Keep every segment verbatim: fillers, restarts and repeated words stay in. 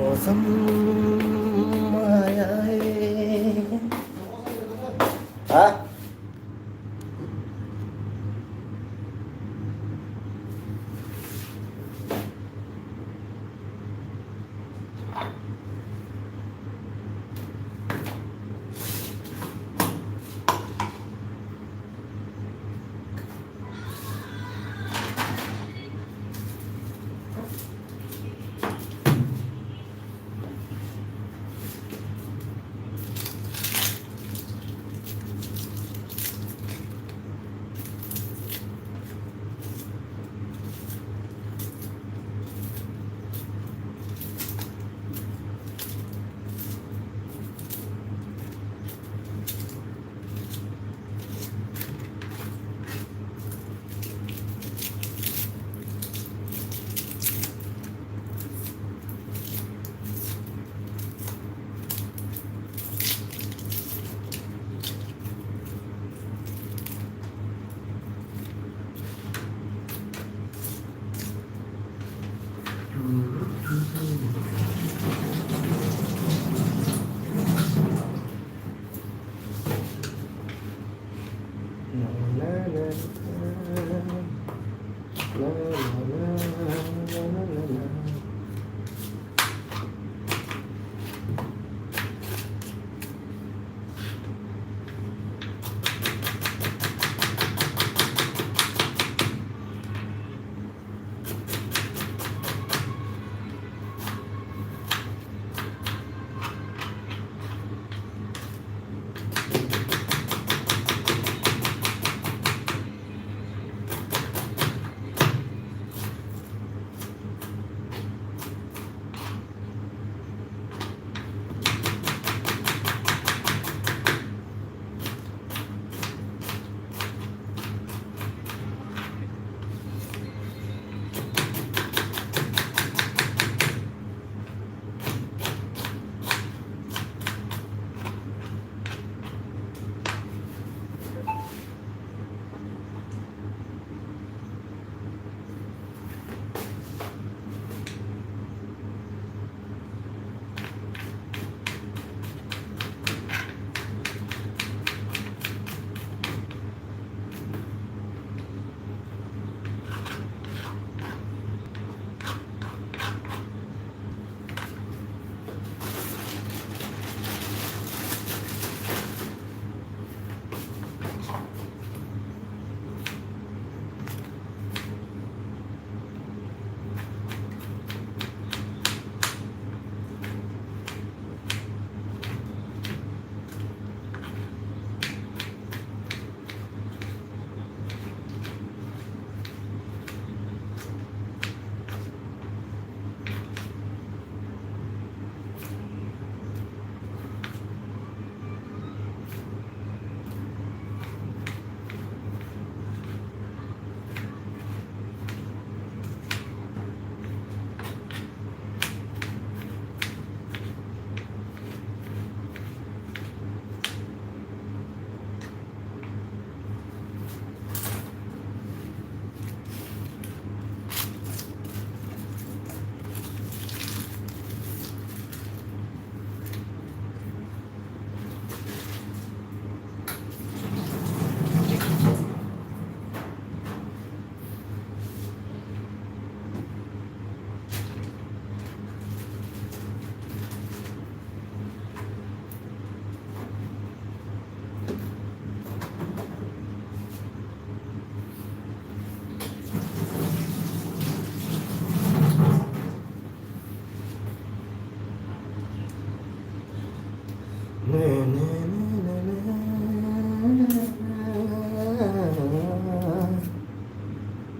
मौसम आया है। हाँ?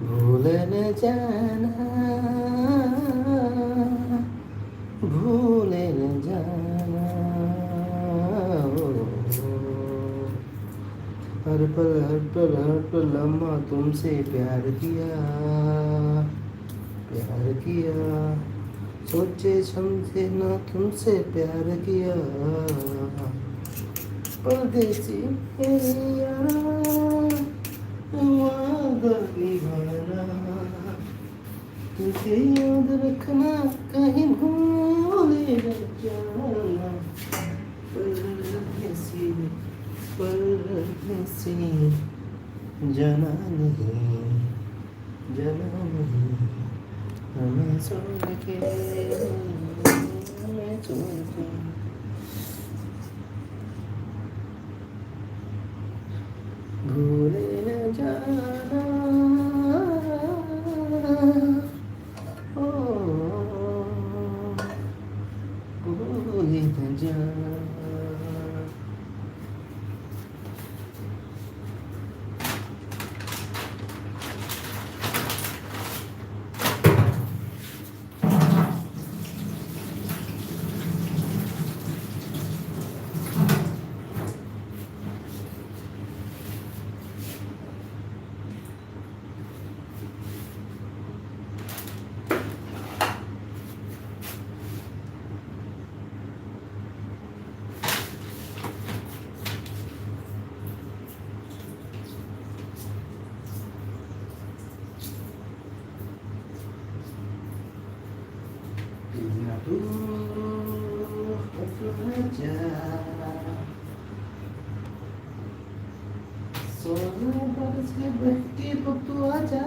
भूल न जाना, भूल न जाना। हर पल, हर पल, हर पल लम्हा तुमसे प्यार किया, प्यार किया। सोचे समझे ना तुमसे प्यार किया। परदेसी मेरे यारा, वादा निभाना, तुझे याद रखना, कहीं भूल न जाना। परदेसी, परदेसी, जाना नहीं, जाना नहीं, हमें छोड़ के, हमें छोड़ के। भूल न जाना, ओ, भूल न जाना। सोना बरस के बहकी पप्पू आजा,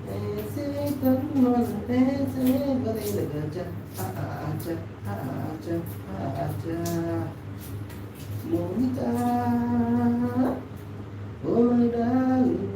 ऐसे तन मन ऐसे गले लगा जा, आजा, आजा, आजा। Monika, oh my darling।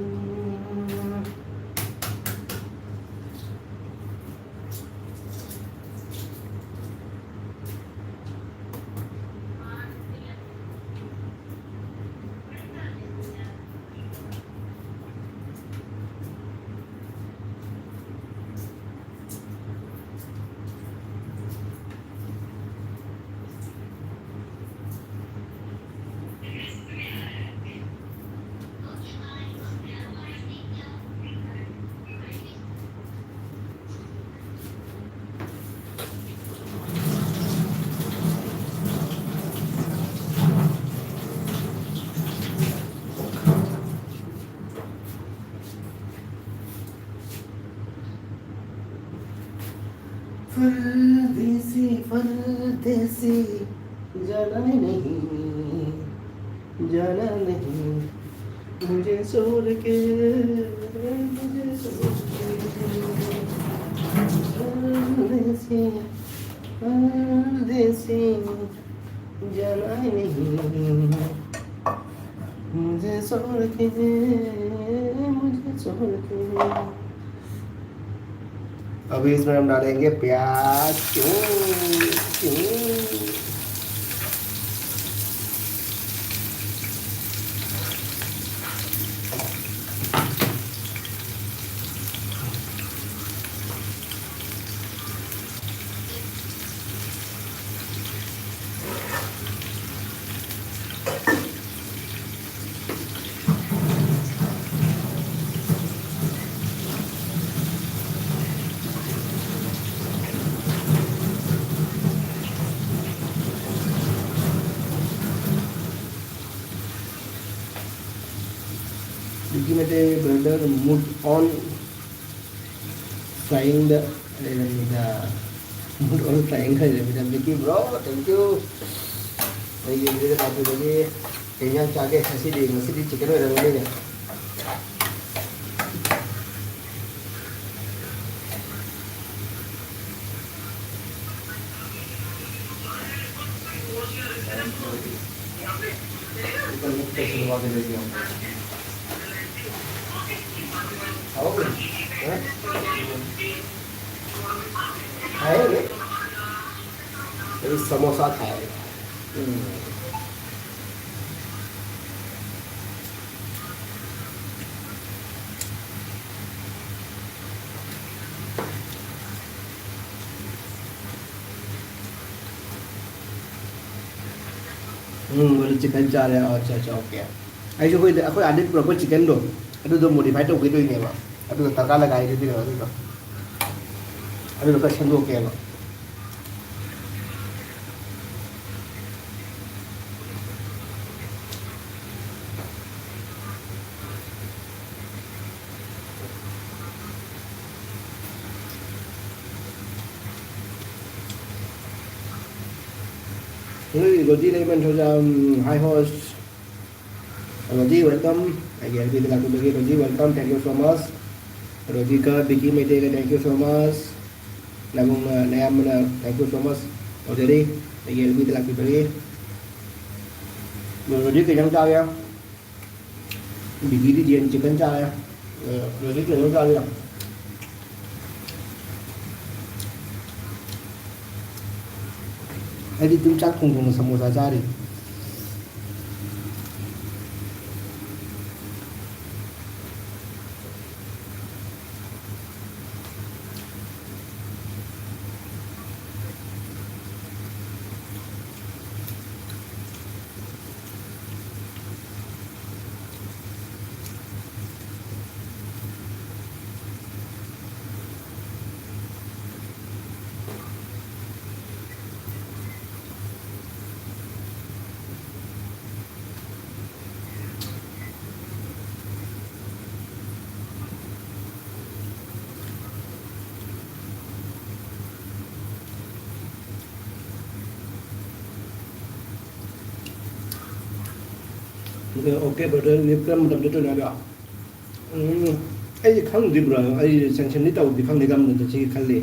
परदेसी, परदेसी, जाना नहीं, जाना नहीं, मुझे छोड़ के, मुझे छोड़ के। परदेसी, परदेसी, जाना नहीं, मुझे छोड़ के, मुझे छोड़ के। अभी इसमें हम डालेंगे प्याज। क्यों, क्यों? ꯃꯇꯦ ꯕ꯭ꯔꯗꯔ ꯃꯨꯠ ꯑꯣꯟ ꯐ꯭ꯂꯥꯏꯌꯤꯡꯗ ꯂꯩꯔꯝꯃꯤꯗ꯫ ꯃꯨꯠ ꯑꯣꯟ ꯐ꯭ꯂꯥꯏꯌꯤꯡꯗ ꯂꯩꯔꯝꯃꯤꯗ꯫ ꯃꯤꯀꯤ ꯕ꯭ꯔꯣ, thank you꯫ ꯑꯩꯒꯤ ꯚꯤꯗꯤꯑꯣꯗ ꯂꯥꯛꯄꯤꯕꯒꯤ꯫ ꯀꯩ ꯏꯟꯖꯥꯡ ꯆꯥꯒꯦ ꯉꯁꯤꯗꯤ? ꯉꯁꯤꯗꯤ ꯆꯤꯀꯟ ꯑꯣꯏꯔꯝꯒꯅꯤꯅꯦ꯫ ꯍꯥꯎꯕ꯭ꯔꯣ? ꯍꯥ? ꯍꯥꯎꯕ꯭ꯔꯣ? ꯑꯩ ꯁꯃꯣꯁꯥ ꯊꯥꯏ꯫ ꯎꯝ꯫ ꯎꯝ, ꯑꯗꯨ ꯆꯤꯀꯟ ꯆꯥꯔꯦ꯫ ꯑꯣ, ꯑꯠꯆꯥ, ꯑꯠꯆꯥ, ꯑꯣꯀꯦ꯫ ꯑꯩꯁꯨ ꯑꯩꯈꯣꯏꯗ, ꯑꯩꯈꯣꯏ ꯑꯥꯗꯩ ꯄꯨꯔꯛꯄ ꯆꯤꯀꯟꯗꯣ, ꯑꯗꯨꯗꯣ ꯃꯣꯗꯤꯐꯥꯏ ꯇꯧꯒꯦ ꯇꯧꯔꯤꯅꯦꯕ꯫ ꯑꯗꯨꯗꯣ ꯇꯔꯀꯥꯔ ꯂꯒꯥꯏ ꯍꯥꯏꯗꯣꯏꯔꯣ ꯑꯗꯨꯗꯣ? ꯑꯗꯨꯗꯣ ꯈꯔ ꯁꯦꯝꯗꯣꯛꯀꯦꯕ꯫ ꯅꯣꯏ ꯔꯣꯖꯤ ꯂꯩꯃꯟ ꯊꯧꯖꯥꯝ, hi host. ꯔꯣꯖꯤ, welcome. ꯑꯩꯒꯤ L B ꯗ ꯂꯥꯛꯄꯤꯕꯒꯤ Roji, welcome. Thank you so much. ꯔꯣꯖꯤꯒ ꯕꯤꯀꯤ ꯃꯩꯇꯩꯒ, thank you so much. ꯅꯕꯨꯡꯅ, ꯅꯌꯥꯝꯕꯅ, thank you so much. ꯇꯧꯖꯔꯤ, ꯑꯩꯒꯤ L B ꯗ ꯂꯥꯛꯄꯤꯕꯒꯤ꯫ ꯔꯣꯖꯤ ꯀꯩ ꯏꯟꯖꯥꯡ ꯆꯥꯒꯦ? ꯕꯤꯕꯤꯗꯤ ꯌꯦꯟ chicken ꯆꯥꯔꯦ꯫ ꯑ, ꯍꯧꯖꯤꯛ ꯀꯩꯅꯣ ꯆꯥꯔꯦ꯫ ꯑꯩꯗꯤ ꯑꯗꯨꯝ ꯆꯥꯛ ꯊꯣꯡ ꯊꯣꯡꯅ ꯁꯃꯣꯁꯥ ꯆꯥꯔꯤ꯫ Okay, brother, ꯅꯦꯠ ꯀꯔꯝꯕ ꯃꯇꯝꯗ ꯇꯧꯅꯤ ꯍꯥꯏꯕ? ꯎꯝ, ꯑꯩꯗꯤ ꯈꯪꯗ꯭ꯔꯤꯕ꯭ꯔꯥ? ꯑꯩ sanction ꯗꯤ ꯇꯧꯗ꯭ꯔꯤ, ꯈꯪꯗꯦ, ꯀꯔꯝꯕ ꯅꯨꯃꯤꯠꯇ ꯆꯠꯁꯤꯒꯦ ꯈꯜꯂꯤ꯫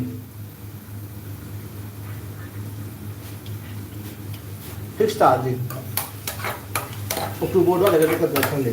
Fix ꯇꯥꯗ꯭ꯔꯤ꯫ October ꯑꯗꯨꯋꯥꯏꯗ ꯆꯠꯀꯗ꯭ꯔꯥ ꯈꯜꯂꯤ꯫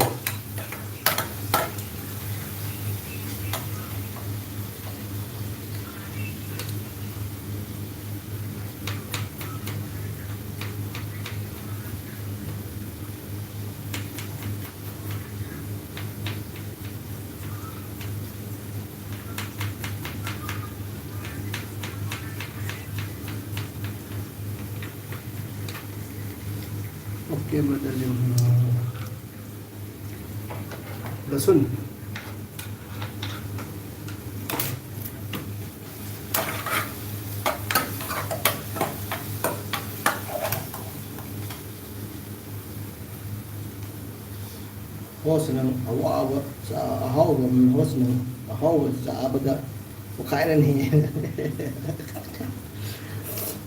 Okay, brother. ꯂꯁꯨꯟ꯫ Host ꯅꯪ ꯑꯋꯥꯕ ꯆꯥ-, ꯑꯍꯥꯎꯕ, host ꯅꯪ ꯑꯍꯥꯎꯕ ꯆꯥꯕꯗ ꯄꯣꯛꯈꯥꯏꯔꯅꯤ꯫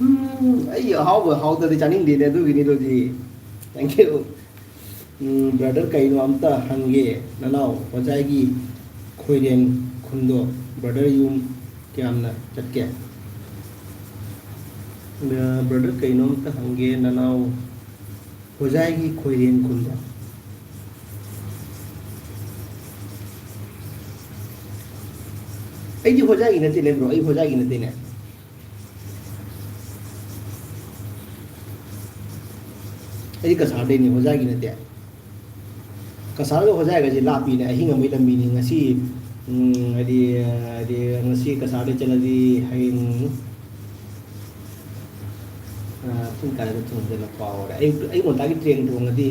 ꯎꯝ, ꯑꯩ ꯑꯍꯥꯎꯕ ꯍꯥꯎꯇꯗꯤ ꯆꯥꯅꯤꯡꯗꯦꯅꯦ, ꯑꯗꯨꯒꯤꯅꯤ Rosie. Thank you. Um, brother, ꯀꯩꯅꯣ ꯑꯝꯇ ꯍꯪꯒꯦ, ꯅꯅꯥꯎ ꯍꯣꯖꯥꯏꯒꯤ ꯈꯣꯏꯔꯦꯟ ꯈꯨꯟꯗꯣ, brother, ꯌꯨꯝ ꯀꯌꯥꯝꯅ ꯆꯠꯀꯦ? ꯑ, brother, ꯀꯩꯅꯣ ꯑꯝꯇ ꯍꯪꯒꯦ, ꯅꯅꯥꯎ ꯍꯣꯖꯥꯏꯒꯤ ꯈꯣꯏꯔꯦꯟ ꯈꯨꯟꯗꯣ꯫ ꯑꯩꯗꯤ ꯍꯣꯖꯥꯏꯒꯤ ꯅꯠꯇꯦꯅꯦ, bro, ꯑꯩ ꯍꯣꯖꯥꯏꯒꯤ ꯅꯠꯇꯦꯅꯦ꯫ ꯑꯩꯗꯤ ꯀꯁꯥꯔꯗꯩꯅꯦ, ꯍꯣꯖꯥꯏꯒꯤ ꯅꯠꯇꯦ꯫ ꯀꯁꯥꯔꯒ ꯍꯣꯖꯥꯏꯒꯁꯦ ꯂꯥꯞꯄꯤꯅꯦ, ꯑꯍꯤꯡ ꯑꯃꯒꯤ ꯂꯝꯕꯤꯅꯤ꯫ ꯉꯁꯤ, ꯎꯝ, ꯍꯥꯏꯗꯤ, ꯍꯥꯏꯗꯤ ꯉꯁꯤ ꯀꯁꯥꯔꯗꯩ ꯆꯠꯂꯗꯤ ꯍꯌꯦꯡ, ꯑ, ꯄꯨꯡ ꯀꯌꯥꯗ ꯊꯨꯡꯗꯣꯏꯅꯣ ꯀꯥꯎꯔꯦ꯫ ꯑꯌꯨꯛ, ꯑꯌꯨꯛ ꯉꯟꯇꯥꯒꯤ train ꯇꯣꯡꯉꯗꯤ,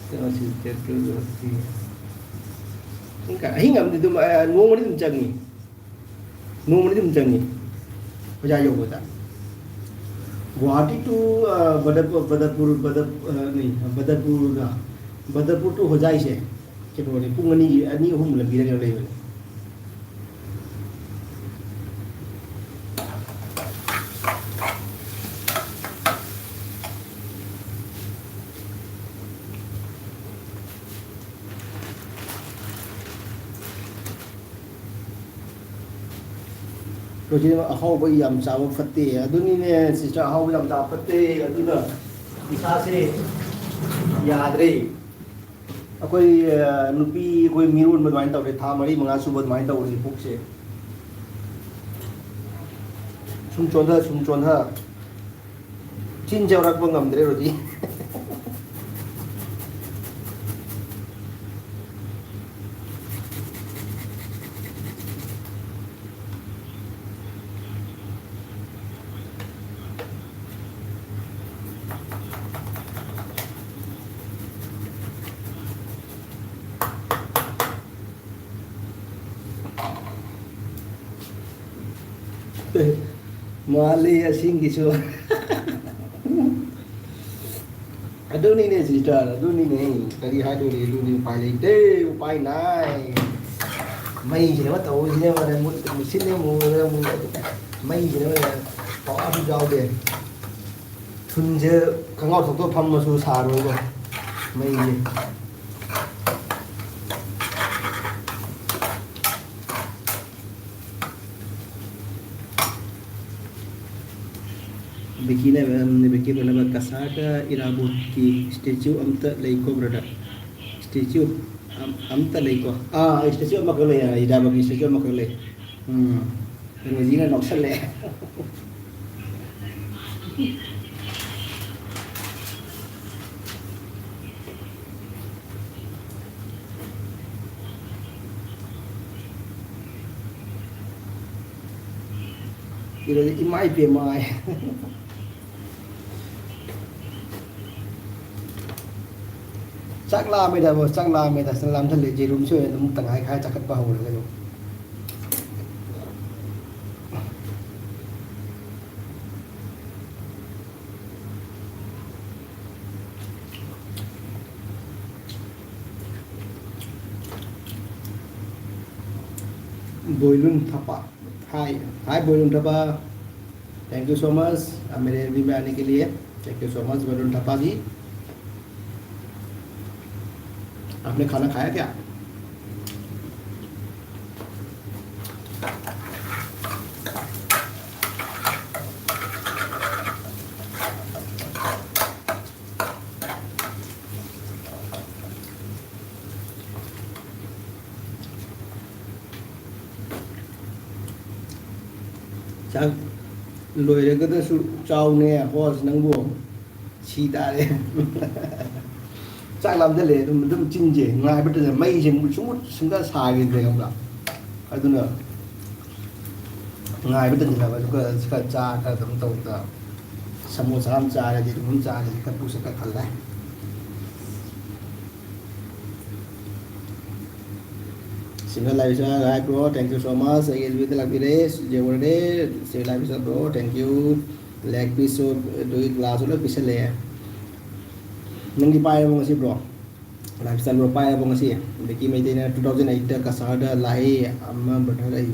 ꯀꯩꯅꯣꯁꯤ, ꯄꯨꯡ ꯀꯌꯥ, ꯑꯍꯤꯡ ꯑꯃꯗꯤ ꯑꯗꯨꯝ, ꯑ, ꯅꯣꯡꯃꯗꯤ ꯑꯗꯨꯝ ꯆꯪꯉꯤ꯫ ꯅꯣꯡꯃꯗꯤ ꯑꯗꯨꯝ ꯆꯪꯉꯤ ꯍꯣꯖꯥꯏ ꯌꯧꯕꯗ꯫ Guwahati to, ꯑ, ꯕꯗꯔꯄꯨꯔ, ꯕꯗꯔꯄꯨꯔ, ꯕꯗꯔ-, ꯑ, ꯅꯤ, ꯕꯗꯔꯄꯨꯔꯒ, ꯕꯗꯔꯄꯨꯔ to ꯍꯣꯖꯥꯏꯁꯦ ꯀꯩꯅꯣꯅꯤ, ꯄꯨꯡ ꯑꯅꯤꯒꯤ, ꯑꯅꯤ ꯑꯍꯨꯝ ꯂꯝꯕꯤꯗ ꯀꯩꯅꯣ ꯂꯩꯕꯅꯤ꯫ ꯍꯧꯖꯤꯛ ꯑꯍꯥꯎꯕ ꯌꯥꯝ ꯆꯥꯕ ꯐꯠꯇꯦ꯫ ꯑꯗꯨꯅꯤꯅꯦ sister, ꯑꯍꯥꯎꯕ ꯌꯥꯝ ꯆꯥꯕ ꯐꯠꯇꯦ꯫ ꯑꯗꯨꯅ ꯏꯁꯥꯁꯦ ꯌꯥꯗ꯭ꯔꯦ꯫ ꯑꯩꯈꯣꯏ, ꯑ, ꯅꯨꯄꯤ ꯑꯩꯈꯣꯏ ꯃꯤꯔꯣꯟꯕ ꯑꯗꯨꯃꯥꯏꯅ ꯇꯧꯔꯦ꯫ ꯊꯥ ꯃꯔꯤ ꯃꯉꯥ ꯁꯨꯕ ꯑꯗꯨꯃꯥꯏꯅ ꯇꯧꯔꯦ ꯄꯨꯛꯁꯦ꯫ ꯁꯨꯝ ꯆꯣꯟꯊ, ꯁꯨꯝ ꯆꯣꯟꯊ꯫ ꯆꯤꯟ ꯆꯥꯎꯔꯛꯄ ꯉꯝꯗ꯭ꯔꯦ ꯍꯧꯖꯤꯛ꯫ ꯃꯥꯜꯂꯤ ꯑꯁꯤꯡꯒꯤꯁꯨ꯫ ꯑꯗꯨꯅꯤꯅꯦ sister, ꯑꯗꯨꯅꯤꯅꯦ꯫ ꯀꯔꯤ ꯍꯥꯏꯗꯣꯔꯤ? ꯑꯗꯨꯅꯤ, ꯎꯄꯥꯏ ꯂꯩꯇꯦ, ꯎꯄꯥꯏ ꯅꯥꯏ꯫ ꯃꯩꯁꯤꯅ ꯑꯃ ꯇꯧꯕꯁꯤꯅ ꯑꯃ ꯃꯨꯠ-, ꯃꯨꯠꯁꯤꯠꯂꯦ ꯑꯃꯨꯛ ꯑꯃꯨꯛ ꯃꯩꯁꯤꯅ ꯑꯃ ꯄꯋꯥꯔꯁꯨ ꯌꯥꯎꯗꯦ꯫ ꯊꯨꯟꯁꯦ ꯈꯣꯡꯒ꯭ꯔꯥꯎ ꯊꯣꯛꯇꯣꯛ ꯐꯝꯃꯁꯨ ꯁꯥꯔꯣꯏꯕ ꯃꯩꯁꯦ꯫ ꯕꯤꯀꯤꯅ, ꯕꯤꯀꯤ ꯄꯜꯂꯕ ꯀꯁꯥꯔꯗ ꯏꯔꯥꯕꯣꯠꯀꯤ ꯁ꯭ꯇꯦꯆꯨ ꯑꯝꯇ ꯂꯩꯀꯣ ꯕ꯭ꯔꯗꯔ? ꯁ꯭ꯇꯦꯆꯨ ꯑꯝ-, ꯑꯝꯇ ꯂꯩꯀꯣ? ꯑꯥ, ꯁ꯭ꯇꯦꯆꯨ ꯑꯃꯈꯛ ꯂꯩ, ꯏꯔꯥꯕꯣꯠꯀꯤ ꯁ꯭ꯇꯦꯆꯨ ꯑꯃꯈꯛ ꯂꯩ꯫ ꯎꯝ, ꯔꯣꯖꯤꯅ ꯅꯣꯛꯁꯜꯂꯛꯑꯦ꯫ ꯁꯤꯗꯗꯤ ꯏꯃꯥ ꯏꯄꯦꯝꯃ ꯍꯥꯏ꯫ ꯆꯥꯛ ꯂꯥꯝꯃꯦꯗ, ꯕꯣ, ꯆꯥꯛ ꯂꯥꯝꯃꯦꯗ, ꯆꯥꯛ ꯂꯥꯝꯁꯜꯂꯦ꯫ ꯌꯦꯔꯨꯝꯁꯦ ꯑꯣꯏꯅ ꯑꯗꯨꯝ ꯇꯪꯈꯥꯏ ꯈꯥꯏ ꯆꯥꯈꯠꯄ ꯍꯧꯔꯒꯦ ꯑꯗꯨꯝ꯫ ꯕꯣꯏꯂꯨꯟ ꯊꯄꯥ꯫ Hi, hi, ꯕꯣꯏꯂꯨꯟ ꯊꯄꯥ꯫ Thank you so much, uh, मेरे एमवी में आने के लिए। Thank you so much, बोलून ठप्पा जी। आपने खाना खाया क्या? ꯆꯥꯛ ꯂꯣꯏꯔꯒꯗꯁꯨ ꯆꯥꯎꯅꯦ, ꯍꯣꯁ, ꯅꯪꯕꯨ ꯁꯤ ꯇꯥꯔꯦ꯫ ꯆꯥꯛ ꯂꯥꯝꯖꯜꯂꯦ, ꯑꯗꯨꯝ, ꯑꯗꯨꯝ ꯆꯤꯟꯁꯦ ꯉꯥꯏꯕ ꯇꯟꯖ-, ꯃꯩꯁꯦ ꯃꯨꯠꯁꯨ ꯃꯨꯠ ꯁꯨꯡꯁꯥ ꯁꯥꯈꯤꯗ꯭ꯔꯦ, ꯈꯪꯕ꯭ꯔꯥ? ꯑꯗꯨꯅ ꯉꯥꯏꯕ ꯇꯟꯁꯤꯜꯂꯕ, ꯑꯗꯨꯒ ꯈꯔ ꯆꯥ, ꯈꯔ ꯑꯗꯨꯝ ꯇꯧꯕꯗ ꯁꯃꯣꯁꯥ ꯑꯃ ꯆꯥꯔꯗꯤ, ꯑꯗꯨꯝ ꯆꯥꯔꯗꯤ ꯈꯔ ꯄꯨꯛꯁꯦ ꯈꯔ ꯊꯜꯂꯦ꯫ ꯁꯤꯝꯔꯟ ꯂꯥꯏꯕꯤꯁꯥ, hi bro, thank you so much꯫ ꯑꯩꯒꯤ ꯑꯦꯜꯕꯤꯗ ꯂꯥꯛꯄꯤꯔꯦ, ꯌꯧꯔꯦ꯫ ꯁꯤꯝꯔꯟ ꯂꯥꯏꯕꯤꯁꯥ bro, thank you꯫ Leg piece ꯁꯨ ꯑꯗꯨꯒꯤ glass ꯁꯨ ꯂꯣꯏ ꯄꯤꯁꯜꯂꯛꯑꯦ꯫ ꯅꯪꯗꯤ ꯄꯥꯏꯔꯕꯣ ꯉꯁꯤ, bro? ꯂꯥꯏꯐ ꯁ꯭ꯇꯥꯏꯜ ꯕ꯭ꯔꯣ ꯄꯥꯏꯔꯕꯣ ꯉꯁꯤ? ꯕꯤꯀꯤ ꯃꯩꯇꯩꯅ two thousand eight ꯇ ꯀꯁꯥꯔꯗ ꯂꯥꯛꯏ, ꯑꯃ ꯕ꯭ꯔꯗꯔ ꯑꯩ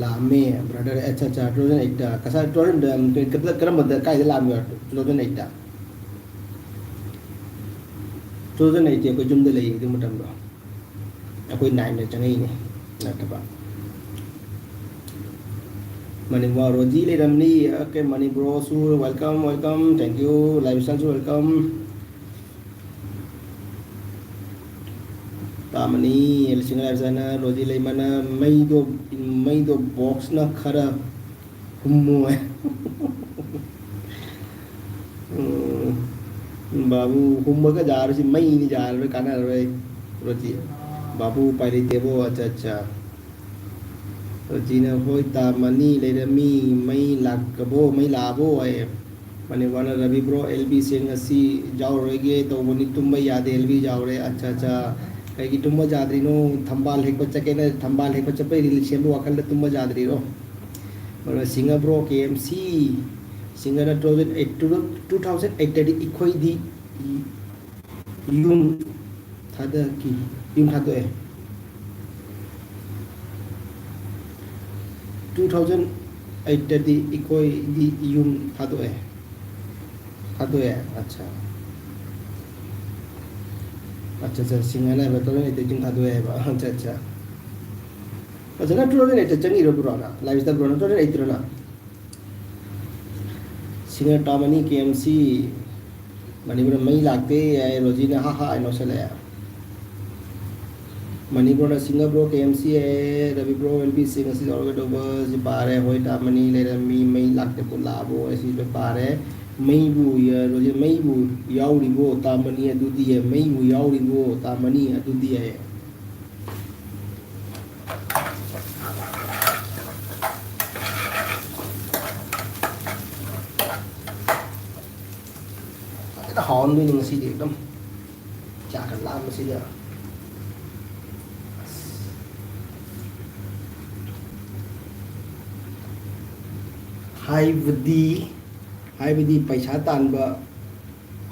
ꯂꯥꯛꯑꯝꯃꯦ꯫ ꯕ꯭ꯔꯗꯔ ꯑꯠꯆꯥ ꯑꯠꯆꯥ, two thousand eight ꯇ ꯀꯁꯥꯔ, two thousand ꯀꯔꯝꯕꯗ, ꯀꯥꯏꯗ ꯂꯥꯛꯑꯝꯃꯦ? Two thousand eight ꯇ, two thousand eight ꯇꯤ ꯑꯩꯈꯣꯏ ꯌꯨꯝꯗ ꯂꯩꯌꯦ ꯑꯗꯨ ꯃꯇꯝꯗꯣ꯫ ꯑꯩꯈꯣꯏ ꯅꯥꯏꯟꯗ ꯆꯪꯉꯛꯏꯅꯦ ꯅꯠꯇꯕ꯫ ꯃꯅꯤꯄꯨꯔ ꯔꯣꯖꯤ ꯂꯩꯔꯝꯅꯤ꯫ ꯑꯣꯀꯦ, ꯃꯅꯤꯄꯨꯔꯁꯨ welcome, welcome, thank you, ꯂꯥꯏꯐ ꯁ꯭ꯇꯥꯏꯜꯁꯨ welcome꯫ ꯇꯥꯃꯅꯤ, ꯂꯤꯁꯤꯡ ꯂꯥꯏꯐ ꯁ꯭ꯇꯥꯏꯜꯅ ꯔꯣꯖꯤ ꯂꯩꯃꯅ ꯃꯩꯗꯣ, ꯃꯩꯗꯣ ꯕꯣꯛꯁꯅ ꯈꯔ ꯍꯨꯝꯃꯣꯏ꯫ ꯎꯝ, ꯕꯥꯕꯨ, ꯍꯨꯝꯃꯒ ꯌꯥꯔꯣꯏ, ꯁꯤ ꯃꯩꯅꯤ, ꯌꯥꯔꯔꯣꯏ, ꯀꯥꯟꯅꯔꯔꯣꯏ꯫ ꯔꯣꯖꯤ, ꯕꯥꯕꯨ, ꯎꯄꯥꯏ ꯂꯩꯇꯦꯕꯣ꯫ ꯑꯠꯆꯥ, ꯑꯠꯆꯥ꯫ ꯔꯣꯖꯤꯅ, "ꯍꯣꯏ, ꯇꯥ ꯃꯅꯤ ꯂꯩꯔꯝꯃꯤ, ꯃꯩ ꯂꯥꯛꯀꯕꯣ, ꯃꯩ ꯂꯥꯛꯑꯕꯣ?" ꯍꯥꯏꯌꯦ꯫ ꯃꯅꯤꯄꯨꯔꯅ, "ꯔꯕꯤ ꯕ꯭ꯔꯣ, ꯑꯦꯜ ꯕꯤ ꯁꯦꯡ ꯉꯁꯤ ꯌꯥꯎꯔꯔꯣꯏꯒꯦ ꯇꯧꯕꯅꯤ, ꯇꯨꯝꯕ ꯌꯥꯗꯦ, ꯑꯦꯜ ꯕꯤ ꯌꯥꯎꯔꯦ꯫" ꯑꯠꯆꯥ, ꯑꯠꯆꯥ꯫ ꯀꯩꯒꯤ ꯇꯨꯝꯕ ꯌꯥꯗ꯭ꯔꯤꯅꯣ? ꯊꯝꯕꯥꯜ ꯍꯦꯛꯄ ꯆꯠꯀꯦꯅ, ꯊꯝꯕꯥꯜ ꯍꯦꯛꯄ ꯆꯠꯄꯩ ꯔꯤꯜ ꯁꯦꯝꯕ ꯋꯥꯈꯜꯗ ꯇꯨꯝꯕ ꯌꯥꯗ꯭ꯔꯤꯔꯣ? ꯑꯗꯨꯒ ꯁꯤꯡꯒ ꯕ꯭ꯔꯣ, ꯀꯦ ꯑꯦꯝ ꯁꯤ, ꯁꯤꯡꯒꯅ two thousand eight, two thousand eight ꯇꯗꯤ ꯑꯩꯈꯣꯏꯗꯤ ꯌꯨꯝ ꯊꯥꯗꯈꯤ, ꯌꯨꯝ ꯊꯥꯗꯣꯛꯑꯦ꯫ Two thousand eight ꯇꯗꯤ ꯑꯩꯈꯣꯏꯗꯤ ꯌꯨꯝ ꯊꯥꯗꯣꯛꯑꯦ꯫ ꯊꯥꯗꯣꯛꯑꯦ, ꯑꯠꯆꯥ꯫ ꯑꯠꯆꯥ, ꯑꯠꯆꯥ, ꯁꯤꯡꯒꯅ ꯍꯥꯏꯕ two thousand eight ꯇ ꯌꯨꯝ ꯊꯥꯗꯣꯛꯑꯦ ꯍꯥꯏꯕ꯫ ꯑꯠꯆꯥ, ꯑꯠꯆꯥ꯫ ꯑꯠꯆꯥ, ꯅꯪ two thousand eight ꯇ ꯆꯪꯉꯤꯔꯣ, ꯕ꯭ꯔꯣ, ꯅꯪ? ꯂꯥꯏꯐ ꯁ꯭ꯇꯥꯏꯜ ꯕ꯭ꯔꯣ, ꯅꯪ two thousand eight ꯇꯔꯣ ꯅꯪ? ꯁꯤꯡꯒꯔ ꯇꯥꯃꯅꯤ, ꯀꯦ ꯑꯦꯝ ꯁꯤ, ꯃꯅꯤꯄꯨꯔꯗ ꯃꯩ ꯂꯥꯛꯇꯦ ꯍꯥꯏ, ꯔꯣꯖꯤꯅ ꯍꯥ ꯍꯥ ꯍꯥꯏ ꯅꯣꯛꯁꯜꯂꯛꯑꯦ꯫ ꯃꯅꯤꯄꯨꯔꯗ singer bro, K M C hi, Rabi bro, L B C ꯉꯁꯤ ꯇꯧꯔꯒꯗꯧꯕ ꯁꯤ ꯄꯥꯔꯦ꯫ ꯍꯣꯏ, ꯇꯥꯃꯅꯤ ꯂꯩꯔꯝꯃꯤ, ꯃꯩ ꯂꯥꯛꯇꯦꯕꯨ ꯂꯥꯛꯑꯕꯣ ꯍꯥꯏ, ꯁꯤ ꯂꯣꯏ ꯄꯥꯔꯦ꯫ ꯃꯩꯕꯨ ꯌ-, ꯔꯣꯖꯤ, ꯃꯩꯕꯨ ꯌꯥꯎꯔꯤꯕꯣ? ꯇꯥꯃꯅꯤ ꯑꯗꯨꯗꯤ ꯍꯥꯏ, ꯃꯩꯕꯨ ꯌꯥꯎꯔꯤꯕꯣ? ꯇꯥꯃꯅꯤ ꯑꯗꯨꯗꯤ ꯍꯥꯏ꯫ ꯐꯖꯅ ꯍꯥꯎꯔꯝꯗꯣꯏꯅꯤ ꯉꯁꯤꯗꯤ ꯑꯗꯨꯝ꯫ ꯆꯥꯛꯀ ꯂꯥꯝꯕꯁꯤꯗ꯫ ꯑꯁ꯫ ꯍꯥꯏꯕꯗꯤ, ꯍꯥꯏꯕꯗꯤ ꯄꯩꯁꯥ ꯇꯥꯟꯕ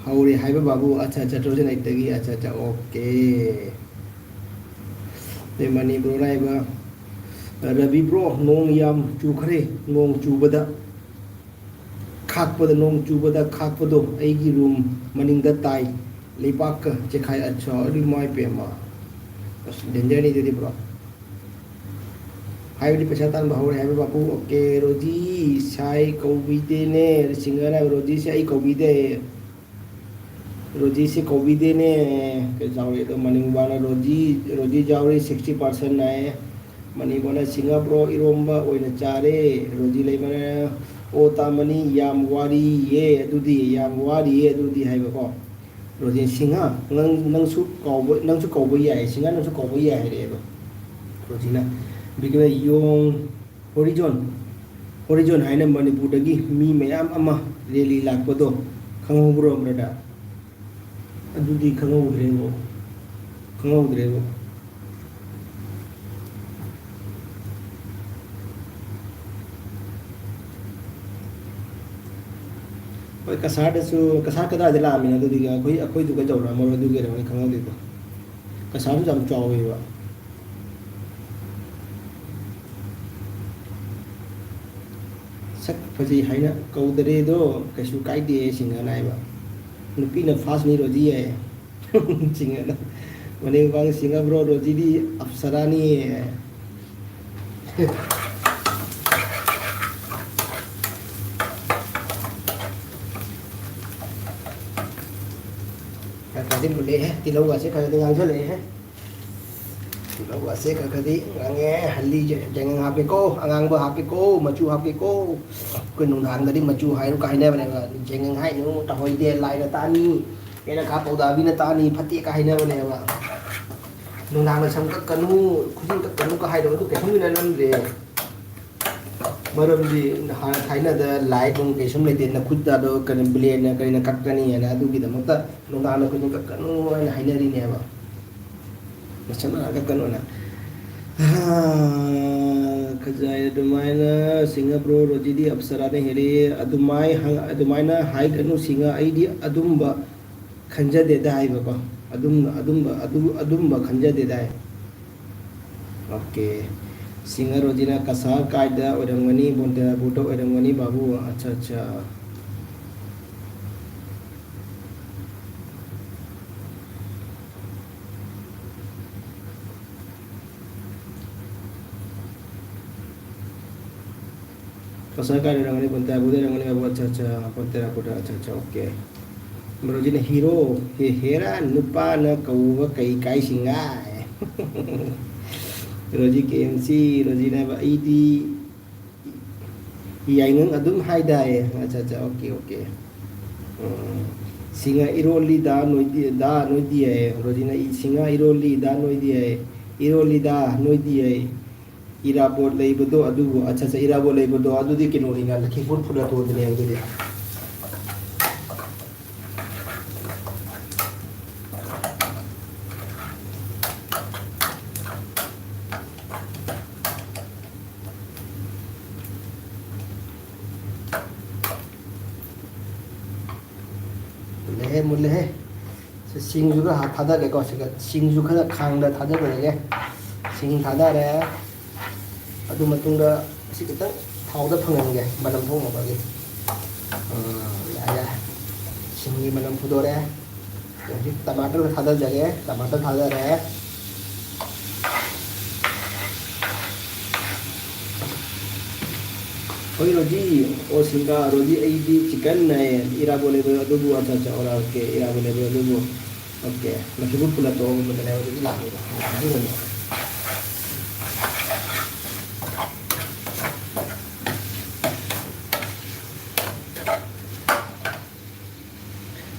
ꯍꯧꯔꯦ ꯍꯥꯏꯕ ꯕꯥꯕꯨ꯫ ꯑꯠꯆꯥ, ꯑꯠꯆꯥ, two thousand eight ꯇꯒꯤ꯫ ꯑꯠꯆꯥ, ꯑꯠꯆꯥ, okay꯫ ꯑꯗꯩ ꯃꯅꯤꯄꯨꯔ ꯍꯥꯏꯕ, ꯔꯕꯤ bro, ꯅꯣꯡ ꯌꯥꯝ ꯆꯨꯈ꯭ꯔꯦ, ꯅꯣꯡ ꯆꯨꯕꯗ ꯈꯥꯛꯄꯗ, ꯅꯣꯡ ꯆꯨꯕꯗ ꯈꯥꯛꯄꯗꯣ ꯑꯩꯒꯤ room ꯃꯅꯤꯡꯗ ꯇꯥꯏ, ꯂꯩꯕꯥꯛꯀ ꯆꯦꯈꯥꯏ꯫ ꯑꯠꯆꯥ, ꯑꯗꯨ ꯃꯥꯏ ꯄꯦꯝꯃ꯫ ꯑꯁ, danger ꯅꯤ ꯑꯗꯨꯗꯤ bro꯫ ꯍꯥꯏꯕꯗꯤ ꯄꯩꯁꯥ ꯇꯥꯟꯕ ꯍꯧꯔꯦ ꯍꯥꯏꯕ ꯕꯥꯕꯨ꯫ Okay, ꯔꯣꯖꯤ ꯁꯥꯏ ꯀꯧꯕꯤꯗꯦꯅꯦ꯫ Singer ꯍꯥꯏꯕ ꯔꯣꯖꯤꯁꯦ ꯑꯩ ꯀꯧꯕꯤꯗꯦ꯫ ꯔꯣꯖꯤꯁꯦ ꯀꯧꯕꯤꯗꯦꯅꯦ꯫ ꯀꯩ ꯆꯥꯎꯔꯦ ꯑꯗꯣ ꯃꯅꯤꯡꯕꯥꯅ ꯔꯣꯖꯤ, ꯔꯣꯖꯤ ꯆꯥꯎꯔꯦ sixty percent ꯅꯥꯏꯌꯦ꯫ ꯃꯅꯤꯡꯕꯥꯅ singer bro ꯏꯔꯣꯝꯕ ꯑꯣꯏꯅ ꯆꯥꯔꯦ꯫ ꯔꯣꯖꯤ ꯂꯩꯃꯅ, ꯑꯣ ꯇꯥꯃꯅꯤ ꯌꯥꯝ ꯋꯥꯔꯤꯌꯦ ꯑꯗꯨꯗꯤ, ꯌꯥꯝ ꯋꯥꯔꯤꯌꯦ ꯑꯗꯨꯗꯤ ꯍꯥꯏꯕꯀꯣ꯫ ꯔꯣꯖꯤ singer, ꯅꯪ, ꯅꯪꯁꯨ ꯀꯧꯕ, ꯅꯪꯁꯨ ꯀꯧꯕ ꯌꯥꯏ, singer ꯅꯪꯁꯨ ꯀꯧꯕ ꯌꯥꯏ ꯍꯥꯏꯔꯛꯑꯦꯕ꯫ ꯔꯣꯖꯤꯅ, ꯕꯤꯀ꯭ꯔꯝ ꯌꯣꯡ Horizon, Horizon ꯍꯥꯏꯅ ꯃꯅꯤꯄꯨꯔꯗꯒꯤ ꯃꯤ ꯃꯌꯥꯝ ꯑꯃ rally ꯂꯥꯛꯄꯗꯣ ꯈꯪꯍꯧꯕ꯭ꯔꯣ brother? ꯑꯗꯨꯗꯤ ꯈꯪꯍꯧꯗ꯭ꯔꯦꯕꯣ, ꯈꯪꯍꯧꯗ꯭ꯔꯦꯕꯣ꯫ ꯍꯣꯏ, ꯀꯁꯥꯔꯗꯁꯨ, ꯀꯁꯥꯔ ꯀꯗꯥꯏꯗ ꯂꯥꯛꯑꯝꯃꯤꯅꯣ? ꯑꯗꯨꯗꯤ ꯑꯩꯈꯣꯏ, ꯑꯩꯈꯣꯏꯗꯨꯒ ꯇꯧꯔꯛꯑꯝꯃꯔꯣꯏ, ꯑꯗꯨꯒꯤ ꯑꯣꯏꯔꯝꯒꯅꯤ ꯈꯪꯍꯧꯗꯦꯗꯣ꯫ ꯀꯁꯥꯔꯁꯨ ꯌꯥꯝ ꯆꯥꯎꯋꯦꯕ꯫ ꯁꯛ ꯐꯖꯩ ꯍꯥꯏꯅ ꯀꯧꯗꯔꯦꯗꯣ ꯀꯩꯁꯨ ꯀꯥꯏꯗꯦ, singerꯅ ꯍꯥꯏꯕ꯫ ꯅꯨꯄꯤꯅ first ꯅꯤ ꯔꯣꯖꯤ ꯍꯥꯏ꯫ Singerꯅ, ꯃꯅꯤꯡ ꯃꯃꯥꯡ singer bro, ꯔꯣꯖꯤꯗꯤ ꯑꯞꯁꯔꯥꯅꯤ꯫ ꯈꯔ ꯈꯔꯗꯤ ꯃꯨꯜꯂꯛꯑꯦꯍꯦ, ꯇꯤꯜꯍꯧꯒꯁꯦ ꯈꯔꯗꯤ ꯉꯥꯡꯁꯤꯜꯂꯛꯑꯦꯍꯦ꯫ ꯇꯤꯜꯍꯧꯒꯁꯦ ꯈꯔ ꯈꯔꯗꯤ ꯉꯥꯡꯉꯦ꯫ ꯍꯜꯗꯤ ꯆꯦ-, ꯆꯦꯡꯉꯪ ꯍꯥꯞꯄꯦꯀꯣ, ꯑꯉꯥꯡꯕ ꯍꯥꯞꯄꯦꯀꯣ, ꯃꯆꯨ ꯍꯥꯞꯄꯦꯀꯣ꯫ ꯑꯩꯈꯣꯏ ꯅꯨꯡꯗꯥꯡꯗꯗꯤ ꯃꯆꯨ ꯍꯥꯏꯅꯨ ꯀꯥꯏꯅꯕꯅꯦꯕ꯫ ꯆꯦꯡꯉꯪ ꯍꯥꯏꯅꯨ, ꯇꯧꯍꯩꯗꯦ, ꯂꯥꯏꯅ ꯇꯥꯅꯤ, ꯃꯦꯅꯀꯥ ꯄꯧꯗꯥꯕꯤꯅ ꯇꯥꯅꯤ, ꯐꯠꯇꯦ ꯀꯥꯏ ꯍꯥꯏꯅꯕꯅꯦꯕ꯫ ꯅꯨꯡꯗꯥꯡꯗ ꯁꯝ ꯀꯛꯀꯅꯨ, ꯈꯨꯖꯤꯟ ꯀꯛꯀꯅꯨ ꯀꯥ ꯍꯥꯏꯗꯣ ꯑꯗꯨ ꯀꯩꯁꯨꯝ ꯏꯅꯔꯝꯗ꯭ꯔꯦ꯫ ꯃꯔꯝꯗꯤ ꯍꯥꯟꯅ ꯊꯥꯏꯅꯗ ꯂꯥꯏꯠ ꯅꯨꯡ ꯀꯩꯁꯨꯝ ꯂꯩꯇꯦ, ꯅꯈꯨꯠꯇ ꯑꯗꯣ ꯀꯩꯅꯣ ꯕ꯭ꯂꯦꯟꯅ ꯀꯩꯅ ꯀꯛꯀꯅꯤ ꯍꯥꯏꯅ, ꯑꯗꯨꯒꯤꯗꯃꯛꯇ ꯅꯨꯡꯗꯥꯡꯗ ꯈꯨꯖꯤꯟ ꯀꯛꯀꯅꯨ ꯍꯥꯏꯅ ꯍꯥꯏꯅꯔꯤꯅꯦꯕ꯫ ꯃꯁꯝ ꯃꯅꯥ ꯀꯛꯀꯅꯨꯅ꯫ ꯑꯍꯥ, ꯈꯖꯥꯏꯗ ꯑꯗꯨꯃꯥꯏꯅ ꯁꯤꯡꯉ ꯕ꯭ꯔꯣ ꯔꯣꯖꯤꯗꯤ ꯑꯞꯁꯔꯥꯅ ꯍꯦꯜꯂꯤ꯫ ꯑꯗꯨꯃꯥꯏ ꯍꯪ-, ꯑꯗꯨꯃꯥꯏꯅ ꯍꯥꯏꯒꯅꯨ ꯁꯤꯡꯉ, ꯑꯩꯗꯤ ꯑꯗꯨꯝꯕ ꯈꯟꯖꯗꯦꯗ ꯍꯥꯏꯕꯀꯣ꯫ ꯑꯗꯨꯝ, ꯑꯗꯨꯝꯕ, ꯑꯗꯨ, ꯑꯗꯨꯝꯕ ꯈꯟꯖꯗꯦꯗ ꯍꯥꯏ꯫ ꯑꯣꯀꯦ꯫ ꯁꯤꯡꯉ ꯔꯣꯖꯤꯅ ꯀꯁꯥꯔ ꯀꯥꯏꯗ ꯑꯣꯏꯔꯝꯒꯅꯤ? ꯕꯣꯟꯇꯦꯔꯥꯕꯨꯗ ꯑꯣꯏꯔꯝꯒꯅꯤ ꯕꯥꯕꯨ꯫ ꯑꯠꯆꯥ, ꯑꯠꯆꯥ꯫ ꯀꯁꯥꯔ ꯀꯥꯏꯗ ꯂꯩꯔꯝꯒꯅꯤ? ꯕꯣꯟꯇꯦꯔꯥꯕꯨꯗ ꯂꯩꯔꯝꯒꯅꯤ ꯕꯥꯕꯨ꯫ ꯑꯠꯆꯥ, ꯑꯠꯆꯥ꯫ ꯕꯣꯟꯇꯦꯔꯥꯕꯨꯗ꯫ ꯑꯠꯆꯥ, ꯑꯠꯆꯥ꯫ ꯑꯣꯀꯦ꯫ ꯕ꯭ꯔꯣꯖꯤꯅ ꯍꯤꯔꯣ, ꯍꯦ-, ꯍꯦꯔꯥ ꯅꯨꯄꯥꯅ ꯀꯧꯕ ꯀꯩ ꯀꯥꯏ ꯁꯤꯡꯉꯥꯏ? ꯔꯣꯖꯤ ꯀꯦ ꯑꯦꯝ ꯁꯤ, ꯔꯣꯖꯤꯅ ꯍꯥꯏꯕ, "ꯑꯩꯗꯤ ꯌꯥꯏꯉꯪ ꯑꯗꯨꯝ ꯍꯥꯏꯗꯥꯏ"꯫ ꯑꯠꯆꯥ, ꯑꯠꯆꯥ, ꯑꯣꯀꯦ, ꯑꯣꯀꯦ꯫ ꯎꯝ꯫ ꯁꯤꯡꯉ ꯏꯔꯣꯜꯂꯤꯗ ꯅꯣꯏꯗꯤ, ꯗꯥ ꯅꯣꯏꯗꯤ ꯍꯥꯏꯌꯦ꯫ ꯔꯣꯖꯤꯅ ꯏ-, ꯁꯤꯡꯉ ꯏꯔꯣꯜꯂꯤꯗ ꯅꯣꯏꯗꯤ ꯍꯥꯏꯌꯦ꯫ ꯏꯔꯣꯜꯂꯤꯗ ꯅꯣꯏꯗꯤ ꯍꯥꯏꯌꯦ꯫ ꯏꯔꯥꯕꯣꯠ ꯂꯩꯕꯗꯣ ꯑꯗꯨꯕꯨ, ꯑꯠꯆꯥ, ꯑꯠꯆꯥ, ꯏꯔꯥꯕꯣꯠ ꯂꯩꯕꯗꯣ ꯑꯗꯨꯗꯤ ꯀꯩꯅꯣꯅꯤꯅ, ꯂꯛꯈꯤꯄꯨꯔ ꯐꯨꯂꯇꯣꯗꯨꯅꯦ ꯑꯗꯨꯗꯤ꯫ ꯃꯨꯜꯂꯦꯍꯦ, ꯃꯨꯜꯂꯦꯍꯦ꯫ ꯁꯤ ꯁꯤꯡꯁꯨ ꯈꯔ ꯍꯥ-, ꯊꯥꯗꯒꯦꯀꯣ꯫ ꯁꯤꯒ ꯁꯤꯡꯁꯨ ꯈꯔ ꯈꯥꯡꯗ ꯊꯥꯗꯔꯒꯦ꯫ ꯁꯤꯡ ꯊꯥꯗꯔꯦ꯫ ꯑꯗꯨ ꯃꯇꯨꯡꯗ ꯁꯤ ꯈꯤꯇꯪ ꯊꯥꯎꯗ ꯐꯪꯍꯟꯒꯦ, ꯃꯅꯝ ꯊꯣꯛꯅꯕꯒꯤ꯫ ꯎꯝ, ꯌꯥꯔꯦ, ꯌꯥꯔꯦ꯫ ꯁꯤꯡꯒꯤ ꯃꯅꯝ ꯐꯨꯗꯣꯔꯦ꯫ ꯍꯧꯖꯤꯛ ꯇꯃꯥꯇꯔ ꯊꯥꯗꯖꯒꯦ꯫ ꯇꯃꯥꯇꯔ ꯊꯥꯗꯔꯦ꯫ ꯍꯣꯏ, ꯔꯣꯖꯤ꯫ ꯑꯣ, ꯁꯤꯡꯒꯥ, ꯔꯣꯖꯤ, ꯑꯩꯗꯤ chicken ꯍꯥꯏꯌꯦ꯫ ꯏꯔꯥꯕꯣꯠ ꯂꯩꯕ ꯑꯗꯨꯕꯨ, ꯑꯠꯆꯥ, ꯑꯠꯆꯥ, ꯑꯣꯔꯥ, ꯑꯣꯀꯦ, ꯏꯔꯥꯕꯣꯠ ꯂꯩꯕ ꯑꯗꯨꯕꯨ, ꯑꯣꯀꯦ꯫ ꯂꯛꯈꯤꯄꯨꯔ ꯐꯨꯂꯇꯣꯒꯨꯝꯕꯗ ꯂꯩꯕꯗꯨꯗꯤ ꯂꯥꯛꯑꯦꯕ꯫ ꯑꯗꯨꯅꯅꯦ꯫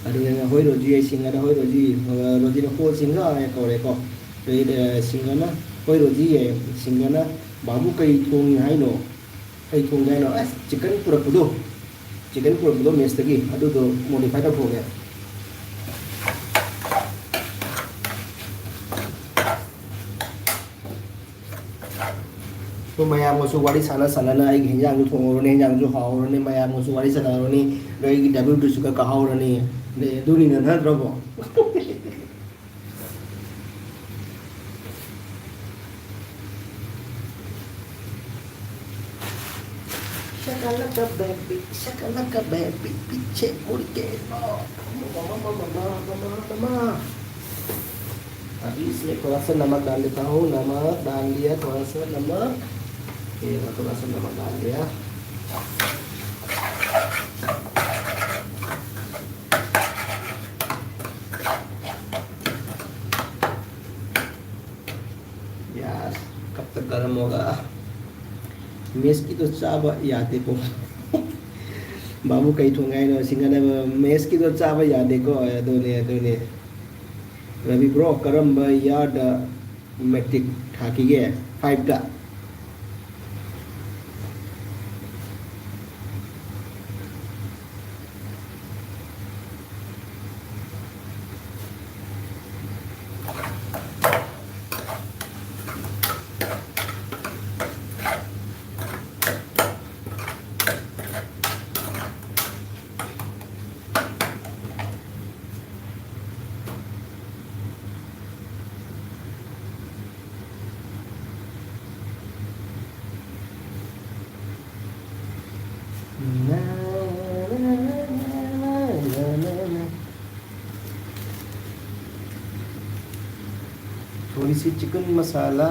ꯑꯗꯨꯅ ꯍꯣꯏ ꯔꯣꯖꯤ ꯍꯥꯏ ꯁꯤꯡꯒꯅ ꯍꯣꯏ ꯔꯣꯖꯤ, ꯑ, ꯔꯣꯖꯤꯅ ꯍꯣꯏ ꯁꯤꯡꯒ ꯍꯥꯏꯅ ꯀꯧꯔꯦꯀꯣ꯫ ꯑꯗꯩ, ꯑ, ꯁꯤꯡꯒꯅ ꯍꯣꯏ ꯔꯣꯖꯤ ꯍꯥꯏ, ꯁꯤꯡꯒꯅ "ꯕꯥꯕꯨ ꯀꯩ ꯊꯣꯡꯉꯤ ꯍꯥꯏꯅꯣ? ꯀꯩ ꯊꯣꯡꯒꯦ ꯍꯥꯏꯅꯣ?" ꯑꯁ, chicken ꯄꯨꯔꯛꯄꯗꯣ, chicken ꯄꯨꯔꯛꯄꯗꯣ mess ꯇꯒꯤ, ꯑꯗꯨꯗꯣ modify ꯇꯧꯊꯣꯛꯑꯒꯦ꯫ ꯃꯌꯥꯝꯒꯁꯨ ꯋꯥꯔꯤ ꯁꯥꯟꯅ ꯁꯥꯟꯅꯅ ꯑꯩꯒꯤ ꯍꯤꯟꯖꯥꯡꯁꯨ ꯊꯣꯡꯍꯧꯔꯅꯤ, ꯍꯤꯟꯖꯥꯡꯁꯨ ꯍꯥꯎꯔꯅꯤ, ꯃꯌꯥꯝꯒꯁꯨ ꯋꯥꯔꯤ ꯁꯥꯟꯅꯍꯧꯔꯅꯤ, ꯑꯗꯣ ꯑꯩꯒꯤ W two ꯁꯨ ꯈꯔ ꯀꯥꯍꯧꯔꯅꯤ꯫ ꯑꯗꯩ ꯑꯗꯨꯅꯤꯅ ꯅꯠꯇ꯭ꯔꯕꯣ? Shakalaka baby, shakalaka baby, पीछे मुड़ के no. Mama, mama, mama, mama, mama. अभी इसमें थोड़ा सा नमक डाल देता हूँ, नमक डाल दिया, थोड़ा सा नमक, ये लो, थोड़ा सा नमक डाल दिया। यार, कब तक गर्म होगा? मेस की तो चाब याद है को। बाबू कई थोंगाई नो सिंगना, मेस की तो चाब याद है को। ꯑꯗꯨꯅꯦ, ꯑꯗꯨꯅꯦ꯫ ꯔꯕꯤ ꯕ꯭ꯔꯣ, ꯀꯔꯝꯕ ꯌꯥꯔꯗ ꯃꯦꯇ꯭ꯔꯤꯛ ꯊꯥꯈꯤꯒꯦ? ꯐꯥꯏꯚꯇ꯫ थोड़ी सी चिकन मसाला।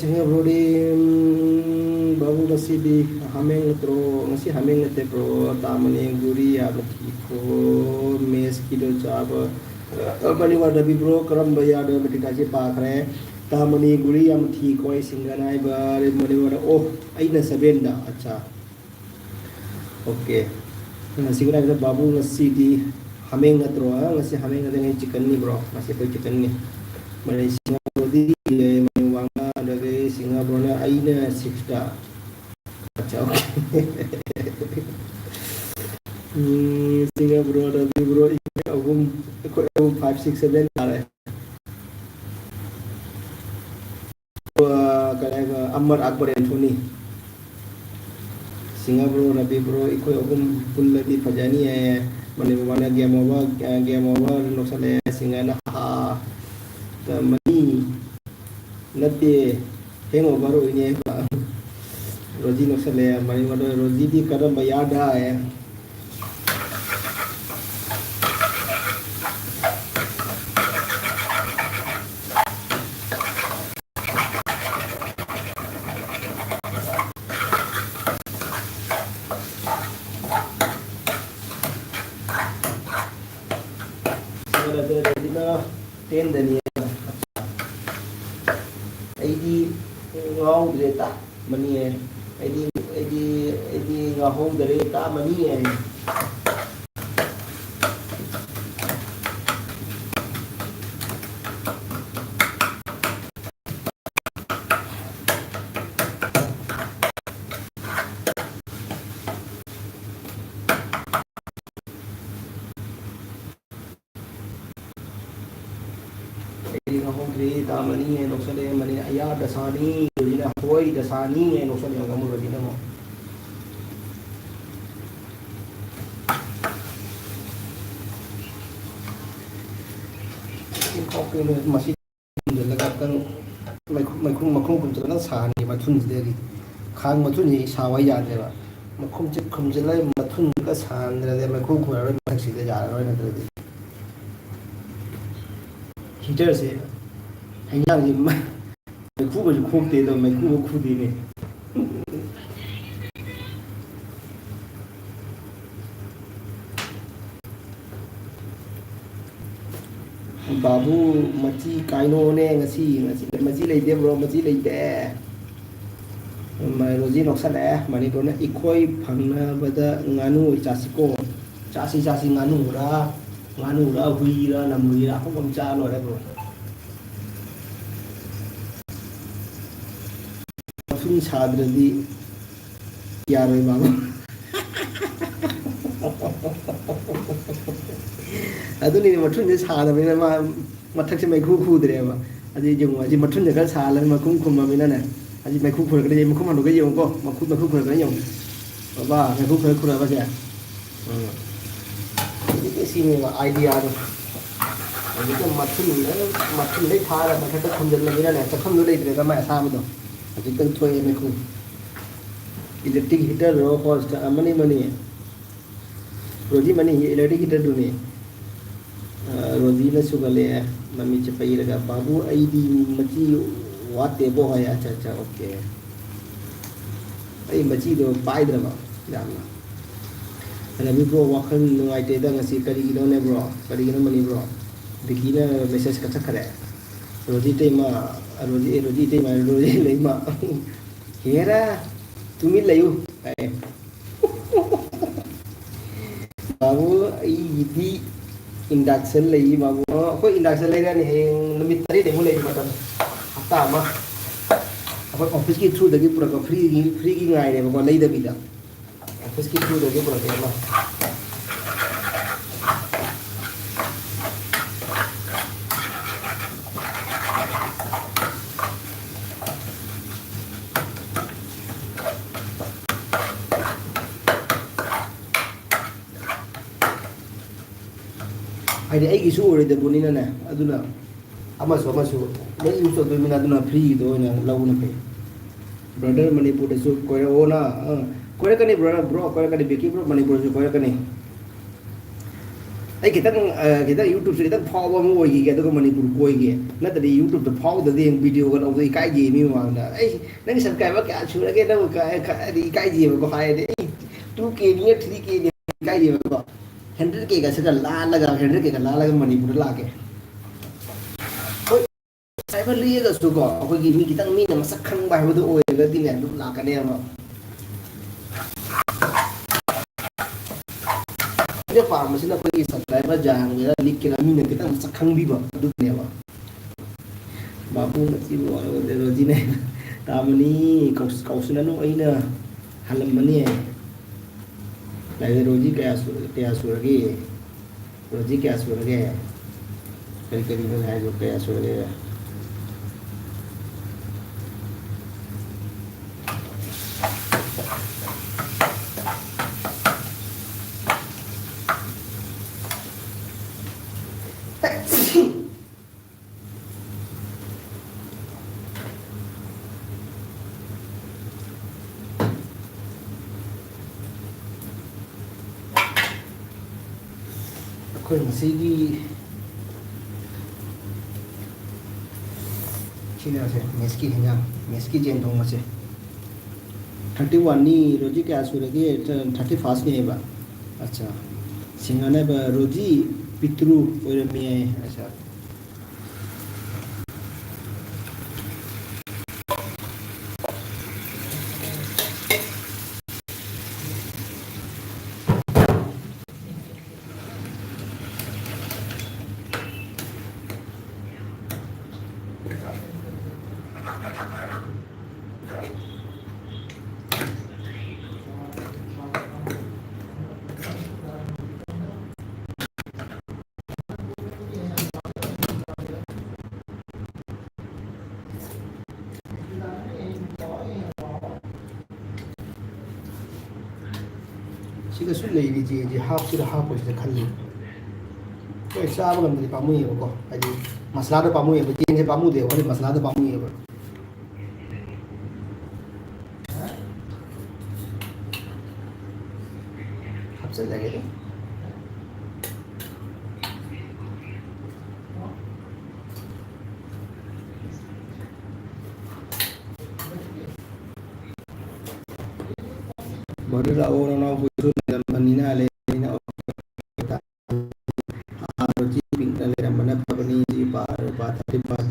ꯁꯤꯡꯍ ꯕ꯭ꯔꯣꯗꯤ, ꯎꯝ, ꯕꯥꯕꯨ ꯉꯁꯤꯗꯤ ꯍꯥꯃꯦꯡ ꯅꯠꯇ꯭ꯔꯣ? ꯉꯁꯤ ꯍꯥꯃꯦꯡ ꯅꯠꯇꯦ ꯕ꯭ꯔꯣ, ꯇꯥ ꯃꯅꯤ ꯒꯨꯔꯤ ꯌꯥꯝ ꯊꯤꯀꯣ, ꯃꯦꯁꯀꯤꯗꯣ ꯆꯥꯕ꯫ ꯑ, ꯃꯅꯤꯋꯥ ꯔꯕꯤ ꯕ꯭ꯔꯣ, ꯀꯔꯝꯕ ꯌꯥꯔꯗ ꯃꯇꯤꯛ ꯇꯥꯁꯤ ꯄꯥꯈ꯭ꯔꯦ? ꯇꯥ ꯃꯅꯤ ꯒꯨꯔꯤ ꯌꯥꯝ ꯊꯤꯀꯣ, ꯑꯩ ꯁꯤꯡꯒꯅ ꯍꯥꯏꯕ ꯃꯅꯤꯋꯥꯗ, ꯑꯣ, ꯑꯩꯅ ꯁꯕꯦꯟꯗ, ꯑꯠꯆꯥ꯫ ꯑꯣꯀꯦ꯫ ꯉꯁꯤ ꯀꯗꯥꯏꯗ ꯕꯥꯕꯨ ꯉꯁꯤꯗꯤ ꯍꯥꯃꯦꯡ ꯅꯠꯇ꯭ꯔꯣ? ꯑ, ꯉꯁꯤ ꯍꯥꯃꯦꯡ ꯅꯠꯇꯦ, ꯉꯁꯤ ꯆꯤꯛꯀꯟꯅꯤ ꯕ꯭ꯔꯣ꯫ ꯉꯁꯤ ꯑꯩꯈꯣꯏ ꯆꯤꯛꯀꯟꯅꯤ꯫ ꯃꯔꯩ ꯁꯤꯡꯍꯥꯕꯨꯗꯤ ꯂꯩ, ꯃꯔꯩ ꯋꯥꯡꯅ, ꯑꯗꯒꯤ ꯁꯤꯡꯍꯥꯕ꯭ꯔꯣꯅ ꯑꯩꯅ ꯁꯤꯛꯁꯇ꯫ ꯑꯠꯆꯥ, ꯑꯣꯀꯦ꯫ ꯎꯝ, ꯁꯤꯡꯍꯥꯕ꯭ꯔꯣ, ꯔꯕꯤ ꯕ꯭ꯔꯣ, ꯑꯩꯈꯣꯏ ꯑꯍꯨꯝ, ꯑꯩꯈꯣꯏ ꯑꯍꯨꯝ, ꯐꯥꯏꯚ, ꯁꯤꯛꯁ, ꯁꯚꯦꯟ ꯇꯥꯔꯦ꯫ ꯑ, ꯀꯔꯤ ꯍꯥꯏꯕ, ꯑꯃꯔ ꯑꯛꯕꯔ ꯑꯦꯟꯊꯣꯅꯤ꯫ ꯁꯤꯡꯍ ꯕ꯭ꯔꯣ, ꯔꯕꯤ ꯕ꯭ꯔꯣ, ꯑꯩꯈꯣꯏ ꯑꯍꯨꯝ ꯄꯨꯜꯂꯗꯤ ꯐꯖꯅꯤ ꯍꯥꯏꯌꯦ꯫ ꯃꯅꯤꯄꯨꯔ ꯃꯥꯅ game over, ꯑ, game over ꯂꯧꯁꯜꯂꯛꯑꯦ꯫ ꯁꯤꯡꯍꯅ ꯍꯥ, ꯇ ꯃꯅꯤ ꯅꯠꯇꯦ, hangover ꯑꯣꯏꯅꯤ ꯍꯥꯏꯕ꯫ ꯔꯣꯖꯤ ꯂꯧꯁꯜꯂꯛꯑꯦ꯫ ꯃꯅꯤꯄꯨꯔꯗ ꯔꯣꯖꯤꯗꯤ ꯀꯔꯝꯕ ꯌꯥꯔꯗ ꯍꯥꯏꯌꯦ꯫ ꯁꯤꯃꯅ ꯇꯦꯟꯗꯅꯤ꯫ ꯑꯩꯗꯤ ꯉꯥꯎꯗ꯭ꯔꯦ ꯇꯥ ꯃꯅꯤ꯫ ꯑꯩꯗꯤ, ꯑꯩꯗꯤ, ꯑꯩꯗꯤ ꯉꯥꯎꯍꯧꯗꯔꯦ ꯇꯥ ꯃꯅꯤ꯫ ꯑꯩꯗꯤ ꯉꯥꯎꯍꯧꯗ꯭ꯔꯦ ꯇꯥ ꯃꯅꯤ ꯍꯥꯏꯅ ꯂꯧꯁꯜꯂꯛꯑꯦ꯫ ꯃꯅꯤ ꯑꯌꯥ ꯗꯁꯥꯅꯤ꯫ ꯔꯣꯖꯤꯅ ꯍꯣꯏ ꯗꯁꯥꯅꯤ ꯍꯥꯏꯅ ꯂꯧꯁꯜꯂꯛꯑꯦ꯫ ꯑꯃꯨꯛ ꯔꯣꯖꯤꯅ ꯑꯃꯨꯛ꯫ ꯃꯁꯤ ꯈꯨꯝꯖꯤꯜꯂꯒ ꯑꯝꯇꯪ ꯃꯩꯈꯨ-, ꯃꯩꯈꯨ-, ꯃꯈꯨꯝ ꯈꯨꯝꯖꯤꯜꯂꯒ ꯁꯥꯍꯟꯒꯦ ꯃꯊꯨꯟꯁꯤꯗꯒꯤ꯫ ꯈꯥꯡ ꯃꯊꯨꯟꯁꯤ ꯁꯥꯕ ꯌꯥꯗ꯭ꯔꯦꯕ꯫ ꯃꯈꯨꯝꯁꯤ ꯈꯨꯝꯖꯤꯜꯂꯒ ꯃꯊꯨꯟꯁꯤꯒ ꯁꯥꯍꯟꯗ꯭ꯔꯗꯤ ꯃꯩꯈꯨ ꯈꯨꯔꯔꯣꯏ ꯃꯊꯛꯁꯤꯗ, ꯌꯥꯔꯔꯣꯏ ꯅꯠꯇ꯭ꯔꯗꯤ꯫ Heaterꯁꯦ ꯍꯤꯟꯖꯥꯡꯁꯤ ꯃ-, ꯃꯩꯈꯨꯒꯁꯨ ꯈꯣꯛꯇꯦ ꯑꯗꯣ, ꯃꯩꯈꯨꯒ ꯈꯨꯗꯦꯅꯦ꯫ ꯕꯥꯕꯨ, ꯃꯆꯤ ꯀꯥꯏꯅꯣꯅꯦ ꯉꯁꯤ꯫ ꯉꯁꯤ ꯃꯆꯤ ꯂꯩꯇꯦ bro, ꯃꯆꯤ ꯂꯩꯇꯦ꯫ ꯃ-, ꯔꯣꯖꯤ ꯅꯣꯛꯁꯜꯂꯛꯑꯦ꯫ ꯃꯅꯤꯄꯨꯔꯅ ꯏꯈꯣꯏ ꯐꯪꯅꯕꯗ ꯉꯥꯅꯨ ꯑꯣꯏ ꯆꯥꯁꯤꯀꯣ꯫ ꯆꯥꯁꯤ, ꯆꯥꯁꯤ, ꯉꯥꯅꯨꯔ, ꯉꯥꯅꯨꯔ, ꯍꯨꯏꯔ, ꯂꯝꯍꯨꯏꯔ, ꯑꯐꯪꯕ ꯑꯃ ꯆꯥ ꯂꯣꯏꯔꯦ bro꯫ ꯃꯊꯨꯟ ꯁꯥꯗ꯭ꯔꯗꯤ ꯌꯥꯔꯣꯏ ꯃꯥꯕꯨ꯫ ꯑꯗꯨꯅꯤꯅꯦ, ꯃꯊꯨꯟꯁꯦ ꯁꯥꯗꯕꯅꯤꯅ ꯃꯥ ꯃꯊꯛꯁꯦ ꯃꯩꯈꯨ ꯈꯨꯗ꯭ꯔꯦꯕ꯫ ꯑꯗꯨ ꯌꯦꯡꯉꯨ, ꯑꯁꯤ ꯃꯊꯨꯟꯁꯦ ꯈꯔ ꯁꯥꯍꯜꯂꯒ ꯃꯈꯨꯝ ꯈꯨꯝꯃꯕꯅꯤꯅꯅꯦ, ꯑꯁꯤ ꯃꯩꯈꯨ ꯈꯨꯔꯛꯀꯅꯤ, ꯃꯈꯨꯝ ꯍꯥꯡꯗꯣꯛꯑꯒ ꯌꯦꯡꯉꯨꯀꯣ, ꯃꯈꯨ-, ꯃꯩꯈꯨ ꯈꯨꯔꯛꯀꯅꯤ ꯌꯦꯡꯉꯨ꯫ ꯕꯕꯥ, ꯃꯩꯈꯨ ꯈꯔ ꯈꯨꯔꯛꯑꯕꯁꯦ꯫ ꯎꯝ꯫ ꯍꯧꯖꯤꯛꯀꯤ ꯁꯤꯅꯦꯕ idea ꯗꯣ꯫ ꯍꯧꯖꯤꯛꯇ ꯃꯊꯨꯟꯗ, ꯃꯊꯨꯟꯗꯩ ꯊꯥꯔ ꯃꯊꯛꯇ ꯊꯝꯖꯤꯜꯂꯕꯅꯤꯅꯅꯦ, ꯆꯠꯐꯝꯗꯣ ꯂꯩꯇ꯭ꯔꯦꯗ ꯃꯥꯏ ꯑꯁꯥꯕꯗꯣ꯫ ꯍꯧꯖꯤꯛꯇꯪ ꯊꯣꯛꯑꯦ ꯃꯩꯈꯨ꯫ Electric heater ꯔꯣ, ꯍꯣꯁꯇ ꯑꯃꯅꯤ, ꯑꯃꯅꯤ꯫ ꯔꯣꯖꯤ ꯃꯅꯤ, electric heater ꯗꯨꯅꯤ꯫ ꯑ, ꯔꯣꯖꯤꯅ ꯁꯨꯒꯠꯂꯛꯑꯦ, ꯃꯃꯤꯠꯁꯦ ꯄꯩꯔꯒ, "ꯕꯥꯕꯨ, ꯑꯩꯗꯤ ꯃꯆꯤ ꯋꯥꯠꯇꯦꯕꯣ" ꯍꯥꯏ꯫ ꯑꯠꯆꯥ, ꯑꯠꯆꯥ, okay꯫ ꯑꯩ ꯃꯆꯤꯗꯣ ꯄꯥꯏꯗ꯭ꯔꯕ ꯌꯥꯝꯅ꯫ ꯔꯕꯤ bro, ꯋꯥꯈꯜ ꯅꯨꯡꯉꯥꯏꯇꯦꯗ ꯉꯁꯤ, ꯀꯔꯤꯒꯤꯅꯣꯅꯦ bro? ꯀꯔꯤꯒꯤꯅꯣ ꯃꯅꯤ bro? ꯕꯤꯀꯤꯅ message ꯀꯛꯊꯠꯈꯔꯦ꯫ ꯔꯣꯖꯤ ꯏꯇꯩꯃ, ꯔꯣꯖꯤ, ꯑꯦ, ꯔꯣꯖꯤ ꯏꯇꯩꯃ, ꯔꯣꯖꯤ ꯂꯩꯃ꯫ ꯍꯦꯔꯥ, ꯇꯨꯃꯤꯟ ꯂꯩꯌꯨ ꯍꯥꯏ꯫ ꯕꯥꯕꯨ, ꯑꯩꯒꯤꯗꯤ induction ꯂꯩ, ꯕꯥꯕꯨ꯫ ꯑ, ꯑꯩꯈꯣꯏ induction ꯂꯩꯔꯅꯤ ꯍꯌꯦꯡ ꯅꯨꯃꯤꯠ ꯇꯔꯦꯠꯅꯤꯃꯨꯛ ꯂꯩꯕ ꯃꯇꯝ, ꯍꯞꯇꯥ ꯑꯃ꯫ ꯑꯩꯈꯣꯏ office ꯀꯤ through ꯗꯒꯤ ꯄꯨꯔꯛꯄ, free ꯒꯤ, free ꯒꯤ ꯉꯥꯏꯔꯦꯕꯀꯣ, ꯂꯩꯗꯕꯤꯗ꯫ Office ꯀꯤ through ꯗꯒꯤ ꯄꯨꯔꯛꯄ ꯑꯃ꯫ ꯍꯥꯏꯗꯤ ꯑꯩꯒꯤꯁꯨ ꯑꯣꯏꯔꯣꯏꯗꯕꯅꯤꯅꯅꯦ, ꯑꯗꯨꯅ ꯑꯃꯁꯨ ꯑꯃꯁꯨ ꯂꯣꯏ use ꯇꯧꯗꯣꯏꯅꯤꯅ, ꯑꯗꯨꯅ free ꯗꯣ ꯑꯣꯏꯅ ꯂꯧꯕꯅ ꯐꯩ꯫ Brother, ꯃꯅꯤꯄꯨꯔꯗꯁꯨ ꯀꯣꯏꯔꯛꯑꯣꯅ꯫ ꯑ, ꯀꯣꯏꯔꯛꯀꯅꯤ brother, bro, ꯀꯣꯏꯔꯛꯀꯅꯤ, ꯕꯤꯀꯤ bro, ꯃꯅꯤꯄꯨꯔꯁꯨ ꯀꯣꯏꯔꯛꯀꯅꯤ꯫ ꯑꯩ ꯈꯤꯇꯪ ꯑ, ꯈꯤꯇꯪ ꯌꯨꯇ꯭ꯌꯨꯕꯁꯦ ꯈꯤꯇꯪ ꯐꯥꯎꯕ ꯑꯃ ꯑꯣꯏꯈꯤꯒꯦ, ꯑꯗꯨꯒ ꯃꯅꯤꯄꯨꯔ ꯀꯣꯏꯒꯦ꯫ ꯅꯠꯇ꯭ꯔꯗꯤ ꯌꯨꯇ꯭ꯌꯨꯕꯇ ꯐꯥꯎꯗꯗꯤ ꯍꯌꯦꯡ ꯚꯤꯗꯤꯑꯣꯒ ꯂꯧꯕꯗ ꯏꯀꯥꯏꯖꯩ ꯃꯤ ꯃꯃꯥꯡꯗ꯫ "ꯑꯩ, ꯅꯪꯒꯤ ꯁꯕꯁꯀ꯭ꯔꯥꯏꯕꯔ ꯀꯌꯥ ꯁꯨꯔꯒꯦ? ꯅꯪꯕꯨ ꯀꯥꯏ-, ꯀꯥꯏ-, ꯍꯥꯏꯗꯤ ꯏꯀꯥꯏꯖꯩꯕꯀꯣ ꯍꯥꯏꯔꯗꯤ, ꯑꯩ ꯇꯨ ꯀꯦꯅꯤ, ꯊ꯭ꯔꯤ ꯀꯦꯅꯤ ꯏꯀꯥꯏꯖꯩꯕꯀꯣ꯫ ꯍꯟꯗ꯭ꯔꯦꯠ ꯀꯦꯒ ꯁꯤꯒ ꯂꯥꯜꯂꯒ, ꯍꯟꯗ꯭ꯔꯦꯠ ꯀꯦꯒ ꯂꯥꯜꯂꯒ ꯃꯅꯤꯄꯨꯔꯗ ꯂꯥꯛꯀꯦ꯫ ꯍꯣꯏ, ꯁꯕꯁꯀ꯭ꯔꯥꯏꯕꯔ ꯂꯤꯛꯑꯒꯁꯨꯀꯣ, ꯑꯩꯈꯣꯏꯒꯤ ꯃꯤ ꯈꯤꯇꯪ ꯃꯤꯅ ꯃꯁꯛ ꯈꯪꯕ ꯍꯥꯏꯕꯗꯨ ꯑꯣꯏꯔꯒꯗꯤꯅꯦ, ꯑꯗꯨꯝ ꯂꯥꯛꯀꯅꯦꯕ꯫ ꯑꯩꯅ ꯄꯥꯝꯕꯁꯤꯅ ꯑꯩꯈꯣꯏꯒꯤ ꯁꯕꯁꯀ꯭ꯔꯥꯏꯕꯔ ꯌꯥꯝꯒꯦꯔꯥ ꯂꯤꯛꯀꯦꯔꯥ ꯃꯤꯅ ꯈꯤꯇꯪ ꯃꯁꯛ ꯈꯪꯕꯤꯕ ꯑꯗꯨꯅꯦꯕ꯫ ꯕꯥꯕꯨ ꯃꯆꯤꯕꯨ ꯔꯣꯖꯤꯅꯦ꯫ ꯇꯥꯃꯅꯤ, ꯀꯧꯁ-, ꯀꯧꯁꯤꯜꯂꯅꯨ, ꯑꯩꯅ ꯍꯜꯂꯝꯃꯅꯤ꯫ ꯂꯥꯏꯗ ꯔꯣꯖꯤ ꯀꯌꯥ ꯁꯨ-, ꯀꯌꯥ ꯁꯨꯔꯒꯦ? ꯔꯣꯖꯤ ꯀꯌꯥ ꯁꯨꯔꯒꯦ? ꯀꯔꯤ ꯀꯔꯤꯅꯣ ꯍꯥꯏꯗꯣ ꯀꯌꯥ ꯁꯨꯔꯒꯦ? ꯑꯩꯈꯣꯏ ꯉꯁꯤꯒꯤ ꯁꯤꯅꯁꯦ ꯃꯦꯠꯁꯀꯤ ꯍꯦꯟꯖꯥꯡ, ꯃꯦꯠꯁꯀꯤ ꯌꯦꯟ ꯊꯣꯡꯕꯁꯦ꯫ ꯊꯥꯔꯇꯤ ꯋꯥꯟꯅꯤ, ꯔꯣꯖꯤ ꯀꯌꯥ ꯁꯨꯔꯒꯦ? ꯊꯥꯔꯇꯤ ꯐꯥꯔꯁꯅꯦꯕ꯫ ꯑꯠꯆꯥ, ꯁꯤꯡꯉꯥꯅꯦꯕ ꯔꯣꯖꯤ ꯄꯤꯇ꯭ꯔꯨ ꯑꯣꯏꯔꯝꯃꯤ ꯍꯥꯏ꯫ ꯑꯠꯆꯥ꯫ ꯁꯤꯗꯁꯨ ꯂꯩꯔꯤ ꯆꯦꯁꯦ ꯍꯥꯞꯁꯤꯔ ꯍꯥꯞꯄꯣꯏꯁꯤꯔ ꯈꯜꯂꯤ꯫ ꯍꯣꯏ, ꯆꯥꯕ ꯉꯝꯗ꯭ꯔꯗꯤ ꯄꯥꯝꯃꯨꯏꯌꯦꯕꯀꯣ, ꯍꯥꯏꯗꯤ ꯃꯁꯂꯥꯗꯣ ꯄꯥꯝꯃꯨꯏꯌꯦꯕ, ꯆꯦꯡꯁꯦ ꯄꯥꯝꯃꯨꯗꯦꯕ, ꯍꯥꯏꯗꯤ ꯃꯁꯂꯥꯗꯣ ꯄꯥꯝꯃꯨꯏꯌꯦꯕ꯫ ꯍꯥꯞꯆꯤꯜꯂꯒꯦ ꯑꯗꯨꯝ꯫ ꯕ꯭ꯔꯗꯔ ꯂꯥꯛꯑꯣ, ꯅꯅꯥꯎ ꯍꯣꯏꯁꯨ ꯂꯩꯔꯝꯕꯅꯤꯅ, ꯂꯩꯔꯕꯅꯤꯅ, ꯑꯣꯀꯦ꯫ ꯔꯣꯖꯤ ꯄꯤꯛꯅ ꯂꯩꯔꯝꯕꯅ ꯐꯕꯅꯤ, ꯁꯤ ꯄꯥꯔ ꯂꯨꯄꯥ ꯊꯥꯔꯇꯤ ꯐꯥꯏꯚ꯫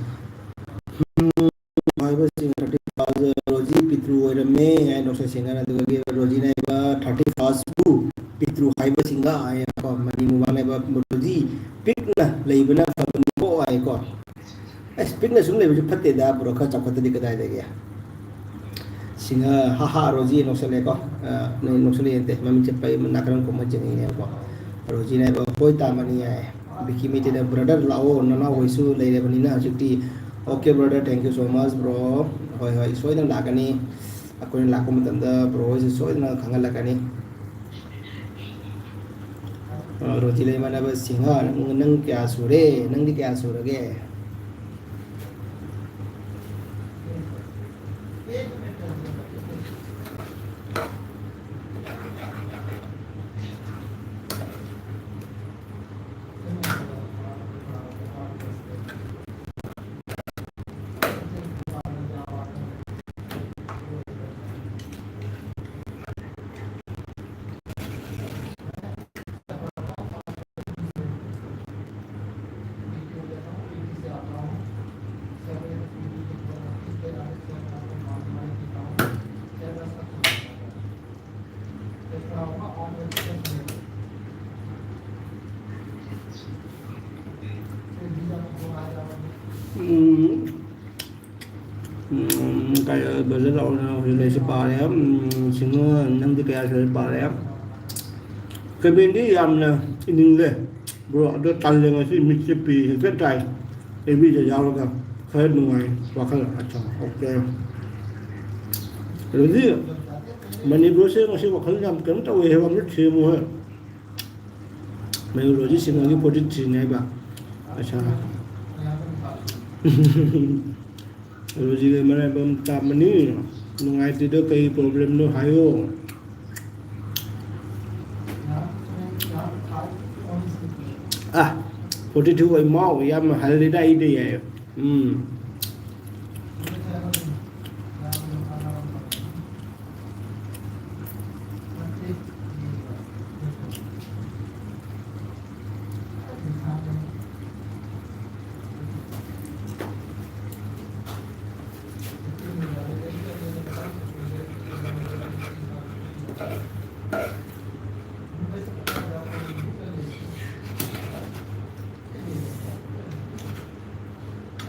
ꯍꯥꯏꯕꯁꯤꯡ ꯊꯥꯔꯇꯤ ꯐꯥꯏꯚ ꯔꯣꯖꯤ ꯄꯤꯇ꯭ꯔꯨ ꯑꯣꯏꯔꯝꯃꯦ ꯍꯥꯏꯅ ꯅꯣꯛꯁꯟ ꯁꯦꯡꯅ, ꯑꯗꯨꯗꯒꯤ ꯔꯣꯖꯤꯅ ꯍꯥꯏꯕ ꯊꯥꯔꯇꯤ ꯐꯥꯏꯚꯄꯨ ꯄꯤꯇ꯭ꯔꯨ ꯍꯥꯏꯕꯁꯤꯡꯒ ꯍꯥꯏꯌꯦꯀꯣ, ꯃꯅꯤ ꯃꯨꯕꯥꯅ ꯍꯥꯏꯕ ꯔꯣꯖꯤ ꯄꯤꯛꯅ ꯂꯩꯕꯅ ꯐꯕꯅꯤꯀꯣ ꯍꯥꯏꯌꯦꯀꯣ꯫ ꯑꯁ, ꯄꯤꯛꯅ ꯁꯨꯝ ꯂꯩꯕꯁꯨ ꯐꯠꯇꯦꯗ, ꯕ꯭ꯔꯣ, ꯈꯔ ꯆꯥꯎꯈꯠꯇꯗꯤ ꯀꯗꯥꯏꯗꯒꯤ? ꯁꯤꯡꯍ, ꯍꯥ ꯍꯥ, ꯔꯣꯖꯤ ꯅꯣꯛꯁꯜꯂꯦꯀꯣ꯫ ꯑ, ꯅꯣꯛꯁꯜꯂꯦ ꯅꯠꯇꯦ, ꯃꯃꯤꯠꯁꯦ ꯄꯩ ꯅꯥꯀꯔꯝ ꯈꯨꯝꯃ ꯆꯤꯡꯉꯤꯅꯦꯕꯀꯣ꯫ ꯔꯣꯖꯤꯅ ꯍꯥꯏꯕ, "ꯍꯣꯏ ꯇꯥꯃꯅꯤ" ꯍꯥꯏ꯫ ꯕꯤꯀꯤ ꯃꯤꯇꯤꯅ, "ꯕ꯭ꯔꯗꯔ ꯂꯥꯛꯑꯣ, ꯅꯅꯥꯎ ꯍꯣꯏꯁꯨ ꯂꯩꯔꯕꯅꯤꯅ ꯍꯧꯖꯤꯛꯇꯤ"꯫ Okay brother, thank you so much bro꯫ ꯍꯣꯏ, ꯍꯣꯏ, ꯁꯣꯏꯗꯅ ꯂꯥꯛꯀꯅꯤ꯫ ꯑꯩꯈꯣꯏꯅ ꯂꯥꯛꯄ ꯃꯇꯝꯗ ꯕ꯭ꯔꯣ ꯍꯣꯏꯁꯨ ꯁꯣꯏꯗꯅ ꯈꯪꯍꯜꯂꯛꯀꯅꯤ꯫ ꯑ, ꯔꯣꯖꯤ ꯂꯩꯃꯥꯟꯅꯕ ꯁꯤꯡꯍ, ꯅꯪ, ꯅꯪ ꯀꯌꯥ ꯁꯨꯔꯦ? ꯅꯪꯗꯤ ꯀꯌꯥ ꯁꯨꯔꯒꯦ? ꯎꯝ꯫ ꯎꯝ, ꯀꯩ, ꯕ꯭ꯔꯗꯔ ꯂꯥꯛꯑꯣꯅ ꯍꯧꯖꯤꯛ ꯂꯩꯁꯤ ꯄꯥꯔꯦ꯫ ꯎꯝ, ꯁꯤꯡꯍ, ꯅꯪꯗꯤ ꯀꯌꯥ ꯁꯨꯔꯦ ꯄꯥꯔꯦ꯫ ꯀꯃꯦꯟꯗꯤ ꯌꯥꯝꯅ ꯏꯅꯤꯡꯂꯦ꯫ ꯕ꯭ꯔꯣ, ꯑꯗꯣ ꯇꯜꯂꯦ ꯉꯁꯤ, ꯃꯤꯠꯁꯦ ꯄꯤ ꯍꯦꯛꯇ ꯇꯥꯏ꯫ ꯑꯦꯕꯤꯗ ꯌꯥꯎꯔꯒ ꯈꯔ ꯅꯨꯡꯉꯥꯏ ꯋꯥꯈꯜ꯫ ꯑꯠꯆꯥ, ꯑꯣꯀꯦ꯫ ꯑꯗꯨꯗꯤ ꯃꯅꯤꯄꯨꯔꯁꯦ ꯉꯁꯤ ꯋꯥꯈꯜ ꯌꯥꯝ ꯀꯩꯅꯣ ꯇꯧꯋꯦ ꯍꯥꯏꯕ, ꯑꯃ ꯁꯦꯝꯃꯨ ꯍꯣꯏ꯫ ꯃꯌꯨꯔꯣꯂꯣꯖꯤꯁꯁꯤꯡ ꯑꯃꯒꯤ ꯐꯣꯔꯇꯤ ꯊ꯭ꯔꯤꯅꯦ ꯍꯥꯏꯕ꯫ ꯑꯠꯆꯥ꯫ ꯔꯣꯖꯤꯒ ꯃꯔꯥꯏꯕꯛ ꯇꯥꯕꯅꯤ꯫ ꯅꯨꯡꯉꯥꯏꯇꯦꯗꯣ ꯀꯩ ꯄ꯭ꯔꯣꯕ꯭ꯂꯦꯝꯅꯣ ꯍꯥꯏꯌꯣ꯫ ꯑ, ꯐꯣꯔꯇꯤ ꯇꯨ ꯑꯣꯏ ꯃꯥꯎ ꯌꯥꯝ ꯍꯜꯂꯤꯗ ꯑꯩꯗꯤ ꯌꯥꯏ꯫ ꯎꯝ꯫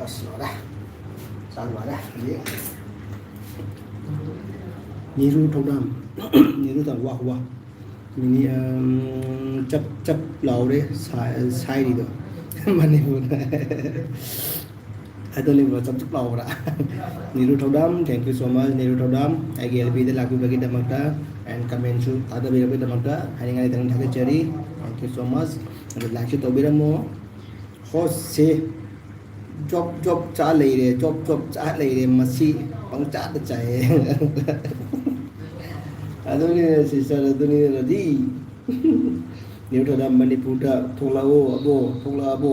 ꯑꯁ, ꯂꯣꯏꯔꯦ꯫ ꯆꯥꯛ ꯂꯣꯏꯔꯦ꯫ ꯍꯧꯖꯤꯛ ꯅꯤꯔꯨ ꯊꯧꯗꯥꯝ꯫ ꯅꯤꯔꯨ ꯊꯧꯗꯥꯝ꯫ ꯋꯥ, ꯋꯥ꯫ ꯃꯤꯅꯤ-, ꯑꯝ, ꯆꯞ ꯆꯞ ꯂꯥꯎꯔꯦ꯫ ꯁꯥ-, ꯁꯥꯏꯔꯤꯗꯣ꯫ ꯃꯅꯤꯄꯨꯔꯗ꯫ ꯑꯗꯨꯅꯤꯕ, ꯆꯞ ꯆꯞ ꯂꯥꯎꯕ꯭ꯔꯥ? ꯅꯤꯔꯨ ꯊꯧꯗꯥꯝ, thank you so much, ꯅꯤꯔꯨ ꯊꯧꯗꯥꯝ, ꯑꯩꯒꯤ ꯑꯦꯜ ꯕꯤꯗ ꯂꯥꯛꯄꯤꯕꯒꯤꯗꯃꯛꯇ and commentꯁꯨ ꯊꯥꯗꯕꯤꯔꯛꯄꯒꯤꯗꯃꯛꯇ ꯍꯥꯏꯅꯤꯡꯉꯥꯏ ꯂꯩꯇꯅ ꯊꯥꯒꯠꯆꯔꯤ꯫ Thank you so much꯫ ꯑꯗꯨ likeꯁꯨ ꯇꯧꯕꯤꯔꯝꯃꯣ꯫ ꯍꯣꯁꯁꯦ ꯖꯣꯞ ꯖꯣꯞ ꯆꯥ ꯂꯩꯔꯦ, ꯖꯣꯞ ꯖꯣꯞ ꯆꯥ ꯂꯩꯔꯦ, ꯃꯁꯤ ꯄꯪꯆꯥꯗ ꯆꯥꯏꯌꯦ꯫ ꯑꯗꯨꯅꯤꯅꯦ sister, ꯑꯗꯨꯅꯤꯅꯦ ꯔꯥꯖꯤ꯫ ꯅꯤꯔꯨ ꯊꯧꯗꯥꯝ, ꯃꯅꯤꯄꯨꯔꯗ ꯊꯣꯛꯂꯛꯑꯣ ꯑꯕꯣ, ꯊꯣꯛꯂꯛꯑꯕꯣ?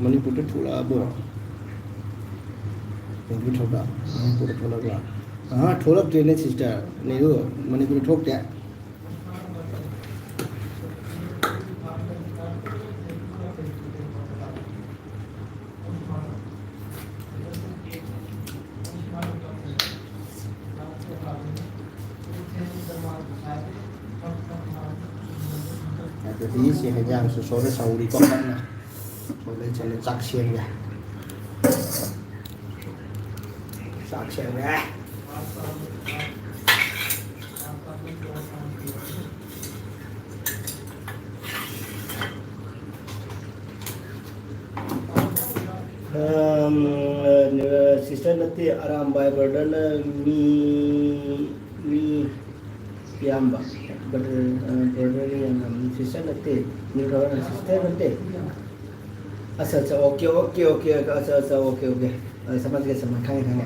ꯃꯅꯤꯄꯨꯔꯗ ꯊꯣꯛꯂꯛꯑꯕꯣ? ꯅꯤꯔꯨ ꯊꯧꯗꯥꯝ, ꯃꯅꯤꯄꯨꯔꯗ ꯊꯣꯛꯂꯛꯂ? ꯑꯍꯥ, ꯊꯣꯛꯂꯛꯇ꯭ꯔꯦꯅꯦ sister꯫ ꯅꯤꯔꯨ ꯃꯅꯤꯄꯨꯔꯗ ꯊꯣꯛꯇꯦ꯫ ꯑꯗꯨꯗꯤ ꯁꯤ ꯍꯦꯟꯖꯥꯡꯁꯨ ꯁꯣꯗ ꯁꯧꯔꯤꯀꯣ ꯀꯟꯅ꯫ ꯁꯣꯗ ꯆꯠꯂꯦ, ꯆꯥꯛ ꯁꯦꯝꯒꯦ꯫ ꯆꯥꯛ ꯁꯦꯝꯒꯦ꯫ ꯑꯝ, sister ꯅꯠꯇꯦ, ꯑꯔꯥꯝꯕꯥꯏ brotherꯅ ꯃꯤ, ꯃꯤ ꯏꯌꯥꯝꯕ, brother, ꯑ, brother ꯏꯌꯥꯝꯕ, sister ꯅꯠꯇꯦ, ꯅꯤꯔꯨ ꯊꯧꯗꯥꯝ sister ꯅꯠꯇꯦ꯫ ꯑꯠꯆꯥ, ꯑꯠꯆꯥ, okay, okay, okay, ꯑꯠꯆꯥ, ꯑꯠꯆꯥ, okay, okay꯫ ꯑ, ꯁꯃꯖꯒꯦ, ꯁꯃꯖ, ꯈꯪꯉꯦ, ꯈꯪꯉꯦ꯫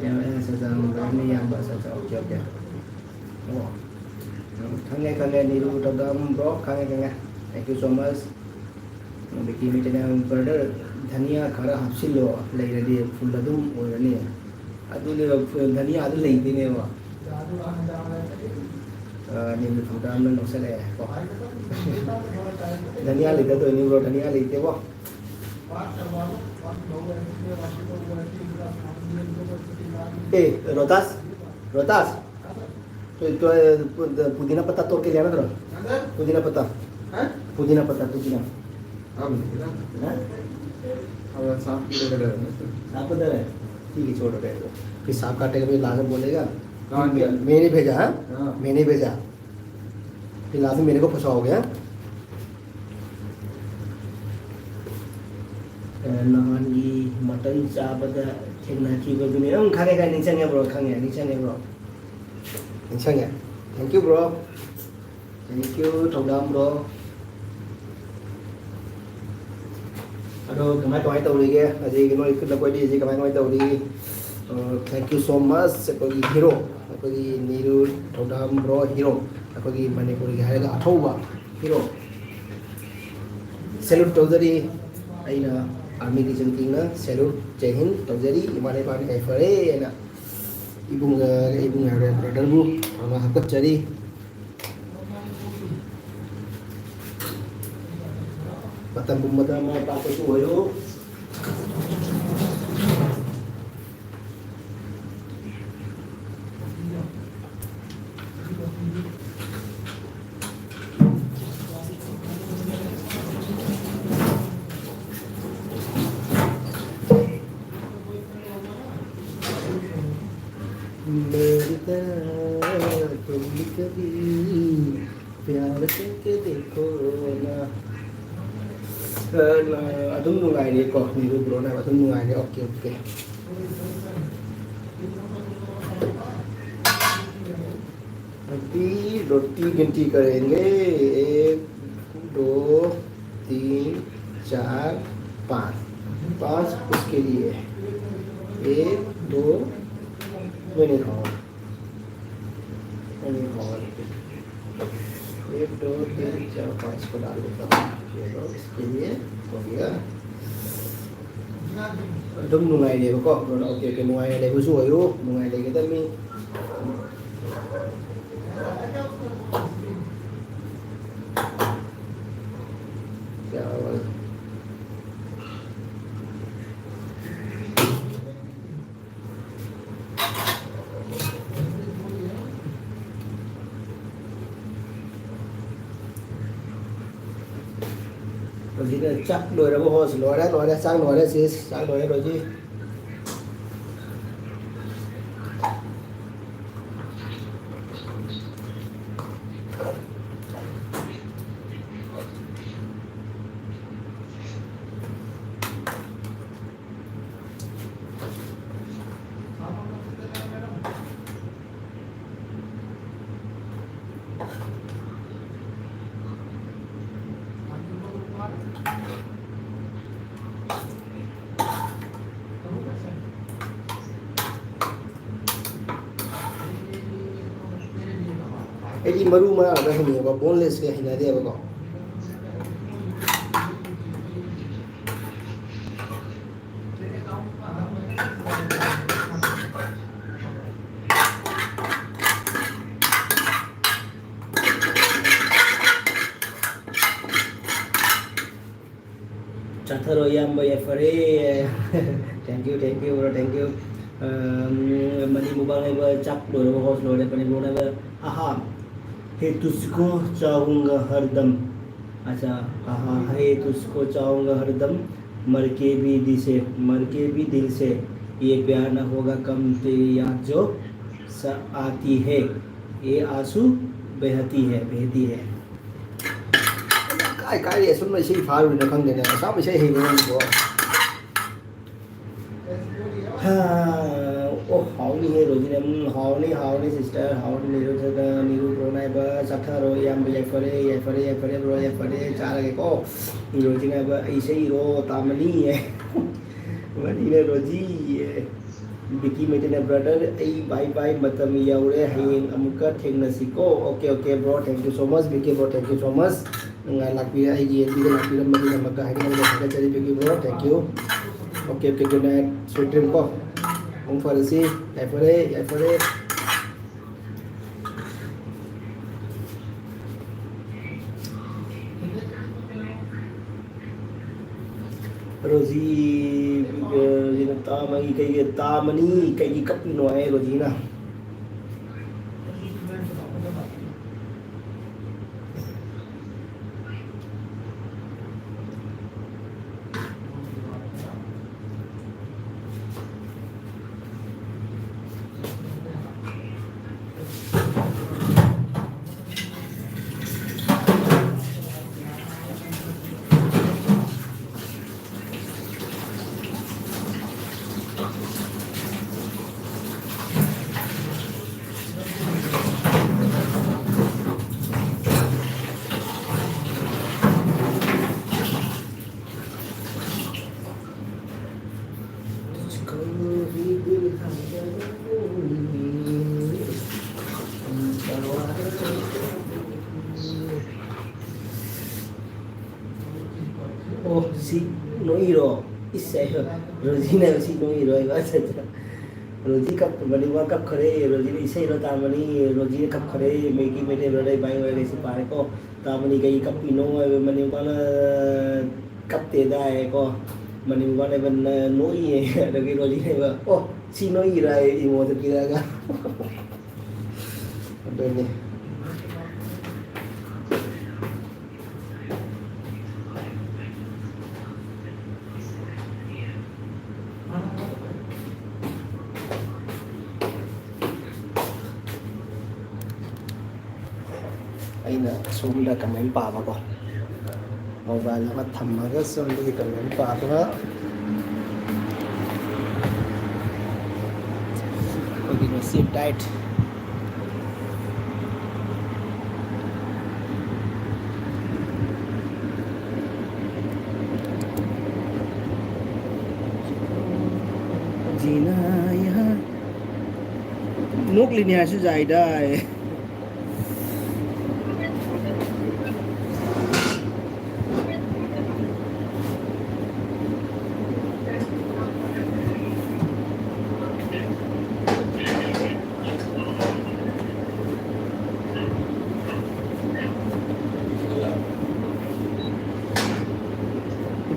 ꯌꯥꯝ, ꯑ, ꯑꯠꯆꯥ, ꯑꯠꯆꯥ, brotherꯅ ꯏꯌꯥꯝꯕ, ꯑꯠꯆꯥ, ꯑꯠꯆꯥ, okay, okay꯫ ꯑꯣ꯫ ꯎꯝ, ꯈꯪꯉꯦ, ꯈꯪꯉꯦ, ꯅꯤꯔꯨ ꯊꯧꯗꯥꯝ bro, ꯈꯪꯉꯦ, ꯈꯪꯉꯦ꯫ Thank you so much꯫ ꯑꯗꯒꯤ ꯃꯩꯇꯩꯅ brother ꯙꯅꯤꯌꯥ ꯈꯔ ꯍꯥꯞꯆꯤꯜꯂꯣ, ꯂꯩꯔꯗꯤ full ꯑꯗꯨꯝ ꯑꯣꯏꯔꯅꯤ꯫ ꯑꯗꯨꯅꯦꯕ, ꯙꯅꯤꯌꯥꯗꯨ ꯂꯩꯇꯦꯅꯦꯕ꯫ ꯑ, ꯅꯤꯔꯨ ꯊꯧꯗꯥꯝꯅ ꯅꯣꯛꯁꯜꯂꯛꯑꯦ ꯀꯣ꯫ ꯙꯅꯤꯌꯥ ꯂꯩꯇꯗꯣꯏꯅꯤ bro, ꯙꯅꯤꯌꯥ ꯂꯩꯇꯦꯕꯣ꯫ ꯑꯦ, ꯔꯣꯇꯥꯁ, ꯔꯣꯇꯥꯁ꯫ तो, तो, पुदीना पत्ता तोड़ के ले आना जरा। हाँ, सर। पुदीना पत्ता। हाँ? पुदीना पत्ता, पुदीना। अब नहीं ना। हाँ? अब सांप की जगह डर है ना, सर। सांप डर है? ठीक है, छोड़ो, रहने दो। फिर सांप काटेगा, फिर लाकर बोलेगा, कहाँ गया? "मैंने भेजा, हाँ? हाँ। मैंने भेजा।" फिर लास्ट में मेरे को फंसाओगे, हाँ? ꯅꯍꯥꯟꯒꯤ ꯃꯇꯟ ꯆꯥꯕꯗ ꯊꯦꯡꯅꯈꯤꯕꯗꯨꯅꯤ꯫ ꯅꯪ ꯈꯪꯉꯦ, ꯈꯪꯉꯦ, ꯅꯤꯡꯁꯤꯡꯉꯦ bro, ꯈꯪꯉꯦ, ꯅꯤꯡꯁꯤꯡꯉꯦ bro꯫ ꯅꯤꯡꯁꯤꯡꯉꯦ꯫ Thank you, bro. Thank you, ꯊꯧꯗꯥꯝ bro꯫ ꯑꯗꯣ ꯀꯃꯥꯏ ꯀꯃꯥꯏ ꯇꯧꯔꯤꯒꯦ? ꯍꯧꯖꯤꯛ ꯅꯣꯏ ꯈꯨꯠꯅ ꯀꯣꯏꯔꯤꯁꯤ ꯀꯃꯥꯏ ꯀꯃꯥꯏ ꯇꯧꯔꯤ? ꯑ, thank you so much ꯑꯩꯈꯣꯏꯒꯤ hero, ꯑꯩꯈꯣꯏꯒꯤ ꯅꯤꯔꯨ ꯊꯧꯗꯥꯝ bro, hero, ꯑꯩꯈꯣꯏꯒꯤ ꯃꯅꯤꯄꯨꯔꯒꯤ ꯍꯥꯏꯔꯒ ꯑꯊꯧꯕ hero꯫ Salute ꯇꯧꯖꯔꯤ꯫ ꯑꯩꯅ army ꯒꯤ ꯖꯨꯟ ꯀꯤꯡꯅ salute, ꯖꯩ ꯍꯤꯟ ꯇꯧꯖꯔꯤ꯫ ꯏꯃꯥ ꯂꯩꯕꯥꯛꯅ ꯌꯥꯏꯐꯔꯦ ꯍꯥꯏꯅ ꯏꯕꯨꯡ, ꯏꯕꯨꯡ ꯍꯥꯏꯔꯦ, brother ꯕꯨ ꯊꯧꯅꯥ ꯍꯥꯞꯀꯠꯆꯔꯤ꯫ ꯃꯇꯝ ꯄꯨꯝꯕꯗ ꯃꯥꯏ ꯄꯥꯛꯄꯁꯨ ꯑꯣꯏꯌꯨ꯫ मेरी तरह तुम भी कभी प्यार करके देखो ना। ꯑ, ꯑꯗꯨꯝ ꯅꯨꯡꯉꯥꯏꯔꯤꯀꯣ, ꯅꯤꯔꯨ bro ꯅ ꯑꯗꯨꯝ ꯅꯨꯡꯉꯥꯏꯔꯤ꯫ Okay, okay. अभी रोटी गिनती करेंगे। एक, दो, तीन, चार, पाँच। पाँच उसके लिए। एक, दो, नहीं, नहीं, हाँ। नहीं, हाँ। एक, दो, तीन, चार, पाँच को डाल देता हूँ। ये लो, इसके लिए हो गया। ꯑꯗꯨꯝ ꯅꯨꯡꯉꯥꯏꯔꯦꯕꯀꯣ꯫ ꯑꯗꯨꯅ okay, okay, ꯅꯨꯡꯉꯥꯏꯅ ꯂꯩꯕꯁꯨ ꯑꯣꯏꯌꯨ, ꯅꯨꯡꯉꯥꯏꯅ ꯂꯩꯒꯗꯕꯅꯤ꯫ क्या बात। ꯍꯧꯖꯤꯛꯅ ꯆꯥꯛ ꯂꯣꯏꯔꯕ ꯍꯣꯁ? ꯂꯣꯏꯔꯦ, ꯂꯣꯏꯔꯦ, ꯆꯥꯛ ꯂꯣꯏꯔꯦ ꯁꯤꯁ, ꯆꯥꯛ ꯂꯣꯏꯔꯦ ꯔꯣꯖꯤ꯫ ꯑꯩꯗꯤ ꯃꯔꯨ ꯃꯔꯥꯡꯗ ꯍꯩꯅꯩꯌꯦꯕ, ꯕꯣꯟꯂꯦꯁꯁꯦ ꯍꯩꯅꯗꯦꯕꯀꯣ꯫ ꯆꯥꯊꯔꯣ ꯏꯌꯥꯝꯕ, ꯌꯥꯏꯐꯔꯦ꯫ Thank you, thank you, bro, thank you꯫ ꯑꯝ, ꯃꯅꯤ ꯃꯨꯕꯥꯡ ꯍꯥꯏꯕ ꯆꯥꯛ ꯂꯣꯏꯔꯕ, ꯍꯣꯁ ꯂꯣꯏꯔꯦ, ꯃꯅꯤ ꯃꯨꯕꯥꯡ ꯍꯥꯏꯕ, ꯑꯍꯥ, है तुझको चाहूँगा हरदम। अच्छा, हाँ, हाँ, है तुझको चाहूँगा हरदम, मर के भी दिल से, मर के भी दिल से, ये प्यार ना होगा कम, तेरी याद जो स-, आती है, ये आंसू बहती है, बहती है। ꯀꯥꯏ ꯀꯥꯏꯗꯩ ꯑꯁꯨꯝꯕ ꯏꯁꯩ ꯐꯥꯔꯨꯔꯤꯅꯣ ꯈꯪꯗꯦꯅꯦ, ꯑꯁꯥꯝ ꯏꯁꯩ ꯍꯩꯕ ꯅꯪꯕꯣ꯫ ꯍꯥ, ꯑꯣ, ꯍꯥꯎꯅꯤꯍꯦ ꯔꯣꯖꯤꯅ, ꯎꯝ, ꯍꯥꯎꯅꯤ, ꯍꯥꯎꯅꯤ sister, ꯍꯥꯎꯅꯤ꯫ ꯅꯤꯔꯨ ꯁꯗꯥ, ꯅꯤꯔꯨ ꯕ꯭ꯔꯣ ꯅꯥꯏꯕ, ꯆꯥꯊꯔꯣ ꯏꯌꯥꯝꯕ, ꯌꯥꯏꯐꯔꯦ, ꯌꯥꯏꯐꯔꯦ, ꯌꯥꯏꯐꯔꯦ ꯕ꯭ꯔꯣ, ꯌꯥꯏꯐꯔꯦ, ꯆꯥꯔꯒꯦꯀꯣ꯫ ꯔꯣꯖꯤ ꯅꯥꯏꯕ, ꯏꯁꯩ ꯏꯔꯣ, ꯇꯥꯃꯅꯤ꯫ ꯃꯅꯤꯅ ꯔꯣꯖꯤ꯫ ꯕꯤꯀꯤ ꯃꯩꯇꯩꯅ, brother, ꯑꯩ bye bye, ꯃꯇꯝ ꯌꯧꯔꯦ, ꯍꯌꯦꯡ ꯑꯃꯨꯛꯀ ꯊꯦꯡꯅꯁꯤꯀꯣ꯫ Okay, okay, bro, thank you so much, ꯕꯤꯀꯤ bro, thank you so much꯫ ꯅꯨꯡꯉꯥꯏ ꯂꯥꯛꯄꯤꯔꯦ, ꯑꯩꯒꯤ ꯑꯦꯜ ꯕꯤꯗ ꯂꯥꯛꯄꯤꯔꯝꯕꯒꯤꯗꯃꯛꯇ ꯍꯥꯏꯅꯤꯡꯕ ꯊꯥꯒꯠꯆꯔꯤ, ꯕꯤꯀꯤ bro, thank you꯫ Okay, okay, good night, sweet dream ꯀꯣ꯫ ꯃꯪ ꯐꯔꯁꯤ, ꯌꯥꯏꯐꯔꯦ, ꯌꯥꯏꯐꯔꯦ꯫ ꯔꯣꯖꯤ, ꯑ, ꯁꯤꯅ ꯇꯥꯃꯅꯤ, ꯀꯩꯒꯤ ꯇꯥꯃꯅꯤ, ꯀꯩꯒꯤ ꯀꯞꯄꯤꯅꯣ ꯍꯥꯏ ꯔꯣꯖꯤꯅ꯫ ꯅꯣꯛꯏꯔꯣ? ꯏꯁ, ꯑꯩ, ꯔꯣꯖꯤꯅ ꯁꯤ ꯅꯣꯛꯏꯔꯣ? ꯑꯩ, ꯑꯠꯆꯥ, ꯑꯠꯆꯥ꯫ ꯔꯣꯖꯤ ꯀꯞ-, ꯃꯅꯤꯄꯨꯔ ꯀꯞꯈ꯭ꯔꯦ꯫ ꯔꯣꯖꯤꯅ ꯏꯁꯩ ꯂꯣꯏ ꯇꯥꯔꯝꯃꯅꯤ꯫ ꯔꯣꯖꯤꯅ ꯀꯞꯈ꯭ꯔꯦ꯫ ꯃꯦꯒꯤ ꯃꯩꯇꯩ ꯕ꯭ꯔꯗꯔ ꯏꯕꯥꯏ ꯑꯣꯏꯔꯦ ꯁꯤ ꯄꯥꯔꯦꯀꯣ꯫ ꯇꯥꯔꯝꯃꯅꯤ ꯀꯩꯒꯤ ꯀꯞꯄꯤꯅꯣ ꯍꯥꯏꯕ ꯃꯅꯤꯄꯨꯔꯅ ꯀꯞꯇꯦꯗ ꯍꯥꯏꯀꯣ꯫ ꯃꯅꯤꯄꯨꯔꯅ ꯏꯕꯟꯅ ꯅꯣꯛꯏꯌꯦ꯫ ꯑꯗꯒꯤ ꯔꯣꯖꯤꯅ ꯏꯕ, "ꯑꯣ, ꯁꯤ ꯅꯣꯛꯏꯔꯥ?" ꯍꯥꯏ ꯏꯃꯣꯖꯤ ꯄꯤꯔꯛꯑꯒ꯫ ꯑꯗꯨꯅꯤ꯫ ꯑꯩꯅ ꯁꯣꯝꯗ ꯀꯃꯦꯟ ꯄꯥꯕꯀꯣ, ꯃꯣꯕꯥꯏꯜ ꯑꯃ ꯊꯝꯃꯒ ꯁꯣꯝꯗꯒꯤ ꯀꯃꯦꯟ ꯄꯥꯕ꯫ ꯑꯩꯈꯣꯏꯒꯤ ꯉꯁꯤ ꯗꯥꯏꯠ꯫ ꯖꯤꯅꯥ ꯌꯥ-, ꯅꯣꯛꯂꯤꯅꯦ ꯍꯥꯏꯁꯨ ꯌꯥꯏꯗ꯫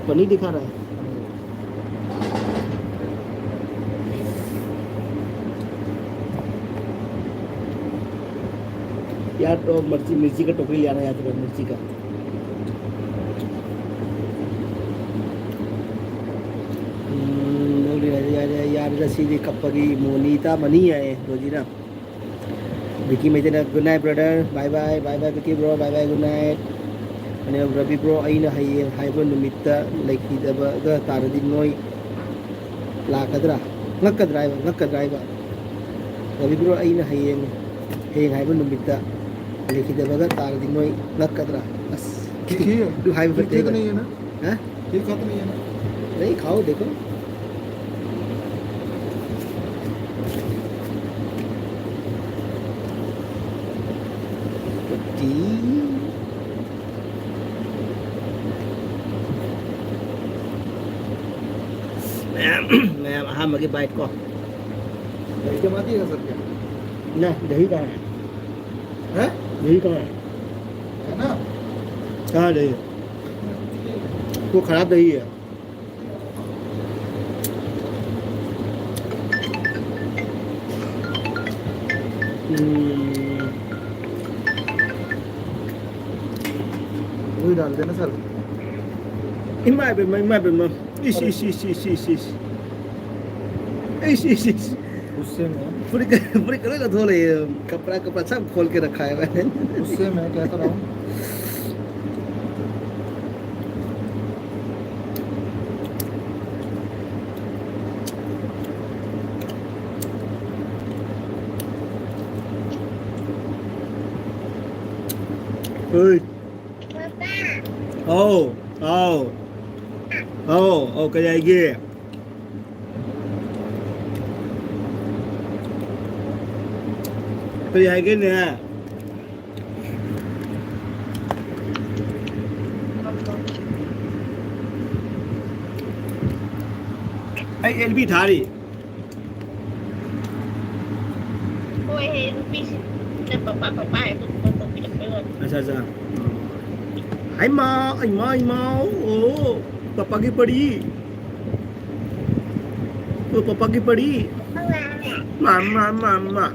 पनीर दिखा रहा है। यार, तो मिर्ची, मिर्ची का टोकरी ले आना याद रहे, मिर्ची का। ꯎꯝ, ꯅꯣꯛꯂꯤ ꯍꯥꯏꯗꯤ ꯌꯥꯔꯦ, ꯌꯥꯔꯦꯗ, ꯁꯤꯗꯤ ꯀꯞꯄꯒꯤ ꯃꯣꯅꯤ ꯇꯥꯃꯅꯤ ꯍꯥꯏꯌꯦ ꯔꯣꯖꯤꯅ꯫ ꯕꯤꯀꯤ ꯃꯩꯇꯩꯅ, "Good night, brother." Bye bye, bye bye, ꯕꯤꯀꯤ bro, bye bye, good night꯫ ꯑꯅꯤꯔꯛ ꯔꯕꯤ bro, ꯑꯩꯅ ꯍꯌꯦꯡ ꯍꯥꯏꯕ ꯅꯨꯃꯤꯠꯇ ꯂꯩꯈꯤꯗꯕꯒ ꯇꯥꯔꯗꯤ ꯅꯣꯏ ꯂꯥꯛꯀꯗ꯭ꯔꯥ? ꯉꯛꯀꯗ꯭ꯔꯥ ꯍꯥꯏꯕ, ꯉꯛꯀꯗ꯭ꯔꯥ ꯍꯥꯏꯕ? ꯔꯕꯤ bro, ꯑꯩꯅ ꯍꯌꯦꯡ, ꯍꯌꯦꯡ ꯍꯥꯏꯕ ꯅꯨꯃꯤꯠꯇ ꯂꯩꯈꯤꯗꯕꯒ ꯇꯥꯔꯗꯤ ꯅꯣꯏ ꯉꯛꯀꯗ꯭ꯔꯥ? ꯑꯁ, ठीक है, ꯑꯗꯨ ꯍꯥꯏꯕ ठीक है तो ꯐꯠꯇꯦꯕ꯫ नहीं है ना? ꯍꯥ? ठीक है तो नहीं है ना? नहीं, खाओ, देखो। टी। ꯑꯃꯒꯤ ꯕꯥꯏꯠ ꯀꯣ꯫ दही जमाती है सर क्या? ꯅ ꯗꯍꯤ ꯀꯥꯏ? है? ꯗꯍꯤ ꯀꯥꯏ? है ना? ꯀꯥꯏ ꯗꯍꯤ? वो खराब दही है। ꯎꯝ꯫ वही डाल देना सर। ꯏꯃꯥꯏ ꯄꯦꯝꯃ, ꯏꯃꯥꯏ ꯄꯦꯝꯃ꯫ ꯏꯁ, ꯏꯁ, ꯏꯁ, ꯏꯁ, ꯏꯁ, ꯏꯁ꯫ ꯏꯁ, ꯏꯁ, ꯏꯁ꯫ गुस्से में है। ꯐꯨꯔꯤꯠ, ꯐꯨꯔꯤꯠꯀ ꯂꯣꯏ ꯂꯧꯊꯣꯛꯂꯛꯑꯦ꯫ कपड़ा, कपड़ा सब खोल के रखा है मैंने। गुस्से में है, कहता रहा हूँ। ꯍꯣꯏ꯫ ꯑꯧ, ꯑꯧ꯫ ꯑꯧ, ꯑꯧ, ꯀꯩ ꯍꯥꯏꯒꯦ? ꯀꯩ ꯍꯥꯏꯒꯦꯅꯦ? ꯑꯩ ꯑꯦꯜ ꯕꯤ ꯊꯥꯔꯤ꯫ ꯍꯣꯏ ꯍꯦ, ꯅꯨꯄꯤꯁꯤ ꯅꯪ ꯄꯄꯥ, ꯄꯄꯥ ꯍꯥꯏꯕꯗꯨ ꯐꯣꯟ ꯇꯧꯕꯤꯔꯛꯄꯩ ꯋꯥꯅꯤ꯫ ꯑꯠꯆꯥ, ꯑꯠꯆꯥ꯫ ꯍꯩꯃꯥ, ꯍꯩꯃꯥ, ꯍꯩꯃꯥ, ꯑꯣ, ꯄꯄꯥꯒꯤ ꯄꯔꯤ꯫ ꯑꯣ, ꯄꯄꯥꯒꯤ ꯄꯔꯤ꯫ ꯃꯥ, ꯃꯥ, ꯃꯥ, ꯃꯥ꯫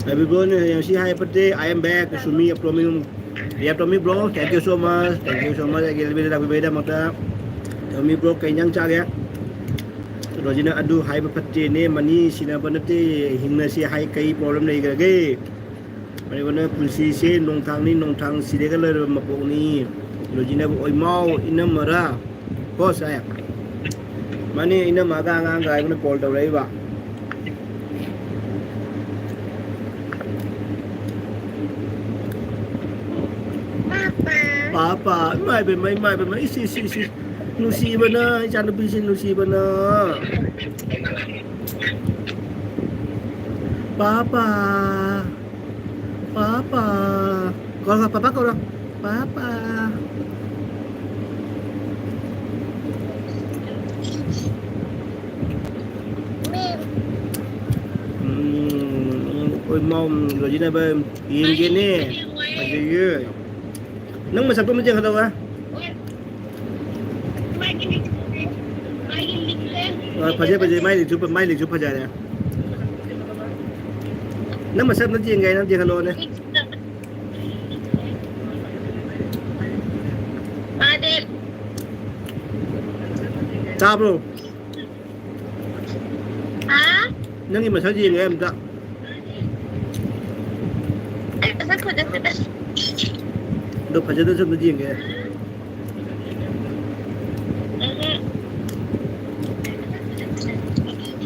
ꯑꯕꯤꯕꯣꯅ ꯉꯁꯤ ꯍꯥꯏ ꯐꯠꯇꯦ, "I am back, ꯁꯨꯃꯤ ꯑꯦꯞ ꯇꯣꯃꯤ ꯌꯨꯝ꯫ ꯌꯥ Tomi bro, thank you so much, thank you so much, ꯑꯩꯒꯤ ꯑꯦꯜ ꯕꯤꯗ ꯂꯥꯛꯄꯤꯕꯒꯤꯗꯃꯛꯇ꯫ ꯇꯣꯃꯤ ꯕ꯭ꯔꯣ, ꯀꯩ ꯏꯟꯖꯥꯡ ꯆꯥꯒꯦ?" ꯔꯣꯖꯤꯅ, "ꯑꯗꯨ ꯍꯥꯏꯕ ꯐꯠꯇꯦꯅꯦ, ꯃꯅꯤ ꯁꯤꯅꯕ ꯅꯠꯇꯦ, ꯍꯤꯡꯅꯁꯤ ꯍꯥꯏ, ꯀꯩ ꯄ꯭ꯔꯣꯕ꯭ꯂꯦꯝ ꯂꯩꯈ꯭ꯔꯒꯦ?" ꯃꯅꯤꯄꯨꯔꯅ ꯄꯨꯟꯁꯤꯁꯦ ꯅꯣꯡꯊꯥꯡꯅꯤ, ꯅꯣꯡꯊꯥꯡ ꯁꯤꯔꯒ ꯂꯩꯔꯕ ꯃꯄꯣꯛꯅꯤ꯫ ꯔꯣꯖꯤꯅꯕꯨ, "ꯑꯣꯏꯃꯥꯎ, ꯏꯅꯝꯃꯔꯥ?" ꯍꯣ ꯁꯥꯏ꯫ ꯃꯥꯅꯦ, ꯏꯅꯝꯃꯒ ꯑꯉꯥꯡꯒ ꯍꯥꯏꯕꯅ ꯀꯣꯜ ꯇꯧꯔꯛꯏꯕ꯫ ꯄꯥꯄꯥ, ꯏꯃꯥ ꯏꯕꯦꯝꯃ, ꯏꯃꯥ ꯏꯕꯦꯝꯃ, ꯏꯁ, ꯏꯁ, ꯏꯁ, ꯏꯁ꯫ ꯅꯨꯡꯁꯤꯕꯅ, ꯏꯆꯥꯅꯨꯄꯤꯁꯤ ꯅꯨꯡꯁꯤꯕꯅ꯫ ꯄꯥꯄꯥ, ꯄꯥꯄꯥ꯫ ꯀꯧꯔꯣ, ꯄꯥꯄꯥ ꯀꯧꯔꯣ꯫ ꯄꯥꯄꯥ꯫ ꯏꯃꯥꯎ ꯔꯣꯖꯤꯅꯕ ꯌꯦꯡꯒꯦꯅꯦ꯫ ꯐꯖꯩꯌꯦ꯫ ꯅꯪ ꯃꯁꯛꯇꯣ ꯑꯝꯇ ꯌꯦꯡꯍꯜꯂꯧ꯫ ꯍꯣꯏ, ꯐꯖꯩ, ꯐꯖꯩ꯫ ꯃꯥꯏ ꯂꯤꯛꯁꯨ, ꯃꯥꯏ ꯂꯤꯛꯁꯨ ꯐꯖꯔꯦ꯫ ꯅꯪ ꯃꯁꯛ ꯑꯝꯇ ꯌꯦꯡꯒꯦ ꯍꯥꯏꯅ ꯌꯦꯡꯍꯜꯂꯛꯑꯣꯅꯦ꯫ ꯇꯥꯕ꯭ꯔꯣ? ꯍꯥ? ꯅꯪꯒꯤ ꯃꯁꯛ ꯌꯦꯡꯒꯦ ꯑꯝꯇ꯫ ꯑꯩ ꯃꯁꯛ ꯐꯖꯗꯦꯗ꯫ ꯑꯗꯣ ꯐꯖꯗ꯭ꯔꯁꯨ ꯑꯝꯇ ꯌꯦꯡꯒꯦ꯫ ꯎꯝꯍꯨꯝ꯫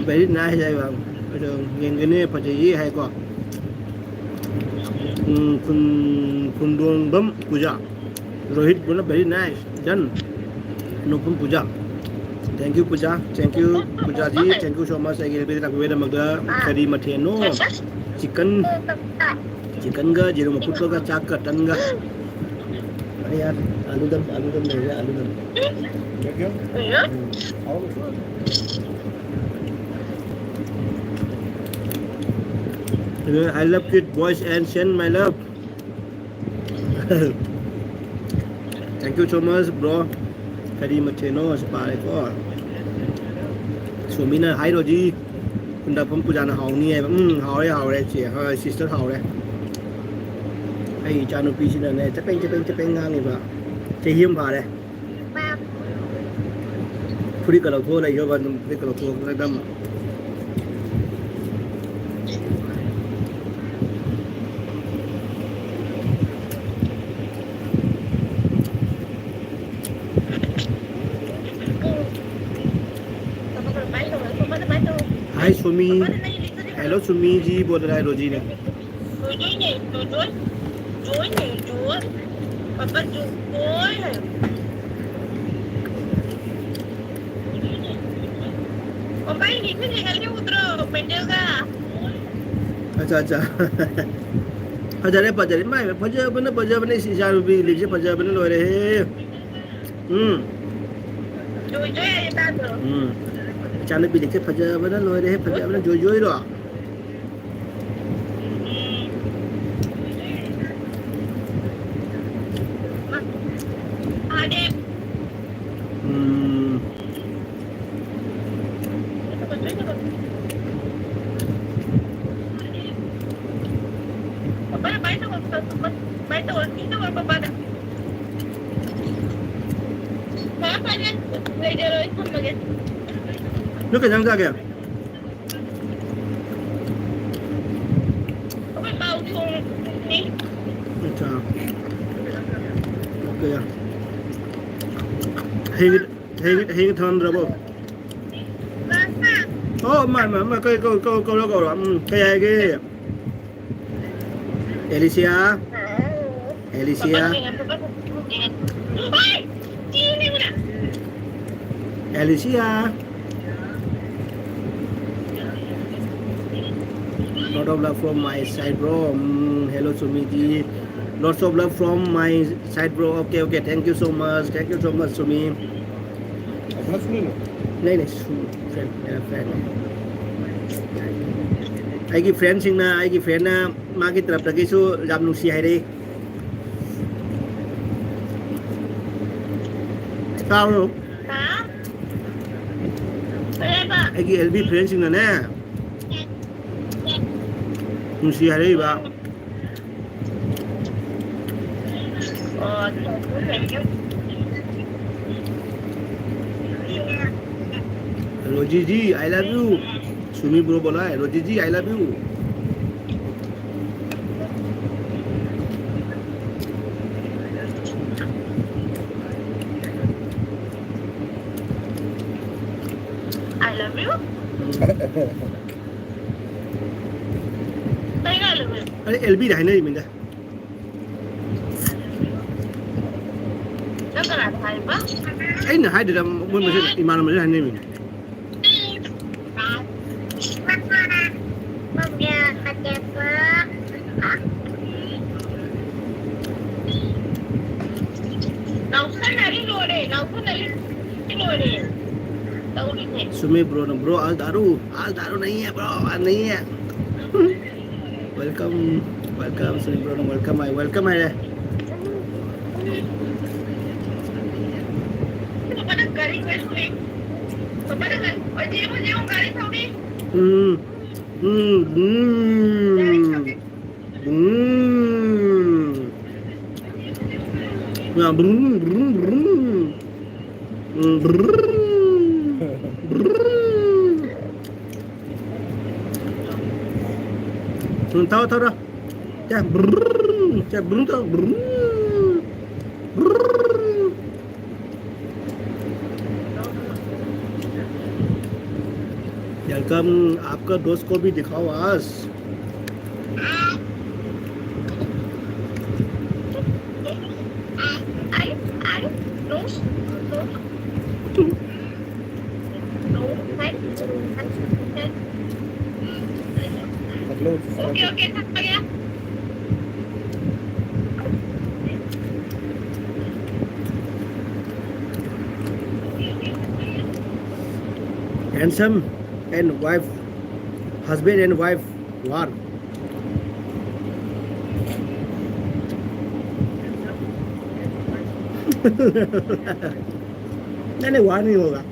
Very nice ꯍꯥꯏꯕ꯫ ꯑꯗꯣ ꯌꯦꯡꯒꯅꯤ, ꯐꯖꯩꯌꯦ ꯍꯥꯏꯀꯣ꯫ ꯎꯝ, ꯈꯨꯟ-, ꯈꯨꯟꯗꯣꯡꯕꯝ ꯄꯨꯖꯥ꯫ Rohit ball, very nice, done꯫ ꯅꯣꯛꯐꯝ Puja. Thank you Puja, thank you ꯄꯨꯖꯥꯖꯤ, thank you so much꯫ ꯑꯩꯒꯤ ꯍꯦꯜꯄꯦꯖ ꯂꯥꯛꯄꯤꯕꯒꯤꯗꯃꯛꯇ꯫ ꯀꯔꯤ ꯃꯊꯦꯜꯅꯣ? ꯆꯤꯀꯟ, ꯆꯤꯀꯟꯒ ꯌꯦꯔꯨꯝ ꯑꯐꯨꯠꯄꯒ ꯆꯥꯛꯀ ꯇꯟꯒ꯫ ꯑꯩ ꯌꯥꯔꯦ꯫ ꯑꯥꯂꯨꯗꯝ, ꯑꯥꯂꯨꯗꯝ ꯂꯩꯔꯦ, ꯑꯥꯂꯨꯗꯝ꯫ ꯎꯝ꯫ I love it, boys and send my love꯫ Thank you so much, bro꯫ ꯀꯔꯤ ꯃꯊꯦꯜꯅꯣ? ꯑꯁ, ꯄꯥꯔꯦꯀꯣ꯫ ꯁꯣꯃꯤꯅ, "Hi, ꯔꯣꯖꯤ꯫ ꯈꯨꯟꯗꯥꯐꯝ ꯄꯨꯖꯥꯅ ꯍꯥꯎꯅꯤ" ꯍꯥꯏꯕ꯫ ꯎꯝ, ꯍꯥꯎꯔꯦ, ꯍꯥꯎꯔꯦ, ꯆꯦ꯫ ꯍꯣꯏ, sister, ꯍꯥꯎꯔꯦ꯫ ꯑꯩ ꯏꯆꯥꯅꯨꯄꯤꯁꯤꯅꯅꯦ, ꯆꯄꯦꯡ, ꯆꯄꯦꯡ, ꯆꯄꯦꯡ ꯉꯥꯡꯉꯤꯕ꯫ ꯆꯍꯤ ꯑꯃ ꯐꯥꯔꯦ꯫ ꯐꯨꯔꯤꯠꯀ ꯂꯧꯊꯣꯛꯑ ꯂꯩꯈ꯭ꯔꯕ ꯑꯗꯨꯝ, ꯐꯨꯔꯤꯠꯀ ꯂꯧꯊꯣꯛꯑꯒ ꯑꯗꯨꯝ꯫ Hi, Sumi. Hello, Sumi ji, बोल रहा है रोजी ने। ꯄꯥꯄꯥ ꯖꯣꯏ ꯍꯥꯏꯌꯣ꯫ ꯄꯥꯄꯥ ꯑꯩ ꯂꯤꯛꯁꯦ ꯌꯦꯡꯍꯜꯂꯤ ꯎꯗ꯭ꯔꯣ ꯄꯦꯟꯗꯦꯜꯒ꯫ ꯑꯠꯆꯥ, ꯑꯠꯆꯥ꯫ ꯐꯖꯔꯦ, ꯐꯖꯔꯦ꯫ ꯏꯃꯥꯏ, ꯐꯖꯕꯅ, ꯐꯖꯕꯅ, ꯏꯆꯥꯅꯨꯄꯤ ꯂꯤꯛꯁꯦ ꯐꯖꯕꯅ ꯂꯣꯏꯔꯦꯍꯦ꯫ ꯎꯝ꯫ ꯖꯣꯏ ꯖꯣꯏ ꯍꯥꯏꯌꯦ ꯇꯥꯗ꯭ꯔꯣ? ꯎꯝ꯫ ꯏꯆꯥꯅꯨꯄꯤ ꯂꯤꯛꯁꯦ ꯐꯖꯕꯅ ꯂꯣꯏꯔꯦꯍꯦ, ꯐꯖꯕꯅ꯫ ꯖꯣꯏ ꯖꯣꯏꯔꯣ? ꯎꯝ꯫ ꯅꯣꯏ ꯀꯩ ꯏꯟꯖꯥꯡ ꯆꯥꯒꯦ? ꯑꯩꯈꯣꯏ ꯄꯥꯎ ꯊꯣꯡꯉꯤ꯫ ꯑꯠꯆꯥ꯫ ꯑꯣꯀꯦ꯫ ꯍꯌꯦꯡ, ꯍꯌꯦꯡ, ꯍꯌꯦꯡ ꯊꯝꯃꯝꯗ꯭ꯔꯕꯣ? ꯑꯣ, ꯃꯥ, ꯃꯥ, ꯃꯥ, ꯀꯩ, ꯀꯧ-, ꯀꯧ-, ꯀꯧꯔꯣ, ꯀꯧꯔꯣ꯫ ꯎꯝ, ꯀꯩ ꯍꯥꯏꯒꯦ? ꯑꯦꯂꯤꯁꯤꯌꯥ? ꯑꯦꯂꯤꯁꯤꯌꯥ? ꯑꯦꯂꯤꯁꯤꯌꯥ? Lot of love from my side, bro. Mm, hello, Sumiji. Lots of love from my side, bro. Okay, okay. Thank you so much. Thank you so much, Sumi. अपना सुने ना। नहीं, नहीं, सु-, friend, मेरा friend है। ꯑꯩꯒꯤ friendꯁꯤꯡꯅ, ꯑꯩꯒꯤ friendꯅ ꯃꯥꯒꯤ ꯇꯔꯞꯇꯒꯤꯁꯨ ꯌꯥꯝ ꯅꯨꯡꯁꯤ ꯍꯥꯏꯔꯛꯏ꯫ ꯇꯥꯕ꯭ꯔꯣ? ꯍꯥ? ꯀꯩ ꯍꯥꯏꯕ? ꯑꯩꯒꯤ ꯑꯦꯜ ꯕꯤ friendꯁꯤꯡꯅꯅꯦ, ꯅꯨꯡꯁꯤ ꯍꯥꯏꯔꯛꯏꯕ꯫ ꯑꯣ, thank you, thank you. रोजी जी, I love you। Sumi bro बोला है, रोजी जी, I love you। I love you। ꯀꯩꯅꯣ I love you? ꯑꯩ ꯑꯦꯜ ꯕꯤꯗ ꯍꯥꯏꯅꯔꯤꯃꯤꯗ꯫ ꯅꯪ ꯀꯅꯥꯗ ꯍꯥꯏꯕ? ꯑꯩꯅ ꯍꯥꯏꯗꯦꯗ, ꯃꯣꯏ ꯃꯁꯦꯟ, ꯏꯃꯥꯟꯅꯕ ꯃꯁꯦꯟ ꯍꯥꯏꯅꯔꯤꯃꯤꯅꯦ꯫ ꯉꯥꯎꯁꯟꯅꯔꯤ ꯂꯣꯏꯔꯦ, ꯉꯥꯎꯁꯟꯅꯔꯤ ꯂꯣꯏꯔꯦ꯫ ꯇꯧꯔꯤꯁꯦ꯫ ꯆꯨꯝꯃꯦ bro ꯅ, bro, आज दारू, आज दारू नहीं है bro, आज नहीं है। Welcome, welcome, ꯆꯨꯝꯃꯦ bro ꯅ welcome ꯍꯥꯏ, welcome ꯍꯥꯏꯔꯦ꯫ ꯎꯝ, ꯎꯝ, ꯎꯝ, ꯎꯝ꯫ ꯌꯥ, ꯕ꯭ꯔꯨꯝ, ꯕ꯭ꯔꯨꯝ, ꯕ꯭ꯔꯨꯝ꯫ ꯎꯝ, ꯕ꯭ꯔꯨꯝ, ꯕ꯭ꯔꯨꯝ꯫ ꯎꯝ, ꯊꯧꯔꯣ, ꯊꯧꯔꯣ꯫ ꯁꯦ, ꯕ꯭ꯔꯨꯝ, ꯁꯦ, ꯕ꯭ꯔꯨꯝ ꯇꯧ, ꯕ꯭ꯔꯨꯝ, ꯕ꯭ꯔꯨꯝ꯫ वेलकम। आपका दोस्त को भी दिखाओ आज। ओके, ओके, समझ गया। Handsome and wife, husband and wife, war. नहीं, नहीं, war नहीं होगा।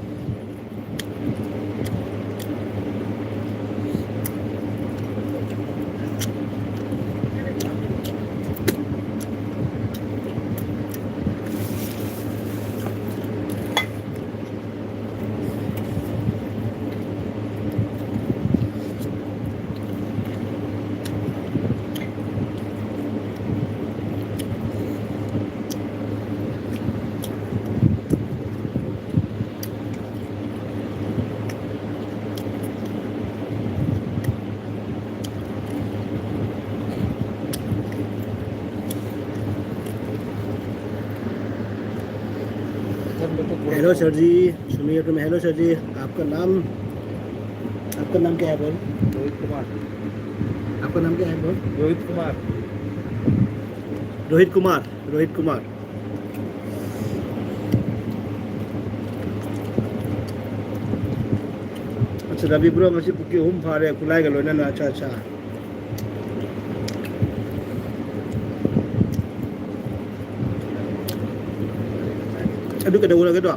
हेलो सर जी, सुनिए तो मैं, हेलो सर जी, आपका नाम, आपका नाम क्या है बोल? रोहित कुमार। आपका नाम क्या है बोल? रोहित कुमार। रोहित कुमार, रोहित कुमार। ꯑꯠꯆꯥ, ꯔꯕꯤ ꯕ꯭ꯔꯣ, ꯉꯁꯤ ꯄꯨꯈ꯭ꯔꯤ ꯑꯍꯨꯝ ꯐꯥꯔꯦ, ꯈꯨꯂꯥꯏꯒ ꯂꯣꯏꯅꯅ꯫ ꯑꯠꯆꯥ, ꯑꯠꯆꯥ꯫ ꯑꯗꯨ ꯀꯩꯗꯧꯔꯒꯦꯗꯣ?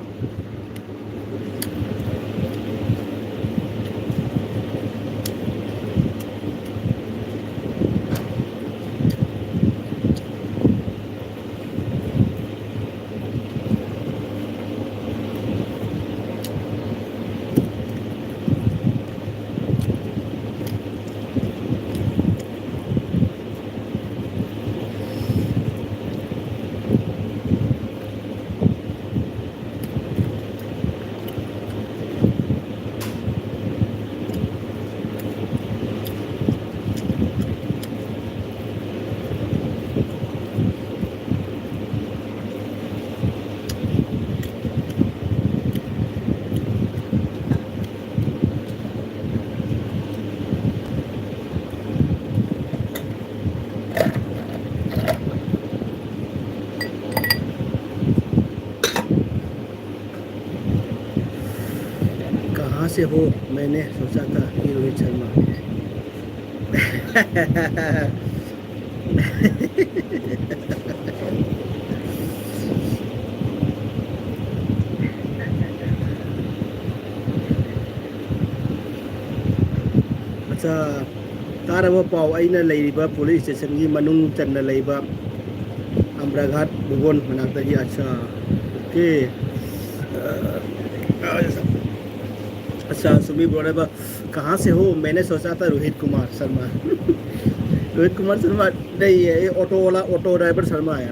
से हो, मैंने सोचा था कि रोहित शर्मा। ꯑꯠꯆꯥ, ꯇꯥꯔꯕ ꯄꯥꯎ? ꯑꯩꯅ ꯂꯩꯔꯤꯕ ꯄꯣꯂꯤꯁ ꯁ꯭ꯇꯦꯁꯟꯒꯤ ꯃꯅꯨꯡ ꯆꯟꯅ ꯂꯩꯕ ꯑꯝꯕ꯭ꯔꯥꯘꯥꯠ ꯚꯨꯕꯣꯟ ꯃꯅꯥꯛꯇꯒꯤ꯫ ꯑꯠꯆꯥ, ꯑꯣꯀꯦ꯫ ꯑ, ꯑꯠꯆꯥ, ꯁꯨꯃꯤ ꯕ꯭ꯔꯣꯅ ꯍꯥꯏꯕ, "ꯀꯍꯥ ꯁꯦ ꯍꯣ? ꯃꯦꯅꯦ ꯁꯣꯆꯥ ꯊꯥ ꯔꯣꯍꯤꯠ ꯀꯨꯃꯥꯔ ꯁꯔꯃꯥ"꯫ ꯔꯣꯍꯤꯠ ꯀꯨꯃꯥꯔ ꯁꯔꯃꯥ ꯅꯍꯤ ꯍꯦ, auto Wallah, auto driver Sharma ꯍꯦ꯫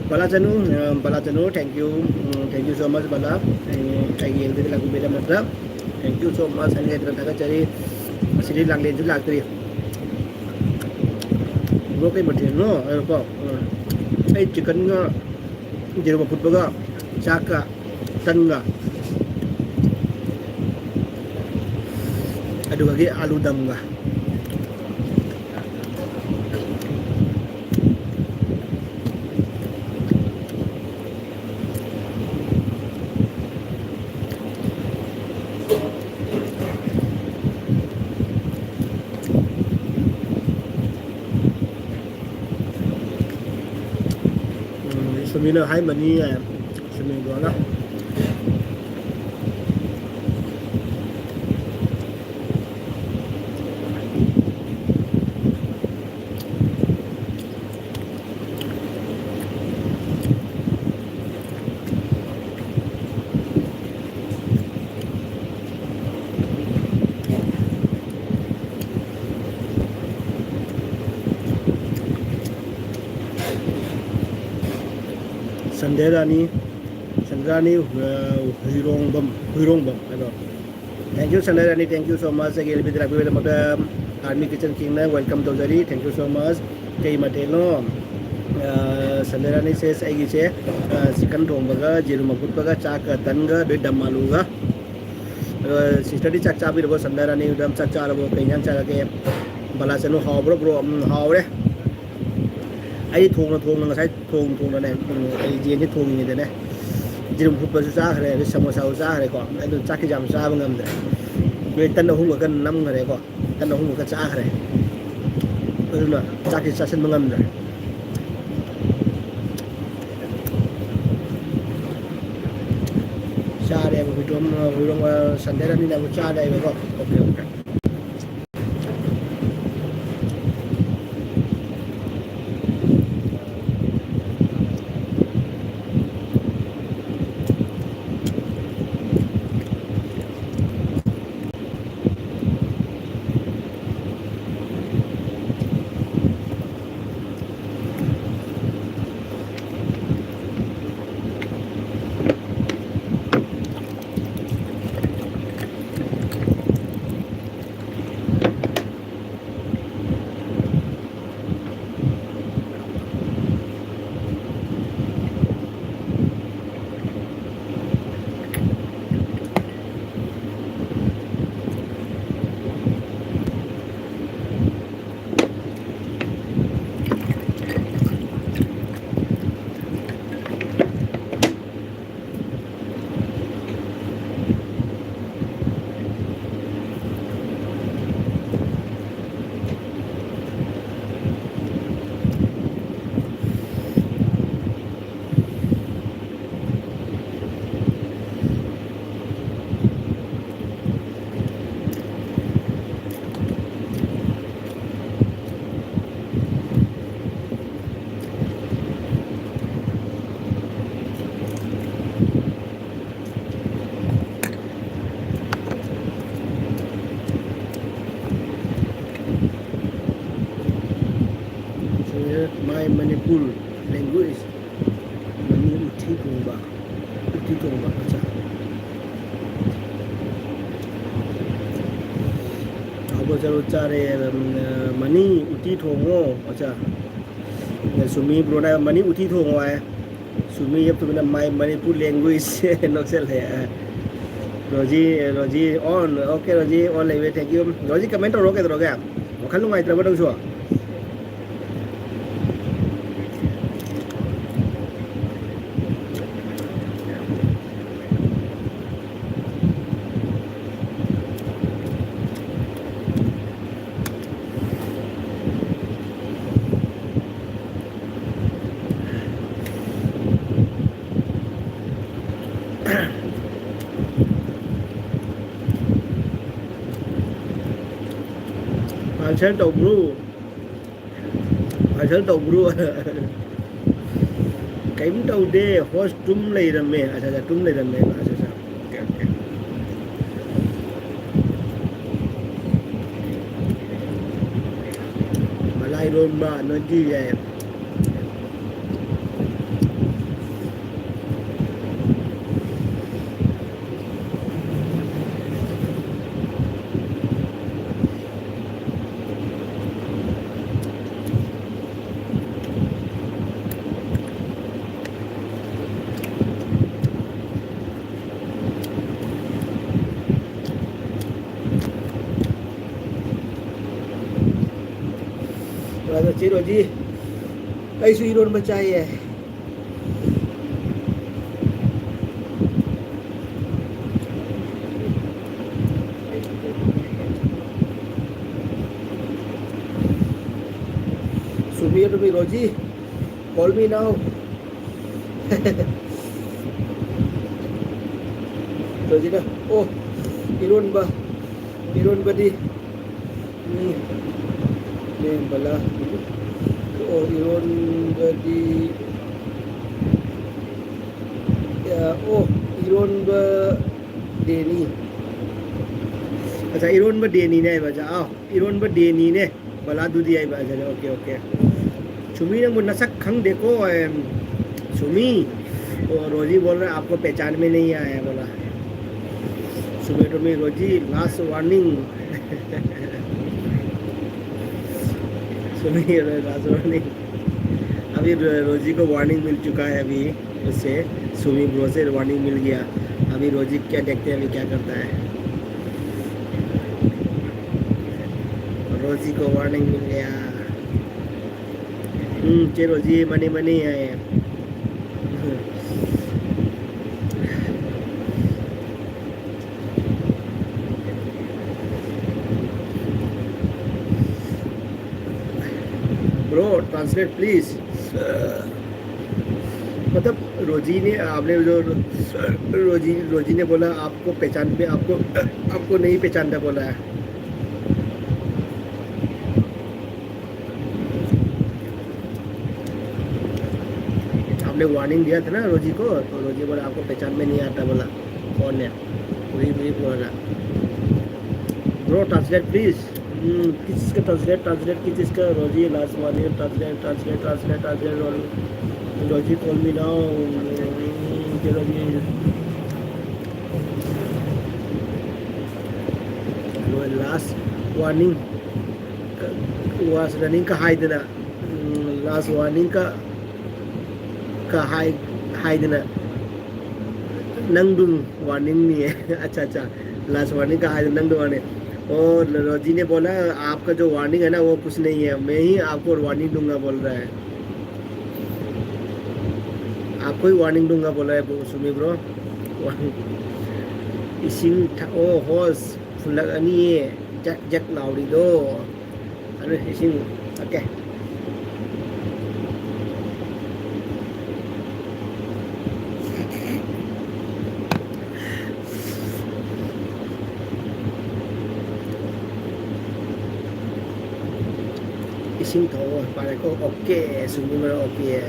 ꯕꯂꯥ ꯆꯅꯨ, ꯑ, ꯕꯂꯥ ꯆꯅꯨ, thank you, um, thank you so much, ꯕꯂꯥ꯫ ꯎꯝ, ꯑꯩꯒꯤ ꯑꯦꯜ ꯕꯤꯗ ꯂꯥꯛꯄꯤꯕꯒꯤꯗꯃꯛꯇ thank you so much, ꯍꯟꯅ ꯍꯟꯅ ꯊꯥꯒꯠꯆꯔꯤ꯫ ꯉꯁꯤꯗꯤ ꯂꯥꯡꯂꯦꯟꯁꯨ ꯂꯥꯛꯇ꯭ꯔꯤ꯫ ꯕ꯭ꯔꯣ, ꯀꯩ ꯃꯊꯦꯜꯅꯣ? ꯍꯥꯏꯔꯣꯀꯣ꯫ ꯎꯝ, ꯑꯩ ꯆꯤꯛꯀꯟꯒ ꯌꯦꯔꯨꯝ ꯑꯐꯨꯠꯄꯒ ꯆꯥꯛꯀ ꯇꯟꯒ ꯑꯗꯨꯒꯒꯤ ꯑꯥꯂꯨ ꯗꯝꯒ꯫ ꯎꯝ, ꯁꯨꯃꯤꯅ ꯍꯥꯏꯃꯅꯤ ꯌꯥꯏ꯫ ꯁꯨꯃꯤꯗꯣꯅ꯫ ꯁꯟꯗ꯭ꯌꯥꯔꯥꯅꯤ, ꯁꯟꯗ꯭ꯌꯥꯔꯥꯅꯤ, ꯑ, ꯍꯨꯏꯔꯣꯡꯕꯝ, ꯍꯨꯏꯔꯣꯡꯕꯝ ꯍꯥꯏꯕ꯫ Thank you, ꯁꯟꯗ꯭ꯌꯥꯔꯥꯅꯤ, thank you so much꯫ ꯑꯩꯒꯤ ꯑꯦꯜ ꯕꯤꯗ ꯂꯥꯛꯄꯤꯕꯒꯤꯗꯃꯛꯇ ꯑꯥꯔꯃꯤ ꯀꯤꯆꯟ ꯀꯤꯡꯅ welcome ꯇꯧꯖꯔꯤ꯫ Thank you so much꯫ ꯀꯩ ꯃꯊꯦꯜꯅꯣ? ꯑ, ꯁꯟꯗ꯭ꯌꯥꯔꯥꯅꯤ ꯁꯦꯁ, ꯑꯩꯒꯤꯁꯦ, ꯑ, ꯆꯤꯛꯀꯟ ꯊꯣꯡꯕꯒ, ꯌꯦꯔꯨꯝ ꯑꯐꯨꯠꯄꯒ, ꯆꯥꯛꯀ, ꯇꯟꯒ, ꯑꯗꯩ ꯗꯝ ꯑꯥꯂꯨꯒ꯫ ꯑꯗꯣ ꯁꯤꯁꯇꯔꯗꯤ ꯆꯥꯛ ꯆꯥꯕꯤꯔꯕꯣ? ꯁꯟꯗ꯭ꯌꯥꯔꯥꯅꯤ ꯃꯦꯗꯥꯝ, ꯆꯥꯛ ꯆꯥꯔꯕꯣ? ꯀꯩ ꯏꯟꯖꯥꯡ ꯆꯥꯔꯒꯦ? ꯕꯂꯥ ꯆꯅꯨ, ꯍꯥꯎꯕ꯭ꯔꯣ ꯕ꯭ꯔꯣ? ꯎꯝ, ꯍꯥꯎꯔꯦ꯫ ꯑꯩ ꯊꯣꯡꯅ ꯊꯣꯡꯅ ꯉꯁꯥꯏ ꯊꯣꯡ ꯊꯣꯡꯅꯅꯦ, ꯎꯝ, ꯑꯩ ꯌꯦꯟꯁꯦ ꯊꯣꯡꯉꯤꯉꯩꯗꯅꯦ, ꯌꯦꯔꯨꯝ ꯐꯨꯠꯄꯁꯨ ꯆꯥꯈ꯭ꯔꯦ, ꯑꯗꯩ ꯁꯃꯣꯁꯥꯁꯨ ꯆꯥꯈ꯭ꯔꯦꯀꯣ꯫ ꯑꯗꯨ ꯆꯥꯛꯁꯤ ꯌꯥꯝ ꯆꯥꯕ ꯉꯝꯗ꯭ꯔꯦ꯫ ꯄ꯭ꯂꯦꯠ ꯇꯟ ꯑꯍꯨꯝꯒ ꯀꯟꯅ ꯅꯝꯈ꯭ꯔꯦꯀꯣ꯫ ꯇꯟ ꯑꯍꯨꯝꯒ ꯆꯥꯈ꯭ꯔꯦ꯫ ꯑꯗꯨꯅ ꯆꯥꯛꯁꯤ ꯆꯥꯁꯤꯟꯕ ꯉꯝꯗ꯭ꯔꯦ꯫ ꯆꯥꯔꯦꯕ, ꯍꯨꯏꯗ꯭ꯔꯣꯝ, ꯍꯨꯏꯗ꯭ꯔꯣꯝ, ꯑ, ꯁꯟꯗꯦꯗꯅꯤꯅ ꯑꯃꯨꯛ ꯆꯥꯔꯦꯕꯀꯣ꯫ Okay, okay. My Manipur language. ꯃꯅꯤ ꯎꯇꯤ ꯊꯣꯡꯕ꯫ ꯎꯇꯤ ꯊꯣꯡꯕ, ꯑꯠꯆꯥ꯫ ꯍꯥꯎꯕ ꯆꯔꯨ ꯆꯥꯔꯦ, ꯎꯝ, ꯃꯅꯤ ꯎꯇꯤ ꯊꯣꯡꯉꯣ, ꯑꯠꯆꯥ꯫ ꯁꯨꯃꯤ ꯕ꯭ꯔꯣꯅ ꯃꯅꯤ ꯎꯇꯤ ꯊꯣꯡꯉꯣ ꯍꯥꯏ꯫ ꯁꯨꯃꯤ ꯌꯦꯞꯇꯨꯕꯤꯅ My Manipur language ꯅꯣꯛꯁꯜꯂꯦ꯫ Roji, Roji on, okay, Roji on ꯂꯩꯔꯦ, thank you꯫ ꯔꯣꯖꯤ comment ꯇꯧꯔꯣ, ꯀꯩꯗꯧꯔꯒꯦ? ꯋꯥꯈꯜ ꯅꯨꯡꯉꯥꯏꯇ꯭ꯔꯕ ꯅꯪꯁꯨ? Cancel ꯇꯧꯕ꯭ꯔꯣ? Cancel ꯇꯧꯕ꯭ꯔꯣ? ꯀꯩꯝ ꯇꯧꯗꯦ, host ꯇꯨꯝ ꯂꯩꯔꯝꯃꯦ꯫ ꯑꯠꯆꯥ, ꯑꯠꯆꯥ, ꯇꯨꯝ ꯂꯩꯔꯝꯃꯦ꯫ ꯑꯠꯆꯥ, ꯑꯠꯆꯥ, okay, okay꯫ ꯃꯂꯥ ꯏꯔꯣꯟꯕ ꯅꯣꯏꯗꯤ ꯌꯥꯏ꯫ ꯑꯗꯣ ꯆꯦ ꯔꯣꯖꯤ, ꯑꯩꯁꯨ ꯏꯔꯣꯟꯕ ꯆꯥꯏꯌꯦ꯫ Sumi, to me, Roji, call me now. Rojina, oh, ꯏꯔꯣꯟꯕ, ꯏꯔꯣꯟꯕꯗꯤ, ꯎꯝ, ꯅꯦꯝꯕꯂꯥ, oh, ꯏꯔꯣꯟꯕꯗꯤ, ꯑ, oh, ꯏꯔꯣꯟꯕ ꯗꯦꯅꯤ꯫ ꯑꯠꯆꯥ, ꯏꯔꯣꯟꯕ ꯗꯦꯅꯤꯅꯦ ꯍꯥꯏꯕ꯫ ꯑꯠꯆꯥ, ꯑꯥꯎ, ꯏꯔꯣꯟꯕ ꯗꯦꯅꯤꯅꯦ꯫ ꯕꯂꯥꯗꯨꯗꯤ ꯍꯥꯏꯕ꯫ ꯑꯠꯆꯥ, okay, okay꯫ ꯁꯨꯃꯤ, ꯅꯪꯕꯨ ꯅꯁꯛ ꯈꯪꯗꯦꯀꯣ, ꯑꯦꯝ, ꯁꯨꯃꯤ꯫ ꯑꯣ, ꯔꯣꯖꯤ ꯕꯣꯜ ꯔꯍꯥ, ꯑꯥꯞꯀꯣ ꯄꯦꯆꯥꯟ ꯃꯦ ꯅꯍꯤ ꯑꯥꯌꯥ ꯕꯣꯂꯥ꯫ Sumi, Sumi, Roji, last warning꯫ Sumi, last warning। अभी रो-, रोजी को वार्निंग मिल चुका है अभी उससे, सुमी ब्रो से वार्निंग मिल गया। अभी रोजी क्या, देखते हैं अभी क्या करता है। रोजी को वार्निंग मिल गया। हम्म, चलो जी, मनी मनी है। Bro, translate please। मतलब, रोजी ने, आपने जो, रोजी, रोजी ने बोला, आपको पहचान पे, आपको, आपको नहीं पहचानता बोला है। हमने वार्निंग दिया था ना रोजी को, तो रोजी बोला आपको पहचान में नहीं आता बोला कौन है, वही वही बोल रहा। Bro, translate please. हम्म, किस चीज़ का ट्रांसलेट, ट्रांसलेट किस चीज़ का? रोजी last warning, translate, translate, translate, translate, रोजी कॉल मी नाउ। रोजी लास्ट वार्निंग, लास्ट वार्निंग का हाई देना, लास्ट वार्निंग का का हाई, हाई देना। नंगडुंग वार्निंग नहीं है। अच्छा, अच्छा, लास्ट वार्निंग का हाई नंगडुंग वार्निंग। और रोजी ने बोला, आपका जो वार्निंग है ना, वो कुछ नहीं है, मैं ही आपको वार्निंग दूंगा बोल रहा है। आपको ही वार्निंग दूंगा बोल रहा है सुमी ब्रो। ꯏꯁꯤꯡ ꯊꯛꯑꯣ ꯍꯣꯁ, ꯐꯨꯜꯂꯛꯑꯅꯤꯌꯦ꯫ ꯖꯛ ꯖꯛ ꯂꯥꯎꯔꯤꯗꯣ꯫ ꯑꯗꯨ ꯏꯁꯤꯡ ꯊꯛꯀꯦ꯫ ꯏꯁꯤꯡ ꯊꯛꯑꯣ ꯄꯥꯔꯦꯀꯣ꯫ Okay, ꯁꯨꯃꯤꯃꯔ okay.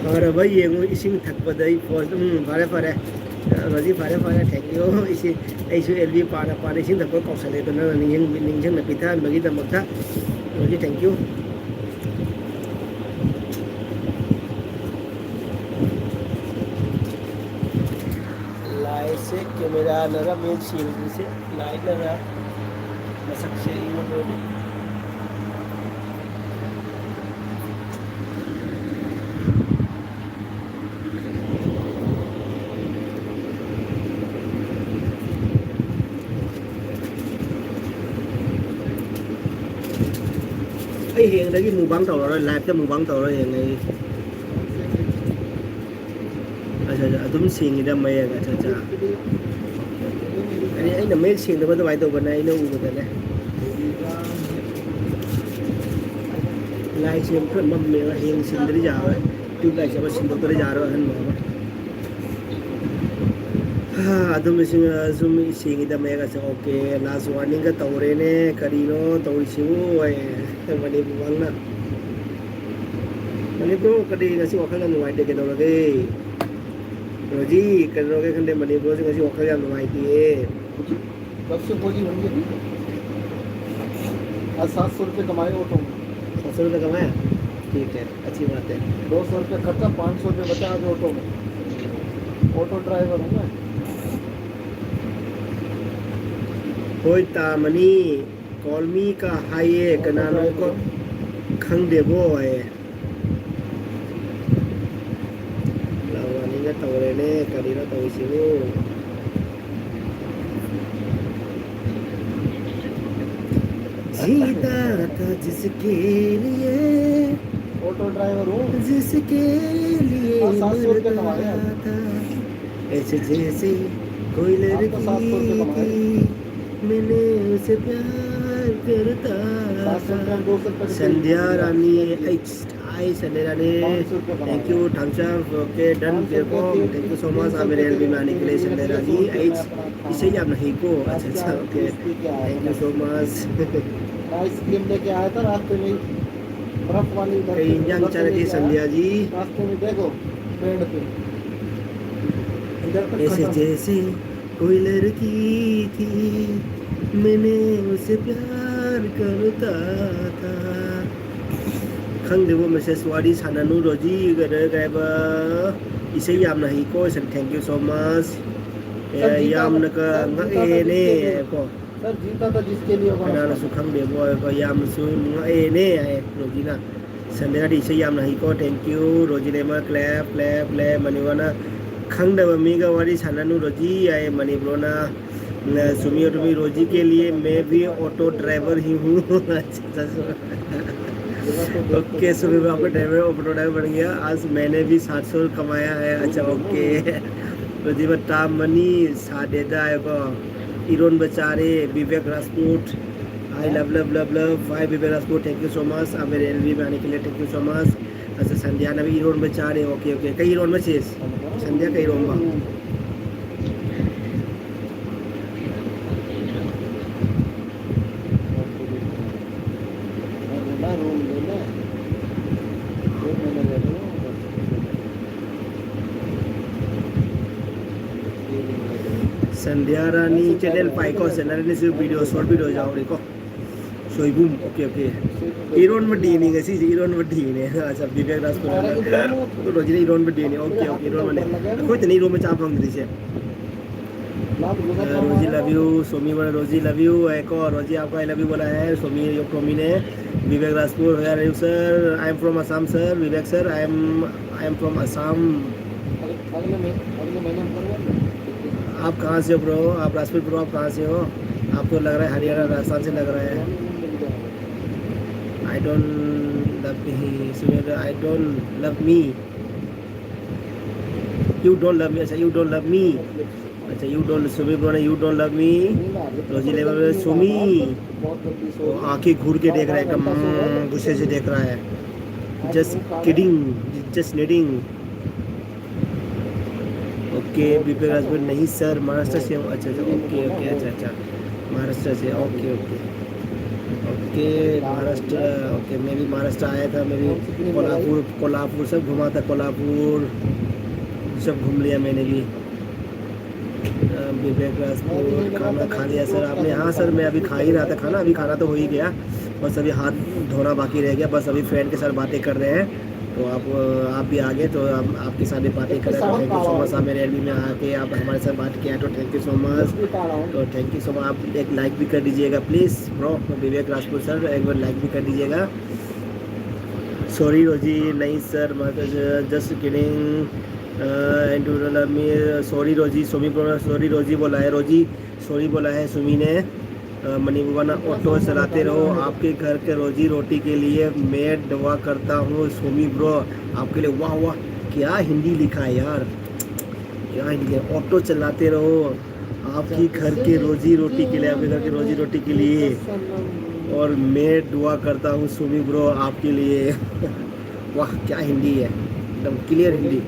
ꯐꯔꯕ ꯌꯦꯡꯉꯨ, ꯏꯁꯤꯡ ꯊꯛꯄꯗ ꯑꯩ ꯐꯣꯟ꯫ ꯎꯝ, ꯐꯔꯦ, ꯐꯔꯦ꯫ ꯔꯣꯖꯤ, ꯐꯔꯦ, ꯐꯔꯦ, thank you꯫ ꯏꯁꯤꯡ, ꯑꯩꯁꯨ ꯑꯦꯜ ꯕꯤ ꯄꯥꯅ ꯄꯥꯅ ꯏꯁꯤꯡ ꯊꯛꯄ ꯀꯥꯎꯁꯜꯂꯦ, ꯑꯗꯣ ꯅꯪꯅ ꯅꯤꯡꯁꯤꯡ-, ꯅꯤꯡꯁꯤꯡꯅ ꯄꯤꯊꯍꯟꯕꯒꯤꯗꯃꯛꯇ ꯔꯣꯖꯤ, thank you꯫ ꯂꯥꯏꯁꯦ ꯀꯦꯃꯦꯔꯥꯅꯔ ꯃꯤꯠ ꯁꯦꯡꯗ꯭ꯔꯤꯁꯦ, ꯂꯥꯏꯠꯅꯔ ꯃꯁꯛꯁꯦ ꯑꯩꯉꯣꯟꯗꯗꯤ꯫ ꯑꯩ ꯍꯌꯦꯡꯗꯒꯤ ꯃꯨꯛꯕꯥꯡ ꯇꯧꯔꯔꯣꯏ, ꯂꯥꯏꯐꯇ ꯃꯨꯛꯕꯥꯡ ꯇꯧꯔꯔꯣꯏ ꯍꯌꯦꯡꯗꯒꯤ꯫ ꯑ, ꯑꯗꯨꯝ ꯁꯦꯡꯉꯤꯗ ꯃꯌꯦꯛ꯫ ꯑꯠꯆꯥ, ꯑꯠꯆꯥ꯫ ꯑꯩ, ꯑꯩꯅ ꯃꯌꯦꯛ ꯁꯦꯡꯗꯕ ꯑꯗꯨꯃꯥꯏꯅ ꯇꯧꯕꯅꯦ, ꯑꯩꯅ ꯎꯕꯗꯅꯦ꯫ ꯂꯥꯏꯠꯁꯦ ꯈꯔ ꯃꯝꯃꯦꯕ, ꯍꯌꯦꯡ ꯁꯤꯟꯗ꯭ꯔꯗꯤ ꯌꯥꯔꯣꯏ꯫ ꯇ꯭ꯌꯨꯕ ꯂꯥꯏꯠꯁꯦ ꯑꯃ ꯁꯤꯟꯗꯣꯛꯇ꯭ꯔꯗꯤ ꯌꯥꯔꯣꯏ, ꯑꯍꯟꯕ ꯑꯃ꯫ ꯍꯥ, ꯑꯗꯨꯝ ꯁꯨꯝ ꯁꯦꯡꯉꯤꯗ ꯃꯌꯦꯛ ꯑꯁꯦ꯫ ꯑꯣꯀꯦ, ꯂꯥꯁ ꯋꯥꯔꯅꯤꯡꯒ ꯇꯧꯔꯦꯅꯦ꯫ ꯀꯔꯤꯅꯣ ꯇꯧꯔꯤꯁꯤꯕꯨ? ꯑꯦ, ꯃꯅꯤꯄꯨꯔ ꯉꯥꯛꯅ꯫ ꯃꯅꯤꯄꯨꯔ ꯀꯔꯤ ꯉꯁꯤ ꯋꯥꯈꯜ ꯌꯥꯝ ꯅꯨꯡꯉꯥꯏꯇꯦ, ꯀꯩꯗꯧꯔꯒꯦ? ꯔꯣꯖꯤ, ꯀꯩꯗꯧꯔꯒꯦ ꯈꯪꯗꯦ, ꯃꯅꯤꯄꯨꯔꯁꯦ ꯉꯁꯤ ꯋꯥꯈꯜ ꯌꯥꯝ ꯅꯨꯡꯉꯥꯏꯇꯦꯌꯦ꯫ कब से खोली होंगी? आज सात सौ रुपये कमाए ऑटो में। सात सौ रुपये कमाया? ठीक है, अच्छी बात है। दो सौ रुपये खर्चा, पाँच सौ रुपये बचा आज ऑटो में। ऑटो ड्राइवर हूँ मैं। ꯍꯣꯏ, ꯇꯥꯃꯅꯤ꯫ Call me ꯀ ꯍꯥꯏꯌꯦ, ꯀꯅꯥꯅꯣ ꯀꯣ? ꯈꯪꯗꯦꯕꯣ ꯍꯥꯏꯌꯦ꯫ ꯂꯥꯎꯔꯅꯤꯒ ꯇꯧꯔꯦꯅꯦ, ꯀꯔꯤꯅꯣ ꯇꯧꯔꯤꯁꯤꯕꯨ? जीता था जिसके लिए, ऑटो ड्राइवर हूँ। जिसके लिए हाँ, सात सौ रुपये मरता कमा रहे हैं। था। ऐसे जैसे कोई लड़की थी, मैंने उसे प्यार करता था। संध्या रानी, ऐ, हाय संध्या रानी, thank you, thumbs up, okay, done, welcome, thank you so much, आप मेरे एलबी में आने के लिए संध्या रानी। ऐ, इसे ही आप नहीं को, अच्छा, अच्छा, okay, thank you so much। Ice cream लेके आया था रास्ते में ही, बर्फ वाली। कई इंजन चल गई संध्या जी। रास्ते में देखो, पेड़ पे। इधर तक ऐसे खत्म। जैसे कोई लड़की थी, मैंने उसे प्यार करता था। ꯈꯪꯗꯦꯕꯣ, message ꯋꯥꯔꯤ ꯁꯥꯟꯅꯅꯨ ꯔꯣꯖꯤ ꯀꯩꯅꯣ ꯀꯩ ꯍꯥꯏꯕ, ꯏꯁꯩ ꯌꯥꯝꯅ ꯍꯩꯀꯣ꯫ Thank you so much꯫ Sir, Jita ꯌꯥꯝꯅꯒ ꯁꯔ, ꯖꯤꯇꯥ ꯉꯛꯑꯦꯅꯦ꯫ ꯀꯣ꯫ ꯁꯔ, ꯖꯤꯇꯥ ꯊꯥ ꯖꯤꯁꯀꯦ ꯂꯤꯌꯦ ꯋꯥ ꯀꯅꯥꯅꯁꯨ ꯈꯪꯗꯦꯕꯣ, ꯌꯥꯝꯅꯁꯨ ꯉꯛꯑꯦꯅꯦ ꯍꯥꯏ ꯔꯣꯖꯤꯅ꯫ ꯁꯟꯗꯦꯗꯤ ꯏꯁꯩ ꯌꯥꯝꯅ ꯍꯩꯀꯣ꯫ Thank you, Rosie Leima. Clap, clap, clap꯫ ꯃꯅꯤꯕꯅ ꯈꯪꯗꯕ ꯃꯤꯒ ꯋꯥꯔꯤ ꯁꯥꯟꯅꯅꯨ ꯔꯣꯖꯤ ꯍꯥꯏ ꯃꯅꯤꯕ꯭ꯔꯣꯅ꯫ ꯅ ꯁꯨꯃꯤ ꯑꯣꯇꯣꯃꯤ ꯔꯣꯖꯤ ꯀꯦ ꯂꯤꯌꯦ ꯃꯦ ꯚꯤ ꯑꯣꯇꯣ ꯗ꯭ꯔꯥꯏꯚꯔ ꯍꯤ ꯍꯨ꯫ Okay, सुबह में आपका ड्राइवर ऑटो ड्राइवर बन गया। आज मैंने भी सात सौ कमाया है। अच्छा, okay। तो जी बतामनी साडेदा को इरोन बचारे विवेक Rajput. I love love love love, भाई विवेक Rajput, thank you so much। आप मेरे एलवी में आने के लिए thank you so much। अच्छा, संध्या ने भी इरोन बचारे। Okay, okay। कई इरोन में चीज, संध्या कई इरोन में। संध्या रानी चैनल पाइको, संध्या रानी से वीडियो, शॉर्ट वीडियो जाओ देखो। सोईबुम, okay, okay। इरोन में डीनी कैसी, इरोन में डीनी। अच्छा, विवेक राजपूत। तो रोजी ने इरोन में डीनी। Okay, okay, इरोन में। कोई तो नहीं, इरोन में चाप हम दीजिए। रोजी लव यू, सोमी बोला रोजी लव यू। एक और रोजी आपको आई लव यू बोला है सोमी, यो सोमी ने। Vivek Rajput, where are you sir? I am from Assam sir। Vivek sir, I am, I am from Assam। आप कहाँ से हो ब्रो? आप राजपूत ब्रो, आप कहाँ से हो? आपको लग रहा है हरियाणा, राजस्थान से लग रहा है। I don't love me, सुबह, I don't love me। You don't love me। अच्छा, you don't love me। अच्छा, you don't, सुबह ब्रो ने you don't love me। रोजी लेवल में सुमी। वो आंखें घूर के देख रहा है एकदम, हम्म, गुस्से से देख रहा है। Just kidding, just kidding। Okay, विवेक राजपूत, नहीं सर, महाराष्ट्र से हूँ। अच्छा, अच्छा, okay, okay, अच्छा, अच्छा, महाराष्ट्र से। Okay, okay। Okay, Maharashtra. Okay, मैं भी महाराष्ट्र आया था, मैं भी कोल्हापुर, कोल्हापुर सब घुमा था, कोल्हापुर सब घूम लिया मैंने भी। अ, विवेक राजपूत, खाना खा लिया सर आपने? हाँ सर, मैं अभी खा ही रहा था खाना, अभी खाना तो हो ही गया, बस अभी हाथ धोना बाकी रह गया। बस अभी फ्रेंड के साथ बातें कर रहे हैं, तो आप, अ, आप भी आ गए, तो हम आपके साथ भी बातें कर रहे हैं। Thank you so much, आप मेरे एलबी में आके आप हमारे साथ बात किया, तो thank you so much। तो thank you so much। आप एक लाइक भी कर दीजिएगा please bro, Vivek Rajput sir, एक बार लाइक भी कर दीजिएगा। सॉरी रोजी, नहीं sir, just kidding। And you don't love me। Sorry रोजी, सुमी बोला, सॉरी रोजी बोला है, रोजी सॉरी बोला है सुमी ने। अ, मनी बाबा ना, ऑटो चलाते रहो, आपके घर के रोजी रोटी के लिए मैं दुआ करता हूँ सोमी ब्रो, आपके लिए। वाह वाह, क्या हिंदी लिखा है यार, क्या हिंदी है। ऑटो चलाते रहो, आपकी घर के रोजी रोटी के लिए, आपके घर के रोजी रोटी के लिए। और मैं दुआ करता हूँ सोमी ब्रो, आपके लिए। वाह, क्या हिंदी है, एकदम क्लियर हिंदी।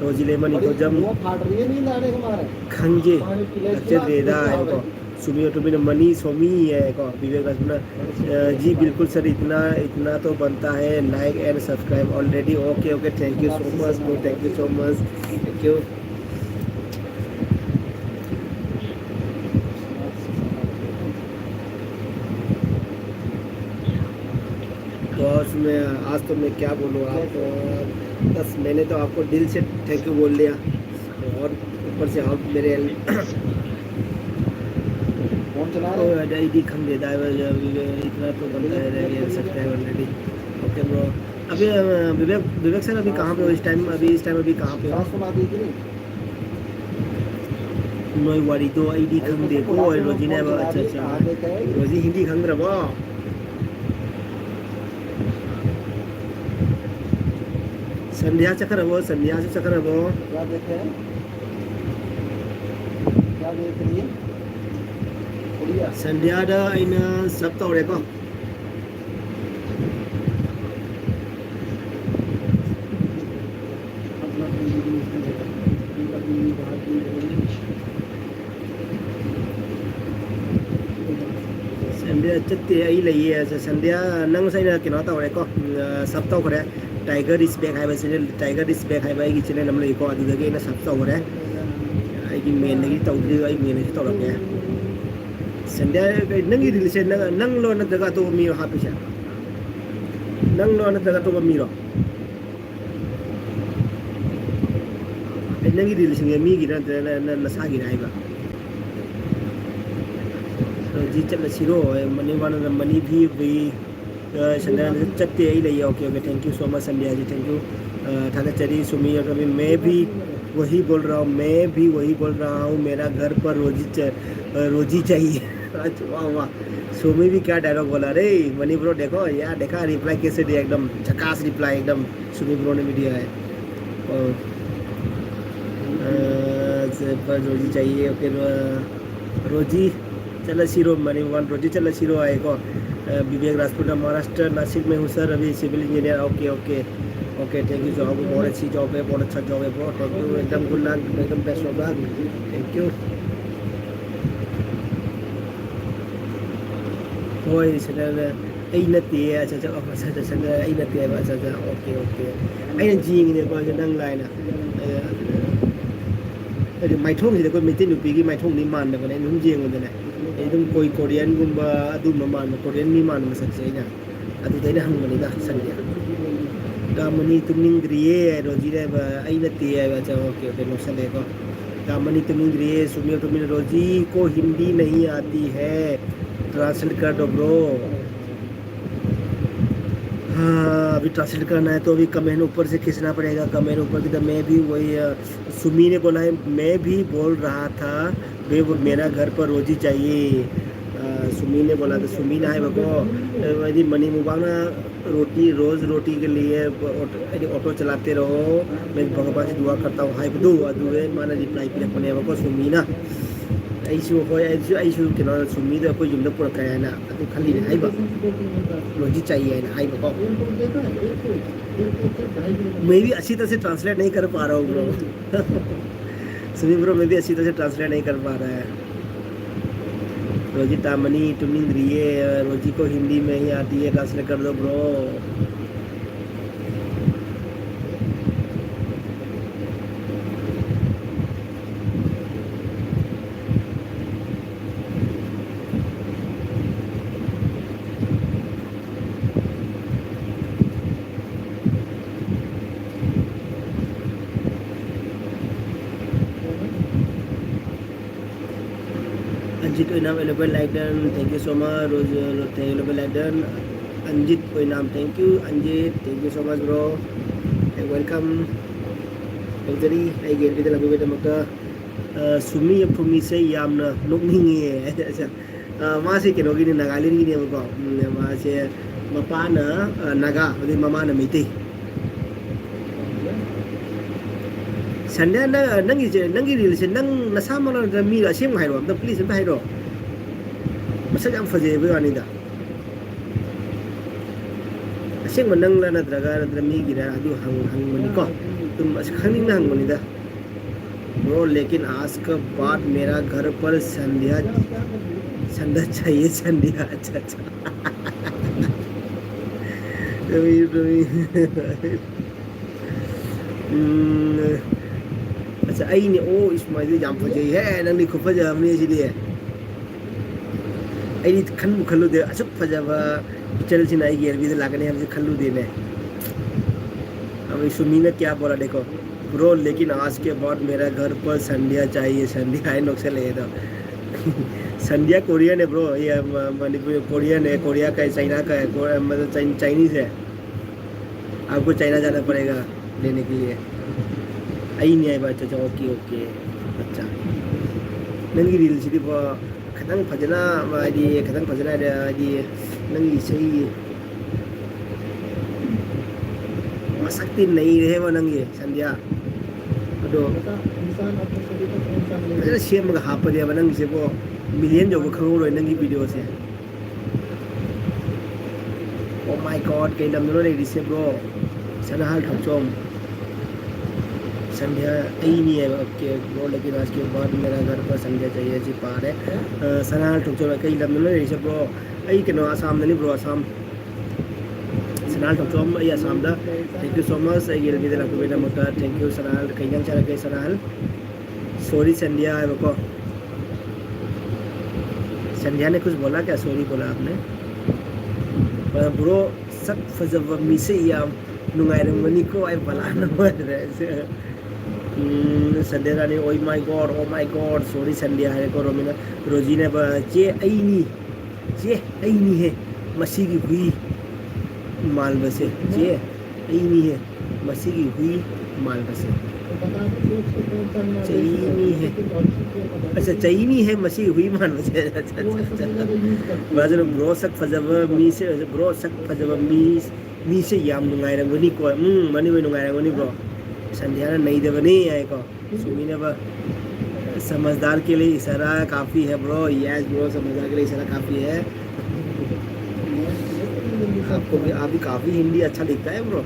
रोजी लेमन को जब वो फाट रही है, नींद आ रही है तुम्हारे। खंजे, पानी पी ले, अच्छे सुना दे दे, रहा है सुना उनको। दे। सुमियो टुमिन मनी सोमी है को विवेक राजपुना। अ, जी बिल्कुल सर, इतना, इतना तो बनता है। Like and subscribe already। OK, OK, thank you so much bro, thank you so much, thank you। तो उसमें आज तो मैं क्या बोलूँ आपको, बस मैंने तो आपको दिल से थैंक यू बोल दिया। और ऊपर से आप मेरे फोन चला रहे हैं? आईडी खम देता है, इतना तो बनता है, सब्सक्राइब ऑलरेडी। OK bro. अभी अ, विवेक, विवेक सर अभी कहाँ पे हो इस टाइम? अभी इस टाइम अभी कहाँ पे हो? सात सौ ला दी थी। ꯅꯣꯏ ꯋꯥꯔꯤꯗꯣ ꯑꯩꯗꯤ ꯈꯪꯗꯦꯀꯣ, ꯔꯣꯖꯤꯅꯦꯕ꯫ ꯑꯠꯆꯥ, ꯑꯠꯆꯥ꯫ ꯔꯣꯖꯤ ꯍꯤꯟꯗꯤ ꯈꯪꯗ꯭ꯔꯕꯣ? ꯁꯟꯙ꯭ꯌꯥ ꯆꯠꯈ꯭ꯔꯕꯣ? ꯁꯟꯙ꯭ꯌꯥꯁꯨ ꯆꯠꯈ꯭ꯔꯕꯣ? क्या देखे हैं? क्या देख रही है? बढ़िया। ꯁꯟꯙ꯭ꯌꯥꯗ ꯑꯩꯅ ꯁꯕ ꯇꯧꯔꯦꯀꯣ꯫ ꯁꯟꯗ꯭ꯌꯥ ꯆꯠꯇꯦ, ꯑꯩ ꯂꯩꯌꯦ꯫ ꯑꯁ, ꯁꯟꯗ꯭ꯌꯥ, ꯅꯪ ꯉꯁꯥꯏꯅ ꯀꯩꯅꯣ ꯇꯧꯔꯦꯀꯣ, ꯎꯝ, ꯑ, ꯁꯕ ꯇꯧꯈ꯭ꯔꯦ꯫ Tiger is back ꯍꯥꯏꯕ ꯆꯦꯅꯦꯜ, Tiger is back ꯍꯥꯏꯕ ꯑꯩꯒꯤ ꯆꯦꯅꯦꯜ ꯑꯃ ꯂꯩꯀꯣ, ꯑꯗꯨꯗꯒꯤ ꯑꯩꯅ ꯁꯕ ꯇꯧꯈ꯭ꯔꯦ꯫ ꯑꯩꯒꯤ ꯃꯦꯟꯗꯒꯤ ꯇꯧꯗ꯭ꯔꯤ, ꯑꯩ ꯃꯦꯟꯗꯒꯤ ꯇꯧꯔꯛꯀꯦ꯫ ꯁꯟꯗ꯭ꯌꯥ, ꯅꯪꯒꯤ ꯔꯤꯜꯁꯦ ꯅꯪ, ꯅꯪꯂꯣ ꯅꯠꯇ꯭ꯔꯒ ꯑꯇꯣꯞꯄ ꯃꯤꯔꯣ ꯍꯥꯞꯄꯤꯁꯦ? ꯅꯪꯂꯣ ꯅꯠꯇ꯭ꯔꯒ ꯑꯇꯣꯞꯄ ꯃꯤꯔꯣ? ꯑꯩ ꯅꯪꯒꯤ ꯔꯤꯜꯁꯤꯡꯁꯦ ꯃꯤꯒꯤꯔ ꯅꯠꯇ꯭ꯔꯒꯅ ꯅ-, ꯅꯁꯥꯒꯤꯔ ꯍꯥꯏꯕ? ꯍꯧꯖꯤꯛ ꯆꯠꯂꯁꯤꯔꯣ? ꯃꯅꯤ ꯋꯥꯅ ꯃꯅꯤ ꯚꯤ ꯚꯤ, ꯑ, ꯁꯟꯗ꯭ꯌꯥ ꯆꯠꯇꯦ, ꯑꯩ ꯂꯩꯌꯦ꯫ OK, OK, thank you so much, ꯁꯟꯗ꯭ꯌꯥꯖꯤ, thank you꯫ ꯑ, ꯊꯥꯒꯠꯆꯔꯤ꯫ ꯁꯨꯃꯤ ꯌꯥꯏꯐꯕꯤ, मैं भी वही बोल रहा हूँ, मैं भी वही बोल रहा हूँ, मेरा घर पर रोजी च-, अ, रोजी चाहिए। अच्छा, वाह, वाह। सुमी भी क्या डायलॉग बोला रे, मनी ब्रो, देखो यार, देखा रिप्लाई कैसे दिया, एकदम झकास रिप्लाई, एकदम सुमी ब्रो ने भी दिया है। और, अ, से पर रोजी चाहिए, फिर, अ, रोजी चला शिरो, मनी वन रोजी चला शिरो आए को। अ, विवेक राजपूत, महाराष्ट्र, नासिक में हूँ सर, अभी civil engineer. Okay, okay, okay, thank you. Job बहुत अच्छी जॉब है, बहुत अच्छा जॉब है ब्रो, थैंक यू, एकदम गुड लक, एकदम best of luck, thank you. ꯍꯣꯏ, ꯁꯤꯗ ꯑꯩ ꯅꯠꯇꯦ, ꯑꯠꯆꯥ, ꯑꯠꯆꯥ, ꯑꯣ, ꯑꯠꯆꯥ, ꯑꯠꯆꯥ, ꯁꯤꯗ ꯑꯩ ꯅꯠꯇꯦ ꯍꯥꯏꯕ, ꯑꯠꯆꯥ, ꯑꯠꯆꯥ, ꯑꯣꯀꯦ, ꯑꯣꯀꯦ꯫ ꯑꯩꯅ ꯌꯦꯡꯉꯤꯅꯦꯀꯣ, ꯑꯩꯁꯦ ꯅꯪ ꯂꯥꯏꯅ꯫ ꯑꯦ, ꯍꯥꯏꯗꯤ ꯃꯥꯏꯊꯣꯡꯁꯤꯗ ꯑꯩꯈꯣꯏ ꯃꯩꯇꯩ ꯅꯨꯄꯤꯒꯤ ꯃꯥꯏꯊꯣꯡꯗꯤ ꯃꯥꯟꯗꯕꯅꯦ, ꯑꯩꯅ ꯁꯨꯝ ꯌꯦꯡꯕꯗꯅꯦ꯫ ꯑꯩ ꯑꯗꯨꯝ ꯀꯣꯏ ꯀꯣꯔꯤꯌꯟꯒꯨꯝꯕ ꯑꯗꯨꯝꯕ ꯃꯥꯟꯕ, ꯀꯣꯔꯤꯌꯟ ꯃꯤ ꯃꯥꯟꯕ ꯃꯁꯛꯁꯦ ꯑꯩꯅ꯫ ꯑꯗꯨꯗ ꯑꯩꯅ ꯍꯪꯕꯅꯤꯗ, ꯁꯟꯗꯦ꯫ ꯀꯥꯃꯅꯤ ꯇꯨꯝꯅꯤꯡꯗ꯭ꯔꯤꯌꯦ, ꯔꯣꯖꯤꯅ ꯍꯥꯏꯕ, ꯑꯩ ꯅꯠꯇꯦ ꯍꯥꯏꯕ꯫ ꯑꯠꯆꯥ, ꯑꯣꯀꯦ, ꯑꯣꯀꯦ, ꯅꯣꯛꯁꯜꯂꯦꯀꯣ꯫ ꯀꯥꯃꯅꯤ ꯇꯨꯝꯅꯤꯡꯗ꯭ꯔꯤꯌꯦ, ꯁꯨꯃꯤꯌꯥ ꯇꯨꯝꯅꯤꯡ-, ꯔꯣꯖꯤ ꯀꯣ ꯍꯤꯟꯗꯤ ꯅꯍꯤ ꯑꯥꯇꯤ ꯍꯦ, ꯇ꯭ꯔꯥꯟꯁꯂꯦꯠ ꯀꯔ ꯗꯣ ꯕ꯭ꯔꯣ꯫ हाँ, अभी ट्रांसलेट करना है तो अभी कमेंट ऊपर से खींचना पड़ेगा। कमेंट ऊपर की तो मैं भी वही, अ, सुमी ने बोला है, मैं भी बोल रहा था, मैं वो, मेरा घर पर रोजी चाहिए। अ, सुमी ने बोला तो सुमी ने आए बको, अ, यदि मनी मुबाना रोटी, रोज रोटी के लिए ऑटो, यदि ऑटो चलाते रहो, मैं भगवान से दुआ करता हूँ, हाय बदू, अदू है, माना रिप्लाई पे अपने को सुमी ना। ꯑꯩꯁꯨ, ꯍꯣꯏ, ꯑꯩꯁꯨ, ꯑꯩꯁꯨ ꯀꯩꯅꯣ, ꯁꯨꯃꯤꯗꯣ ꯑꯩꯈꯣꯏ ꯌꯨꯝꯗ ꯄꯨꯔꯛꯀꯦ ꯍꯥꯏꯅ ꯑꯗꯨ ꯈꯜꯂꯤꯅꯦ ꯍꯥꯏꯕ꯫ ꯔꯣꯖꯤ ꯆꯥꯏꯌꯦ ꯍꯥꯏꯅ ꯍꯥꯏꯕꯀꯣ꯫ ꯃꯦ ꯕꯤ ꯑꯁꯤ ꯇꯁꯦ ꯇ꯭ꯔꯥꯟꯁꯂꯦꯠ ꯅꯍꯤ ꯀꯔ ꯄꯥ ꯔꯍꯥ ꯍꯨ ꯕ꯭ꯔꯣ꯫ ꯁꯨꯃꯤ ꯕ꯭ꯔꯣ, ꯃꯦ ꯕꯤ ꯑꯁꯤ ꯇꯁꯦ ꯇ꯭ꯔꯥꯟꯁꯂꯦꯠ ꯅꯍꯤ ꯀꯔ ꯄꯥ ꯔꯍꯥ ꯍꯦ꯫ ꯔꯣꯖꯤ ꯇꯥꯃꯅꯤ ꯇꯨꯝꯅꯤꯡꯗ꯭ꯔꯤꯌꯦ, ꯔꯣꯖꯤ ꯀꯣ ꯍꯤꯟꯗꯤ ꯃꯦ ꯍꯤ ꯑꯥꯇꯤ ꯍꯦ, ꯇ꯭ꯔꯥꯟꯁꯂꯦꯠ ꯀꯔ ꯗꯣ bro. Anjit Oinam, eleven like done, thank you so much. Rose, uh, thank you, eleven like done. Anjit Oinam, thank you, Anjit, thank you so much, bro. Hey, welcome. ꯇꯧꯖꯔꯤ ꯑꯩꯒꯤ ꯑꯦꯜ ꯕꯤꯗ ꯂꯥꯛꯄꯤꯕꯒꯤꯗꯃꯛꯇ꯫ ꯑ, ꯁꯨꯃꯤ ꯐꯨꯃꯤꯁꯦ ꯌꯥꯝꯅ ꯅꯣꯛꯅꯤꯡꯉꯦ꯫ ꯑꯠꯆꯥ, ꯑ, ꯃꯥꯁꯦ ꯀꯩꯅꯣꯒꯤꯅꯤ, ꯅꯥꯒꯥꯂꯦꯟꯒꯤꯅꯦꯕꯀꯣ꯫ ꯎꯝ, ꯃꯥꯁꯦ ꯃꯄꯥꯅ, ꯑ, ꯅꯥꯒꯥ, ꯑꯗꯩ ꯃꯃꯥꯅ ꯃꯩꯇꯩ꯫ ꯁꯟꯗ꯭ꯌꯥ, ꯅꯪ, ꯅꯪꯒꯤꯁꯦ, ꯅꯪꯒꯤ ꯔꯤꯜꯁꯦ ꯅꯪ ꯅꯁꯥꯃꯛꯅ ꯅꯠꯇ꯭ꯔ ꯃꯤꯒ ꯑꯁꯦꯡꯕ ꯍꯥꯏꯔꯣ? ꯑꯝꯇ, ꯄ꯭ꯂꯤꯖ, ꯑꯝꯇ ꯍꯥꯏꯔꯣ꯫ ꯃꯁꯛ ꯌꯥꯝ ꯐꯖꯩꯕꯩ ꯋꯥꯅꯤꯗ꯫ ꯑꯁꯦꯡꯕ ꯅꯪꯂ ꯅꯠꯇ꯭ꯔꯒ, ꯅꯠꯇ꯭ꯔ ꯃꯤꯒꯤꯔ ꯑꯗꯨ ꯍꯪ-, ꯍꯪꯕꯅꯤꯀꯣ꯫ ꯑꯗꯨꯝ ꯑꯁ ꯈꯪꯅꯤꯡꯅ ꯍꯪꯕꯅꯤꯗ꯫ Bro, लेकिन आज के बाद मेरा घर पर संध्या, संध्या चाहिए, संध्या। अच्छा, अच्छा। रवीर, रवीर। ꯎꯝ, ꯑꯠꯆꯥ, ꯑꯩꯅꯦ꯫ ꯑꯣ, ꯏꯁ, ꯃꯥꯏꯗꯤ ꯌꯥꯝ ꯐꯖꯩꯍꯦ, ꯅꯪꯗꯤ ꯈꯨꯐꯖ ꯑꯃꯅꯤ ꯁꯤꯗꯤ꯫ ꯑꯩꯗꯤ ꯈꯟꯕꯨ ꯈꯜꯂꯨꯗꯦ, ꯑꯁꯨꯛ ꯐꯖꯕ ꯏꯆꯜꯁꯤꯅ ꯑꯩꯒꯤ ꯑꯦꯜꯕꯤꯗ ꯂꯥꯛꯀꯅꯤ ꯍꯥꯏꯕꯁꯤ ꯈꯜꯂꯨꯗꯦꯅꯦ꯫ अब इस सुमी ने क्या बोला, देखो, "Bro, लेकिन आज के बाद मेरा घर पर संध्या चाहिए, संध्या" ꯍꯥꯏ ꯅꯣꯛꯁꯜꯂꯛꯑꯦ ꯑꯗꯣ꯫ ꯁꯟꯙ꯭ꯌꯥ ꯀꯣꯔꯤꯌꯟꯅꯦ, bro꯫ ये म-, मणिपुरी कोरियन है, कोरिया का है, चाइना का है, को-, मतलब चाइन-, चाइनीज है। आपको चाइना जाना पड़ेगा लेने के लिए। ꯑꯩꯅꯦ ꯍꯥꯏꯕ꯫ ꯑꯠꯆꯥ, ꯑꯠꯆꯥ, ꯑꯣꯀꯦ, ꯑꯣꯀꯦ꯫ ꯑꯠꯆꯥ, ꯅꯪꯒꯤ ꯔꯤꯜꯁꯤꯗꯤꯀꯣ, ꯈꯤꯇꯪ ꯐꯖꯅ, ꯍꯥꯏꯗꯤ, ꯈꯤꯇꯪ ꯐꯖꯅ ꯍꯥꯏꯗꯤ, ꯍꯥꯏꯗꯤ, ꯅꯪꯒꯤ ꯏꯁꯩ ꯃꯁꯛꯇꯤ ꯅꯩꯔꯦꯍꯦꯕ ꯅꯪꯒꯤ, ꯁꯟꯙ꯭ꯌꯥ꯫ ꯑꯗꯣ ꯐꯖꯅ ꯁꯦꯝꯃꯒ ꯍꯥꯞꯄꯗꯤꯕ ꯅꯪꯒꯤꯁꯦꯀꯣ, ꯃꯤꯂꯤꯌꯟ ꯌꯧꯕ ꯈꯪꯍꯧꯔꯣꯏ ꯅꯪꯒꯤ ꯚꯤꯗꯤꯑꯣꯁꯦ꯫ Oh my God, ꯀꯩ ꯂꯝꯗꯅꯣ ꯂꯩꯔꯤꯁꯦ, bro? ꯁꯅꯥꯍꯜ ꯊꯣꯛꯆꯣꯝ꯫ ꯁꯟꯙ꯭ꯌꯥ, ꯑꯩꯅꯤ ꯍꯥꯏꯕ꯫ ꯑꯣꯀꯦ, bro, लेकिन आज के बाद मेरा घर पर संध्या चाहिए ꯁꯤ ꯄꯥꯔꯦ꯫ ꯑ, ꯁꯅꯥꯍꯜ ꯊꯣꯛꯆꯣꯝ, ꯀꯩ ꯂꯝꯗꯅꯣ ꯂꯩꯔꯤꯁꯦ, bro? ꯑꯩ ꯀꯩꯅꯣ, ꯑꯁꯥꯝꯗꯅꯤ, bro, ꯑꯁꯥꯝ꯫ ꯁꯅꯥꯍꯜ ꯊꯣꯛꯆꯣꯝ, ꯑꯩ ꯑꯁꯥꯝꯗ꯫ Thank you so much ꯑꯩꯒꯤ ꯑꯦꯜꯕꯤꯗ ꯂꯥꯛꯄꯤꯕꯒꯤꯗꯃꯛꯇ꯫ Thank you, ꯁꯅꯥꯍꯜ꯫ ꯀꯩ ꯏꯟꯖꯥꯡ ꯆꯥꯔꯒꯦ, ꯁꯅꯥꯍꯜ? Sorry, ꯁꯟꯙ꯭ꯌꯥ ꯍꯥꯏꯕꯀꯣ꯫ संध्या ने कुछ बोला क्या? Sorry बोला आपने? Bro, ꯁꯛ ꯐꯖꯕ ꯃꯤꯁꯦ ꯌꯥꯝ ꯅꯨꯡꯉꯥꯏꯔꯝꯒꯅꯤꯀꯣ, ꯑꯩ ꯕꯂꯥꯅ ꯍꯥꯏꯔꯦ꯫ ꯎꯝ, ꯁꯟꯙ꯭ꯌꯥ ꯔꯥꯅꯤ, "Oh my God, oh my God, sorry ꯁꯟꯙ꯭ꯌꯥ" ꯍꯥꯏꯔꯦꯀꯣ꯫ ꯔꯣꯃꯤꯅ, ꯔꯣꯖꯤꯅ, "ꯕ-, ꯆꯦ ꯑꯩꯅꯤ, ꯆꯦ ꯑꯩꯅꯤꯍꯦ, ꯃꯁꯤꯒꯤ ꯍꯨꯏ ꯃꯥꯟꯕꯁꯦ, ꯆꯦ ꯑꯩꯅꯤꯍꯦ, ꯃꯁꯤꯒꯤ ꯍꯨꯏ ꯃꯥꯟꯕꯁꯦ"꯫ ꯆꯩꯅꯤ ꯍꯦ꯫ ꯑꯁ, ꯆꯩꯅꯤ ꯍꯦ, ꯃꯁꯤ ꯍꯨꯏ ꯃꯥꯟꯕꯁꯦ꯫ ꯑꯁ, ꯑꯁ, ꯑꯁ, ꯑꯁ꯫ ꯃꯥꯁꯨ ꯕ꯭ꯔꯣ ꯁꯛ ꯐꯖꯕ ꯃꯤꯁꯦ, ꯕ꯭ꯔꯣ ꯁꯛ ꯐꯖꯕ ꯃꯤ, ꯃꯤꯁꯦ ꯌꯥꯝ ꯅꯨꯡꯉꯥꯏꯔꯝꯒꯅꯤꯀꯣ꯫ ꯎꯝ, ꯃꯅꯤ ꯍꯣꯏ ꯅꯨꯡꯉꯥꯏꯔꯝꯒꯅꯤ ꯕ꯭ꯔꯣ꯫ ꯁꯟꯙ꯭ꯌꯥꯅ ꯅꯩꯗꯕꯅꯤ ꯍꯥꯏꯀꯣ꯫ ꯁꯨꯃꯤꯅꯕ꯫ समझदार के लिए इशारा काफी है ब्रो। यस ब्रो, समझदार के लिए इशारा काफी है। आपको भी, आप भी काफी हिंदी अच्छा लिखता है ब्रो।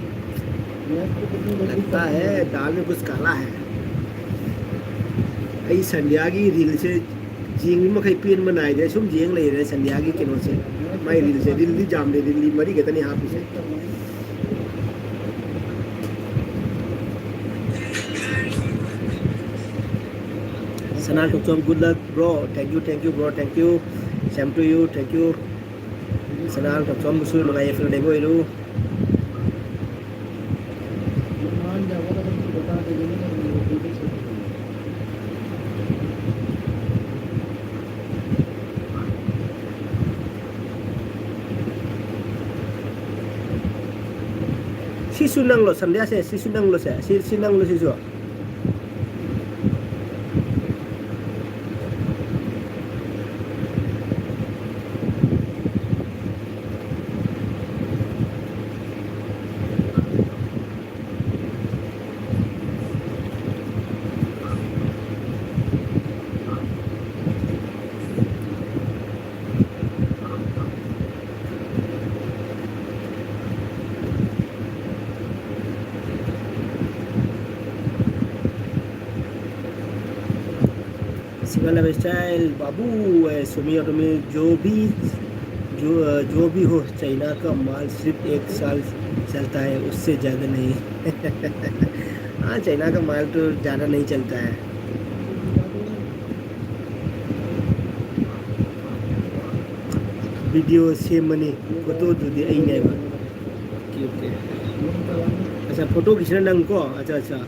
लगता है दाल में कुछ काला है। ꯑꯩ ꯁꯟꯙ꯭ꯌꯥꯒꯤ ꯔꯤꯜꯁꯦ ꯌꯦꯡꯕ ꯃꯈꯩ ꯄꯦꯟꯕ ꯅꯥꯏꯗꯦ꯫ ꯁꯨꯝ ꯌꯦꯡ ꯂꯩꯔꯦ ꯁꯟꯙ꯭ꯌꯥꯒꯤ ꯀꯩꯅꯣꯁꯦ꯫ ꯃꯥꯏ ꯔꯤꯜꯁꯦ, ꯔꯤꯜꯗꯤ ꯌꯥꯝꯗꯦ, ꯔꯤꯜꯗꯤ ꯃꯔꯤ ꯈꯛꯇꯅꯤ ꯍꯥꯞꯄꯤꯁꯦ꯫ ꯁꯅꯥ ꯇꯣꯝꯆꯣꯝ, good luck bro, thank you, thank you bro, thank you, same to you, thank you꯫ ꯁꯅꯥ ꯇꯣꯝꯆꯣꯝꯕꯨꯁꯨ ꯅꯨꯡꯉꯥꯏ ꯌꯥꯏꯐꯅ ꯂꯩꯕ ꯑꯣꯏꯔꯨ꯫ ꯁꯤꯁꯨ ꯅꯪꯂꯣ ꯁꯟꯙ꯭ꯌꯥꯁꯦ? ꯁꯤꯁꯨ ꯅꯪꯂꯣ ꯁꯦ? ꯁꯤ, ꯁꯤ ꯅꯪꯂꯣ ꯁꯤꯁꯨ? सिंगल लाइफस्टाइल बाबू, ए, सुमी और तुम्हें जो भी, जो, अ, जो भी हो, चाइना का माल सिर्फ एक साल चलता है, उससे ज़्यादा नहीं। हाँ, चाइना का माल तो ज़्यादा नहीं चलता है। वीडियो सेमनी, फोटो दीदी आई नहीं बा। Okay, okay. अच्छा, फोटो खींचना नंग को? अच्छा, अच्छा।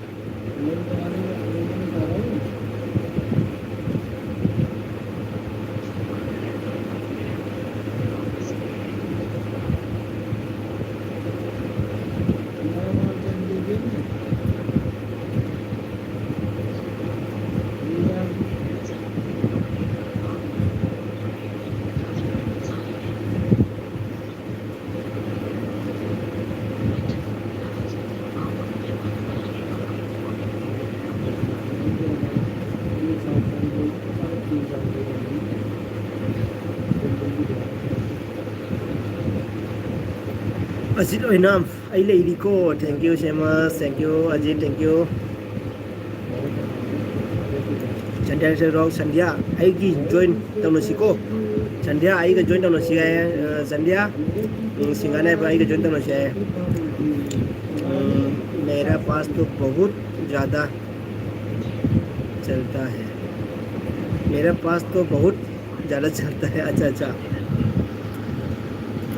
ꯑꯖꯤꯠ ꯑꯣꯏꯅꯥꯝ, ꯑꯩ ꯂꯩꯔꯤꯀꯣ꯫ Thank you so much, thank you Ajit, thank you꯫ ꯁꯟꯙ꯭ꯌꯥ ꯁꯦꯔꯣꯛ, ꯁꯟꯙ꯭ꯌꯥ ꯑꯩꯒꯤ join ꯇꯧꯅꯁꯤꯀꯣ꯫ ꯁꯟꯙ꯭ꯌꯥ ꯑꯩꯒ join ꯇꯧꯅꯁꯤ ꯍꯥꯏꯌꯦ꯫ ꯑ, ꯁꯟꯙ꯭ꯌꯥ, ꯎꯝ, ꯁꯤꯡꯒꯥꯅꯥꯏꯕ ꯑꯩꯒ join ꯇꯧꯅꯁꯤ ꯍꯥꯏꯌꯦ꯫ ꯎꯝ, मेरा पास तो बहुत ज़्यादा चलता है। मेरा पास तो बहुत ज़्यादा चलता है। अच्छा, अच्छा।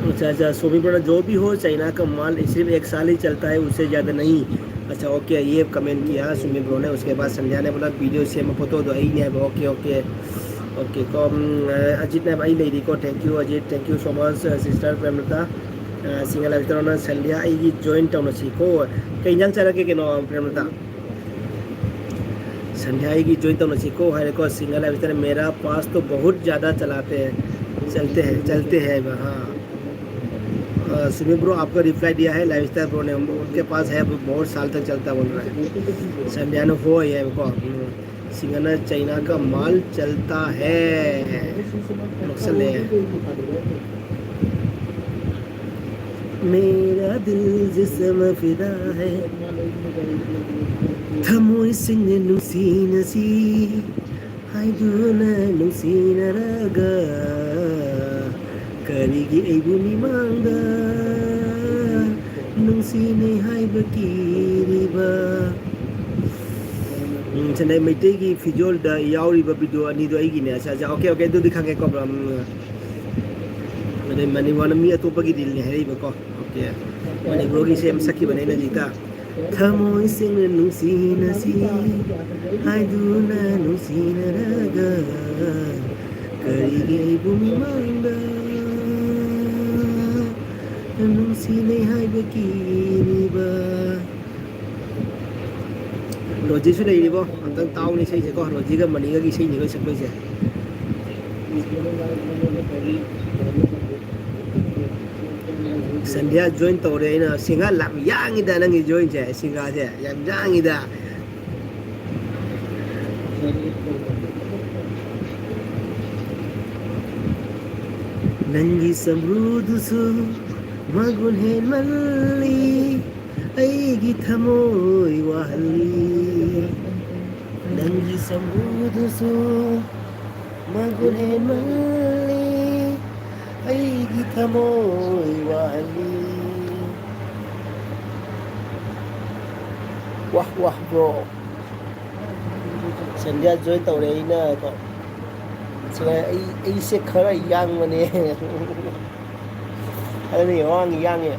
अच्छा, अच्छा, सुमित बोला, जो भी हो, चाइना का माल सिर्फ एक साल ही चलता है, उससे ज़्यादा नहीं। अच्छा, ओके, ये कमेंट किया सुमित ब्रो ने। उसके बाद संध्या ने बोला, वीडियो से मैं फोटो दो, यही नहीं है। Okay, okay, okay. ꯀꯣ, ꯎꯝ, ꯑꯖꯤꯠꯅ ꯑꯩ ꯂꯩꯔꯤꯀꯣ꯫ Thank you Ajit, thank you so much꯫ Sister Premlata, Singha ꯂꯥꯏꯐ ꯁ꯭ꯇꯥꯏꯜꯅ ꯁꯟꯙ꯭ꯌꯥ ꯑꯩꯒꯤ join ꯇꯧꯅꯁꯤꯀꯣ꯫ ꯀꯩ ꯏꯟꯖꯥꯡ ꯆꯥꯔꯛꯀꯦ ꯀꯩꯅꯣ, ꯄ꯭ꯔꯦꯝꯂꯇꯥ? ꯁꯟꯙ꯭ꯌꯥ ꯑꯩꯒꯤ join ꯇꯧꯅꯁꯤꯀꯣ ꯍꯥꯏꯔꯦꯀꯣ꯫ ꯁꯤꯡꯒꯥ ꯂꯥꯏꯐ ꯁ꯭ꯇꯥꯏꯜ, मेरा पास तो बहुत ज़्यादा चलाते हैं, चलते हैं, चलते हैं ꯍꯥꯏꯕ꯫ हाँ। अ, सुमित ब्रो आपका रिप्लाई दिया है लाइफ स्टाइल ब्रो ने, उनके पास है, बहुत साल तक चलता बोल रहा है। ꯁꯟꯙ꯭ꯌꯥꯅ ꯍꯣꯏ ꯍꯥꯏꯕꯀꯣ꯫ ꯎꯝ꯫ ꯁꯤꯡꯒꯥꯅ चाइना का माल चलता है। ꯅꯣꯛꯁꯜꯂꯦ꯫ मेरा दिल जिसम फिदा है, ꯊꯃꯣꯏꯁꯤꯡꯅ ꯅꯨꯡꯁꯤꯅꯁꯤ ꯍꯥꯏꯗꯨꯅ ꯅꯨꯡꯁꯤꯅꯔꯒ, ꯀꯔꯤꯒꯤ ꯑꯩꯕꯨ ꯃꯤꯃꯥꯡꯗ ꯅꯨꯡꯁꯤꯅꯩ ꯍꯥꯏꯕ ꯀꯤꯔꯤꯕ? ꯎꯝ, ꯁꯟꯗꯥꯏ ꯃꯩꯇꯩꯒꯤ ꯐꯤꯖꯣꯜꯗ ꯌꯥꯎꯔꯤꯕ ꯚꯤꯗꯤꯑꯣ ꯑꯅꯤꯗꯣ ꯑꯩꯒꯤꯅꯦ꯫ ꯑꯠꯆꯥ, ꯑꯠꯆꯥ, ꯑꯣꯀꯦ, ꯑꯣꯀꯦ, ꯑꯗꯨꯗꯤ ꯈꯪꯉꯦꯀꯣ, ꯕ꯭ꯔꯣ꯫ ꯎꯝ, ꯑꯗꯩ ꯃꯅꯤꯄꯨꯔꯅ ꯃꯤ ꯑꯇꯣꯞꯄꯒꯤ ꯔꯤꯜꯅꯦ ꯍꯥꯏꯔꯛꯏꯕꯀꯣ꯫ ꯑꯣꯀꯦ, ꯃꯅꯤꯄꯨꯔꯒꯤꯁꯦ ꯌꯥꯝ ꯁꯛꯈꯤꯕꯅꯦ ꯑꯩꯅ ꯍꯧꯖꯤꯛꯇ꯫ ꯊꯃꯣꯏꯁꯤꯡꯅ ꯅꯨꯡꯁꯤꯅꯁꯤ ꯍꯥꯏꯗꯨꯅ ꯅꯨꯡꯁꯤꯅꯔꯒ, ꯀꯔꯤꯒꯤ ꯑꯩꯕꯨ ꯃꯤꯃꯥꯡꯗ ꯅꯨꯡꯁꯤꯅꯩ ꯍꯥꯏꯕ ꯀꯤꯔꯤꯕ? ꯔꯣꯖꯤꯁꯨ ꯂꯩꯔꯤꯕꯣ? ꯑꯝꯇꯪ ꯇꯥꯎꯅꯦ ꯏꯁꯩꯁꯦꯀꯣ, ꯔꯣꯖꯤꯒ ꯃꯅꯤꯒꯒꯤ ꯏꯁꯩꯅꯤꯀꯣ ꯁꯛꯇꯣꯏꯁꯦ꯫ ꯁꯟꯙ꯭ꯌꯥ join ꯇꯧꯔꯦ ꯑꯩꯅ꯫ ꯁꯤꯡꯒꯥ ꯌꯥꯝ ꯌꯥꯡꯉꯤꯗ ꯅꯪꯒꯤ joinꯁꯦ, ꯁꯤꯡꯒꯥꯁꯦ ꯌꯥꯝ ꯌꯥꯡꯉꯤꯗ꯫ ꯅꯪꯒꯤ ꯁꯝꯕ꯭ꯔꯨꯗꯨꯁꯨ ꯃꯒꯨꯟ ꯍꯦꯟꯃꯜꯂꯤ, ꯑꯩꯒꯤ ꯊꯃꯣꯏ ꯋꯥꯍꯜꯂꯤ꯫ ꯅꯪꯒꯤ ꯁꯝꯕꯨꯗꯨꯁꯨ ꯃꯒꯨꯟ ꯍꯦꯟꯃꯜꯂꯤ, ꯑꯩꯒꯤ ꯊꯃꯣꯏ ꯋꯥꯍꯜꯂꯤ꯫ ꯋꯥꯍ ꯋꯥꯍ ꯕ꯭ꯔꯣ꯫ ꯁꯟꯙ꯭ꯌꯥ ꯖꯣꯏꯟ ꯇꯧꯔꯦ ꯑꯩꯅ ꯀꯣ꯫ ꯁꯤꯅ ꯑꯩ, ꯑꯩꯁꯦ ꯈꯔ ꯌꯥꯡꯕꯅꯦ꯫ ꯑꯗꯨꯅ ꯌꯥꯡꯉꯤ, ꯌꯥꯡꯉꯤ꯫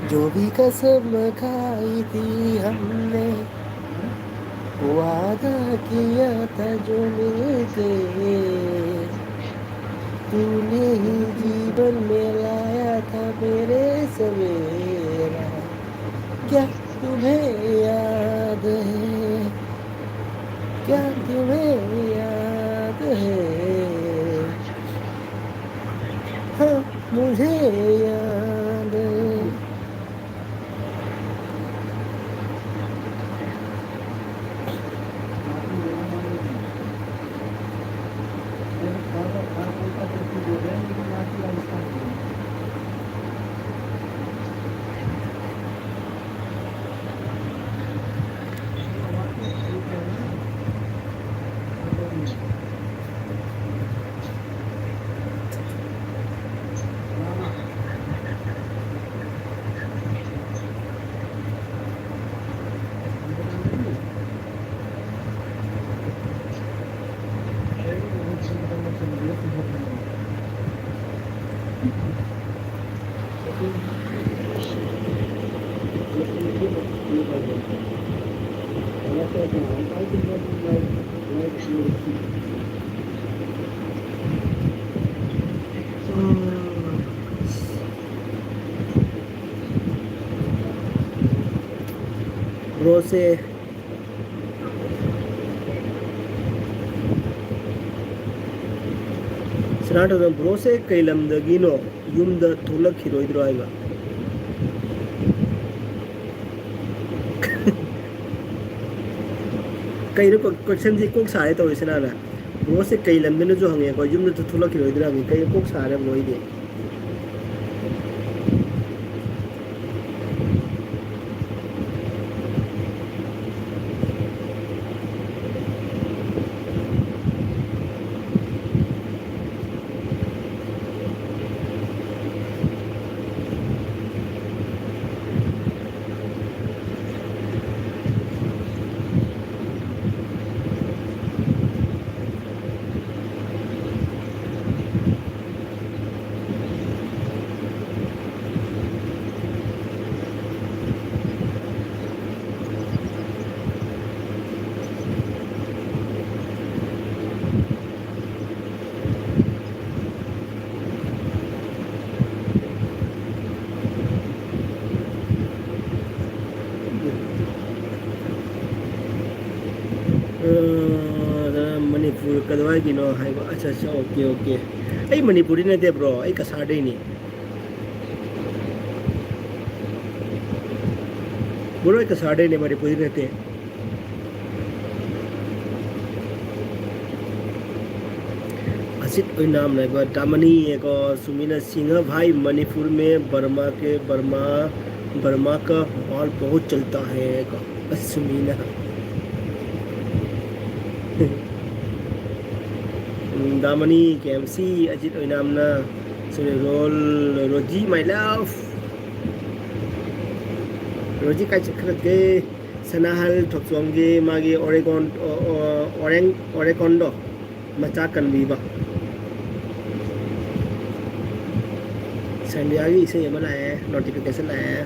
जो भी कसम खाई थी हमने, वादा किया था जो मिलके, तूने ही जीवन में लाया था मेरे सवेरा। क्या तुम्हें याद है, क्या तुम्हें याद है? हाँ, मुझे याद है। ꯕ꯭ꯔꯣꯁꯦ, ꯁꯅꯥꯇꯣꯟ, ꯕ꯭ꯔꯣꯁꯦ ꯀꯩ ꯂꯝꯗꯒꯤꯅꯣ? ꯌꯨꯝꯗ ꯊꯣꯛꯂꯛꯈꯤꯔꯣꯏꯗ꯭ꯔꯣ ꯍꯥꯏꯕ? ꯀꯩꯅꯣ ꯀꯣ-, ꯀꯣꯏꯁꯟꯁꯤ ꯀꯣꯛ ꯁꯥꯔꯦ ꯇꯧꯔꯤꯁꯤꯅꯅꯦ꯫ ꯕ꯭ꯔꯣꯁꯦ ꯀꯩ ꯂꯝꯗꯅꯁꯨ ꯍꯪꯉꯦꯀꯣ, ꯌꯨꯝꯗ ꯊꯣꯛꯂꯛꯈꯤꯔꯣꯏꯗ꯭ꯔꯥ ꯍꯪꯉꯦ꯫ ꯀꯩꯅꯣ ꯀꯣꯛ ꯁꯥꯔꯦ ꯕ꯭ꯔꯣ ꯑꯩꯗꯤ꯫ ꯑ, ꯃꯅꯤꯄꯨꯔ ꯀꯗꯥꯏꯒꯤꯅꯣ ꯍꯥꯏꯕ? ꯑꯠꯆꯥ, ꯑꯠꯆꯥ, ꯑꯣꯀꯦ, ꯑꯣꯀꯦ꯫ ꯑꯩ ꯃꯅꯤꯄꯨꯔꯗꯤ ꯅꯠꯇꯦ ꯕ꯭ꯔꯣ, ꯑꯩ ꯀꯁꯥꯔꯗꯩꯅꯤ꯫ ꯕ꯭ꯔꯣ, ꯑꯩ ꯀꯁꯥꯔꯗꯩꯅꯦ, ꯃꯅꯤꯄꯨꯔꯗꯤ ꯅꯠꯇꯦ꯫ ꯑꯁꯤꯠ ꯑꯣꯏꯅꯥꯝ ꯂꯩꯕ ꯗꯥꯃꯅꯤ ꯌꯦꯀꯣ, ꯁꯨꯃꯤꯅ ꯁꯤꯡꯍ ꯚꯥꯏ, ꯃꯅꯤꯄꯨꯔ ꯃꯦ ꯕꯔꯃꯥ ꯀꯦ, ꯕꯔꯃꯥ, ꯕꯔꯃꯥ ꯀ ꯃꯥꯜ ꯕꯍꯨꯠ ꯆꯜꯇꯥ ꯍꯦ ꯀꯣ꯫ ꯑꯁ, ꯁꯨꯃꯤꯅ꯫ ꯎꯝ, ꯗꯥꯃꯅꯤ, ꯀꯦ ꯑꯦꯝ ꯁꯤ, ꯑꯖꯤꯠ ꯑꯣꯏꯅꯥꯝꯅ, ꯁꯨꯃꯤꯅ ꯔꯣꯜ, ꯔꯣꯖꯤ, my love꯫ ꯔꯣꯖꯤ ꯀꯥꯏ ꯆꯠꯈ꯭ꯔꯒꯦ? ꯁꯅꯥꯍꯜ ꯊꯣꯛꯆꯣꯝꯒꯤ ꯃꯥꯒꯤ ꯑꯣꯔꯦꯒꯣꯟ, ꯑꯣ, ꯑꯣ, ꯑꯣꯔꯦꯡ-, ꯑꯣꯔꯦꯒꯣꯟꯗꯣ ꯃꯆꯥ ꯀꯟꯕꯤꯕ꯫ ꯁꯟꯗ꯭ꯌꯥꯒꯤ ꯏꯁꯩ ꯑꯃ ꯂꯥꯛꯑꯦ, notification ꯂꯥꯛꯑꯦ꯫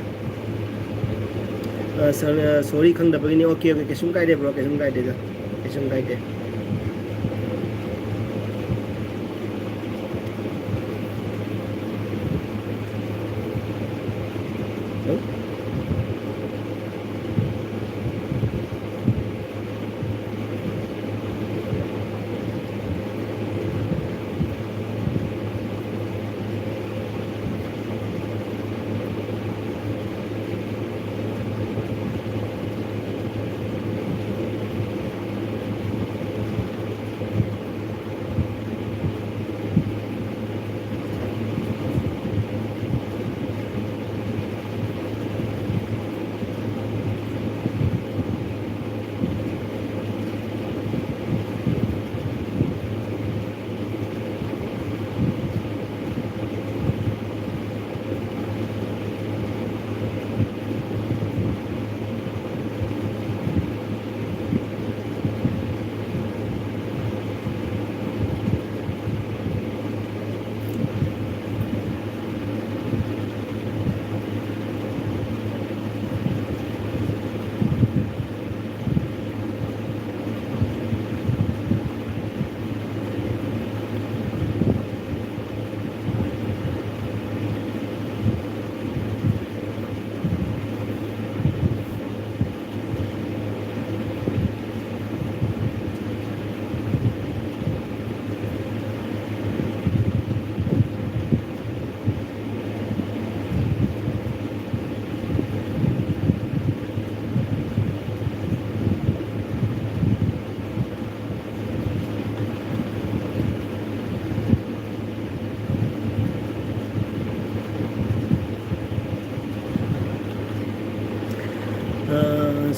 ꯑ, ꯁ-, ꯑ, sorry ꯈꯪꯗꯕꯒꯤꯅꯤ꯫ ꯑꯣꯀꯦ, ꯑꯣꯀꯦ, ꯀꯩꯁꯨꯝ ꯀꯥꯏꯗꯦ ꯕ꯭ꯔꯣ, ꯀꯩꯁꯨꯝ ꯀꯥꯏꯗꯦꯗ, ꯀꯩꯁꯨꯝ ꯀꯥꯏꯗꯦ꯫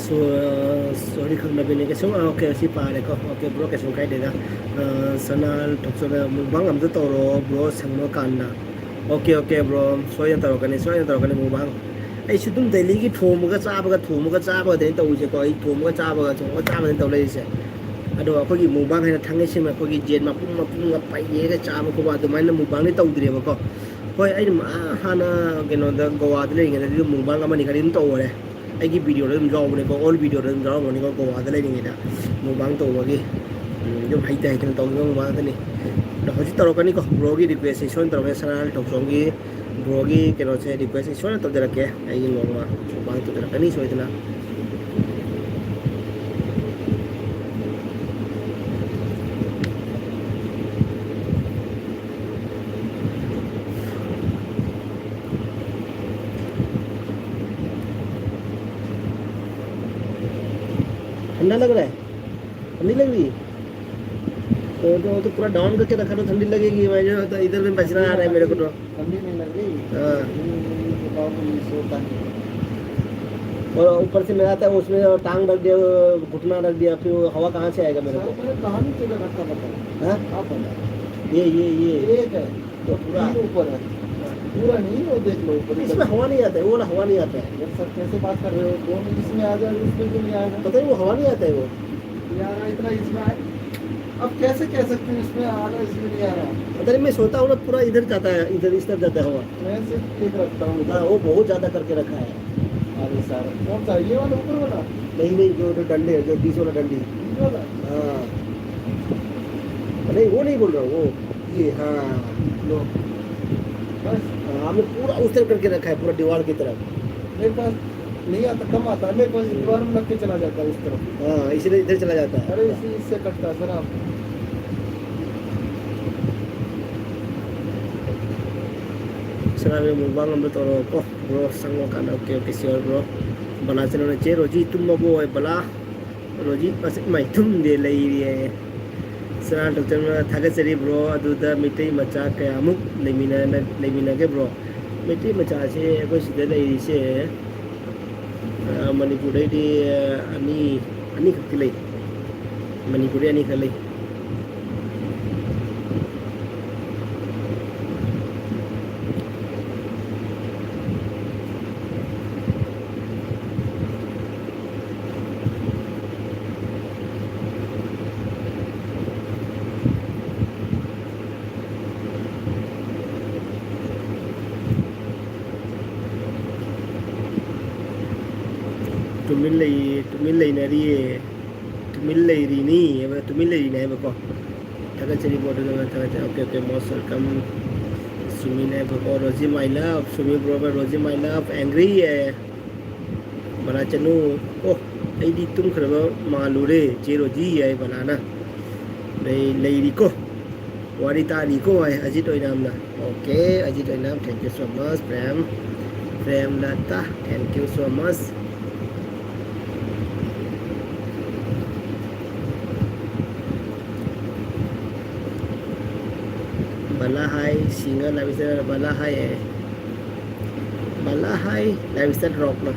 ꯁꯣꯔꯤ, ꯈꯪꯗꯕꯤꯅꯤ ꯀꯩꯁꯨꯝ꯫ ꯑꯣꯀꯦ, ꯁꯤ ꯄꯥꯔꯦꯀꯣ꯫ ꯑꯣꯀꯦ ꯕ꯭ꯔꯣ, ꯀꯩꯁꯨꯝ ꯀꯥꯏꯗꯦꯗ꯫ ꯁꯅꯥ ꯊꯣꯛꯆꯅ ꯃꯨꯛꯕꯥꯡ ꯑꯝꯇ ꯇꯧꯔꯣ ꯕ꯭ꯔꯣ, ꯁꯪꯕ ꯀꯥꯟꯗ꯫ ꯑꯣꯀꯦ ꯑꯣꯀꯦ ꯕ꯭ꯔꯣ, ꯁꯣꯏꯗꯅ ꯇꯧꯔꯛꯀꯅꯤ, ꯁꯣꯏꯗꯅ ꯇꯧꯔꯛꯀꯅꯤ ꯃꯨꯛꯕꯥꯡ꯫ ꯑꯩꯁꯨ ꯑꯗꯨꯝ ꯗꯦꯂꯤꯒꯤ ꯊꯣꯡꯕꯒ ꯆꯥꯕꯒ, ꯊꯣꯡꯕꯒ ꯆꯥꯕꯒꯗꯅꯤ ꯇꯧꯔꯤꯁꯦꯀꯣ꯫ ꯑꯩ ꯊꯣꯡꯕꯒ ꯆꯥꯕꯒ, ꯊꯣꯡꯕꯒ ꯆꯥꯕꯒꯗꯅꯤ ꯇꯧ ꯂꯩꯔꯤꯁꯦ꯫ ꯑꯗꯣ ꯑꯩꯈꯣꯏꯒꯤ ꯃꯨꯛꯕꯥꯡ ꯍꯥꯏꯅ ꯊꯥꯡꯒꯩ ꯁꯦꯡꯅ ꯑꯩꯈꯣꯏꯒꯤ ꯌꯦꯟ ꯃꯄꯨꯝ ꯃꯄꯨꯝꯒ ꯄꯩꯔꯒ ꯆꯥꯕ ꯈꯣꯠꯄ ꯑꯗꯨꯃꯥꯏꯅ ꯃꯨꯛꯕꯥꯡꯗꯤ ꯇꯧꯗ꯭ꯔꯤꯕꯀꯣ꯫ ꯍꯣꯏ, ꯑꯩꯅ ꯃꯥ ꯍꯥꯟꯅ ꯀꯩꯅꯣꯗ, ꯒꯣꯋꯥꯗ ꯂꯩꯔꯤꯉꯩꯗꯗꯤ ꯑꯗꯨꯝ ꯃꯨꯛꯕꯥꯡ ꯑꯃꯅꯤ ꯈꯔꯗꯤ ꯑꯗꯨꯝ ꯇꯧꯈꯔꯦ꯫ ꯑꯩꯒꯤ ꯚꯤꯗꯤꯑꯣꯗ ꯑꯗꯨꯝ ꯌꯥꯎꯕꯅꯤꯀꯣ, ꯑꯣꯜ ꯚꯤꯗꯤꯑꯣꯗ ꯑꯗꯨꯝ ꯌꯥꯎꯔꯝꯒꯅꯤꯀꯣ, ꯒꯣꯋꯥꯗ ꯂꯩꯔꯤꯉꯩꯗ ꯃꯨꯛꯕꯥꯡ ꯇꯧꯕꯒꯤ꯫ ꯎꯝ, ꯑꯗꯨꯝ ꯍꯩꯇ ꯍꯩꯇꯅ ꯇꯧꯈꯤꯕ ꯃꯨꯛꯕꯥꯡ ꯉꯥꯛꯇꯅꯤ꯫ ꯑꯗꯣ ꯍꯧꯖꯤꯛ ꯇꯧꯔꯛꯀꯅꯤꯀꯣ, ꯕ꯭ꯔꯣꯒꯤ ꯔꯤꯀ꯭ꯋꯦꯁꯁꯦ ꯁꯣꯏꯅ ꯇꯧꯔꯛꯀꯅꯤ꯫ ꯁꯅꯥ ꯊꯣꯛꯆꯣꯝꯒꯤ ꯕ꯭ꯔꯣꯒꯤ ꯀꯩꯅꯣꯁꯦ, ꯔꯤꯀ꯭ꯋꯦꯁꯁꯦ ꯁꯣꯏꯅ ꯇꯧꯖꯔꯛꯀꯦ꯫ ꯑꯩꯒꯤ ꯅꯣꯡꯃ ꯃꯨꯛꯕꯥꯡ ꯇꯧꯖꯔꯛꯀꯅꯤ ꯁꯣꯏꯗꯅ꯫ ठंडा लग रहा है? ठंडी लग रही है? तो, तो, तो पूरा डाउन करके रखा तो ठंडी लगेगी। मैं जो तो इधर भी पसीना आ रहा है मेरे को तो। ठंडी नहीं लग रही? हाँ। ये, ये, ये तो बाबू, ये सोता है। और ऊपर से मेरा था, उसमें टांग रख दिया, घुटना रख दिया, फिर वो हवा कहाँ से आएगा मेरे को? सर, मैंने कहाँ नीचे का धक्का बताया? हाँ? आप बताओ। ये, ये, ये। एक है। तो पूरा तीन ऊपर है। पूरा नहीं, वो देख लो ऊपर। इसमें हवा नहीं आता है, वो वाला हवा नहीं आता है। यार सर, कैसे बात कर रहे हो? दोनों इसमें आ जाए, उसमें क्यों नहीं आएगा? पता नहीं, वो हवा नहीं आता है वो। यार, इतना इसमें आए, अब कैसे कह सकते हो इसमें आ रहा है, इसमें नहीं आ रहा? पता नहीं, मैं सोता हूँ ना, पूरा इधर जाता है, इधर, इस तरफ जाता है हवा। मैं सिर्फ एक रखता हूँ इधर। हाँ, वो बहुत ज़्यादा करके रखा है। अरे सर, कौन सा, ये वाला ऊपर वाला? नहीं, नहीं, जो, जो डंडे है, जो बीच वाला डंडी। बीच वाला? हाँ। नहीं, वो नहीं बोल रहा हूँ, वो, ये, हाँ, लो। बस। हाँ, हमने पूरा उस तरफ करके रखा है, पूरा दीवार की तरफ। मेरे पास नहीं आता, कम आता है, मेरे पास दीवार में लग के चला जाता है उस तरफ। हाँ, इसलिए इधर चला जाता है। अरे, इसी, इससे कटता है सर आप। ꯁꯅꯥꯒꯤ ꯃꯨꯛꯕꯥꯡ ꯑꯝꯇ ꯇꯧꯔꯛꯑꯣꯀꯣ ꯕ꯭ꯔꯣ, ꯁꯪꯉꯀꯥꯟꯗ꯫ Okay okay, sure bro. ꯕꯂꯥ ꯆꯦꯅꯦꯜꯅ, "ꯆꯦ ꯔꯣꯖꯤ ꯇꯨꯝꯃꯕꯣ?" ꯍꯣꯏ ꯕꯂꯥ, ꯔꯣꯖꯤ ꯃꯁꯤ ꯃꯥꯏ ꯇꯨꯝꯗꯦ ꯂꯩꯔꯤꯌꯦ꯫ ꯁꯅꯥ ꯗꯣꯛꯇꯔꯅ, "ꯊꯥꯒꯠꯆꯔꯤ ꯕ꯭ꯔꯣ, ꯑꯗꯨꯗ ꯃꯩꯇꯩ ꯃꯆꯥ ꯀꯌꯥꯃꯨꯛ ꯂꯩꯃꯤꯟꯅ-, ꯂꯩꯃꯤꯟꯅꯒꯦ ꯕ꯭ꯔꯣ?" ꯃꯩꯇꯩ ꯃꯆꯥꯁꯦ ꯑꯩꯈꯣꯏ ꯁꯤꯗ ꯂꯩꯔꯤꯁꯦ ꯑ, ꯃꯅꯤꯄꯨꯔꯗꯩꯗꯤ, ꯑ, ꯑꯅꯤ, ꯑꯅꯤꯈꯛꯇꯤ ꯂꯩ꯫ ꯃꯅꯤꯄꯨꯔꯗꯩ ꯑꯅꯤꯈꯛ ꯂꯩ꯫ ꯇꯨꯃꯤꯟ ꯂꯩ-, ꯇꯨꯃꯤꯟ ꯂꯩꯅꯔꯤꯌꯦ꯫ ꯇꯨꯃꯤꯟ ꯂꯩꯔꯤꯅꯤ ꯍꯥꯏꯕ, ꯇꯨꯃꯤꯟ ꯂꯩꯔꯤꯅꯤ ꯍꯥꯏꯕꯀꯣ꯫ ꯊꯥꯒꯠꯆꯔꯤ, ꯕ꯭ꯔꯣ, ꯑꯗꯨꯅ ꯊꯥꯒꯠꯆꯔꯤ꯫ Okay, okay, most welcome. Sumi ꯍꯥꯏꯕꯀꯣ, Roji my love, Sumi bro, Roji my love, angry ꯌꯦ꯫ ꯕꯂꯥ ꯆꯅꯨ, ꯑꯣ, ꯑꯩꯗꯤ ꯇꯨꯝꯈ꯭ꯔꯕ ꯃꯥꯜꯂꯨꯔꯦ, ꯆꯦ ꯔꯣꯖꯤ ꯍꯥꯏ ꯕꯂꯥꯅ꯫ ꯂꯩ-, ꯂꯩꯔꯤꯀꯣ, ꯋꯥꯔꯤ ꯇꯥꯔꯤꯀꯣ ꯍꯥꯏ Ajit ꯑꯣꯏꯅꯥꯝꯅ꯫ Okay, Ajit Oinam, thank you so much, Prem, Prem Lata, thank you so much. Bala high, singer ꯂꯥꯏꯕꯤꯁꯅ Bala high, Bala high, ꯂꯥꯏꯕꯤꯁꯅ ꯔꯣꯛꯅ꯫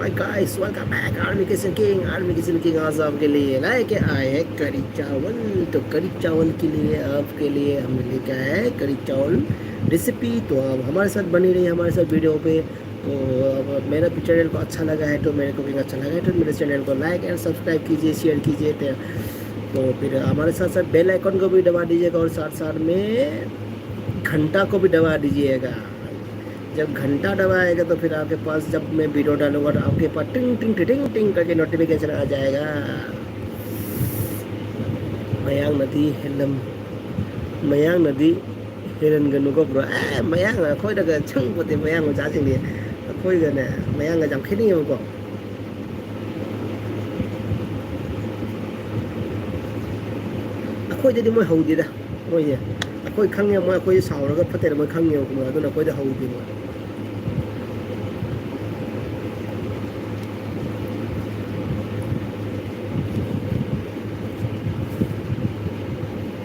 Hi guys, welcome back. Army Kitchen King, Army Kitchen King, आज आपके लिए लेके आए हैं करी चावल। तो करी चावल के लिए आपके लिए हमने लेके आया है करी चावल रेसिपी। तो आप हमारे साथ बने रहिए हमारे साथ वीडियो पे। तो अब मेरा चैनल को अच्छा लगा है, तो मेरे कुकिंग अच्छा लगा है, तो मेरे चैनल को लाइक एंड सब्सक्राइब कीजिए, शेयर कीजिए। तो, तो फिर हमारे साथ साथ बेल आइकन को भी दबा दीजिएगा और साथ साथ में घंटा को भी दबा दीजिएगा। जब घंटा दबाएगा तो फिर आपके पास, जब मैं वीडियो डालूंगा तो आपके पास टिंग टिंग टिंग टिंग करके नोटिफिकेशन आ जाएगा। ꯃꯌꯥꯡꯅꯗꯤ ꯍꯦꯜꯂꯝ-, ꯃꯌꯥꯡꯅꯗꯤ ꯍꯦꯜꯍꯟꯒꯅꯨꯀꯣ ꯕ꯭ꯔꯣ꯫ ꯑꯦ, ꯃꯌꯥꯡ ꯑꯩꯈꯣꯏꯗꯒ ꯆꯪꯄꯣꯠꯇꯦ, ꯃꯌꯥꯡ ꯃꯆꯥꯁꯤꯡꯗꯤ꯫ ꯑꯩꯈꯣꯏꯒꯅꯦ, ꯃꯌꯥꯡꯒ ꯌꯥꯝ ꯈꯦꯠꯅꯩꯌꯦꯕꯀꯣ꯫ ꯑꯩꯈꯣꯏꯗꯗꯤ ꯃꯣꯏ ꯍꯧꯗꯦꯗ꯫ ꯃꯣꯏꯁꯦ ꯑꯩꯈꯣꯏ ꯈꯪꯉꯦ, ꯃꯣꯏ ꯑꯩꯈꯣꯏ ꯁꯥꯎꯔꯒ ꯐꯠꯇꯦꯅ ꯃꯣꯏ ꯈꯪꯉꯦꯕꯀꯣ, ꯃꯣꯏ ꯑꯗꯨꯅ ꯑꯩꯈꯣꯏꯗ ꯍꯧꯗꯦ ꯃꯣꯏ꯫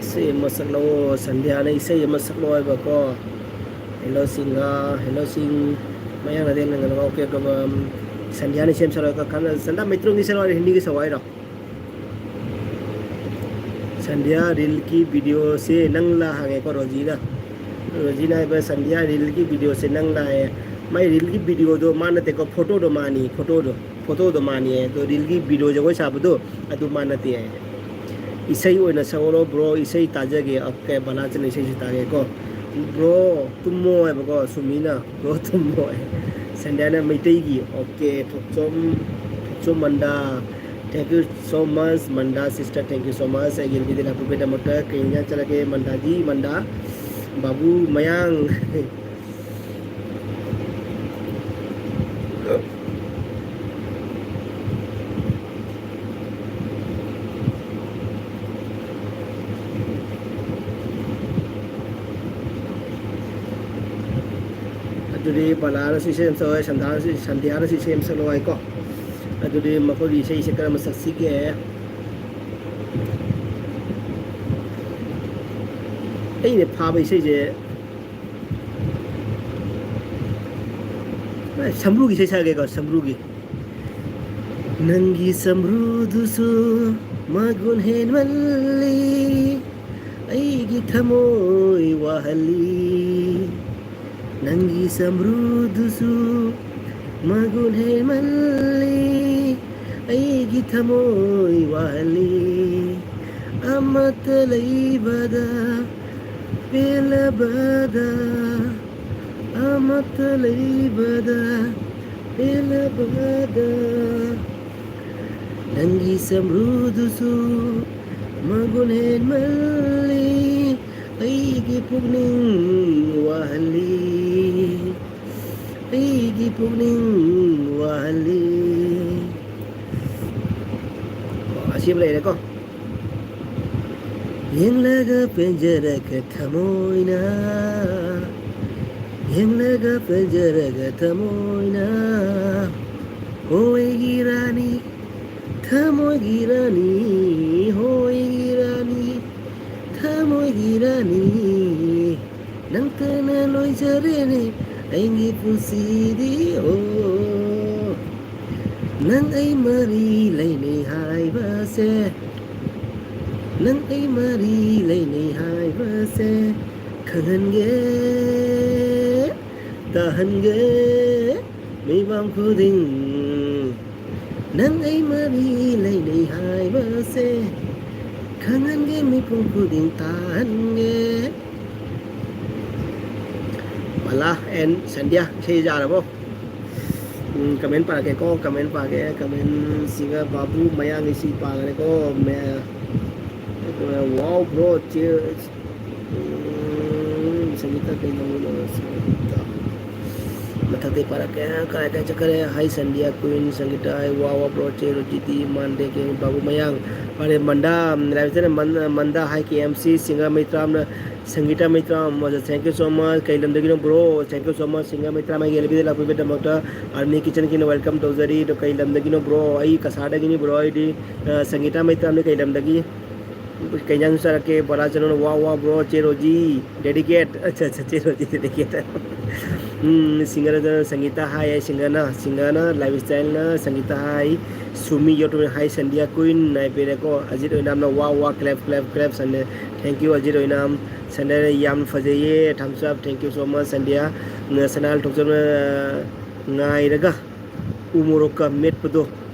ꯏꯁꯩ ꯑꯃ ꯁꯛꯂꯛꯑꯣ, ꯁꯟꯙ꯭ꯌꯥꯅ ꯏꯁꯩ ꯑꯃ ꯁꯛꯂꯛꯑꯣ ꯍꯥꯏꯕꯀꯣ꯫ Hello ꯁꯤꯡꯍ, hello ꯁꯤꯡ꯫ ꯃꯌꯥꯡꯅꯗꯤ ꯅꯪ, ꯑꯣꯀꯦ, ꯑꯣꯀꯦ, ꯎꯝ, ꯁꯟꯙ꯭ꯌꯥꯅ ꯁꯦꯝ ꯁꯥꯔꯣꯏ, ꯀ-, ꯀ-, ꯁꯟꯙ꯭ꯌꯥ ꯃꯩꯇ꯭ꯔꯣꯡꯒꯤ ꯁꯦꯝ ꯁꯥꯔꯣꯏ, ꯍꯤꯟꯗꯤꯒꯤ ꯁꯦꯝ ꯍꯥꯏꯔꯣ? ꯁꯟꯙ꯭ꯌꯥ ꯔꯤꯜꯒꯤ ꯚꯤꯗꯤꯑꯣꯁꯦ ꯅꯪꯂꯥ ꯍꯪꯉꯦꯀꯣ, ꯔꯣꯖꯤꯅ꯫ ꯔꯣꯖꯤꯅ ꯍꯥꯏꯕ, "ꯁꯟꯙ꯭ꯌꯥ ꯔꯤꯜꯒꯤ ꯚꯤꯗꯤꯑꯣꯁꯦ ꯅꯪꯂꯥ?" ꯍꯥꯏꯌꯦ꯫ ꯃꯥꯏ ꯔꯤꯜꯒꯤ ꯚꯤꯗꯤꯑꯣꯗꯣ ꯃꯥ ꯅꯠꯇꯦꯀꯣ, ꯐꯣꯇꯣꯗꯣ ꯃꯥꯅꯤ, ꯐꯣꯇꯣꯗꯣ, ꯐꯣꯇꯣꯗꯣ ꯃꯥꯅꯤ ꯍꯥꯏꯌꯦ꯫ ꯑꯗꯣ ꯔꯤꯜꯒꯤ ꯚꯤꯗꯤꯑꯣ ꯖꯒꯣꯏ ꯁꯥꯕꯗꯣ, ꯑꯗꯨ ꯃꯥ ꯅꯠꯇꯦ ꯍꯥꯏꯌꯦ꯫ ꯏꯁꯩ ꯑꯣꯏꯅ ꯁꯛꯑꯣꯔꯣ, ꯕ꯭ꯔꯣ? ꯏꯁꯩ ꯇꯥꯖꯒꯦ꯫ ꯑꯣꯀꯦ, ꯕꯂꯥꯆꯟ ꯏꯁꯩꯁꯨ ꯇꯥꯒꯦꯀꯣ꯫ ꯕ꯭ꯔꯣ, ꯇꯨꯝꯃꯣ ꯍꯥꯏꯕꯀꯣ, ꯁꯨꯃꯤꯅ꯫ ꯕ꯭ꯔꯣ, ꯇꯨꯝꯃꯣ ꯍꯥꯏ꯫ ꯁꯟꯙ꯭ꯌꯥꯅ ꯃꯩꯇꯩꯒꯤ꯫ Okay, Thokchom, Thokchom Manda. Thank you so much, Manda sister, thank you so much꯫ ꯑꯩꯒꯤ ꯂꯝꯕꯤꯗ ꯂꯥꯛꯄꯤꯕꯒꯤꯗꯃꯛꯇ꯫ ꯀꯩ ꯏꯟꯖꯥꯡ ꯆꯥꯔꯒꯦ, ꯃꯟꯗꯥꯗꯤ? ꯃꯟꯗꯥ, ꯕꯥꯕꯨ ꯃꯌꯥꯡ꯫ ꯑꯗꯨꯗꯤ ꯕꯂꯥꯅꯁꯨ ꯏꯁꯩ ꯑꯃ ꯁꯛꯑꯣ, ꯁꯟꯗꯥꯅꯁꯨ, ꯁꯟꯙ꯭ꯌꯥꯅꯁꯨ ꯏꯁꯩ ꯑꯃ ꯁꯛꯂꯣ ꯍꯥꯏꯀꯣ꯫ ꯑꯗꯨꯗꯤ ꯃꯈꯣꯏꯒꯤ ꯏꯁꯩꯁꯦ ꯀꯔꯝꯕ ꯁꯛꯁꯤꯒꯦ? ꯑꯩꯅ ꯐꯥꯕ ꯏꯁꯩꯁꯦ, ꯑꯦ, ꯁꯝꯕ꯭ꯔꯨꯒꯤ ꯏꯁꯩ ꯁꯛꯑꯒꯦꯀꯣ, ꯁꯝꯕ꯭ꯔꯨꯒꯤ꯫ ꯅꯪꯒꯤ ꯁꯝꯕ꯭ꯔꯨꯗꯨꯁꯨ ꯃꯒꯨꯟ ꯍꯦꯟꯃꯜꯂꯤ, ꯑꯩꯒꯤ ꯊꯃꯣꯏ ꯋꯥꯍꯜꯂꯤ꯫ ꯅꯪꯒꯤ ꯁꯝꯕ꯭ꯔꯨꯗꯨꯁꯨ ꯃꯒꯨꯟ ꯍꯦꯟꯃꯜꯂꯤ, ꯑꯩꯒꯤ ꯊꯃꯣꯏ ꯋꯥꯍꯜꯂꯤ꯫ ꯑꯃꯠꯇ ꯂꯩꯕꯗ ꯄꯦꯜꯂꯕꯗ, ꯑꯃꯠꯇ ꯂꯩꯕꯗ ꯄꯦꯜꯂꯕꯗ, ꯅꯪꯒꯤ ꯁꯝꯕ꯭ꯔꯨꯗꯨꯁꯨ ꯃꯒꯨꯟ ꯍꯦꯟꯃꯜꯂꯤ, ꯑꯩꯒꯤ ꯄꯨꯛꯅꯤꯡ ꯋꯥꯍꯜꯂꯤ, ꯑꯩꯒꯤ ꯄꯨꯛꯅꯤꯡ ꯋꯥꯍꯜꯂꯤ꯫ ꯑꯣ, ꯑꯁꯤ ꯑꯃ ꯂꯩꯔꯦꯀꯣ꯫ ꯌꯦꯡꯂꯒ ꯄꯦꯟꯖꯔꯒ ꯊꯃꯣꯏꯅ, ꯌꯦꯡꯂꯒ ꯄꯦꯟꯖꯔꯒ ꯊꯃꯣꯏꯅ, ꯍꯣꯏꯒꯤ ꯔꯥꯅꯤ, ꯊꯃꯣꯏꯒꯤ ꯔꯥꯅꯤ, ꯍꯣꯏꯒꯤ ꯔꯥꯅꯤ, ꯊꯃꯣꯏꯒꯤ ꯔꯥꯅꯤ, ꯅꯪꯇꯅ ꯂꯣꯏꯖꯔꯦꯅꯦ, ꯑꯩꯒꯤ ꯄꯨꯟꯁꯤꯗꯤ ꯑꯣ, ꯅꯪ ꯑꯩ ꯃꯔꯤ ꯂꯩꯅꯩ ꯍꯥꯏꯕꯁꯦ, ꯅꯪ ꯑꯩ ꯃꯔꯤ ꯂꯩꯅꯩ ꯍꯥꯏꯕꯁꯦ ꯈꯪꯍꯟꯒꯦ, ꯇꯥꯍꯟꯒꯦ ꯃꯤꯃꯥꯡ ꯈꯨꯗꯤꯡ꯫ ꯅꯪ ꯑꯩ ꯃꯔꯤ ꯂꯩꯅꯩ ꯍꯥꯏꯕꯁꯦ ꯈꯪꯍꯟꯒꯦ, ꯃꯤꯄꯨꯝ ꯈꯨꯗꯤꯡ ꯇꯥꯍꯟꯒꯦ꯫ ꯃꯂꯥ ꯑꯦꯟ ꯁꯟꯙ꯭ꯌꯥ, ꯏꯁꯩ ꯌꯥꯔꯕꯣ? ꯎꯝ, ꯀꯃꯦꯟ ꯄꯥꯔꯛꯀꯦꯀꯣ, ꯀꯃꯦꯟ ꯄꯥꯒꯦ꯫ ꯀꯃꯦꯟꯁꯤꯒ ꯕꯥꯕꯨ ꯃꯌꯥꯡꯒꯤ ꯁꯤ ꯄꯥꯒꯅꯤꯀꯣ꯫ ꯃꯦ-, wow bro, cheers. ꯎꯝ, ꯁꯪꯒꯤꯇꯥ ꯀꯩ ꯂꯝꯒꯤꯅꯣ? ꯁꯪꯒꯤꯇꯥ꯫ ꯃꯊꯛꯇꯩ ꯄꯥꯔꯛꯀꯦ꯫ ꯀꯥꯏ ꯀꯥꯏ ꯆꯠꯈꯔꯦ? Hi Sandhya queen, ꯁꯪꯒꯤꯇꯥ, hi, wow wow bro, cheers, ꯔꯣꯖꯤꯇꯤ, ꯃꯥꯟꯗꯦ, ꯀꯦ, ꯕꯥꯕꯨ ꯃꯌꯥꯡ꯫ ꯐꯔꯦ, ꯃꯟꯗꯥ, ꯔꯥꯏꯕꯤꯆꯟꯗ꯭ꯔ ꯃꯟ-, Manda, hi K M C, singer ꯃꯩꯇ꯭ꯔꯥꯝꯅ, Sangita Meitram, thank you so much. ꯀꯩ ꯂꯝꯗꯒꯤꯅꯣ bro? Thank you so much, singer Meitram, ꯑꯩꯒꯤ ꯑꯦꯜ ꯕꯤꯗ ꯂꯥꯛꯄꯤꯕꯒꯤꯗꯃꯛꯇ ꯑꯥꯔꯃꯤ ꯀꯤꯆꯟꯒꯤꯅ welcome ꯇꯧꯖꯔꯤ꯫ ꯑꯗꯣ ꯀꯩ ꯂꯝꯗꯒꯤꯅꯣ bro? ꯑꯩ ꯀꯁꯥꯔꯗꯒꯤꯅꯤ bro, ꯑꯩꯗꯤ꯫ ꯑ, ꯁꯪꯒꯤꯇꯥ ꯃꯩꯇ꯭ꯔꯥꯝꯅ ꯀꯩ ꯂꯝꯗꯒꯤ? ꯀꯩ ꯏꯟꯖꯥꯡ ꯆꯥꯔꯛꯀꯦ? ꯕꯣꯔꯥ ꯆꯅꯝ꯫ ꯋꯥ ꯋꯥ bro, ꯆꯦ ꯔꯣꯖꯤ dedicated꯫ ꯑꯠꯆꯥ, ꯑꯠꯆꯥ, ꯆꯦ ꯔꯣꯖꯤ dedicated꯫ ꯎꯝ, ꯁꯤꯡꯒꯔꯗ ꯁꯪꯒꯤꯇꯥ hi, ꯑꯩ ꯁꯤꯡꯒꯔꯅ, ꯁꯤꯡꯒꯔꯅ ꯂꯥꯏꯐ ꯏꯁꯇꯥꯏꯜꯅ ꯁꯪꯒꯤꯇꯥ hi, ꯁꯨꯃꯤ ꯌꯣꯇꯨꯅ hi, ꯁꯟꯙ꯭ꯌꯥ queen ꯍꯥꯏꯕꯤꯔꯦꯀꯣ꯫ ꯑꯖꯤꯠ ꯑꯣꯏꯅꯥꯝꯅ ꯋꯥ ꯋꯥ, clap clap clap ꯁꯟꯙ꯭ꯌꯥ꯫ Thank you Ajit ꯑꯣꯏꯅꯥꯝ꯫ ꯁꯟꯙ꯭ꯌꯥꯅ ꯌꯥꯝ ꯐꯖꯩꯌꯦ, thumbs up, thank you so much ꯁꯟꯙ꯭ꯌꯥ꯫ ꯁꯅꯥ ꯊꯣꯛꯆꯕꯅ ꯉꯥꯏꯔꯒ ꯎ ꯃꯣꯔꯣꯛꯀ ꯃꯦꯠꯄꯗꯣ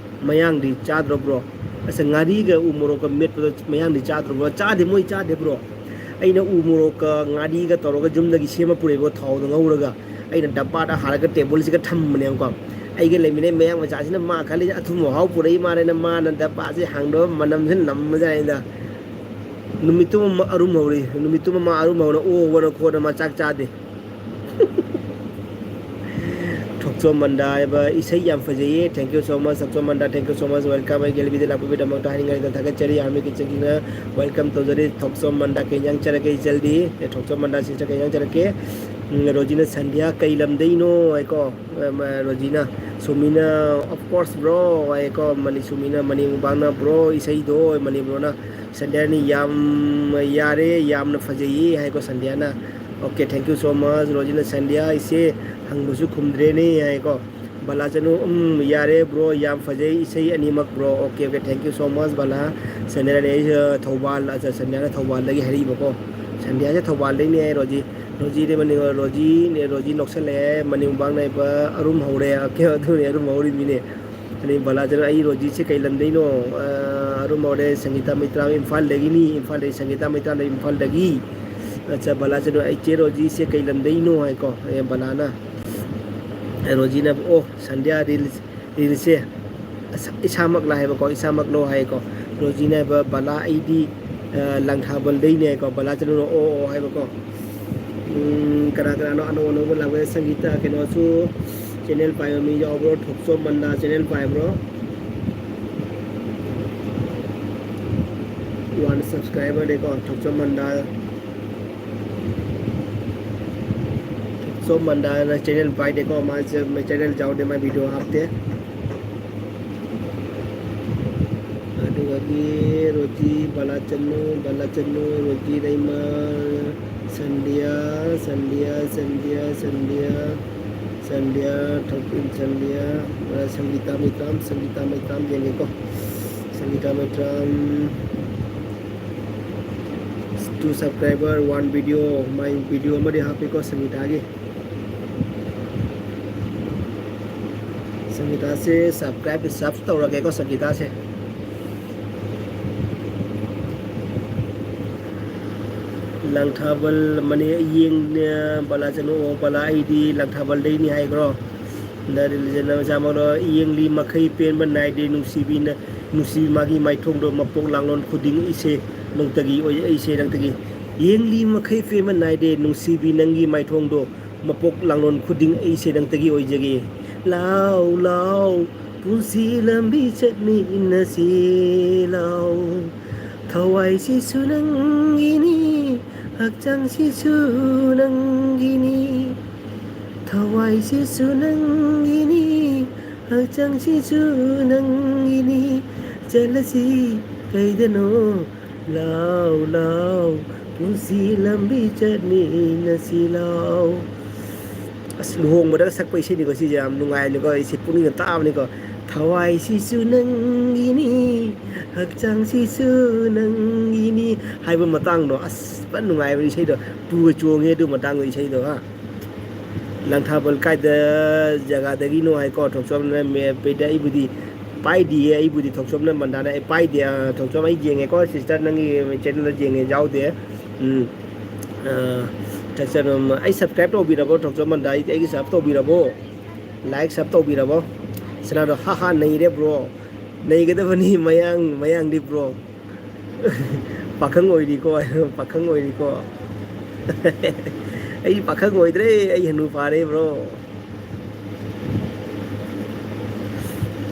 ꯃꯌꯥꯡꯗꯤ ꯆꯥꯗ꯭ꯔꯣ bro? ꯑꯁ, ꯉꯥꯔꯤꯒ ꯎ ꯃꯣꯔꯣꯛꯀ ꯃꯦꯠꯄꯗꯣ ꯃꯌꯥꯡꯗꯤ ꯆꯥꯗ꯭ꯔꯣ bro? ꯆꯥꯗꯦ, ꯃꯣꯏ ꯆꯥꯗꯦ bro꯫ ꯑꯩꯅ ꯎ ꯃꯣꯔꯣꯛꯀ ꯉꯥꯔꯤꯒ ꯇꯧꯔꯒ ꯌꯨꯝꯗꯒꯤ ꯁꯦꯝꯃ ꯄꯨꯔꯛꯑꯦꯕ, ꯊꯥꯎꯗ ꯉꯧꯔꯒ꯫ ꯑꯩꯅ ꯗꯕꯥꯗ ꯍꯥꯜꯂꯒ ꯇꯦꯕꯜꯁꯤꯒ ꯊꯝꯕꯅꯦꯕꯀꯣ꯫ ꯑꯩꯒ ꯂꯩꯃꯤꯟꯅꯩ ꯃꯌꯥꯡ ꯃꯆꯥꯁꯤꯅ ꯃꯥ ꯈꯜꯂꯤꯁꯦ ꯑꯊꯨꯝ ꯑꯍꯥꯎ ꯄꯨꯔꯛꯏ ꯃꯥꯜꯂꯦꯅ, ꯃꯥꯅ ꯗꯕꯥꯁꯦ ꯍꯥꯡꯗꯣꯛꯑ ꯃꯅꯝꯁꯤꯅ ꯅꯝꯕꯖꯥꯠꯅꯤꯗ꯫ ꯅꯨꯃꯤꯠꯇꯨꯃ ꯃꯥ ꯑꯔꯨꯝ ꯍꯧꯔꯤ, ꯅꯨꯃꯤꯠꯇꯨꯃ ꯃꯥ ꯑꯔꯨꯝ ꯍꯧꯅ ꯑꯣ ꯑꯣꯅ ꯈꯣꯠꯅ ꯃꯥ ꯆꯥꯛ ꯆꯥꯗꯦ꯫ ꯊꯣꯛꯆꯣꯝ ꯃꯟꯗꯥ ꯍꯥꯏꯕ ꯏꯁꯩ ꯌꯥꯝ ꯐꯖꯩꯌꯦ꯫ Thank you so much, Thokchom Manda, thank you so much, welcome꯫ ꯑꯩꯒꯤ ꯑꯦꯜ ꯕꯤꯗ ꯂꯥꯛꯄꯤꯕꯒꯤꯗꯃꯛꯇ ꯍꯥꯏꯅꯤꯡꯉꯥꯏꯗ ꯊꯥꯒꯠꯆꯔꯤ꯫ ꯑꯥꯔꯃꯤ ꯀꯤꯆꯟꯒꯤꯅ welcome ꯇꯧꯖꯔꯤ꯫ ꯊꯣꯛꯆꯣꯝ ꯃꯟꯗꯥ ꯀꯩ ꯏꯟꯖꯥꯡ ꯆꯥꯔꯛꯀꯦ ꯏꯆꯜꯗꯤ? ꯑꯦ, ꯊꯣꯛꯆꯣꯝ ꯃꯟꯗꯥ sister ꯀꯩ ꯏꯟꯖꯥꯡ ꯆꯥꯔꯛꯀꯦ? ꯎꯝ, ꯔꯣꯖꯤꯅ ꯁꯟꯙ꯭ꯌꯥ ꯀꯩ ꯂꯝꯗꯩꯅꯣ ꯍꯥꯏꯀꯣ? ꯑ, ꯃ-, ꯔꯣꯖꯤꯅ꯫ ꯁꯨꯃꯤꯅ, of course bro ꯍꯥꯏꯀꯣ? ꯃꯅꯤ-, ꯁꯨꯃꯤꯅ, ꯃꯅꯤ ꯃꯨꯕꯥꯡꯅ bro ꯏꯁꯩꯗꯣ ꯃꯅꯤ broꯅ꯫ ꯁꯟꯙ꯭ꯌꯥꯅ ꯌꯥꯝ ꯌꯥꯔꯦ, ꯌꯥꯝꯅ ꯐꯖꯩꯌꯦ ꯍꯥꯏꯀꯣ ꯁꯟꯙ꯭ꯌꯥꯅ꯫ Okay, thank you so much. ꯔꯣꯖꯤꯅ ꯁꯟꯙ꯭ꯌꯥ, ꯏꯆꯦ ꯍꯪꯕꯁꯨ ꯈꯨꯝꯗ꯭ꯔꯦꯅꯦ ꯍꯥꯏꯀꯣ꯫ ꯕꯂꯥ ꯆꯅꯨ, ꯎꯝ, ꯌꯥꯔꯦ bro, ꯌꯥꯝ ꯐꯖꯩ ꯏꯁꯩ ꯑꯅꯤꯃꯛ bro. Okay, okay, thank you so much ꯕꯂꯥ꯫ ꯁꯟꯙ꯭ꯌꯥꯅ ꯑꯩ, ꯑ, ꯊꯧꯕꯥꯜ, ꯑꯆꯥ, ꯁꯟꯙ꯭ꯌꯥꯅ ꯊꯧꯕꯥꯜꯗꯒꯤ ꯍꯥꯏꯔꯛꯏꯕꯀꯣ꯫ ꯁꯟꯙ꯭ꯌꯥꯁꯦ ꯊꯧꯕꯥꯜꯗꯩꯅꯦ ꯍꯥꯏ ꯔꯣꯖꯤ꯫ ꯔꯣꯖꯤꯗꯤ ꯃꯅꯤꯡ, ꯔꯣꯖꯤꯅꯦ, ꯔꯣꯖꯤ ꯅꯣꯛꯁꯜꯂꯛꯑꯦ, ꯃꯅꯤꯡ ꯃꯃꯥꯡ ꯅꯥꯏꯕ ꯑꯔꯨꯝ ꯍꯧꯔꯦ꯫ Okay, ꯑꯗꯨꯅꯦ ꯑꯔꯨꯝ ꯍꯧꯔꯤꯃꯤꯅꯦ꯫ ꯑꯗꯩ ꯕꯂꯥ ꯆꯅꯨ, ꯑꯩ ꯔꯣꯖꯤꯁꯦ ꯀꯩ ꯂꯝꯗꯩꯅꯣ? ꯑ, ꯑꯔꯨꯝ ꯍꯧꯔꯦ, ꯁꯪꯒꯤꯇꯥ ꯃꯩꯇ꯭ꯔꯥꯝ ꯏꯝꯐꯥꯜꯗꯒꯤꯅꯤ, ꯏꯝꯐꯥꯜꯗꯒꯤ, ꯁꯪꯒꯤꯇꯥ ꯃꯩꯇ꯭ꯔꯥꯝꯗ ꯏꯝꯐꯥꯜꯗꯒꯤ꯫ ꯑꯠꯆꯥ, ꯕꯂꯥ ꯆꯅꯨ, ꯑꯩ ꯆꯦ ꯔꯣꯖꯤꯁꯦ ꯀꯩ ꯂꯝꯗꯩꯅꯣ ꯍꯥꯏꯀꯣ, ꯑꯦ, ꯕꯂꯥꯅ꯫ ꯑꯦ, ꯔꯣꯖꯤꯅ, ꯑꯣ, ꯁꯟꯙ꯭ꯌꯥ reels, reelsꯁꯦ ꯑꯁ, ꯏꯁꯥꯃꯛꯂ ꯍꯥꯏꯕꯀꯣ, ꯏꯁꯥꯃꯛꯂꯣ ꯍꯥꯏꯀꯣ꯫ ꯔꯣꯖꯤꯅ ꯍꯥꯏꯕ, ꯕꯂꯥ, ꯑꯩꯗꯤ, ꯑ, ꯂꯪꯊꯥꯕꯜꯗꯩꯅꯦ ꯍꯥꯏꯀꯣ, ꯕꯂꯥ ꯆꯅꯨꯅ ꯑꯣ, ꯑꯣ ꯍꯥꯏꯕꯀꯣ꯫ ꯎꯝ, ꯀꯅꯥ ꯀꯅꯥꯅꯣ ꯑꯅꯧ ꯑꯅꯧꯕ ꯂꯥꯛꯄ? ꯁꯪꯒꯤꯇꯥ, ꯀꯩꯅꯣꯁꯨ channel ꯄꯥꯏꯕ ꯃꯤ ꯌꯥꯎꯕ꯭ꯔꯣ? ꯊꯣꯛꯆꯣꯝ ꯃꯟꯗꯥ channel ꯄꯥꯏꯕ꯭ꯔꯣ? One subscriber ꯗꯦꯀꯣ, ꯊꯣꯛꯆꯣꯝ ꯃꯟꯗꯥ꯫ ꯊꯣꯛꯆꯣꯝ ꯃꯟꯗꯥꯅ channel ꯄꯥꯏꯗꯦꯀꯣ, ꯃꯥ channel ꯌꯥꯎꯗꯦ, ꯃꯥ video ꯍꯥꯞꯇꯦ꯫ ꯑꯗꯨꯗꯒꯤ ꯔꯣꯖꯤ, ꯕꯂꯥꯆꯅꯨ, ꯕꯂꯥꯆꯅꯨ, ꯔꯣꯖꯤ ꯔꯩꯃ, ꯁꯟꯙ꯭ꯌꯥ, ꯁꯟꯙ꯭ꯌꯥ, ꯁꯟꯙ꯭ꯌꯥ, ꯁꯟꯙ꯭ꯌꯥ, ꯁꯟꯙ꯭ꯌꯥ, ꯊꯣꯛꯄꯤ ꯁꯟꯙ꯭ꯌꯥ, ꯑ, ꯁꯪꯒꯤꯇꯥ ꯃꯩꯇ꯭ꯔꯥꯝ, ꯁꯪꯒꯤꯇꯥ ꯃꯩꯇ꯭ꯔꯥꯝ ꯌꯦꯡꯒꯦꯀꯣ꯫ ꯁꯪꯒꯤꯇꯥ ꯃꯩꯇ꯭ꯔꯥꯝ, two subscriber, one video, ꯃꯥꯏ video ꯑꯃꯗꯤ ꯍꯥꯞꯄꯤꯀꯣ ꯁꯪꯒꯤꯇꯥꯒꯤ꯫ ꯁꯪꯒꯤꯇꯥꯁꯦ subscribe, sub ꯇꯧꯔꯒꯦꯀꯣ ꯁꯪꯒꯤꯇꯥꯁꯦ꯫ ꯂꯪꯊꯥꯕꯜ ꯃꯅꯤ ꯌꯦꯡ, ꯕꯂꯥ ꯆꯅꯨ, ꯑꯣ, ꯕꯂꯥ, ꯑꯩꯗꯤ ꯂꯪꯊꯥꯕꯜꯗꯩꯅꯤ ꯍꯥꯏꯈ꯭ꯔꯣ꯫ ꯗ religion ꯃꯆꯥꯃꯛꯅ ꯌꯦꯡꯂꯤ ꯃꯈꯩ ꯄꯦꯟꯕ ꯅꯥꯏꯗꯦ ꯅꯨꯡꯁꯤꯕꯤꯅ, ꯅꯨꯡꯁꯤꯕꯤ ꯃꯥꯒꯤ ꯃꯥꯏꯊꯣꯡꯗꯣ ꯃꯄꯣꯛ ꯂꯥꯡꯂꯣꯟ ꯈꯨꯗꯤꯡ ꯏꯁꯩ ꯅꯣꯡꯇꯒꯤ ꯑꯣꯏ, ꯏꯁꯩ ꯅꯣꯡꯇꯒꯤ ꯌꯦꯡꯂꯤ ꯃꯈꯩ ꯄꯦꯟꯕ ꯅꯥꯏꯗꯦ ꯅꯨꯡꯁꯤꯕꯤ ꯅꯪꯒꯤ ꯃꯥꯏꯊꯣꯡꯗꯣ ꯃꯄꯣꯛ ꯂꯥꯡꯂꯣꯟ ꯈꯨꯗꯤꯡ ꯑꯩꯁꯦ ꯅꯪꯇꯒꯤ ꯑꯣꯏꯖꯒꯦ꯫ ꯂꯥꯎ, ꯂꯥꯎ, ꯄꯨꯟꯁꯤ ꯂꯝꯕꯤ ꯆꯠꯃꯤꯟꯅꯁꯤ, ꯂꯥꯎ꯫ ꯊꯋꯥꯏꯁꯤꯁꯨ ꯅꯪꯒꯤꯅꯤ, ꯍꯛꯆꯥꯡꯁꯤꯁꯨ ꯅꯪꯒꯤꯅꯤ꯫ ꯊꯋꯥꯏꯁꯤꯁꯨ ꯅꯪꯒꯤꯅꯤ, ꯍꯛꯆꯥꯡꯁꯤꯁꯨ ꯅꯪꯒꯤꯅꯤ꯫ ꯆꯠꯂꯁꯤ ꯀꯩꯗꯅꯣ, ꯂꯥꯎ, ꯂꯥꯎ꯫ ꯅꯨꯡꯁꯤ ꯂꯝꯕꯤ ꯆꯠꯃꯤꯟꯅꯁꯤ ꯂꯥꯎ꯫ ꯑꯁ, ꯂꯨꯍꯣꯡꯕꯗꯒ ꯁꯛꯄ ꯏꯁꯩꯅꯤꯀꯣ ꯁꯤꯁꯦ, ꯌꯥꯝ ꯅꯨꯡꯉꯥꯏꯕꯅꯤꯀꯣ, ꯑꯩꯁꯦ ꯄꯨꯛꯅꯤꯡꯗ ꯇꯥꯕꯅꯤꯀꯣ꯫ "ꯊꯋꯥꯏꯁꯤꯁꯨ ꯅꯪꯒꯤꯅꯤ, ꯍꯛꯆꯥꯡꯁꯤꯁꯨ ꯅꯪꯒꯤꯅꯤ" ꯍꯥꯏꯕ ꯃꯇꯥꯡꯗꯣ, ꯑꯁ, ꯐꯖꯅ ꯅꯨꯡꯉꯥꯏꯕ ꯏꯁꯩꯗꯣ, ꯇꯨꯒ ꯆꯣꯡꯉꯦ ꯑꯗꯨ ꯃꯇꯥꯡꯗꯣ ꯏꯁꯩꯗꯣ, ꯍꯥ꯫ ꯂꯪꯊꯥꯕꯜ ꯀꯥꯏꯗ ꯖꯒꯥꯗꯒꯤꯅꯣ ꯍꯥꯏꯀꯣ, ꯊꯣꯛꯆꯣꯝꯅ ꯃꯦꯞꯄꯩꯗ ꯑꯩꯕꯨꯗꯤ ꯄꯥꯏꯗꯤꯌꯦ, ꯑꯩꯕꯨꯗꯤ ꯊꯣꯛꯆꯣꯝꯅ ꯃꯟꯗꯥꯅ ꯑꯩ ꯄꯥꯏꯗꯦ꯫ ꯑ, ꯊꯣꯛꯆꯣꯝ ꯑꯩ ꯌꯦꯡꯉꯦꯀꯣ, sister ꯅꯪꯒꯤ channelꯗ ꯌꯦꯡꯉꯦ, ꯌꯥꯎꯗꯦ꯫ ꯎꯝ꯫ ꯑ, ꯊꯣꯛꯆꯣꯝ, ꯑꯩ subscribe ꯇꯧꯕꯤꯔꯕꯣ? ꯊꯣꯛꯆꯣꯝ ꯃꯟꯗꯥ ꯑꯩ, ꯑꯩꯒꯤ sub ꯇꯧꯕꯤꯔꯕꯣ? Like sub ꯇꯧꯕꯤꯔꯕꯣ? ꯁꯅꯥꯗꯣ, "ꯍꯥ ꯍꯥ, ꯅꯩꯔꯦ bro꯫ ꯅꯩꯒꯗꯕꯅꯤ ꯃꯌꯥꯡ, ꯃꯌꯥꯡꯗꯤ bro꯫ ꯄꯥꯈꯪ ꯑꯣꯏꯔꯤꯀꯣ, ꯄꯥꯈꯪ ꯑꯣꯏꯔꯤꯀꯣ꯫ ꯑꯩ ꯄꯥꯈꯪ ꯑꯣꯏꯗ꯭ꯔꯦ, ꯑꯩ ꯍꯅꯨ ꯐꯥꯔꯦ bro"꯫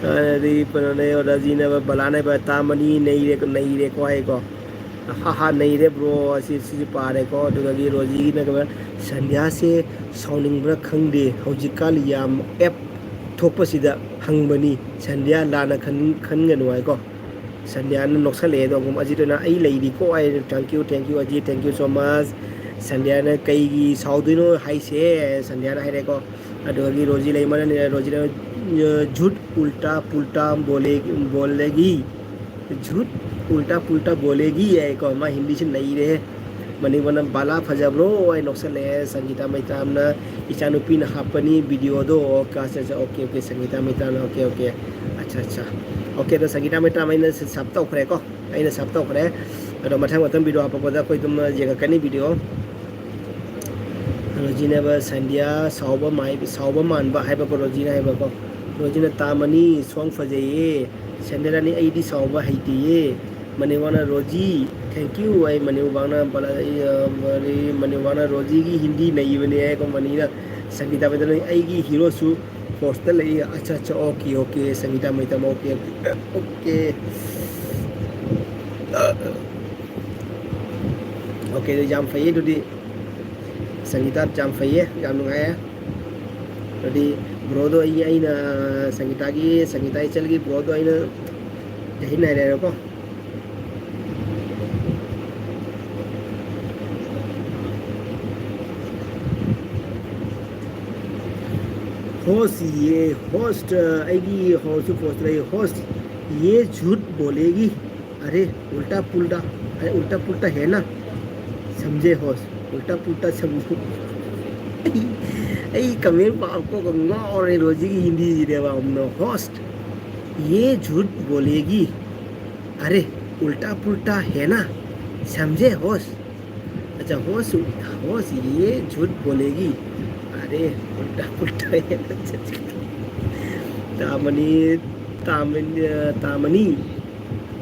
ꯑꯗꯩ ꯀꯩꯅꯣꯅꯦ, ꯔꯣꯖꯤꯅ, ꯕꯂꯥꯅ ꯇꯥꯃꯅꯤ, "ꯅꯩꯔꯦ, ꯅꯩꯔꯦꯀꯣ" ꯍꯥꯏꯀꯣ꯫ "ꯍꯥ ꯍꯥ, ꯅꯩꯔꯦ bro, ꯑꯁꯤ, ꯁꯤꯁꯨ ꯄꯥꯔꯦꯀꯣ"꯫ ꯑꯗꯨꯗꯒꯤ ꯔꯣꯖꯤꯅ ꯀꯩꯅꯣ, "ꯁꯟꯙ꯭ꯌꯥꯁꯦ ꯁꯥꯎꯅꯤꯡꯕ꯭ꯔꯥ ꯈꯪꯗꯦ, ꯍꯧꯖꯤꯛꯀꯥꯟ ꯌꯥꯝ app ꯊꯣꯛꯄꯁꯤꯗ ꯍꯪꯕꯅꯤ, ꯁꯟꯙ꯭ꯌꯥ ꯂꯥꯟꯅ ꯈꯟ-, ꯈꯟꯒꯅꯨ" ꯍꯥꯏꯀꯣ꯫ ꯁꯟꯙ꯭ꯌꯥꯅ ꯅꯣꯛꯁꯜꯂꯛꯑꯦ ꯑꯗꯣ, ꯑꯃꯨꯛ ꯑꯖꯤꯠ ꯑꯣꯏꯅ, "ꯑꯩ ꯂꯩꯔꯤꯀꯣ" ꯍꯥꯏ, "Thank you, thank you Ajit, thank you so much"꯫ ꯁꯟꯙ꯭ꯌꯥꯅ, "ꯀꯩꯒꯤ ꯁꯥꯎꯗꯣꯏꯅꯣ ꯍꯥꯏꯁꯦ?" ꯁꯟꯙ꯭ꯌꯥꯅ ꯍꯥꯏꯔꯦꯀꯣ꯫ ꯑꯗꯨꯗꯒꯤ ꯔꯣꯖꯤ ꯂꯩꯃꯅ, ꯔꯣꯖꯤꯅ, "झूठ उल्टा पुल्टा बोले, बोलेगी, झूठ उल्टा पुल्टा बोलेगी" ꯍꯥꯏꯀꯣ꯫ ꯃꯥ ꯍꯤꯟꯗꯤꯁꯤ ꯅꯩꯔꯦꯍꯦ꯫ ꯃꯅꯤꯄꯨꯔꯅ "ꯕꯂꯥ ꯐꯖꯕ꯭ꯔꯣ?" ꯍꯥꯏ ꯅꯣꯛꯁꯜꯂꯛꯑꯦ꯫ ꯁꯪꯒꯤꯇꯥ ꯃꯩꯇ꯭ꯔꯥꯝꯅ, "ꯏꯆꯥꯅꯨꯄꯤꯅ ꯍꯥꯞꯄꯅꯤ videoꯗꯣ"꯫ ꯑꯣꯀꯦ, ꯑꯠꯆꯥ, ꯑꯠꯆꯥ, ꯑꯣꯀꯦ, ꯑꯣꯀꯦ, ꯁꯪꯒꯤꯇꯥ ꯃꯩꯇ꯭ꯔꯥꯝꯅ, ꯑꯣꯀꯦ, ꯑꯣꯀꯦ, ꯑꯠꯆꯥ, ꯑꯠꯆꯥ, ꯑꯣꯀꯦ꯫ ꯑꯗꯣ ꯁꯪꯒꯤꯇꯥ ꯃꯩꯇ꯭ꯔꯥꯝ ꯑꯩꯅ sub ꯇꯧꯈ꯭ꯔꯦꯀꯣ, ꯑꯩꯅ sub ꯇꯧꯈ꯭ꯔꯦ꯫ ꯑꯗꯣ ꯃꯊꯪ, ꯃꯊꯪ video ꯍꯥꯞꯄꯛꯄꯗ ꯑꯩꯈꯣꯏ ꯑꯗꯨꯝ ꯌꯦꯡꯉꯛꯀꯅꯤ video꯫ ꯔꯣꯖꯤꯅꯕ, "ꯁꯟꯙ꯭ꯌꯥ ꯁꯥꯎꯕ ꯃꯥꯏ-, ꯁꯥꯎꯕ ꯃꯥꯟꯕ" ꯍꯥꯏꯕꯀꯣ, ꯔꯣꯖꯤꯅ ꯍꯥꯏꯕꯀꯣ꯫ ꯔꯣꯖꯤꯅ, "ꯇꯥꯃꯅꯤ, song ꯐꯖꯩꯌꯦ"꯫ ꯁꯟꯙ꯭ꯌꯥꯅꯤ, "ꯑꯩꯗꯤ ꯁꯥꯎꯕ ꯍꯩꯇꯤꯌꯦ"꯫ ꯃꯅꯤꯋꯥꯅ, "ꯔꯣꯖꯤ, thank you" ꯍꯥꯏ꯫ ꯃꯅꯤꯋꯥꯅ, ꯕꯂꯥ-, ꯑ, ꯃꯅꯤꯋꯥꯅ, "ꯔꯣꯖꯤꯒꯤ ꯍꯤꯟꯗꯤ ꯅꯩꯕꯅꯦ" ꯍꯥꯏꯀꯣ꯫ ꯃꯅꯤꯅ, ꯁꯪꯒꯤꯇꯥ ꯃꯩꯇ꯭ꯔꯥꯝ, "ꯑꯩꯒꯤ heroꯁꯨ forceꯇ ꯂꯩꯌꯦ"꯫ ꯑꯠꯆꯥ, ꯑꯠꯆꯥ, okay, okay, Sangita Meitram, okay, okay. Okay, ꯑꯗꯨ ꯌꯥꯝ ꯐꯩꯌꯦ꯫ ꯑꯗꯨꯗꯤ ꯁꯪꯒꯤꯇꯥ ꯌꯥꯝ ꯐꯩꯌꯦ, ꯌꯥꯝ ꯅꯨꯡꯉꯥꯏꯌꯦ꯫ ꯑꯗꯨꯗꯤ broꯗꯣ ꯑꯩ, ꯑꯩꯅ ꯁꯪꯒꯤꯇꯥꯒꯤ, ꯁꯪꯒꯤꯇꯥ ꯏꯆꯜꯒꯤ broꯗꯣ ꯑꯩꯅ ꯆꯍꯤ ꯅꯥꯏꯔꯦꯔꯀꯣ꯫ Host, ये host, ꯑꯩꯒꯤ hostꯁꯨ post ꯂꯩ꯫ Host, ये झूठ बोलेगी। अरे, उल्टा पुल्टा, अरे, उल्टा पुल्टा है ना, समझे host, उल्टा पुल्टा समझे। ꯑꯩ comment ꯄꯥꯕ ꯀꯣꯛꯀ ꯉꯥꯎꯔꯦ ꯔꯣꯖꯤꯒꯤ ꯍꯤꯟꯗꯤꯁꯤꯗꯤ꯫ ꯕꯥꯕꯨꯅ, "Host, ये झूठ बोलेगी, अरे, उल्टा पुल्टा है ना, समझे host।" अच्छा, होश, होश, ये झूठ बोलेगी। अरे, उल्टा पुल्टा है। तामनी, तामन-, तामनी,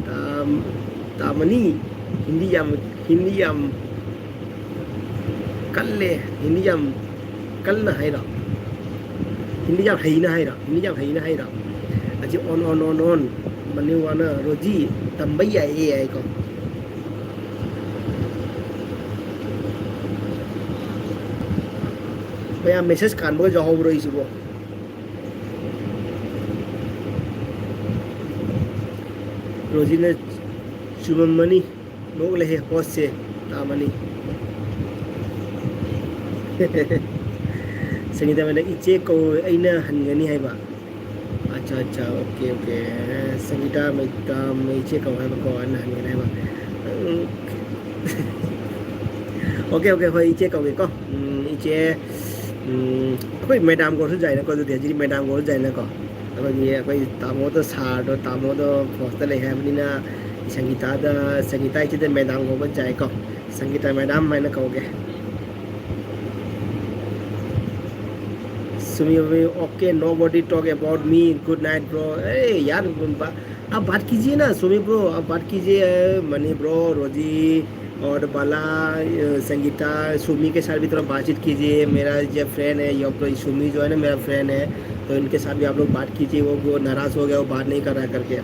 ताम-, तामनी, हिंदी याम, हिंदी याम कल ले, हिंदी याम कल ना है ना। हिंदी याम है ना है ना, हिंदी याम है ना है ना। अच्छा, on, on, on, on। मने वाना रोजी तंबई आए, ये आए को। ꯃꯌꯥꯝ message ꯀꯥꯟꯕꯒ ꯌꯥꯎꯍꯧꯕ꯭ꯔꯣ ꯑꯩꯁꯤꯕꯣ? ꯔꯣꯖꯤꯅ ꯆꯨꯝꯃꯝꯃꯅꯤ, ꯅꯣꯛꯂꯦꯍꯦ, hostꯁꯦ ꯇꯥꯃꯅꯤ꯫ ꯁꯪꯒꯤꯇꯥ ꯃꯦꯗꯥꯝ, "ꯏꯆꯦ ꯀꯧ, ꯑꯩꯅ ꯍꯟꯒꯅꯤ ꯍꯥꯏꯕ?" ꯑꯠꯆꯥ, ꯑꯠꯆꯥ, okay, okay꯫ ꯁꯪꯒꯤꯇꯥ ꯃꯦꯗꯥꯝ, "ꯏꯆꯦ ꯀꯧ ꯍꯥꯏꯕꯀꯣ, ꯑꯩꯅ ꯍꯟꯒꯅꯤ ꯍꯥꯏꯕ?" ꯎꯝ꯫ Okay, okay, ꯍꯣꯏ, ꯏꯆꯦ ꯀꯧꯒꯦꯀꯣ꯫ ꯎꯝ, ꯏꯆꯦ, ꯎꯝ, ꯑꯩꯈꯣꯏ ꯃꯦꯗꯥꯝ ꯀꯧꯔꯁꯨ ꯌꯥꯏꯅꯀꯣ, ꯑꯗꯨꯗꯤ ꯍꯧꯖꯤꯛꯇꯤ ꯃꯦꯗꯥꯝ ꯀꯧꯔꯁꯨ ꯌꯥꯏꯅꯀꯣ꯫ ꯑꯩꯈꯣꯏꯒꯤ, ꯑꯩꯈꯣꯏ ꯇꯥꯃꯣꯗꯣ, sirꯗꯣ, ꯇꯥꯃꯣꯗꯣ hostꯇ ꯂꯩ ꯍꯥꯏꯕꯅꯤꯅ ꯁꯪꯒꯤꯇꯥꯗ, ꯁꯪꯒꯤꯇꯥ ꯏꯆꯦꯗ ꯃꯦꯗꯥꯝ ꯀꯧꯕ ꯌꯥꯏꯀꯣ꯫ ꯁꯪꯒꯤꯇꯥ ꯃꯦꯗꯥꯝ ꯍꯥꯏꯅ ꯀꯧꯒꯦ꯫ Sumi, okay, nobody talk about me, good night bro꯫ ꯑꯦ ꯌꯥꯔ, आप बात कीजिए ना सुमी bro, आप बात कीजिए। मनी bro, रोजी और बाला, अ, संगीता, सुमी के साथ भी थोड़ा बातचीत कीजिए। मेरा जो friend है, यो, सुमी जो है ना, मेरा friend है, तो इनके साथ भी आप लोग बात कीजिए। वो, वो नाराज़ हो गया, वो बात नहीं कर रहा है करके। अ,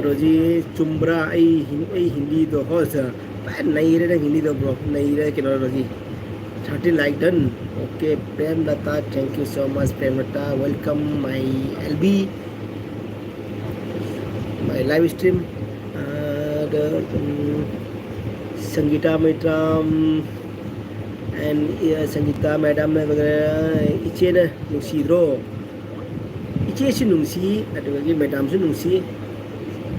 रोजी चुम्बरा, ऐ हिं-, ऐ हिंदी दो हो सर। नहीं रे, नहीं हिंदी दो bro, नहीं रे, कि रोजी। Thirty like done। Okay, Prem Lata, thank you so much, Prem Lata, welcome my L B, my live stream। And, um, Sangita Meitram, and Sangita ꯃꯦꯗꯥꯝꯅ ꯏꯆꯦꯅ ꯅꯨꯡꯁꯤꯗ꯭ꯔꯣ? ꯏꯆꯦꯁꯨ ꯅꯨꯡꯁꯤ, ꯑꯗꯨꯗꯒꯤ ꯃꯦꯗꯥꯝꯁꯨ ꯅꯨꯡꯁꯤ꯫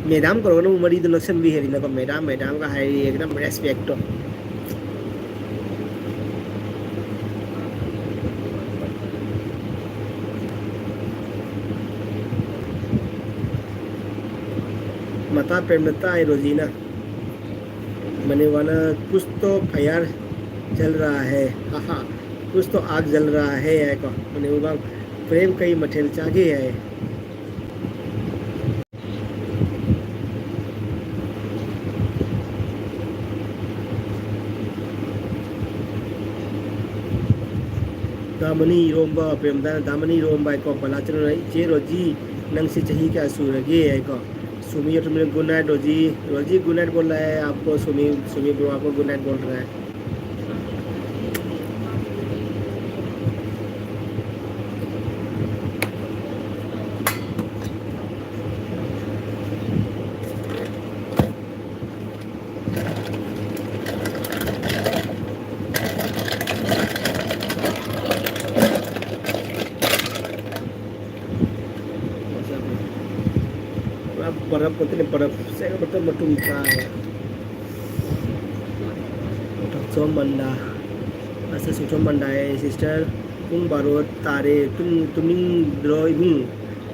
ꯃꯦꯗꯥꯝ ꯀꯧꯔꯒꯅ ꯑꯃꯨꯛ ꯃꯔꯤꯗꯣ ꯅꯛꯁꯟꯕ ꯍꯦꯜꯂꯤꯅꯀꯣ, ꯃꯦꯗꯥꯝ ꯃꯦꯗꯥꯝꯒ ꯍꯥꯏꯔꯤ ꯑꯦꯛꯗꯝ ꯔꯦꯁꯄꯦꯛꯇꯣ꯫ ꯃꯇꯥ ꯄ꯭ꯔꯦꯝꯗꯇꯥ ꯍꯥꯏ ꯔꯣꯖꯤꯅ꯫ ꯃꯅꯤꯋꯥꯅ ꯀꯨꯁ ꯇꯣ ꯐꯌꯥꯔ ꯖꯜ ꯔꯍꯥ ꯍꯦ, ꯍꯥ ꯍꯥ, ꯀꯨꯁ ꯇꯣ ꯑꯥꯒ ꯖꯜ ꯔꯍꯥ ꯍꯦ ꯍꯥꯏꯀꯣ꯫ ꯃꯅꯤꯋꯥ ꯄ꯭ꯔꯦꯝ ꯀꯩ ꯃꯊꯦꯜ ꯆꯥꯒꯦ ꯍꯥꯏ꯫ ꯗꯥꯃꯅꯤ ꯏꯔꯣꯝꯕ, ꯄ꯭ꯔꯦꯝꯗꯥꯅ ꯗꯥꯃꯅꯤ ꯏꯔꯣꯝꯕ ꯍꯥꯏꯀꯣ, ꯕꯂꯥꯆꯟꯗ꯭ꯔꯅ, "ꯏꯆꯦ ꯔꯣꯖꯤ, ꯅꯪꯁꯦ ꯆꯍꯤ ꯀꯌꯥ ꯁꯨꯔꯒꯦ?" ꯍꯥꯏꯀꯣ꯫ Sumi automatic, "Good night Roji, Roji good night ꯕꯣꯜ ꯔꯍꯥ ꯍꯦ ꯑꯥꯞꯀꯣ, Sumi, Sumi bro ꯑꯥꯞꯀꯣ good night ꯕꯣꯜ ꯔꯍꯥ ꯍꯦ"꯫ ꯄꯨꯔꯥ ꯕꯔꯐ ꯈꯛꯇꯅꯦ, ꯕꯔꯐ ꯁꯦꯡꯅ ꯃꯇꯨꯝ ꯃꯇꯨꯝ ꯇꯥꯏ꯫ ꯊꯣꯛꯆꯣꯝ ꯃꯟꯗꯥ, ꯑꯁ, ꯁꯨꯡꯆꯣꯝ ꯃꯟꯗꯥ ꯍꯥꯏꯌꯦ, "Sister, ꯄꯨꯡ ꯕꯥꯔꯣ ꯇꯥꯔꯦ, ꯇꯨꯝ-, ꯇꯨꯝꯅꯤꯡꯗ꯭ꯔꯣ ꯏꯕꯨꯡ?"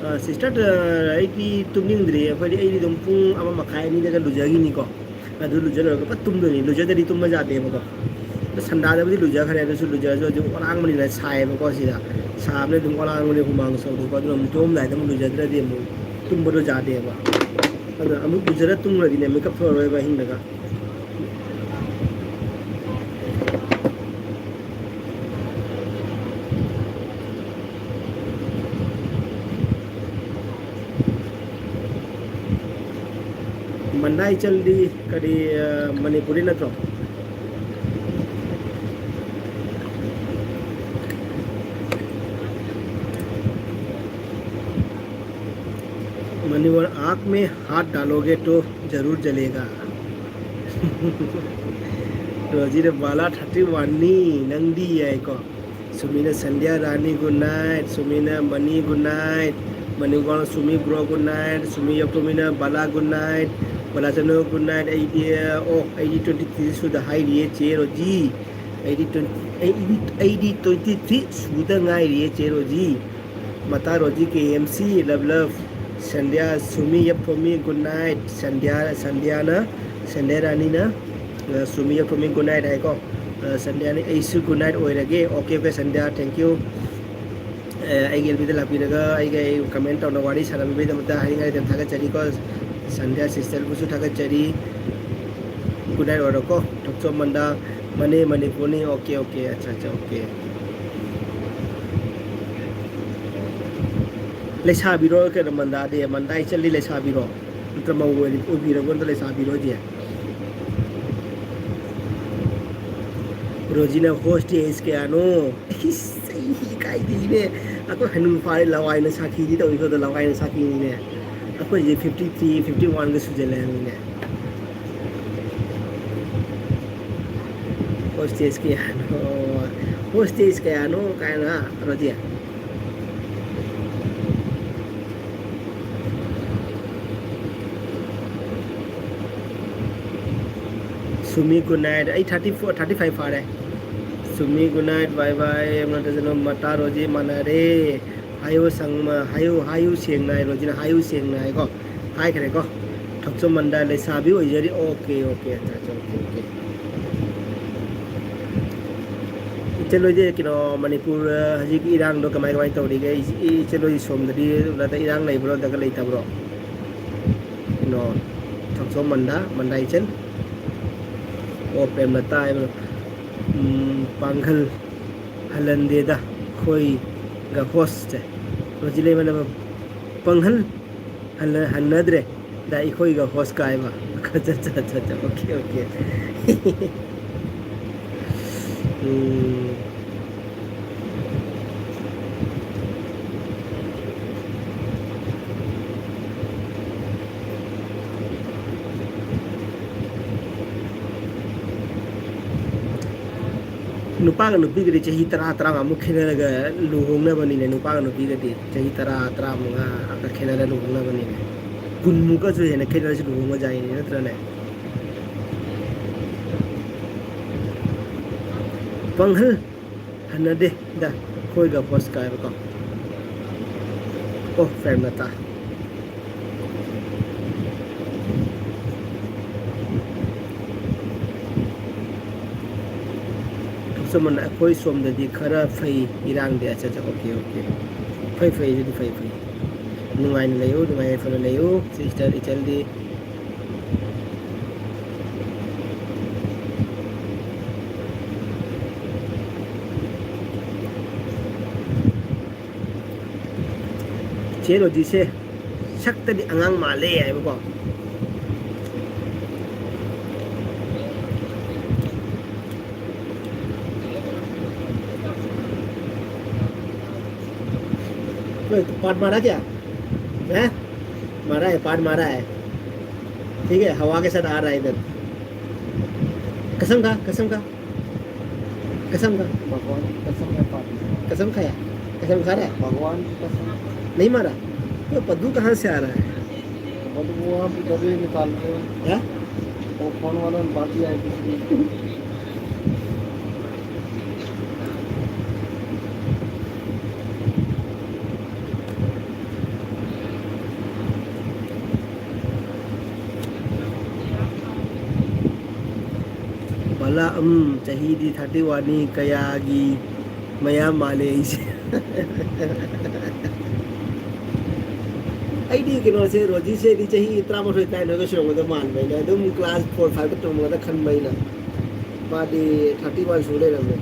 ꯑ, sister, ꯑ, ꯑꯩꯗꯤ ꯇꯨꯝꯅꯤꯡꯗ꯭ꯔꯤ꯫ ꯑꯩꯈꯣꯏꯗꯤ, ꯑꯩꯗꯤ ꯑꯗꯨꯝ ꯄꯨꯡ ꯑꯃ ꯃꯈꯥꯏ ꯑꯅꯤꯗꯒ ꯂꯨꯖꯈꯤꯅꯤꯀꯣ꯫ ꯑꯗꯨ ꯂꯨꯖ ꯂꯣꯏꯔꯒ ꯐꯠ ꯇꯨꯝꯗꯣꯏꯅꯤ꯫ ꯂꯨꯖꯗ꯭ꯔꯗꯤ ꯇꯨꯝꯕ ꯌꯥꯗꯦꯕꯀꯣ꯫ ꯑꯗꯣ ꯁꯟꯗꯥꯗꯕꯨꯗꯤ ꯂꯨꯖꯈ꯭ꯔꯦ, ꯑꯗꯨꯁꯨ ꯂꯨꯖꯔꯁꯨ ꯍꯧꯖꯤꯛ ꯑꯣꯂꯥꯡꯕꯅꯤꯅ ꯁꯥꯏꯌꯦꯕꯀꯣ ꯁꯤꯗ꯫ ꯁꯥꯕꯅꯤꯅ ꯑꯗꯨꯝ ꯑꯣꯂꯥꯡꯕꯅꯤ, ꯍꯨꯃꯥꯡ ꯁꯧꯗꯣꯛꯄ꯫ ꯑꯗꯨꯅ ꯑꯃꯨꯛ ꯇꯨꯝꯃꯝꯗꯥꯏꯗ ꯑꯃꯨꯛ ꯂꯨꯖꯗ꯭ꯔꯗꯤ ꯑꯃꯨꯛ ꯇꯨꯝꯕꯗꯣ ꯌꯥꯗꯦꯕ꯫ ꯑꯗꯨꯅ ꯑꯃꯨꯛ ꯂꯨꯖꯔ ꯇꯨꯝꯈ꯭ꯔꯗꯤꯅꯦ ꯃꯤꯀꯞ ꯊꯣꯛꯑꯔꯣꯏꯕ ꯑꯍꯤꯡꯗꯒ꯫ ꯃꯟꯗꯥꯏ ꯆꯜꯗꯤ ꯀꯔꯤ, ꯑ, ꯃꯅꯤꯄꯨꯔꯤ ꯅꯠꯇ꯭ꯔꯣ? मनीवर, आँख में हाथ डालोगे तो जरूर जलेगा। ꯔꯣꯖꯤꯅ ꯕꯥꯂꯥ ꯊꯥꯔꯇꯤ ꯋꯥꯟꯅꯤ, ꯅꯪꯗꯤ ꯍꯥꯏꯀꯣ꯫ ꯁꯨꯃꯤꯅ ꯁꯟꯙ꯭ꯌꯥ ꯔꯥꯅꯤ good night, ꯁꯨꯃꯤꯅ ꯃꯅꯤ good night, ꯃꯅꯤꯀꯣꯅ Sumi bro good night, Sumi ꯌꯥꯏꯐꯝꯃꯤꯅ ꯕꯥꯂꯥ good night, ꯕꯥꯂꯥꯆꯅꯨ good night꯫ ꯑꯩꯗꯤ, ꯑꯣ, ꯑꯩꯗꯤ twenty three ꯁꯨꯗ ꯍꯥꯏꯔꯤꯌꯦ ꯆꯦ ꯔꯣꯖꯤ, ꯑꯩꯗꯤ twenty, ꯑꯩꯗꯤ, ꯑꯩꯗꯤ twenty three ꯁꯨꯗ ꯉꯥꯏꯔꯤꯌꯦ ꯆꯦ ꯔꯣꯖꯤ꯫ ꯃꯇꯥ Roji, K M C, love love꯫ Sandhya, Sumi ꯌꯥꯏꯐꯝꯃꯤ good night꯫ ꯁꯟꯙ꯭ꯌꯥ, ꯁꯟꯙ꯭ꯌꯥꯅ, ꯁꯟꯙ꯭ꯌꯥ ꯔꯥꯅꯤꯅ, ꯑ, ꯁꯨꯃꯤ ꯌꯥꯏꯐꯝꯃꯤ good night ꯍꯥꯏꯀꯣ꯫ ꯑ, ꯁꯟꯙ꯭ꯌꯥꯅ ꯑꯩꯁꯨ good night ꯑꯣꯏꯔꯒꯦ꯫ Okay okay ꯁꯟꯙ꯭ꯌꯥ, thank you꯫ ꯑ, ꯑꯩꯒꯤ ꯑꯦꯜ ꯕꯤꯗ ꯂꯥꯛꯄꯤꯔꯒ ꯑꯩꯒ ꯑꯩ comment ꯇꯧꯅ ꯋꯥꯔꯤ ꯁꯥꯟꯅꯕꯤꯕꯒꯤꯗꯃꯛꯇ ꯍꯥꯏꯅꯤꯡꯉꯥꯏ ꯂꯩꯇꯅ ꯊꯥꯒꯠꯆꯔꯤꯀꯣ꯫ ꯁꯟꯙ꯭ꯌꯥ sister ꯕꯨꯁꯨ ꯊꯥꯒꯠꯆꯔꯤ꯫ Good night ꯑꯣꯏꯔꯣꯀꯣ꯫ ꯊꯣꯛꯆꯣꯝ ꯃꯟꯗꯥ, ꯃꯅꯦ ꯃꯅꯤꯄꯨꯔꯅꯤ꯫ Okay okay, ꯑꯠꯆꯥ ꯑꯠꯆꯥ, okay꯫ ꯂꯩꯁꯥꯕꯤꯔꯣ ꯀꯩꯅꯣ ꯃꯟꯗꯥꯗꯤ? ꯃꯟꯗꯥ ꯏꯆꯜꯗꯤ ꯂꯩꯁꯥꯕꯤꯔꯣ? ꯅꯠꯇ꯭ꯔ ꯃꯧ ꯑꯣꯏꯔꯤ-, ꯑꯣꯏꯕꯤꯔꯕꯣ? ꯅꯠꯇ꯭ꯔ ꯂꯩꯁꯥꯕꯤꯔꯣ ꯍꯧꯖꯤꯛ? ꯔꯣꯖꯤꯅ hostage ꯀꯌꯥꯅꯣ? ꯏꯁ, ꯑꯩ ꯏꯀꯥꯏꯗꯤꯅꯦ꯫ ꯑꯩꯈꯣꯏ ꯍꯅꯨ ꯐꯥꯔꯦ, ꯂꯋꯥꯏꯅ ꯁꯥꯈꯤꯗꯤ ꯇꯧꯏꯀꯣ, ꯑꯗꯣ ꯂꯋꯥꯏꯅ ꯁꯥꯈꯤꯅꯤꯅꯦ꯫ ꯑꯩꯈꯣꯏꯁꯦ fifty three, fifty one ꯒ ꯁꯨꯖꯜꯂꯛꯑꯃꯤꯅꯦ꯫ Hostage ꯀꯌꯥꯅꯣ, hostage ꯀꯌꯥꯅꯣ ꯀꯥꯏꯅ, ꯔꯣꯖꯤ꯫ Sumi good night꯫ ꯑꯩ thirty four, thirty five ꯐꯥꯔꯦ꯫ Sumi good night, bye bye꯫ ꯃꯇꯥ ꯔꯣꯖꯤ ꯃꯥꯟꯅꯔꯦ꯫ ꯍꯥꯏꯌꯨ ꯁꯪꯃ-, ꯍꯥꯏꯌꯨ, ꯍꯥꯏꯌꯨ ꯁꯦꯡꯅ ꯍꯥꯏ, ꯔꯣꯖꯤꯅ ꯍꯥꯏꯌꯨ ꯁꯦꯡꯅ ꯍꯥꯏꯀꯣ꯫ ꯍꯥꯏꯈ꯭ꯔꯦꯀꯣ꯫ ꯊꯣꯛꯆꯣꯝ ꯃꯟꯗꯥ ꯂꯩꯁꯥꯕꯤ ꯑꯣꯏꯖꯔꯤ꯫ Okay okay, ꯑꯠꯆꯥ ꯑꯠꯆꯥ, okay okay꯫ ꯏꯆꯜ ꯍꯣꯏꯗꯤ ꯀꯩꯅꯣ, ꯃꯅꯤꯄꯨꯔ, ꯑ, ꯍꯧꯖꯤꯛ ꯏꯔꯥꯡꯗꯣ ꯀꯃꯥꯏ ꯀꯃꯥꯏ ꯇꯧꯔꯤꯒꯦ? ꯏ-, ꯏ-, ꯏꯆꯜ ꯍꯣꯏ ꯁꯣꯝꯗꯗꯤ ꯏꯔꯥꯡ ꯂꯩꯕ꯭ꯔꯣ, ꯅꯠꯇ꯭ꯔꯒ ꯂꯩꯇꯕ꯭ꯔꯣ? ꯀꯩꯅꯣ, ꯊꯣꯛꯆꯣꯝ ꯃꯟꯗꯥ, ꯃꯟꯗꯥ ꯏꯆꯜ꯫ ꯑꯣ, ꯄ꯭ꯔꯦꯝꯂꯇꯥ ꯍꯥꯏꯕ꯭ꯔꯣ? ꯎꯝ, ꯄꯥꯡꯒꯜ ꯍꯜꯍꯟꯗꯦꯗ ꯑꯩꯈꯣꯏꯒ host ꯁꯦ꯫ ꯔꯣꯖꯤ ꯂꯩꯃꯅ ꯄꯥꯡꯒꯜ ꯍꯟꯅ-, ꯍꯟꯅꯗ꯭ꯔꯦ꯫ ꯗ ꯑꯩꯈꯣꯏꯒ host ꯀꯥꯏꯕ꯫ ꯑꯠꯆꯥ, ꯑꯠꯆꯥ, ꯑꯠꯆꯥ, ꯑꯠꯆꯥ, okay okay꯫ ꯎꯝ꯫ ꯅꯨꯄꯥꯒ ꯅꯨꯄꯤꯒꯗꯤ ꯆꯍꯤ ꯇꯔꯥ, ꯇꯔꯥꯃꯉꯥꯃꯨꯛ ꯈꯦꯠꯅꯔꯒ ꯂꯨꯍꯣꯡꯅꯕꯅꯤꯅꯦ꯫ ꯅꯨꯄꯥꯒ ꯅꯨꯄꯤꯒꯗꯤ ꯆꯍꯤ ꯇꯔꯥ, ꯇꯔꯥꯃꯉꯥ ꯈꯛꯇ ꯈꯦꯠꯅꯔ ꯂꯨꯍꯣꯡꯅꯕꯅꯤꯅꯦ꯫ ꯀꯨꯟꯃꯨꯛꯀꯁꯨ ꯍꯦꯟꯅ ꯈꯦꯠꯅꯔꯁꯤ ꯂꯨꯍꯣꯡꯕꯖꯥꯏꯅꯦ, ꯅꯠꯇ꯭ꯔꯅꯦ? ꯄꯥꯡꯍꯜ ꯍꯟꯅꯗꯦ ꯗ ꯑꯩꯈꯣꯏꯒ ꯍꯣꯁ ꯀꯥꯏꯕꯀꯣ꯫ ꯑꯣ, ꯐ꯭ꯔꯦꯟ ꯃꯇꯥ꯫ ꯊꯣꯛꯆꯃꯟ ꯑꯩꯈꯣꯏ ꯁꯣꯝꯗꯗꯤ ꯈꯔ ꯐꯩ ꯏꯔꯥꯡꯗꯤ꯫ ꯑꯠꯆꯥ, ꯑꯠꯆꯥ, ꯑꯣꯀꯦ, ꯑꯣꯀꯦ꯫ ꯐꯩ, ꯐꯩ, ꯑꯗꯨꯗꯤ ꯐꯩ, ꯐꯩ꯫ ꯅꯨꯡꯉꯥꯏꯅ ꯂꯩꯌꯨ, ꯅꯨꯡꯉꯥꯏ ꯌꯥꯏꯐꯅ ꯂꯩꯌꯨ, ꯁꯤꯁꯇꯔ ꯏꯆꯜꯗꯤ꯫ ꯆꯦ ꯔꯣꯖꯤꯁꯦ ꯁꯛꯇꯗꯤ ꯑꯉꯥꯡ ꯃꯥꯜꯂꯦ ꯍꯥꯏꯕꯀꯣ꯫ कोई पार्ट मारा क्या? हैं? मारा है, पार्ट मारा है। ठीक है, हवा के साथ आ रहा है इधर। कसम खा, कसम खा। कसम खा। भगवान की कसम है, पार्ट मारा। कसम खाया? कसम खा रहा है? भगवान की कसम। नहीं मारा? तो पद्दू कहाँ से आ रहा है? बट वो आप इधर ही निकाल रहे हो। क्या? वो फोन वाला बात ही आई थी। ꯕꯂꯥ, ꯎꯝ, ꯆꯍꯤꯗꯤ ꯊꯥꯔꯇꯤ ꯋꯥꯟꯅꯤ, ꯀꯌꯥꯒꯤ ꯃꯌꯥꯝ ꯃꯥꯜꯂꯦ ꯑꯩꯁꯦ꯫ ꯑꯩꯗꯤ ꯀꯩꯅꯣꯁꯦ, ꯔꯣꯖꯤꯁꯦ ꯑꯩꯗꯤ ꯆꯍꯤ ꯇꯔꯥꯃꯥꯊꯣꯏ, ꯇꯔꯥꯅꯤꯊꯣꯏꯒ ꯁꯨꯔꯝꯒꯗꯕ ꯃꯥꯟꯕ ꯑꯩꯅ, ꯑꯗꯨꯝ ꯀ꯭ꯂꯥꯁ ꯐꯣꯔ, ꯐꯥꯏꯚꯇ ꯇꯝꯃꯒꯗ ꯈꯟꯕ ꯑꯩꯅ꯫ ꯃꯥꯗꯤ ꯊꯥꯔꯇꯤ ꯋꯥꯟ ꯁꯨ ꯂꯩꯔꯝꯃꯦ꯫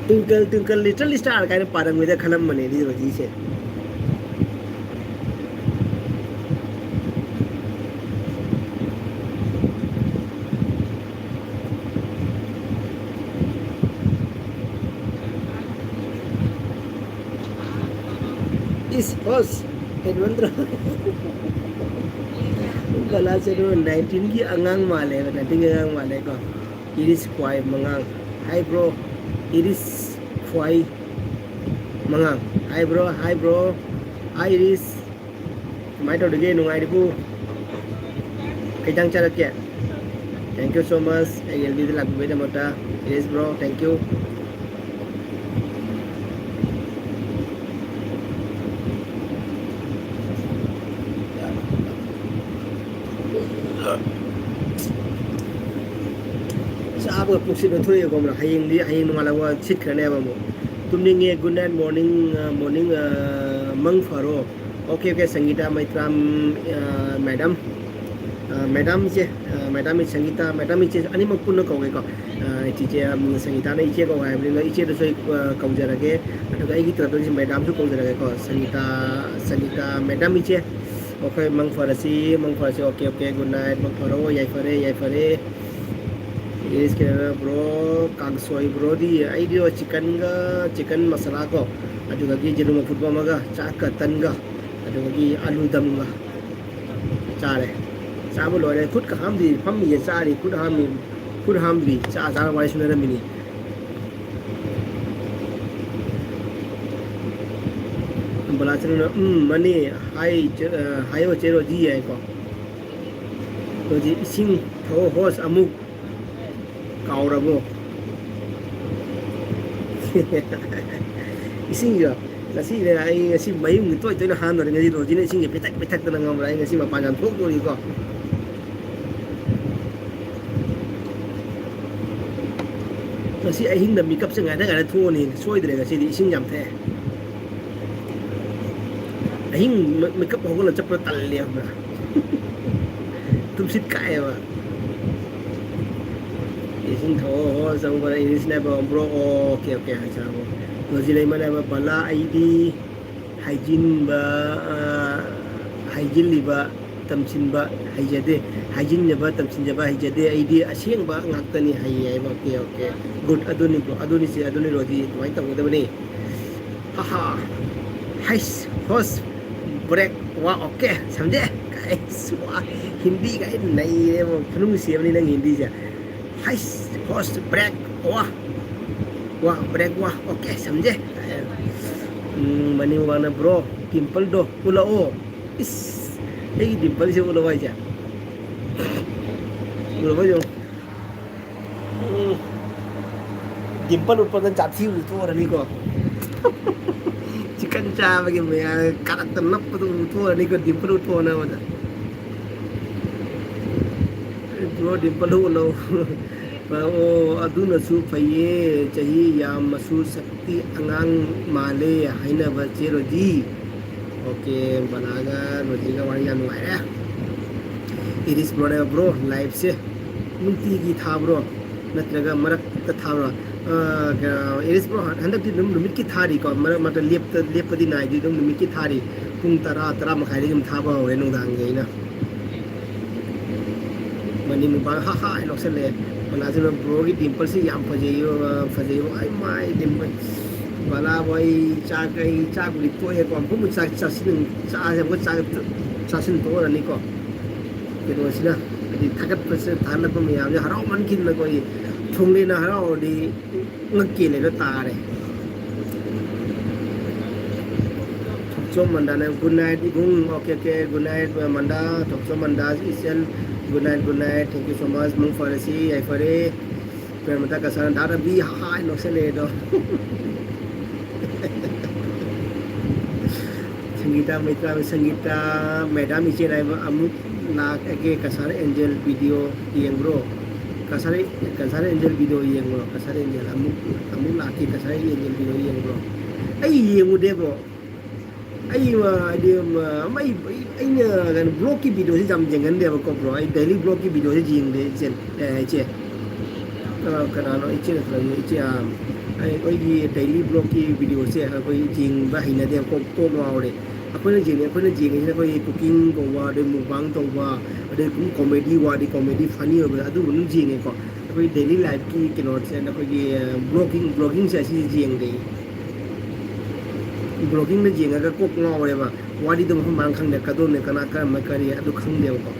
Twinkle Twinkle Little Star ꯀꯥꯏꯅ ꯄꯥꯔꯝꯒꯗ꯭ꯔꯥ ꯈꯜꯂꯝꯕꯅꯦ ꯑꯗꯨꯗꯤ ꯔꯣꯖꯤꯁꯦ꯫ ꯏꯁ, ꯍꯣꯁ, ꯍꯦꯟꯃꯟꯗ꯭ꯔꯣ? ꯂꯥꯁ ꯖꯦꯔꯣ ꯅꯥꯏꯟꯇꯤꯟꯒꯤ ꯑꯉꯥꯡ ꯃꯥꯜꯂꯦꯕ, ꯅꯥꯏꯟꯇꯤꯟꯒꯤ ꯑꯉꯥꯡ ꯃꯥꯜꯂꯦꯀꯣ꯫ ꯏꯔꯤꯁ ꯈ꯭ꯋꯥꯏ ꯃꯉꯥꯡ꯫ Hi bro, ꯏꯔꯤꯁ ꯈ꯭ꯋꯥꯏ ꯃꯉꯥꯡ꯫ Hi bro, hi bro, hi ꯏꯔꯤꯁ꯫ ꯀꯃꯥꯏꯅ ꯇꯧꯔꯤꯒꯦ? ꯅꯨꯡꯉꯥꯏꯔꯤꯕꯣ? ꯀꯩ ꯏꯟꯖꯥꯡ ꯆꯥꯔꯛꯀꯦ? Thank you so much ꯑꯩꯒꯤ ꯑꯦꯜ ꯕꯤꯗ ꯂꯥꯛꯄꯤꯕꯒꯤꯗꯃꯛꯇ꯫ Yes bro, thank you꯫ ꯆꯥꯕꯒ ꯄꯨꯛꯁꯤ ꯅꯣꯏꯊꯣꯔꯛꯑꯦꯀꯣ ꯑꯃꯨꯛ꯫ ꯍꯌꯦꯡꯗꯤ, ꯍꯌꯦꯡ ꯅꯣꯡꯉꯥꯜꯂꯛꯄ ꯁꯤꯠꯈ꯭ꯔꯅꯦꯕ ꯑꯃꯨꯛ꯫ ꯇꯨꯝꯅꯤꯡꯉꯦ꯫ Good night, morning, ꯑ, morning, ꯑ, ꯃꯪ ꯐꯔꯣ꯫ Okay, okay, ꯁꯪꯒꯤꯇꯥ ꯃꯩꯇ꯭ꯔꯥꯝ, ꯑ, madam꯫ ꯑ, madam ꯏꯆꯦ, ꯑ, madam ꯁꯪꯒꯤꯇꯥ, madam ꯏꯆꯦ ꯑꯅꯤꯃꯛ ꯄꯨꯟꯅ ꯀꯧꯒꯦꯀꯣ꯫ ꯑ, ꯆꯤꯆꯦ, ꯎꯝ, ꯁꯪꯒꯤꯇꯥꯅ ꯏꯆꯦ ꯀꯧ ꯍꯥꯏꯕꯅꯤꯅ ꯏꯆꯦꯗꯁꯨ ꯑꯩ, ꯑ, ꯀꯧꯖꯔꯒꯦ꯫ ꯑꯗꯨꯒ ꯑꯩꯒꯤ ꯇꯔꯞꯇꯒꯤꯁꯨ madamꯁꯨ ꯀꯧꯖꯔꯒꯦꯀꯣ꯫ ꯁꯪꯒꯤꯇꯥ, ꯁꯪꯒꯤꯇꯥ madam ꯏꯆꯦ꯫ Okay, ꯃꯪ ꯐꯔꯁꯤ, ꯃꯪ ꯐꯔꯁꯤ꯫ Okay, okay, good night, ꯃꯪ ꯐꯔꯣ, ꯌꯥꯏꯐꯔꯦ, ꯌꯥꯏꯐꯔꯦ꯫ Yes, ꯀꯩꯅꯣ, bro, ꯀꯥꯡꯁꯣꯏ, broꯗꯤ? ꯑꯩꯗꯤ ꯆꯤꯛꯀꯟꯒ, ꯆꯤꯛꯀꯟ ꯃꯁꯥꯂꯥ ꯀꯣ, ꯑꯗꯨꯗꯒꯤ ꯌꯦꯔꯨꯝ ꯑꯐꯨꯠꯄ ꯑꯃꯒ, ꯆꯥꯛꯀ ꯇꯟꯒ, ꯑꯗꯨꯗꯒꯤ ꯑꯂꯨ ꯗꯝꯒ ꯆꯥꯔꯦ꯫ ꯆꯥꯕ ꯂꯣꯏꯔꯦ꯫ ꯈꯨꯠꯀ ꯍꯥꯝꯗ꯭ꯔꯤ, ꯐꯝꯃꯤꯌꯦ, ꯆꯥꯔꯤ, ꯈꯨꯠ ꯍꯥꯝꯃꯤ, ꯈꯨꯠ ꯍꯥꯝꯗ꯭ꯔꯤ꯫ ꯆꯥ ꯆꯥꯅ ꯋꯥꯔꯤ ꯁꯥꯟꯅꯔꯝꯃꯤꯅꯤ꯫ ꯕꯂꯥꯆꯟꯅ, "ꯎꯝ, ꯃꯅꯦ, ꯍꯥꯏ, ꯆꯦ-, ꯑ, ꯍꯥꯏꯌꯣ ꯆꯦ ꯔꯣꯖꯤ" ꯍꯥꯏꯀꯣ꯫ ꯔꯣꯖꯤ, "ꯏꯁꯤꯡ ꯊꯛꯑꯣ ꯍꯣꯁ ꯑꯃꯨꯛ ꯀꯥꯎꯔꯕꯣ?" ꯏꯁꯤꯡꯁꯤꯔꯣ? ꯉꯁꯤꯅꯦ ꯑꯩ ꯉꯁꯤ ꯃꯌꯨꯝꯒꯤ ꯇꯣꯏ ꯇꯣꯏꯅ ꯍꯥꯟꯗꯣꯔꯦ꯫ ꯉꯁꯤ ꯔꯣꯖꯤꯅ ꯏꯁꯤꯡꯁꯦ ꯄꯤꯊꯛ ꯄꯤꯊꯛꯇꯅ ꯉꯝꯕ꯭ꯔꯥ? ꯑꯩ ꯉꯁꯤ ꯃꯄꯥꯟ ꯌꯥꯝ ꯊꯣꯛꯇꯣꯔꯤꯀꯣ꯫ ꯉꯁꯤ ꯑꯍꯤꯡꯗ ꯃꯤꯀꯞꯁꯦ ꯉꯥꯏꯗ ꯉꯥꯏꯗ ꯊꯣꯛꯑꯅꯤ꯫ ꯁꯣꯏꯗ꯭ꯔꯦ ꯉꯁꯤꯗꯤ ꯏꯁꯤꯡ ꯌꯥꯝ ꯊꯛꯑꯦ꯫ ꯑꯍꯤꯡ ꯃ-, ꯃꯤꯀꯞ ꯍꯧꯒꯠꯂ ꯆꯠꯄꯗ ꯇꯜꯂꯦ ꯈꯪꯕ꯭ꯔꯥ? ꯇꯨꯝꯁꯤꯠ ꯀꯥꯏꯑꯦꯕ꯫ ꯏꯁꯤꯡ ꯊꯛꯑꯣ, ꯍꯣ, ꯆꯪꯕ꯭ꯔꯥ? ꯏꯪꯂꯤꯁꯅꯦꯕ, bro, ꯑꯣ, okay, okay, ꯍꯥꯏ ꯆꯥꯕ꯫ ꯔꯣꯖꯤ ꯂꯩꯃꯅꯦꯕ, ꯕꯂꯥ, ꯑꯩꯗꯤ ꯍꯥꯏꯖꯤꯟꯕ, ꯑ, ꯍꯥꯏꯖꯤꯜꯂꯤꯕ, ꯇꯝꯁꯤꯟꯕ ꯍꯩꯖꯗꯦ꯫ ꯍꯥꯏꯖꯤꯟꯖꯕ, ꯇꯝꯁꯤꯟꯖꯕ ꯍꯩꯖꯗꯦ꯫ ꯑꯩꯗꯤ ꯑꯁꯦꯡꯕ ꯉꯥꯛꯇꯅꯤ ꯍꯩꯌꯦ ꯍꯥꯏꯕ꯫ Okay, okay, good꯫ ꯑꯗꯨꯅꯤ bro, ꯑꯗꯨꯅꯤ ꯆꯦ, ꯑꯗꯨꯅꯤ ꯔꯣꯖꯤ, ꯑꯗꯨꯃꯥꯏꯅ ꯇꯧꯒꯗꯕꯅꯤ꯫ ꯍꯥ ꯍꯥ꯫ ꯍꯩꯁ, ꯍꯣꯁ, break, ꯋꯥ, okay, ꯁꯝꯖꯦ꯫ ꯑꯩꯁ, ꯋꯥ, ꯍꯤꯟꯗꯤꯒ ꯑꯩ ꯅꯩꯔꯦꯕ, ꯈꯨꯅꯨꯡ ꯁꯤꯕꯅꯤ ꯅꯪ ꯍꯤꯟꯗꯤꯁꯦ꯫ ꯍꯩꯁ, ꯍꯣꯁ, ꯕ꯭ꯔꯦꯛ, ꯋꯥ, ꯋꯥ, ꯕ꯭ꯔꯦꯛ, ꯋꯥ, ꯑꯣꯀꯦ, ꯁꯝꯖꯦ꯫ ꯎꯝ, ꯃꯅꯤꯡ ꯃꯃꯥꯡꯗ ꯕ꯭ꯔꯣ, ꯗꯤꯝꯄꯜꯗꯣ ꯎꯠꯂꯛꯑꯣ꯫ ꯏꯁ, ꯑꯩꯒꯤ ꯗꯤꯝꯄꯜꯁꯦ ꯎꯠꯂꯛꯑꯣ ꯍꯥꯏꯁꯦ꯫ ꯎꯠꯂꯛꯑꯣ ꯌꯦꯡꯉꯣ꯫ ꯎꯝ꯫ ꯗꯤꯝꯄꯜ ꯎꯠꯄꯗ ꯖꯥꯊꯤ ꯎꯊꯣꯛꯑꯔꯅꯤꯀꯣ꯫ ꯆꯤꯛꯀꯟ ꯆꯥꯕꯒꯤ ꯃꯌꯥꯝ ꯀꯥꯔꯛꯇ ꯅꯞꯄꯗꯣ ꯎꯊꯣꯛꯑꯔꯅꯤꯀꯣ, ꯗꯤꯝꯄꯜ ꯎꯠꯊꯣꯛꯅꯕꯗ꯫ ꯕ꯭ꯔꯣ, ꯗꯤꯝꯄꯜ ꯎꯠꯂꯣ꯫ ꯑꯣ, ꯑꯗꯨꯅꯁꯨ ꯐꯩꯌꯦ, ꯆꯍꯤ ꯌꯥꯝꯃꯁꯨ ꯁꯛꯇꯤ ꯑꯉꯥꯡ ꯃꯥꯜꯂꯦ ꯍꯥꯏꯅꯕ ꯆꯦ ꯔꯣꯖꯤ꯫ ꯑꯣꯀꯦ, ꯕꯂꯥꯒ ꯔꯣꯖꯤꯒ ꯋꯥꯔꯤ ꯌꯥꯝ ꯅꯨꯡꯉꯥꯏꯔꯦ꯫ ꯏꯔꯤꯁ ꯕ꯭ꯔꯣꯅꯦꯕ ꯕ꯭ꯔꯣ, ꯂꯥꯏꯐꯁꯦ ꯅꯨꯡꯇꯤꯒꯤ ꯊꯥꯕ꯭ꯔꯣ? ꯅꯠꯇ꯭ꯔꯒ ꯃꯔꯛꯇ ꯊꯥꯕ꯭ꯔꯣ? ꯑ, ꯀ-, ꯏꯔꯤꯁ ꯕ꯭ꯔꯣ, ꯍꯟꯗꯛꯇꯤ ꯑꯗꯨꯝ ꯅꯨꯃꯤꯠꯀꯤ ꯊꯥꯔꯤꯀꯣ, ꯃꯔꯛ ꯃꯔꯛꯇ ꯂꯦꯞꯇ-, ꯂꯦꯞꯄꯗꯤ ꯅꯥꯏꯗꯦ, ꯑꯗꯨꯝ ꯅꯨꯃꯤꯠꯀꯤ ꯊꯥꯔꯤ꯫ ꯄꯨꯡ ꯇꯔꯥ, ꯇꯔꯥ ꯃꯈꯥꯏꯗꯒꯤ ꯑꯗꯨꯝ ꯊꯥꯕ ꯍꯧꯔꯦ ꯅꯨꯡꯗꯥꯡꯒꯤ ꯑꯩꯅ꯫ ꯃꯅꯤ ꯃꯨꯛꯕꯥꯡ ꯍꯥ ꯍꯥ ꯍꯥꯏ ꯅꯣꯛꯁꯜꯂꯛꯑꯦ꯫ ꯕꯂꯥꯁꯤꯅ ꯕ꯭ꯔꯣꯒꯤ ꯗꯤꯝꯄꯜꯁꯤ ꯌꯥꯝ ꯐꯖꯩꯌꯣ, ꯐꯖꯩꯌꯣ꯫ ꯑꯩ ꯃꯥꯏ ꯗꯤꯝꯄꯜ꯫ ꯕꯂꯥꯕꯨ ꯑꯩ ꯆꯥꯛ, ꯑꯩ ꯆꯥꯛꯄꯨꯗꯤ ꯇꯣꯛꯑꯦꯀꯣ꯫ ꯑꯃꯨꯛ ꯆꯥꯛ ꯆꯥꯁꯤꯟ-, ꯆꯥꯁꯦ ꯑꯃꯨꯛ ꯆꯥꯛ ꯆꯥꯁꯤꯟ ꯇꯣꯛꯑꯔꯅꯤꯀꯣ꯫ ꯀꯩꯅꯣꯁꯤꯅ ꯍꯥꯏꯗꯤ ꯊꯥꯒꯠꯄꯁꯦ, ꯊꯥꯒꯠꯂꯛꯄ ꯃꯌꯥꯝꯁꯦ ꯍꯔꯥꯎꯃꯟꯈꯤꯗꯅ ꯑꯩꯈꯣꯏ ꯊꯣꯡꯂꯦꯅ ꯍꯔꯥꯎꯔꯗꯤ ꯉꯛꯀꯦꯜꯂꯦꯅ ꯇꯥꯔꯦ꯫ ꯊꯣꯛꯆꯣꯝ ꯃꯟꯗꯥꯅ good night ꯏꯕꯨꯡ꯫ Okay, okay, good night ꯃꯟꯗꯥ꯫ ꯊꯣꯛꯆꯣꯝ ꯃꯟꯗꯥ ꯏꯆꯟ, good night, good night, thank you so much꯫ ꯃꯪ ꯐꯔꯁꯤ, ꯌꯥꯏꯐꯔꯦ꯫ ꯄ꯭ꯔꯦꯃꯗ ꯀꯁꯥꯅ ꯗꯥ ꯔꯕꯤ ꯍꯥꯏ ꯅꯣꯛꯁꯜꯂꯛꯑꯦ ꯑꯗꯣ꯫ ꯁꯪꯒꯤꯇꯥ ꯃꯩꯇ꯭ꯔꯥ, ꯁꯪꯒꯤꯇꯥ, ꯃꯦꯗꯥꯝ ꯏꯆꯦ ꯅꯥꯏꯕ ꯑꯃꯨꯛ ꯂꯥꯛꯑꯒꯦ꯫ ꯀꯁꯥꯔ ꯑꯦꯟꯖꯦꯜ ꯚꯤꯗꯤꯑꯣ ꯌꯦꯡꯕ꯭ꯔꯣ? ꯀꯁꯥꯔ, ꯀꯁꯥꯔ ꯑꯦꯟꯖꯦꯜ ꯚꯤꯗꯤꯑꯣ ꯌꯦꯡꯕ꯭ꯔꯣ? ꯀꯁꯥꯔ ꯑꯦꯟꯖꯦꯜ ꯑꯃꯨꯛ, ꯑꯃꯨꯛ ꯂꯥꯛꯀꯦ꯫ ꯀꯁꯥꯔ ꯑꯦꯟꯖꯦꯜ ꯚꯤꯗꯤꯑꯣ ꯌꯦꯡꯕ꯭ꯔꯣ? ꯑꯩ ꯌꯦꯡꯉꯨꯗꯦꯕ꯭ꯔꯣ꯫ ꯑꯩ, ꯑ, ꯍꯥꯏꯗꯤ, ꯑ, ꯑꯩ, ꯑꯩ, ꯑꯩꯅ ꯀꯩꯅꯣ, ꯕ꯭ꯂꯣꯒꯀꯤ ꯚꯤꯗꯤꯑꯣꯁꯤ ꯌꯥꯝ ꯌꯦꯡꯒꯟꯗꯦꯕꯀꯣ, ꯕ꯭ꯔꯣ꯫ ꯑꯩ ꯗꯦꯂꯤ ꯕ꯭ꯂꯣꯒꯀꯤ ꯚꯤꯗꯤꯑꯣꯁꯤ ꯌꯦꯡꯗꯦ, ꯏꯆꯦ꯫ ꯑꯦ, ꯏꯆꯦ꯫ ꯑ, ꯀꯅꯥꯅꯣ? ꯏꯆꯦ ꯅꯠꯇ꯭ꯔꯒ ꯏꯆꯦ, ꯑ, ꯑꯩ, ꯑꯩꯈꯣꯏꯒꯤ ꯗꯦꯂꯤ ꯕ꯭ꯂꯣꯒꯀꯤ ꯚꯤꯗꯤꯑꯣꯁꯦ ꯑꯩꯈꯣꯏ ꯌꯦꯡꯕ ꯍꯩꯅꯗꯦꯕꯀꯣ, ꯀꯣꯛ ꯉꯥꯎꯔꯦ꯫ ꯑꯩꯈꯣꯏꯅ ꯌꯦꯡꯉꯦ, ꯑꯩꯈꯣꯏꯅ ꯌꯦꯡꯉꯤꯁꯤꯅ ꯑꯩꯈꯣꯏꯒꯤ cooking ꯇꯧꯕ, ꯑꯗꯩ mukbang ꯇꯧꯕ, ꯑꯗꯩ ꯁꯨꯝ comedy ꯋꯥꯗꯤ, comedy funny ꯑꯣꯏꯕ ꯑꯗꯨꯒꯨꯝꯕ ꯑꯗꯨꯝ ꯌꯦꯡꯉꯦꯀꯣ꯫ ꯑꯩꯈꯣꯏ daily lifeꯀꯤ ꯀꯩꯅꯣꯁꯦ, ꯑꯩꯈꯣꯏꯒꯤ, ꯑ, vlogging, vloggingꯁꯦ ꯑꯁꯤ ꯌꯦꯡꯗꯦ꯫ ꯕ꯭ꯂꯣꯒꯤꯡꯗ ꯌꯦꯡꯉꯒ ꯀꯣꯛ ꯉꯥꯎꯔꯦꯕ꯫ ꯋꯥꯔꯤꯗꯣ ꯃꯐꯝ ꯃꯔꯥꯡ ꯈꯪꯗꯦ, ꯀꯗꯣꯝꯅꯦ ꯀꯅꯥ ꯀꯔꯝꯕ ꯀꯔꯤ ꯑꯗꯨ ꯈꯪꯗꯦꯕꯀꯣ꯫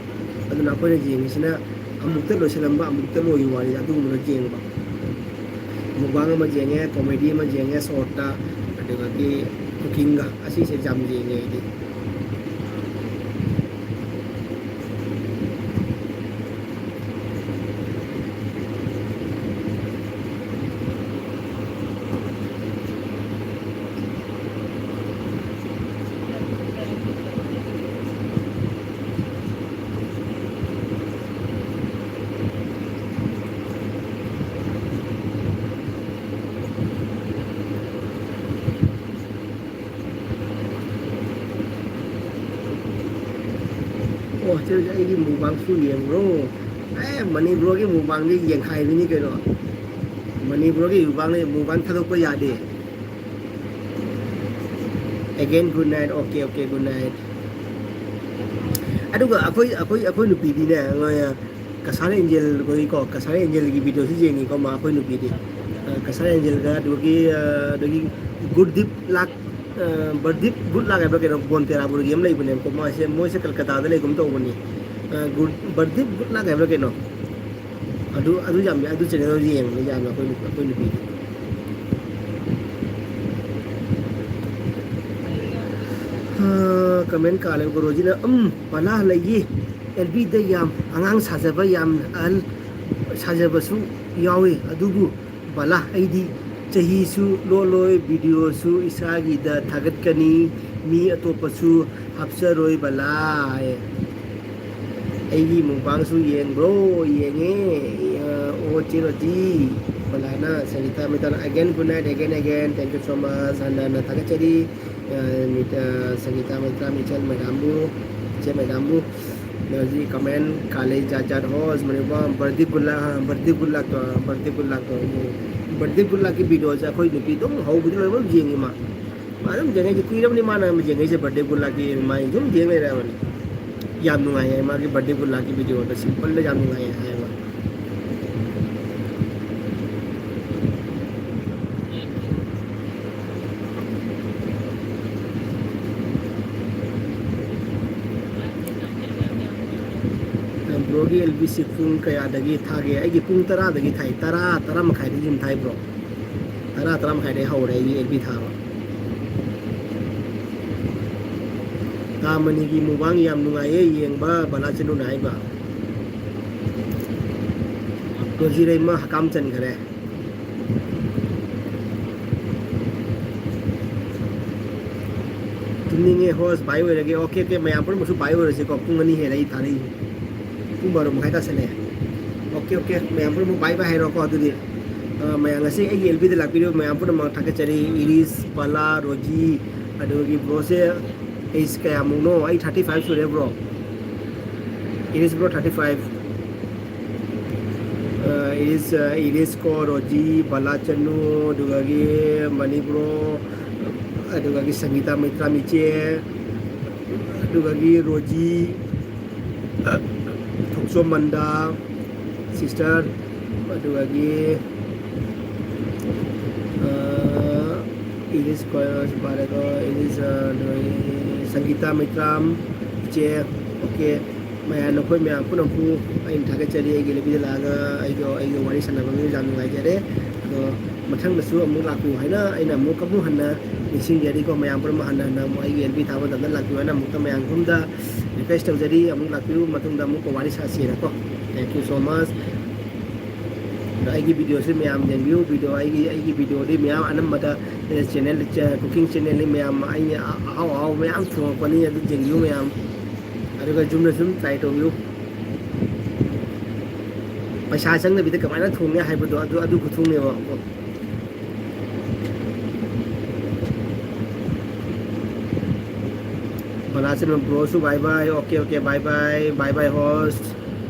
ꯑꯗꯨꯅ ꯑꯩꯈꯣꯏꯅ ꯌꯦꯡꯉꯤꯁꯤꯅ ꯑꯃꯨꯛꯇ ꯂꯣꯏꯁꯤꯜꯂꯝꯕ, ꯑꯃꯨꯛꯇ ꯂꯣꯏꯈꯤꯕ ꯋꯥꯔꯤꯗ ꯑꯗꯨꯒꯨꯝꯕꯗ ꯌꯦꯡꯕ꯫ ꯃꯨꯛꯕꯥꯡ ꯑꯃ ꯌꯦꯡꯉꯦ, ꯀꯣꯃꯦꯗꯤ ꯑꯃ ꯌꯦꯡꯉꯦ ꯁꯣꯔꯠꯇ, ꯑꯗꯨꯗꯒꯤ ꯀꯨꯀꯤꯡꯒ, ꯑꯁꯤꯁꯦ ꯌꯥꯝ ꯌꯦꯡꯉꯦ ꯑꯩꯗꯤ꯫ ꯑꯣ, ꯁꯤ ꯑꯩꯒꯤ ꯃꯨꯛꯕꯥꯡꯁꯨ ꯌꯦꯡꯕ꯭ꯔꯣ? ꯑꯦ, ꯃꯅꯤꯄꯨꯔꯒꯤ ꯃꯨꯛꯕꯥꯡꯗꯤ ꯌꯦꯡꯈꯥꯏꯕꯤꯅꯤ ꯀꯩꯅꯣ꯫ ꯃꯅꯤꯄꯨꯔꯒꯤ ꯃꯨꯛꯕꯥꯡꯗꯤ, ꯃꯨꯛꯕꯥꯡ ꯊꯥꯗꯣꯛꯄ ꯌꯥꯗꯦ꯫ Again, good night. Okay, okay, good night. ꯑꯗꯨꯒ ꯑꯩꯈꯣꯏ, ꯑꯩꯈꯣꯏ, ꯑꯩꯈꯣꯏ ꯅꯨꯄꯤꯗꯤꯅꯦ, ꯀꯁꯥꯔ ꯑꯦꯟꯖꯦꯜ, ꯑꯩꯈꯣꯏꯀꯣ, ꯀꯁꯥꯔ ꯑꯦꯟꯖꯦꯜꯒꯤ ꯚꯤꯗꯤꯑꯣꯁꯨ ꯌꯦꯡꯉꯤꯀꯣ ꯃꯥ, ꯑꯩꯈꯣꯏ ꯅꯨꯄꯤꯗꯤ꯫ ꯑ, ꯀꯁꯥꯔ ꯑꯦꯟꯖꯦꯜꯒ ꯑꯗꯨꯒꯤ, ꯑ, ꯑꯗꯒꯤ ꯒꯨꯔꯗꯤꯞ ꯂꯥꯛ, ꯑ, ꯕꯔꯗꯤꯞ ꯒꯨꯗ ꯂꯥꯛ ꯍꯥꯏꯕ꯭ꯔꯥ ꯀꯩꯅꯣ, ꯕꯣꯟꯇꯦꯔꯥꯕꯨꯔꯒꯤ ꯑꯃ ꯂꯩꯕꯅꯦꯕꯀꯣ, ꯃꯥꯁꯦ, ꯃꯣꯏꯁꯦ ꯀꯜꯀꯇꯥꯗ ꯂꯩꯒꯨꯝ ꯇꯧꯕꯅꯤ꯫ ꯑ, ꯒꯨꯔ-, ꯕꯔꯗꯤꯞ ꯒꯨꯗ ꯂꯥꯛ ꯍꯥꯏꯕ꯭ꯔꯥ ꯀꯩꯅꯣ, ꯑꯗꯨ, ꯑꯗꯨ ꯌꯥꯝ, ꯑꯗꯨ ꯆꯦꯅꯦꯜꯗꯣ ꯌꯦꯡꯕꯅꯤ ꯌꯥꯝꯅ ꯑꯩꯈꯣꯏ ꯅꯨ-, ꯑꯩꯈꯣꯏ ꯅꯨꯄꯤꯗꯤ꯫ ꯑ, ꯀꯃꯦꯟ ꯀꯥꯂꯦꯕꯀꯣ, ꯔꯣꯖꯤꯅ, "ꯎꯝ, ꯄꯂꯥ ꯂꯩꯌꯦ꯫ ꯑꯦꯜ ꯕꯤꯗ ꯌꯥꯝ ꯑꯉꯥꯡ ꯁꯥꯖꯕ, ꯌꯥꯝ ꯑꯍꯜ ꯁꯥꯖꯕꯁꯨ ꯌꯥꯎꯏ, ꯑꯗꯨꯕꯨ ꯕꯂꯥ, ꯑꯩꯗꯤ ꯆꯍꯤꯁꯨ ꯂꯣꯜꯂꯣꯏ, ꯚꯤꯗꯤꯑꯣꯁꯨ ꯏꯁꯥꯒꯤꯗ ꯊꯥꯒꯠꯀꯅꯤ, ꯃꯤ ꯑꯇꯣꯞꯄꯁꯨ ꯍꯥꯞꯆꯔꯣꯏ ꯕꯂꯥ" ꯍꯥꯏꯌꯦ꯫ ꯑꯩꯒꯤ ꯃꯨꯛꯕꯥꯡꯁꯨ ꯌꯦꯡꯕ꯭ꯔꯣ? ꯌꯦꯡꯉꯦ꯫ ꯑ, ꯑꯣ, ꯆꯦ Rosie, ꯕꯂꯥꯅ, ꯁꯪꯒꯤꯇꯥ ꯃꯩꯇꯥꯅ, again, good night, again, again, thank you so much, ꯍꯟꯅ ꯍꯟꯅ ꯊꯥꯒꯠꯆꯔꯤ꯫ ꯑ, ꯃꯤꯠ-, ꯑ, ꯁꯪꯒꯤꯇꯥ ꯃꯩꯇ꯭ꯔꯥ ꯃꯤꯆꯦꯜ ꯃꯦꯗꯥꯝꯕꯨ, ꯏꯆꯦ ꯃꯦꯗꯥꯝꯕꯨ꯫ ꯍꯧꯖꯤꯛ ꯀꯃꯦꯟ ꯀꯥꯂꯩ ꯖꯥꯠ ꯖꯥꯠ ꯍꯣꯁ ꯃꯅꯤꯄꯨꯔ ꯕꯔꯗꯤꯞ ꯒꯨꯂꯥ, ꯍꯥ, ꯕꯔꯗꯤꯞ ꯒꯨꯂꯥꯛꯇꯣ, ꯕꯔꯗꯤꯞ ꯒꯨꯂꯥꯛꯇꯣ꯫ ꯕꯔꯗꯤꯞ ꯒꯨꯂꯥꯛꯀꯤ ꯚꯤꯗꯤꯑꯣꯁꯦ ꯑꯩꯈꯣꯏ ꯅꯨꯄꯤ ꯑꯗꯨꯝ ꯍꯧꯕꯗꯤ ꯂꯣꯏꯕ ꯑꯗꯨꯝ ꯌꯦꯡꯉꯤ ꯃꯥ꯫ ꯃꯥ ꯑꯗꯨꯝ ꯌꯦꯡꯉꯛꯏꯁꯦ ꯀꯨꯏꯔꯕꯅꯤ ꯃꯥꯅ ꯌꯦꯡꯉꯛꯏꯁꯦ ꯕꯔꯗꯤꯞ ꯒꯨꯂꯥꯛꯀꯤ ꯃꯥꯏ ꯑꯗꯨꯝ ꯌꯦꯡ ꯂꯩꯔꯕꯅꯤ꯫ ꯌꯥꯝ ꯅꯨꯡꯉꯥꯏ ꯍꯥꯏ ꯃꯥꯒꯤ ꯕꯔꯗꯤꯞ ꯒꯨꯂꯥꯛꯀꯤ ꯚꯤꯗꯤꯑꯣꯗꯣ ꯁꯤꯝꯄꯜꯗ ꯌꯥꯝ ꯅꯨꯡꯉꯥꯏ ꯍꯥꯏꯌꯦꯕ꯫ ꯑꯦꯜ ꯕꯤꯁꯤ ꯄꯨꯡ ꯀꯌꯥꯗꯒꯤ ꯊꯥꯒꯦ? ꯑꯩꯒꯤ ꯄꯨꯡ ꯇꯔꯥꯗꯒꯤ ꯊꯥꯏ꯫ ꯇꯔꯥ, ꯇꯔꯥ ꯃꯈꯥꯏꯗꯒꯤ ꯑꯗꯨꯝ ꯊꯥꯏ, bro꯫ ꯇꯔꯥ, ꯇꯔꯥ ꯃꯈꯥꯏꯗꯒꯤ ꯍꯧꯔꯦ ꯑꯩꯒꯤ ꯑꯦꯜ ꯕꯤ ꯊꯥꯕ꯫ ꯇꯥꯃꯅꯤꯒꯤ ꯃꯨꯛꯕꯥꯡ ꯌꯥꯝ ꯅꯨꯡꯉꯥꯏꯌꯦ ꯌꯦꯡꯕ, ꯕꯂꯥ ꯆꯅꯨꯅ ꯍꯥꯏꯕ꯫ ꯔꯣꯖꯤ ꯔꯩꯃ ꯍꯀꯥꯝ ꯆꯟꯈꯔꯦ꯫ ꯇꯨꯝꯅꯤꯡꯉꯦ host, bye ꯑꯣꯏꯔꯒꯦ꯫ Okay, okay, ꯃꯌꯥꯝ ꯄꯨꯝꯅꯃꯛꯁꯨ bye ꯑꯣꯏꯔꯁꯤꯀꯣ꯫ ꯄꯨꯡ ꯑꯅꯤ ꯍꯦꯜꯂꯦ ꯑꯩ ꯊꯥꯔꯛꯏꯁꯦ꯫ ꯄꯨꯡ ꯕꯥꯔꯣ ꯃꯈꯥꯏ ꯇꯥꯁꯜꯂꯛꯑꯦ꯫ Okay, okay, ꯃꯌꯥꯝ ꯄꯨꯝꯅꯃꯛ bye bye ꯍꯥꯏꯔꯣꯀꯣ꯫ ꯑꯗꯨꯗꯤ, ꯑ, ꯃꯌꯥꯝ, ꯉꯁꯤ ꯑꯩꯒꯤ ꯑꯦꯜ ꯕꯤꯗ ꯂꯥꯛꯄꯤꯔꯤꯕ ꯃꯌꯥꯝ ꯄꯨꯝꯅꯃꯛ ꯊꯥꯒꯠꯆꯔꯤ꯫ ꯏꯔꯤꯁ, ꯕꯂꯥ, ꯔꯣꯖꯤ, ꯑꯗꯨꯒꯤ ꯕ꯭ꯔꯣꯁꯦ ꯑꯦꯖ ꯀꯌꯥꯃꯨꯛꯅꯣ? ꯑꯩ thirty five ꯁꯨꯔꯦ, bro꯫ ꯏꯔꯤꯁ bro, thirty five꯫ ꯑ, ꯏꯔꯤꯁ, ꯑ, ꯏꯔꯤꯁ ꯀꯣ, ꯔꯣꯖꯤ, ꯕꯂꯥꯆꯅꯨ, ꯑꯗꯨꯗꯒꯤ ꯃꯅꯤ bro, ꯑꯗꯨꯗꯒꯤ ꯁꯪꯒꯤꯇꯥ ꯃꯩꯇ꯭ꯔꯥꯝ ꯏꯆꯦ, ꯑꯗꯨꯗꯒꯤ ꯔꯣꯖꯤ, ꯊꯣꯡꯆꯣꯝ ꯃꯟꯗꯥ, sister, ꯑꯗꯨꯗꯒꯤ, ꯑ, ꯏꯔꯤꯁ ꯀꯣ, ꯄꯥꯔꯦꯀꯣ, ꯏꯔꯤꯁ, ꯑ, ꯑꯗꯨꯗꯒꯤ ꯁꯪꯒꯤꯇꯥ ꯃꯩꯇ꯭ꯔꯥꯝ ꯏꯆꯦ, okay꯫ ꯃꯌꯥꯝ, ꯅꯈꯣꯏ ꯃꯌꯥꯝ ꯄꯨꯝꯅꯃꯛꯄꯨ ꯑꯩꯅ ꯊꯥꯒꯠꯆꯔꯤ꯫ ꯑꯩꯒꯤ ꯂꯝꯕꯤꯗ ꯂꯥꯛꯑꯒ ꯑꯩꯒ, ꯑꯩꯒ ꯋꯥꯔꯤ ꯁꯥꯟꯅꯕ ꯃꯤꯁꯨ ꯌꯥꯝ ꯅꯨꯡꯉꯥꯏꯖꯔꯦ꯫ ꯑꯗꯣ ꯃꯊꯪꯗꯁꯨ ꯑꯃꯨꯛ ꯂꯥꯛꯄꯤꯌꯨ ꯍꯥꯏꯅ ꯑꯩꯅ ꯑꯃꯨꯛ ꯑꯃꯨꯛ ꯍꯟꯅ ꯅꯤꯡꯁꯤꯡꯖꯔꯤꯀꯣ꯫ ꯃꯌꯥꯝ ꯄꯨꯝꯅꯃꯛ ꯍꯟꯅ ꯍꯟꯅ ꯑꯃꯨꯛ ꯑꯩꯒꯤ ꯑꯦꯜ ꯕꯤ ꯊꯥꯕ ꯃꯇꯝꯗ ꯂꯥꯛꯄꯤꯌꯨ ꯍꯥꯏꯅ ꯑꯃꯨꯛꯇ ꯃꯌꯥꯝ ꯄꯨꯝꯅꯃꯛꯇ request ꯇꯧꯖꯔꯤ꯫ ꯑꯃꯨꯛ ꯂꯥꯛꯄꯤꯌꯨ, ꯃꯇꯨꯡꯗ ꯑꯃꯨꯛꯀ ꯋꯥꯔꯤ ꯁꯥꯁꯤꯔꯀꯣ꯫ Thank you so much꯫ ꯑꯗꯣ ꯑꯩꯒꯤ video ꯁꯤ ꯃꯌꯥꯝ ꯌꯦꯡꯕꯤꯌꯨ꯫ Video, ꯑꯩꯒꯤ, ꯑꯩꯒꯤ video ꯗꯤ ꯃꯌꯥꯝ ꯑꯅꯝꯕꯗ, ꯑꯦ, channel, ꯆ-, cooking channel ꯅꯤ ꯃꯌꯥꯝ꯫ ꯑꯩꯅ ꯑ-, ꯑꯍꯥꯎ ꯑꯍꯥꯎꯕ ꯃꯌꯥꯝ ꯊꯣꯡꯉꯛꯄꯅꯤ, ꯑꯗꯨ ꯌꯦꯡꯕꯤꯌꯨ ꯃꯌꯥꯝ꯫ ꯑꯗꯨꯒ ꯌꯨꯝꯗ ꯁꯨꯝ try ꯇꯧꯕꯤꯌꯨ꯫ ꯄꯩꯁꯥ ꯆꯪꯗꯕꯤꯗ ꯀꯃꯥꯏꯅ ꯊꯣꯡꯉꯦ ꯍꯥꯏꯕꯗꯣ, ꯑꯗꯨ, ꯑꯗꯨ ꯈꯨꯊꯣꯡꯅꯦꯕ꯫ ꯕꯂꯥꯆꯟ bro ꯁꯨ bye bye꯫ Okay, okay, bye bye, bye bye host꯫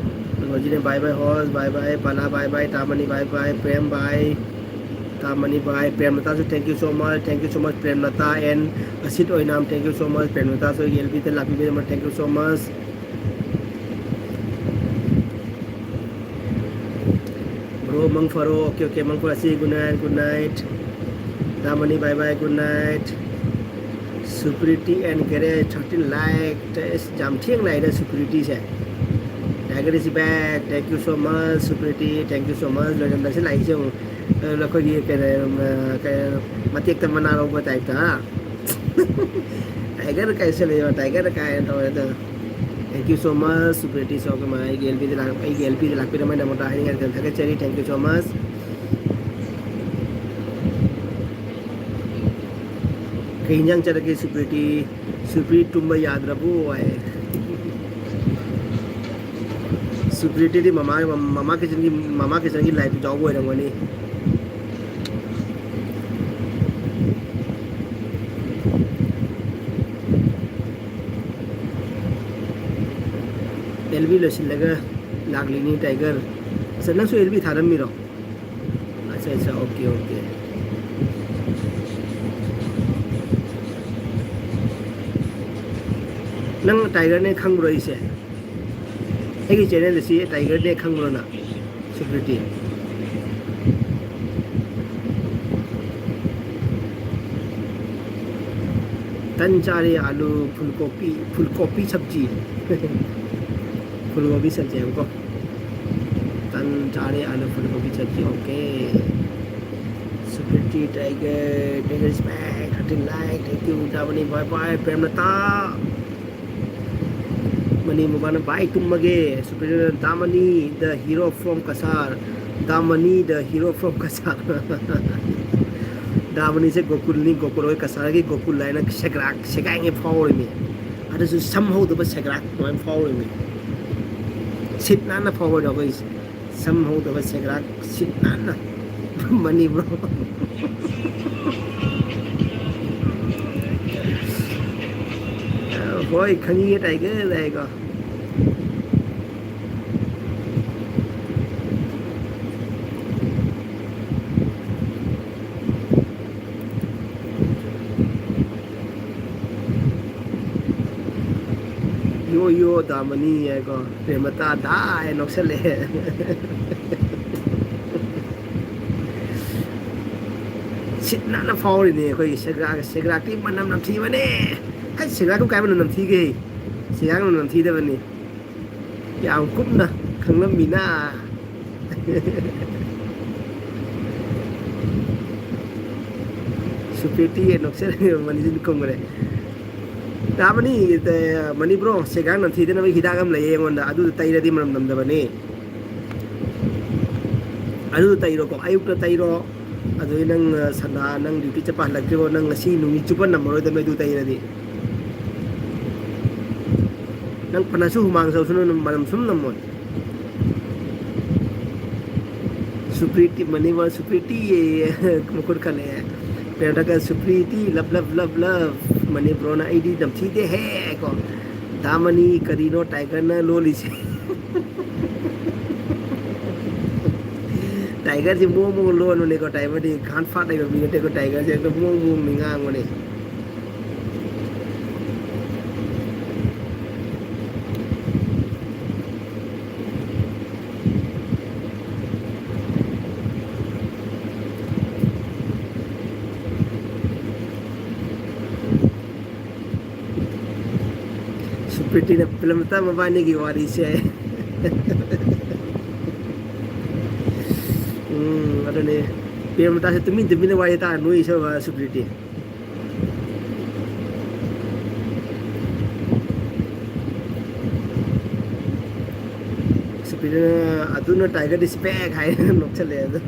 ꯍꯧꯖꯤꯛꯅ bye bye host, bye bye Bala, bye bye ꯇꯥꯃꯅꯤ, bye bye Prem, bye꯫ ꯇꯥꯃꯅꯤ, bye꯫ ꯄ꯭ꯔꯦꯝꯂꯇꯥꯁꯨ thank you so much, thank you so much ꯄ꯭ꯔꯦꯝꯂꯇꯥ and ꯑꯁꯤꯠ Oinam, thank you so much꯫ ꯄ꯭ꯔꯦꯝꯂꯇꯥꯁꯨ ꯑꯩꯒꯤ ꯑꯦꯜ ꯕꯤꯗ ꯂꯥꯛꯄꯤꯕꯒꯤꯗꯃꯛ thank you so much꯫ Bro, ꯃꯪ ꯐꯔꯣ꯫ Okay, okay, ꯃꯪ ꯐꯔꯁꯤ꯫ Good night, good night꯫ ꯇꯥꯃꯅꯤ, bye bye, good night꯫ Superiority and Garage thirteen like꯫ ꯑꯁ, ꯌꯥꯝ ꯊꯦꯡꯅ ꯂꯥꯛꯏꯗ superiority say. Tiger is back. Thank you so much, Supriti. Thank you so much. ꯂꯣꯏꯔꯝꯗꯥꯏꯁꯤ ꯂꯥꯛꯏꯁꯦ ꯌꯦꯡꯉꯨ꯫ ꯑ, ꯑꯩꯈꯣꯏꯒꯤ ꯀꯩꯅꯣ, ꯑ, ꯀꯩꯅꯣ, ꯃꯇꯦꯛꯇ ꯃꯅꯥ ꯂꯧꯕ ꯇꯥꯏꯞꯇ, ꯍꯥ? Tiger ꯀꯥꯏꯁꯜꯂꯛꯑꯦꯕ, Tiger ꯀꯥꯏꯅ ꯇꯧꯔꯦ ꯑꯗꯣ꯫ Thank you so much, Supriti ꯁꯣꯀꯨꯃꯥꯔ꯫ ꯑꯩꯒꯤ L P ꯗ ꯂꯥꯛ-, ꯑꯩꯒꯤ L P ꯗ ꯂꯥꯛꯄꯤꯔꯝꯕꯒꯤꯗꯃꯛꯇ ꯍꯥꯏꯅꯤꯡꯉꯥꯏ ꯊꯥꯒꯠꯆꯔꯤ꯫ Thank you so much. ꯀꯩ ꯏꯟꯖꯥꯡ ꯆꯥꯔꯒꯦ, ꯁꯨꯄ꯭ꯔꯤꯇꯤ? ꯁꯨꯄ꯭ꯔꯤ ꯇꯨꯝꯕ ꯌꯥꯗ꯭ꯔꯕꯣ ꯍꯥꯏ꯫ ꯁꯨꯄ꯭ꯔꯤꯇꯤꯗꯤ ꯃꯃꯥ, ꯃꯃꯥ ꯀꯤꯆꯟꯒꯤ, ꯃꯃꯥ ꯀꯤꯆꯟꯒꯤ ꯂꯥꯏꯠꯇꯨ ꯌꯥꯎꯕ ꯑꯣꯏꯔꯝꯒꯅꯤ꯫ L B ꯂꯣꯏꯁꯤꯜꯂꯒ ꯂꯥꯛꯂꯤꯅꯤ, ꯇꯥꯏꯒꯔ꯫ ꯑꯁ, ꯅꯪꯁꯨ L B ꯊꯥꯔꯝꯃꯤꯔꯣ? ꯑꯠꯆꯥ, ꯑꯠꯆꯥ, okay, okay꯫ ꯅꯪ ꯇꯥꯏꯒꯔꯅꯦ ꯈꯪꯕ꯭ꯔꯣ ꯑꯩꯁꯦ? ꯑꯩꯒꯤ channel ꯑꯁꯤ ꯇꯥꯏꯒꯔꯅꯦ ꯈꯪꯕ꯭ꯔꯣ ꯅꯪ? Security꯫ ꯇꯟ ꯆꯥꯔꯦ, ꯑꯥꯂꯨ, ꯐꯨꯜ ꯀꯣꯕꯤ, ꯐꯨꯜ ꯀꯣꯕꯤ ꯁꯕꯖꯤ꯫ ꯐꯨꯜ ꯀꯣꯕꯤ ꯁꯕꯖꯤ ꯍꯥꯏꯕꯀꯣ꯫ ꯇꯟ ꯆꯥꯔꯦ, ꯑꯥꯂꯨ, ꯐꯨꯜ ꯀꯣꯕꯤ ꯁꯕꯖꯤ, okay꯫ Security, tiger, tiger is back, thirteen like, thank you, ꯗꯥꯃꯅꯤ, bye bye, ꯄ꯭ꯔꯦꯝꯂꯇꯥ꯫ ꯃꯅꯤ ꯃꯨꯕꯥꯅ, "ꯚꯥꯏ, ꯇꯨꯝꯃꯒꯦ"꯫ ꯁꯨꯄ꯭ꯔꯤꯇꯅ, "ꯗꯥꯃꯅꯤ, the hero from Cachar. ꯗꯥꯃꯅꯤ, the hero from Cachar". ꯗꯥꯃꯅꯤꯁꯦ ꯒꯣꯀꯨꯜꯅꯤ, Gokul ꯍꯣꯏ ꯀꯁꯥꯔꯒꯤ ꯒꯣꯀꯨꯜ ꯍꯥꯏꯅ ꯁꯦꯒ꯭ꯔꯥꯛ ꯁꯦꯒꯥꯏꯉꯩ ꯐꯥꯎꯔꯤꯃꯤ꯫ ꯑꯗꯨꯁꯨ ꯁꯝ ꯍꯧꯗꯕ ꯁꯦꯒ꯭ꯔꯥꯛ ꯑꯗꯨꯃꯥꯏꯅ ꯐꯥꯎꯔꯤꯃꯤ꯫ ꯁꯤꯠ ꯅꯥꯟꯅ ꯐꯥꯎꯔꯣꯏꯗ꯭ꯔꯣ ꯑꯩꯈꯣꯏꯁꯦ? ꯁꯝ ꯍꯧꯗꯕ ꯁꯦꯒ꯭ꯔꯥꯛ ꯁꯤꯠ ꯅꯥꯟꯅ꯫ ꯃꯅꯤ bro꯫ ꯍꯣꯏ, ꯈꯪꯉꯤꯌꯦ tiger ꯍꯥꯏꯀꯣ꯫ ꯌꯣ ꯌꯣ ꯗꯥꯃꯅꯤ ꯍꯥꯏꯀꯣ, ꯄ꯭ꯔꯦꯃꯇꯥ ꯗꯥ ꯍꯥꯏ ꯅꯣꯛꯁꯜꯂꯛꯑꯦ꯫ ꯁꯤꯠ ꯅꯥꯟꯅ ꯐꯥꯎꯔꯤꯅꯦ ꯑꯩꯈꯣꯏꯒꯤ ꯁꯦꯒ꯭ꯔꯥꯛ, ꯁꯦꯒ꯭ꯔꯥꯛꯇꯤ ꯃꯅꯝ ꯅꯝꯊꯤꯕꯅꯦ꯫ ꯑꯩ ꯁꯦꯒ꯭ꯔꯥꯛꯇꯨ ꯀꯥꯏ ꯃꯅꯝ ꯅꯝꯊꯤꯒꯦ? ꯁꯦꯒ꯭ꯔꯥꯛ ꯃꯅꯝ ꯅꯝꯊꯤꯗꯕꯅꯤ꯫ ꯌꯥꯝ ꯀꯨꯞꯅ ꯈꯪꯂꯝꯃꯤꯅ꯫ ꯁꯨꯄ꯭ꯔꯤꯇꯤ ꯅꯣꯛꯁꯜꯂꯛꯏꯕ ꯃꯅꯤꯁꯤꯅ ꯈꯨꯝꯈ꯭ꯔꯦ꯫ ꯇꯥꯕꯅꯤ, ꯃꯅꯤ ꯕ꯭ꯔꯣ, ꯁꯦꯒꯥꯡ ꯅꯝꯊꯤꯗꯅꯕ ꯍꯤꯗꯥꯛ ꯑꯃ ꯂꯩꯌꯦ ꯑꯩꯉꯣꯟꯗ, ꯑꯗꯨꯗꯣ ꯇꯩꯔꯗꯤ ꯃꯅꯝ ꯅꯝꯗꯕꯅꯦ꯫ ꯑꯗꯨꯗꯣ ꯇꯩꯔꯣꯀꯣ, ꯑꯌꯨꯛꯇ ꯇꯩꯔꯣ꯫ ꯑꯗꯨꯗꯤ ꯅꯪ, ꯑ, ꯁꯟꯗꯥ, ꯅꯪ ꯗ꯭ꯌꯨꯇꯤ ꯆꯠꯄ ꯍꯜꯂꯛꯇ꯭ꯔꯤꯕꯣ, ꯅꯪ ꯉꯁꯤ ꯅꯨꯃꯤꯠ ꯆꯨꯞꯄ ꯅꯝꯃꯔꯣꯏꯗꯕꯅꯦ ꯑꯗꯨ ꯇꯩꯔꯗꯤ꯫ ꯅꯪ ꯐꯅꯁꯨ ꯍꯨꯃꯥꯡ ꯁꯧꯁꯅꯨ, ꯅꯪ ꯃꯅꯝ ꯁꯨꯝ ꯅꯝꯃꯣꯏ꯫ ꯁꯨꯄ꯭ꯔꯤꯇꯤ, ꯃꯅꯤꯕ ꯁꯨꯄ꯭ꯔꯤꯇꯤ ꯌꯦ, ꯃꯈꯨꯠ ꯈꯜꯂꯛꯑꯦ꯫ ꯄꯦꯟꯗꯀ ꯁꯨꯄ꯭ꯔꯤꯇꯤ, love, love, love, love꯫ ꯃꯅꯤꯄꯨꯔꯅ ꯑꯩꯗꯤ ꯅꯝꯊꯤꯗꯦꯍꯦ ꯀꯣ꯫ ꯗꯥꯃꯅꯤ, ꯀꯔꯤꯅꯣ ꯇꯥꯏꯒꯔꯅ ꯂꯣꯜꯂꯤꯁꯦ? ꯇꯥꯏꯒꯔꯁꯤ ꯃꯑꯣꯡ ꯃꯑꯣꯡ ꯂꯣꯟꯕꯅꯦꯀꯣ, ꯇꯥꯏꯒꯔꯗꯤ ꯈꯥꯟ ꯐꯥꯠ ꯂꯩꯕ ꯃꯤ ꯅꯠꯇꯦꯀꯣ, ꯇꯥꯏꯒꯔꯁꯦ ꯍꯦꯛꯇ ꯃꯑꯣꯡ ꯃꯑꯣꯡꯅꯤ ꯉꯥꯡꯕꯅꯦ꯫ ꯁꯨꯄ꯭ꯔꯤꯇꯤꯅ ꯐꯤꯂꯝ ꯃꯇꯥ ꯃꯕꯥꯅꯤꯒꯤ ꯋꯥꯔꯤꯁꯦ꯫ ꯎꯝ, ꯑꯗꯨꯅꯦ꯫ ꯐꯤꯂꯝ ꯃꯇꯥꯁꯦ ꯇꯨꯃꯤꯟ ꯇꯨꯃꯤꯟꯅ ꯋꯥꯔꯤ ꯇꯥꯔ ꯅꯣꯛꯏꯁꯦ ꯁꯨꯄ꯭ꯔꯤꯇꯤ꯫ ꯁꯨꯄ꯭ꯔꯤꯇꯤꯅ, "ꯑꯗꯨꯅ ꯇꯥꯏꯒꯔ ꯔꯦꯁꯄꯦꯛ" ꯍꯥꯏ ꯅꯣꯛꯁꯜꯂꯦ ꯑꯗꯨ꯫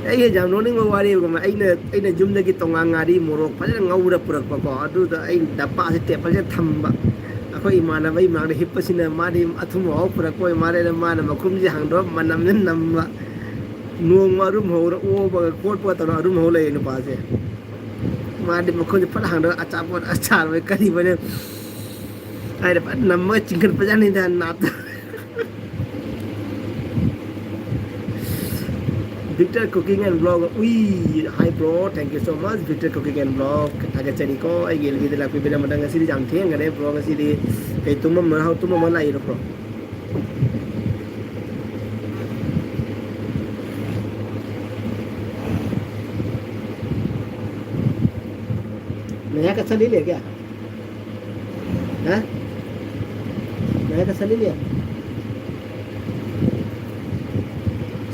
ꯑꯩ ꯌꯥꯝ ꯅꯣꯛꯅꯤꯡꯕ ꯋꯥꯔꯤ ꯑꯃ, ꯑꯩꯅ, ꯑꯩꯅ ꯌꯨꯝꯗꯒꯤ ꯇꯣꯉꯥꯟ ꯉꯥꯔꯤ ꯃꯣꯔꯣꯛ ꯐꯖꯅ ꯉꯧꯔ ꯄꯨꯔꯛꯄꯀꯣ, ꯑꯗꯨꯗ ꯑꯩ ꯗꯕꯥꯁꯦ ꯇꯦꯕꯜꯁꯦ ꯊꯝꯕ꯫ ꯑꯩꯈꯣꯏ ꯏꯃꯥꯟꯅꯕ ꯏꯃꯥꯟꯅꯕ ꯍꯤꯞꯄꯁꯤꯅ ꯃꯥꯗꯤ ꯑꯊꯨꯝ ꯑꯍꯥꯎ ꯄꯨꯔꯛꯄ ꯑꯣꯏ ꯃꯥꯜꯂꯦꯅ ꯃꯥꯅ ꯃꯈꯨꯝꯁꯦ ꯍꯥꯡꯗꯣꯛꯑ ꯃꯅꯝꯁꯦ ꯅꯝꯕ꯫ ꯅꯣꯡꯃ ꯑꯔꯨꯝ ꯍꯧꯔ ꯑꯣꯕꯒ ꯈꯣꯠꯄꯒ ꯇꯧꯔ ꯑꯔꯨꯝ ꯍꯧ ꯂꯩꯌꯦ ꯅꯨꯄꯥꯁꯦ꯫ ꯃꯥꯗꯤ ꯃꯈꯨꯝꯁꯦ ꯐꯠ ꯍꯥꯡꯗꯣꯛꯑ ꯑꯆꯥꯄꯣꯠ ꯑꯆꯥꯔ ꯀꯔꯤꯕꯅꯦ ꯍꯥꯏꯔ ꯐꯠ ꯅꯝꯃꯒ ꯆꯤꯡꯈꯠꯄꯖꯥꯠꯅꯤꯗ ꯅꯥꯞꯇ꯫ Victor Cooking and Vlog, ꯎꯏ, hi bro, thank you so much, Victor Cooking and Vlog, ꯊꯥꯒꯠꯆꯔꯤꯀꯣ, ꯑꯩꯒꯤ ꯑꯦꯜ ꯕꯤꯗ ꯂꯥꯛꯄꯤꯕꯒꯤꯗꯃꯛꯇ꯫ ꯉꯁꯤꯗꯤ ꯌꯥꯝ ꯊꯦꯡꯈꯔꯦ bro, ꯉꯁꯤꯗꯤ ꯀꯩ ꯇꯨꯝꯃꯝꯃ ꯇꯨꯝꯃꯝꯃ ꯂꯥꯛꯏꯔꯣ bro? नया कच्चा ले लिया क्या? ꯍꯥ? ꯅꯥꯏ ꯀꯁꯥꯅꯤ ꯅꯦ?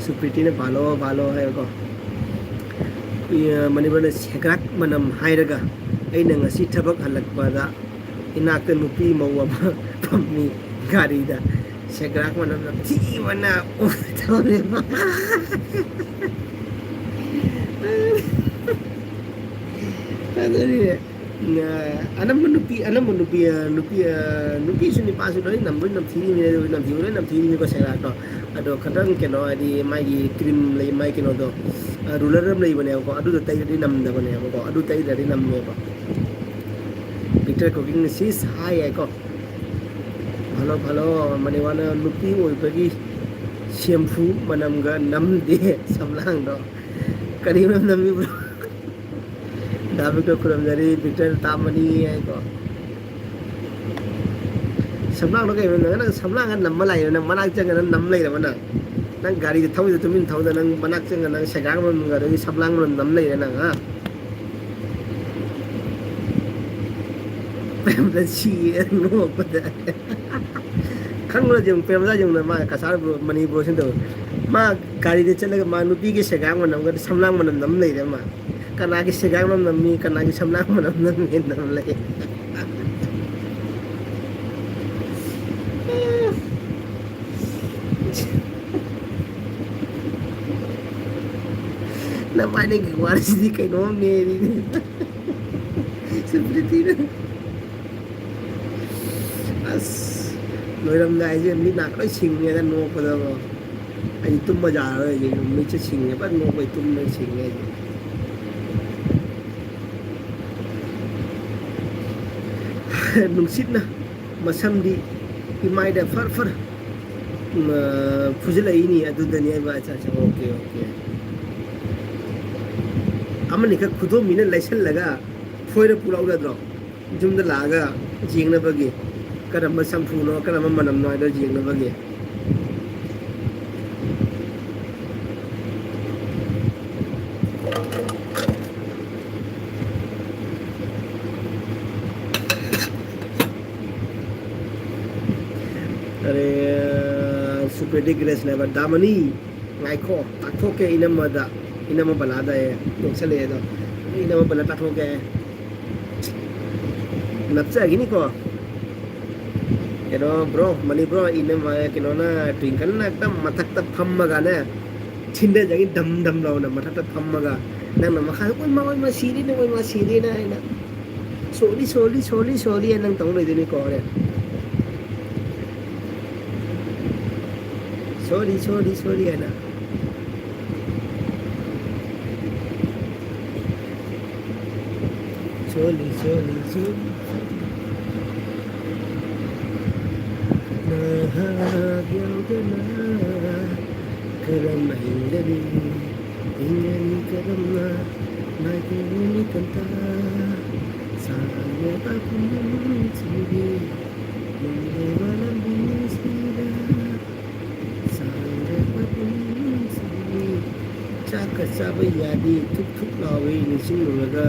ꯁꯨꯄ꯭ꯔꯤꯇꯤꯅ "ꯚꯥꯂꯣ, ꯚꯥꯂꯣ" ꯍꯥꯏꯕꯀꯣ꯫ ꯏ-, ꯃꯅꯤꯄꯨꯔꯗ "ꯁꯦꯒ꯭ꯔꯥꯛ ꯃꯅꯝ" ꯍꯥꯏꯔꯒ ꯑꯩꯅ ꯉꯁꯤ ꯊꯕꯛ ꯍꯜꯂꯛꯄꯗ ꯏꯅꯥꯛꯇ ꯅꯨꯄꯤ ꯃꯧ ꯑꯃ ꯐꯝꯃꯤ ꯒꯥꯔꯤꯗ꯫ "ꯁꯦꯒ꯭ꯔꯥꯛ ꯃꯅꯝ ꯅꯝꯊꯤꯕꯅ" ꯑꯗꯨꯅꯤ꯫ ꯑ, ꯑꯅꯝꯕ ꯅꯨꯄꯤ, ꯑꯅꯝꯕ ꯅꯨꯄꯤ, ꯑ, ꯅꯨꯄꯤ, ꯑ, ꯅꯨꯄꯤꯁꯨ ꯅꯨꯄꯥꯁꯨ ꯂꯣꯏ ꯅꯝ-, ꯂꯣꯏ ꯅꯝꯊꯤꯔꯤꯕꯅꯤ, ꯂꯣꯏ ꯅꯝꯊꯤꯕ, ꯂꯣꯏ ꯅꯝꯊꯤꯔꯤꯅꯤꯀꯣ ꯁꯦꯒ꯭ꯔꯥꯛꯇꯣ꯫ ꯑꯗꯣ ꯈꯇꯪ ꯀꯩꯅꯣ, ꯍꯥꯏꯗꯤ ꯃꯥꯒꯤ ꯀ꯭ꯔꯤꯝ ꯂꯩ, ꯃꯥꯒꯤ ꯀꯩꯅꯣꯗꯣ, ꯑ, ꯔꯣꯂꯔ ꯑꯃ ꯂꯩꯕꯅꯦꯕꯀꯣ, ꯑꯗꯨꯗꯣ ꯇꯩꯔꯗꯤ ꯅꯝꯗꯕꯅꯦꯕꯀꯣ, ꯑꯗꯨ ꯇꯩꯗ꯭ꯔꯗꯤ ꯅꯝꯃꯦꯕ꯫ ꯕꯤꯛꯇꯔ ꯀꯨꯀꯤꯡ ꯁꯤꯁ ꯍꯥꯏ ꯌꯥꯏꯀꯣ꯫ ꯐꯂꯣ, ꯐꯂꯣ, ꯃꯅꯤꯋꯥꯅ ꯅꯨꯄꯤ ꯑꯣꯏꯕꯒꯤ ꯁꯦꯝꯐꯨ ꯃꯅꯝꯒ ꯅꯝꯗꯦ ꯁꯝꯂꯥꯡꯗꯣ꯫ ꯀꯔꯤ ꯃꯅꯝ ꯅꯝꯃꯤꯕ꯭ꯔꯣ? ꯗꯥ ꯕꯤꯛꯇꯔ ꯈꯨꯔꯨꯝꯖꯔꯤ, ꯕꯤꯛꯇꯔ ꯇꯥꯃꯅꯤ ꯍꯥꯏꯀꯣ꯫ ꯁꯝꯂꯥꯡꯗꯣ ꯀꯩꯅꯣ, ꯅꯪ, ꯅꯪ ꯁꯝꯂꯥꯡꯒ ꯅꯝꯕ ꯂꯥꯛꯏꯔꯣ? ꯅꯪ ꯃꯅꯥꯛ ꯆꯪꯉ ꯅꯪ ꯅꯝ ꯂꯩꯔꯕ ꯅꯪ? ꯅꯪ ꯒꯥꯔꯤꯗ ꯊꯧꯔꯤꯗꯣ ꯇꯨꯃꯤꯟ ꯊꯧꯗ, ꯅꯪ ꯃꯅꯥꯛ ꯆꯪꯉ ꯅꯪ ꯁꯦꯒꯥꯡ ꯃꯅꯝꯒ ꯑꯗꯒꯤ ꯁꯝꯂꯥꯡ ꯃꯅꯝ ꯅꯝ ꯂꯩꯔꯦ ꯅꯪ, ꯍꯥ? ꯄ꯭ꯔꯦꯝꯗ ꯁꯤꯌꯦ ꯅꯣꯛꯄꯗ꯫ ꯈꯪꯕ꯭ꯔꯥ ꯌꯦꯡꯉꯨ, ꯄ꯭ꯔꯦꯝꯗ ꯌꯦꯡꯉꯨꯅ ꯃꯥ ꯀꯁꯥꯔ ꯕ꯭ꯔꯣ, ꯃꯅꯤꯄꯨꯔ ꯁꯤꯟ ꯇꯧꯋꯦ꯫ ꯃꯥ ꯒꯥꯔꯤꯗ ꯆꯠꯂꯒ ꯃꯥ ꯅꯨꯄꯤꯒꯤ ꯁꯦꯒꯥꯡ ꯃꯅꯝꯒ ꯁꯝꯂꯥꯡ ꯃꯅꯝ ꯅꯝ ꯂꯩꯔꯦ ꯃꯥ꯫ ꯀꯅꯥꯒꯤ ꯁꯦꯒꯥꯡ ꯃꯅꯝ ꯅꯝꯃꯤ, ꯀꯅꯥꯒꯤ ꯁꯝꯂꯥꯡ ꯃꯅꯝ ꯅꯝꯃꯤ ꯅꯝ ꯂꯩ꯫ ꯅꯕꯥꯅꯤꯒꯤ ꯋꯥꯔꯤꯁꯤꯗꯤ ꯀꯩꯅꯣꯝꯅꯦ꯫ ꯁꯨꯄ꯭ꯔꯤꯇꯤꯅ꯫ ꯑꯁ, ꯂꯣꯏꯔꯝꯗꯥꯏꯁꯦ ꯃꯤꯠ ꯅꯥ ꯂꯣꯏ ꯁꯤꯡꯉꯦꯗ ꯅꯣꯛꯄꯗꯀꯣ꯫ ꯑꯩ ꯇꯨꯝꯕ ꯌꯥꯔꯔꯣꯏ ꯍꯧꯖꯤꯛ, ꯃꯤꯠꯁꯦ ꯁꯤꯡꯉꯦ, ꯐꯖꯅ ꯅꯣꯛꯄꯩ ꯇꯨꯝꯕ ꯁꯤꯡꯉꯦ ꯑꯩꯁꯦ꯫ ꯅꯨꯡꯁꯤꯠꯅ ꯃꯁꯝꯗꯤ ꯏꯃꯥꯏꯗ ꯐꯔ ꯐꯔ, ꯎꯝ, ꯑ, ꯐꯨꯖꯤꯜꯂꯛꯏꯅꯤ ꯑꯗꯨꯗꯅꯦꯕ꯫ ꯑꯠꯆꯥ, ꯑꯠꯆꯥ, ꯑꯣꯀꯦ, ꯑꯣꯀꯦ꯫ ꯑꯃꯅꯤꯈꯛ ꯈꯨꯗꯣꯝꯕꯤꯅ ꯂꯩꯁꯜꯂꯒ ꯐꯣꯏꯔ ꯄꯨꯔꯛꯎ ꯌꯥꯗ꯭ꯔꯣ? ꯌꯨꯝꯗ ꯂꯥꯛꯑꯒ ꯌꯦꯡꯅꯕꯒꯤ, ꯀꯔꯝꯕ ꯁꯝꯐꯨꯅꯣ, ꯀꯔꯝꯕ ꯃꯅꯝꯅꯣ ꯍꯥꯏꯗꯣ ꯌꯦꯡꯅꯕꯒꯤ꯫ ꯑꯔꯦ, ꯁꯨꯄ꯭ꯔꯤꯌꯥꯗꯤ ꯒ꯭ꯔꯦꯁꯅꯦꯕ꯫ ꯗꯥꯃꯅꯤ, ꯉꯥꯏꯈꯣ, ꯇꯥꯛꯊꯣꯛꯀꯦ ꯏꯅꯝꯃꯗ, ꯏꯅꯝꯃ ꯕꯂꯥꯗ ꯑꯦ, ꯅꯣꯛꯁꯜꯂꯛꯑꯦ ꯑꯗꯣ꯫ ꯏꯅꯝꯃ ꯕꯂꯥ ꯇꯥꯛꯊꯣꯛꯀꯦ꯫ ꯅꯞꯆꯈꯤꯅꯤꯀꯣ꯫ ꯀꯩꯅꯣ, ꯕ꯭ꯔꯣ, ꯃꯅꯤ ꯕ꯭ꯔꯣ, ꯏꯅꯝꯃ, ꯀꯩꯅꯣꯅ, ꯇ꯭ꯋꯤꯡꯀꯜꯅ ꯍꯦꯛꯇ ꯃꯊꯛꯇ ꯐꯝꯃꯒꯅꯦ, ꯊꯤꯟꯗꯖꯒꯤ ꯗꯝ ꯗꯝ ꯂꯥꯎꯅ ꯃꯊꯛꯇ ꯐꯝꯃꯒ, ꯅꯪꯅ ꯃꯈꯥꯗ, "ꯑꯣꯏ ꯃꯥ, ꯑꯣꯏ ꯃꯥ, ꯁꯤꯔꯦꯅꯦ, ꯑꯣꯏ ꯃꯥ, ꯁꯤꯔꯦꯅꯦ" ꯍꯥꯏꯅ꯫ "ꯁꯣꯔꯤ, ꯁꯣꯔꯤ, ꯁꯣꯔꯤ, ꯁꯣꯔꯤ" ꯍꯥꯏꯅ ꯅꯪ ꯇꯧ ꯂꯩꯗꯣꯏꯅꯤꯀꯣ ꯍꯣꯔꯦꯟ꯫ "ꯁꯣꯔꯤ, ꯁꯣꯔꯤ, ꯁꯣꯔꯤ" ꯍꯥꯏꯅ꯫ ꯁꯣꯔꯤ, ꯁꯣꯔꯤ, ꯁꯣꯔꯤ꯫ ꯅꯍꯥꯛ ꯌꯥꯎꯗꯅ ꯀꯔꯝꯅ ꯍꯤꯡꯒꯅꯤ? ꯍꯤꯡꯒꯅꯤ ꯀꯔꯝꯅ? ꯃꯥꯏꯀꯩ ꯃꯤꯀꯟꯇ ꯁꯥꯡꯂꯕ ꯄꯨꯟꯁꯤꯒꯤ ꯅꯨꯡꯉꯥꯏꯕ ꯂꯝꯕꯤꯁꯤꯗ ꯁꯥꯡꯂꯕ ꯄꯨꯟꯁꯤꯒꯤ ꯆꯥꯛꯀ ꯆꯥꯕ ꯌꯥꯗꯦ, ꯊꯨꯛ ꯊꯨꯛ ꯂꯥꯎꯏ ꯅꯤꯡꯁꯤꯡꯂꯨꯔꯒ꯫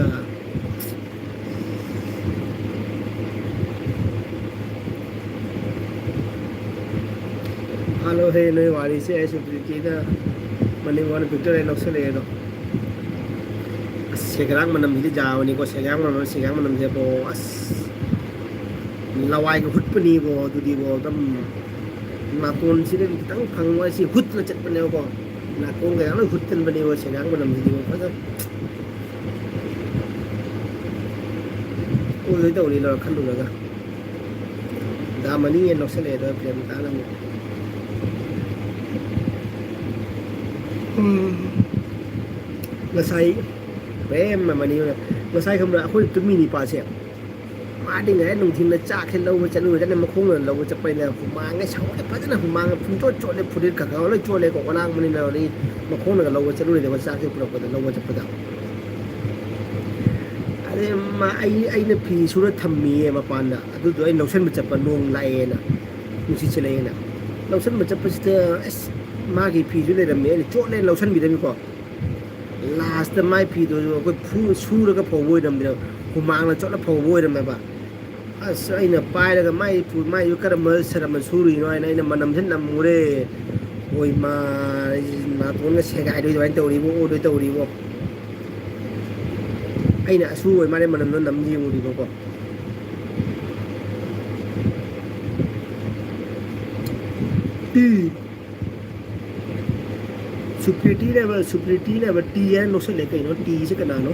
ꯍꯜꯂꯣ, ꯍꯦ, ꯅꯣꯏ ꯋꯥꯔꯤꯁꯦ ꯑꯩꯁꯨ ꯄ꯭ꯔꯤꯇꯤꯗ ꯃꯅꯤꯡ ꯋꯥꯅ ꯄꯤꯛꯇꯔ ꯑꯩ ꯂꯧꯁꯜꯂꯛꯑꯦ ꯑꯗꯣ꯫ ꯑꯁ, ꯁꯦꯒ꯭ꯔꯥꯡ ꯃꯅꯝꯁꯤꯗꯤ ꯌꯥꯕꯅꯤꯀꯣ, ꯁꯦꯒ꯭ꯔꯥꯡ ꯃꯅꯝ, ꯁꯦꯒ꯭ꯔꯥꯡ ꯃꯅꯝꯁꯦꯀꯣ, ꯑꯁ, ꯂꯋꯥꯏꯒ ꯍꯨꯠꯄꯅꯤꯕꯣ, ꯑꯗꯨꯗꯤꯕꯣ, ꯑꯗꯨꯝ ꯅꯥꯇꯣꯟꯁꯤꯗ ꯈꯤꯇꯪ ꯐꯪꯕ ꯍꯥꯏꯁꯤ ꯍꯨꯠꯅ ꯆꯠꯄꯅꯦꯕꯀꯣ, ꯅꯥꯇꯣꯟ ꯀꯌꯥ ꯂꯣꯏ ꯍꯨꯠꯀꯟꯕꯅꯦꯕ, ꯁꯦꯒ꯭ꯔꯥꯡ ꯃꯅꯝꯁꯤꯗꯤꯕꯣ, ꯐꯖꯅ꯫ ꯑꯣꯏꯗꯣꯏ ꯇꯧꯔꯤ ꯂꯧꯔ ꯈꯜꯂꯨꯔꯒ꯫ ꯗꯥ ꯃꯅꯤ ꯍꯦꯟꯅ ꯂꯧꯁꯜꯂꯛꯑꯦ ꯑꯗꯣ ꯄ꯭ꯔꯦꯝ ꯇꯥꯅ ꯑꯃꯨꯛ꯫ ꯎꯝ꯫ ꯉꯁꯥꯏ ꯄ꯭ꯔꯦꯝ ꯃꯅꯤ ꯍꯣꯏꯅ ꯉꯁꯥꯏ ꯈꯪꯕ꯭ꯔꯥ? ꯑꯩꯈꯣꯏ ꯇꯨꯝꯃꯤ ꯅꯤꯄꯥꯁꯦ꯫ ꯃꯥꯗꯤ ꯉꯁꯥꯏ ꯅꯨꯡꯊꯤꯜꯗ ꯆꯥꯛꯁꯦ ꯂꯧꯕ ꯆꯠꯂꯨꯔꯦ, ꯃꯈꯣꯡꯅ ꯂꯧꯕ ꯆꯠꯄꯅꯤꯅ ꯍꯨꯃꯥꯡꯒ ꯁꯧꯔꯦ, ꯐꯖꯅ ꯍꯨꯃꯥꯡꯒ ꯄꯨꯡꯆꯣꯠ ꯆꯣꯠꯂꯦ, ꯐꯨꯔꯤꯠ ꯀꯩꯀꯥ ꯂꯣꯏ ꯆꯣꯠꯂꯦꯀꯣ, ꯑꯣꯂꯥꯡꯕꯅꯤꯅ꯫ ꯑꯗꯩ ꯃꯈꯣꯡꯅꯒ ꯂꯧꯕ ꯆꯠꯂꯨꯔꯦꯕ, ꯆꯥꯛꯁꯦ ꯄꯨꯔꯛꯄꯗ, ꯂꯧꯕ ꯆꯠꯄꯗ꯫ ꯑꯗꯩ ꯃꯥ-, ꯑꯩ, ꯑꯩꯅ ꯐꯤ ꯁꯨꯔ ꯊꯝꯃꯤꯌꯦ ꯃꯄꯥꯟꯗ, ꯑꯗꯨꯗꯣ ꯑꯩꯅ ꯂꯧꯁꯟꯕ ꯆꯠꯄ, ꯅꯣꯡ ꯂꯥꯛꯑꯦꯅ, ꯅꯨꯡꯁꯤꯠ ꯁꯤꯠꯂꯛꯑꯦꯅ꯫ ꯂꯧꯁꯟꯕ ꯆꯠꯄꯁꯤꯗ ꯑꯁ, ꯃꯥꯒꯤ ꯐꯤꯁꯨ ꯂꯩꯔꯝꯃꯦ, ꯑꯩꯅ ꯆꯣꯠꯂꯦꯅ ꯂꯧꯁꯟꯕꯤꯔꯝꯃꯤꯀꯣ꯫ ꯂꯥꯁꯇ ꯃꯥꯏ ꯐꯤꯗꯨꯁꯨ ꯑꯩꯈꯣꯏ ꯐꯨ-, ꯁꯨꯔꯒ ꯐꯧꯕ ꯑꯣꯏꯔꯝꯗ꯭ꯔꯦꯕ, ꯍꯨꯃꯥꯡꯅ ꯆꯣꯠꯂ ꯐꯧꯕ ꯑꯣꯏꯔꯝꯃꯦꯕ꯫ ꯑꯁ, ꯑꯩꯅ ꯄꯥꯏꯔꯒ ꯃꯥꯏ ꯄꯨ-, ꯃꯥꯏꯗꯨ ꯀꯔꯝꯕ ꯁꯔꯞꯅ ꯁꯨꯔꯤꯅꯣ ꯍꯥꯏꯅ ꯑꯩꯅ ꯃꯅꯝꯁꯤ ꯅꯝꯃꯨꯔꯦ꯫ ꯍꯣꯏ ꯃꯥ, ꯅꯥꯇꯣꯟꯒ ꯁꯦꯒꯥꯏꯗꯣꯏ ꯑꯗꯨꯃꯥꯏꯅ ꯇꯧꯔꯤꯕꯣ, ꯑꯣꯗꯣꯏ ꯇꯧꯔꯤꯕꯣ꯫ ꯑꯩꯅ ꯑꯁꯨ ꯑꯣꯏ ꯃꯥꯜꯂꯦ ꯃꯅꯝꯗꯣ ꯅꯝ ꯌꯦꯡꯉꯨꯔꯤꯕꯀꯣ꯫ ꯇꯤ꯫ ꯁꯨꯄ꯭ꯔꯤꯇꯤꯅꯦꯕ, ꯁꯨꯄ꯭ꯔꯤꯇꯤꯅꯦꯕ ꯇꯤ ꯍꯥꯏꯅ ꯂꯧꯁꯜꯂꯦ꯫ ꯀꯩꯅꯣ ꯇꯤꯁꯦ ꯀꯅꯥꯅꯣ?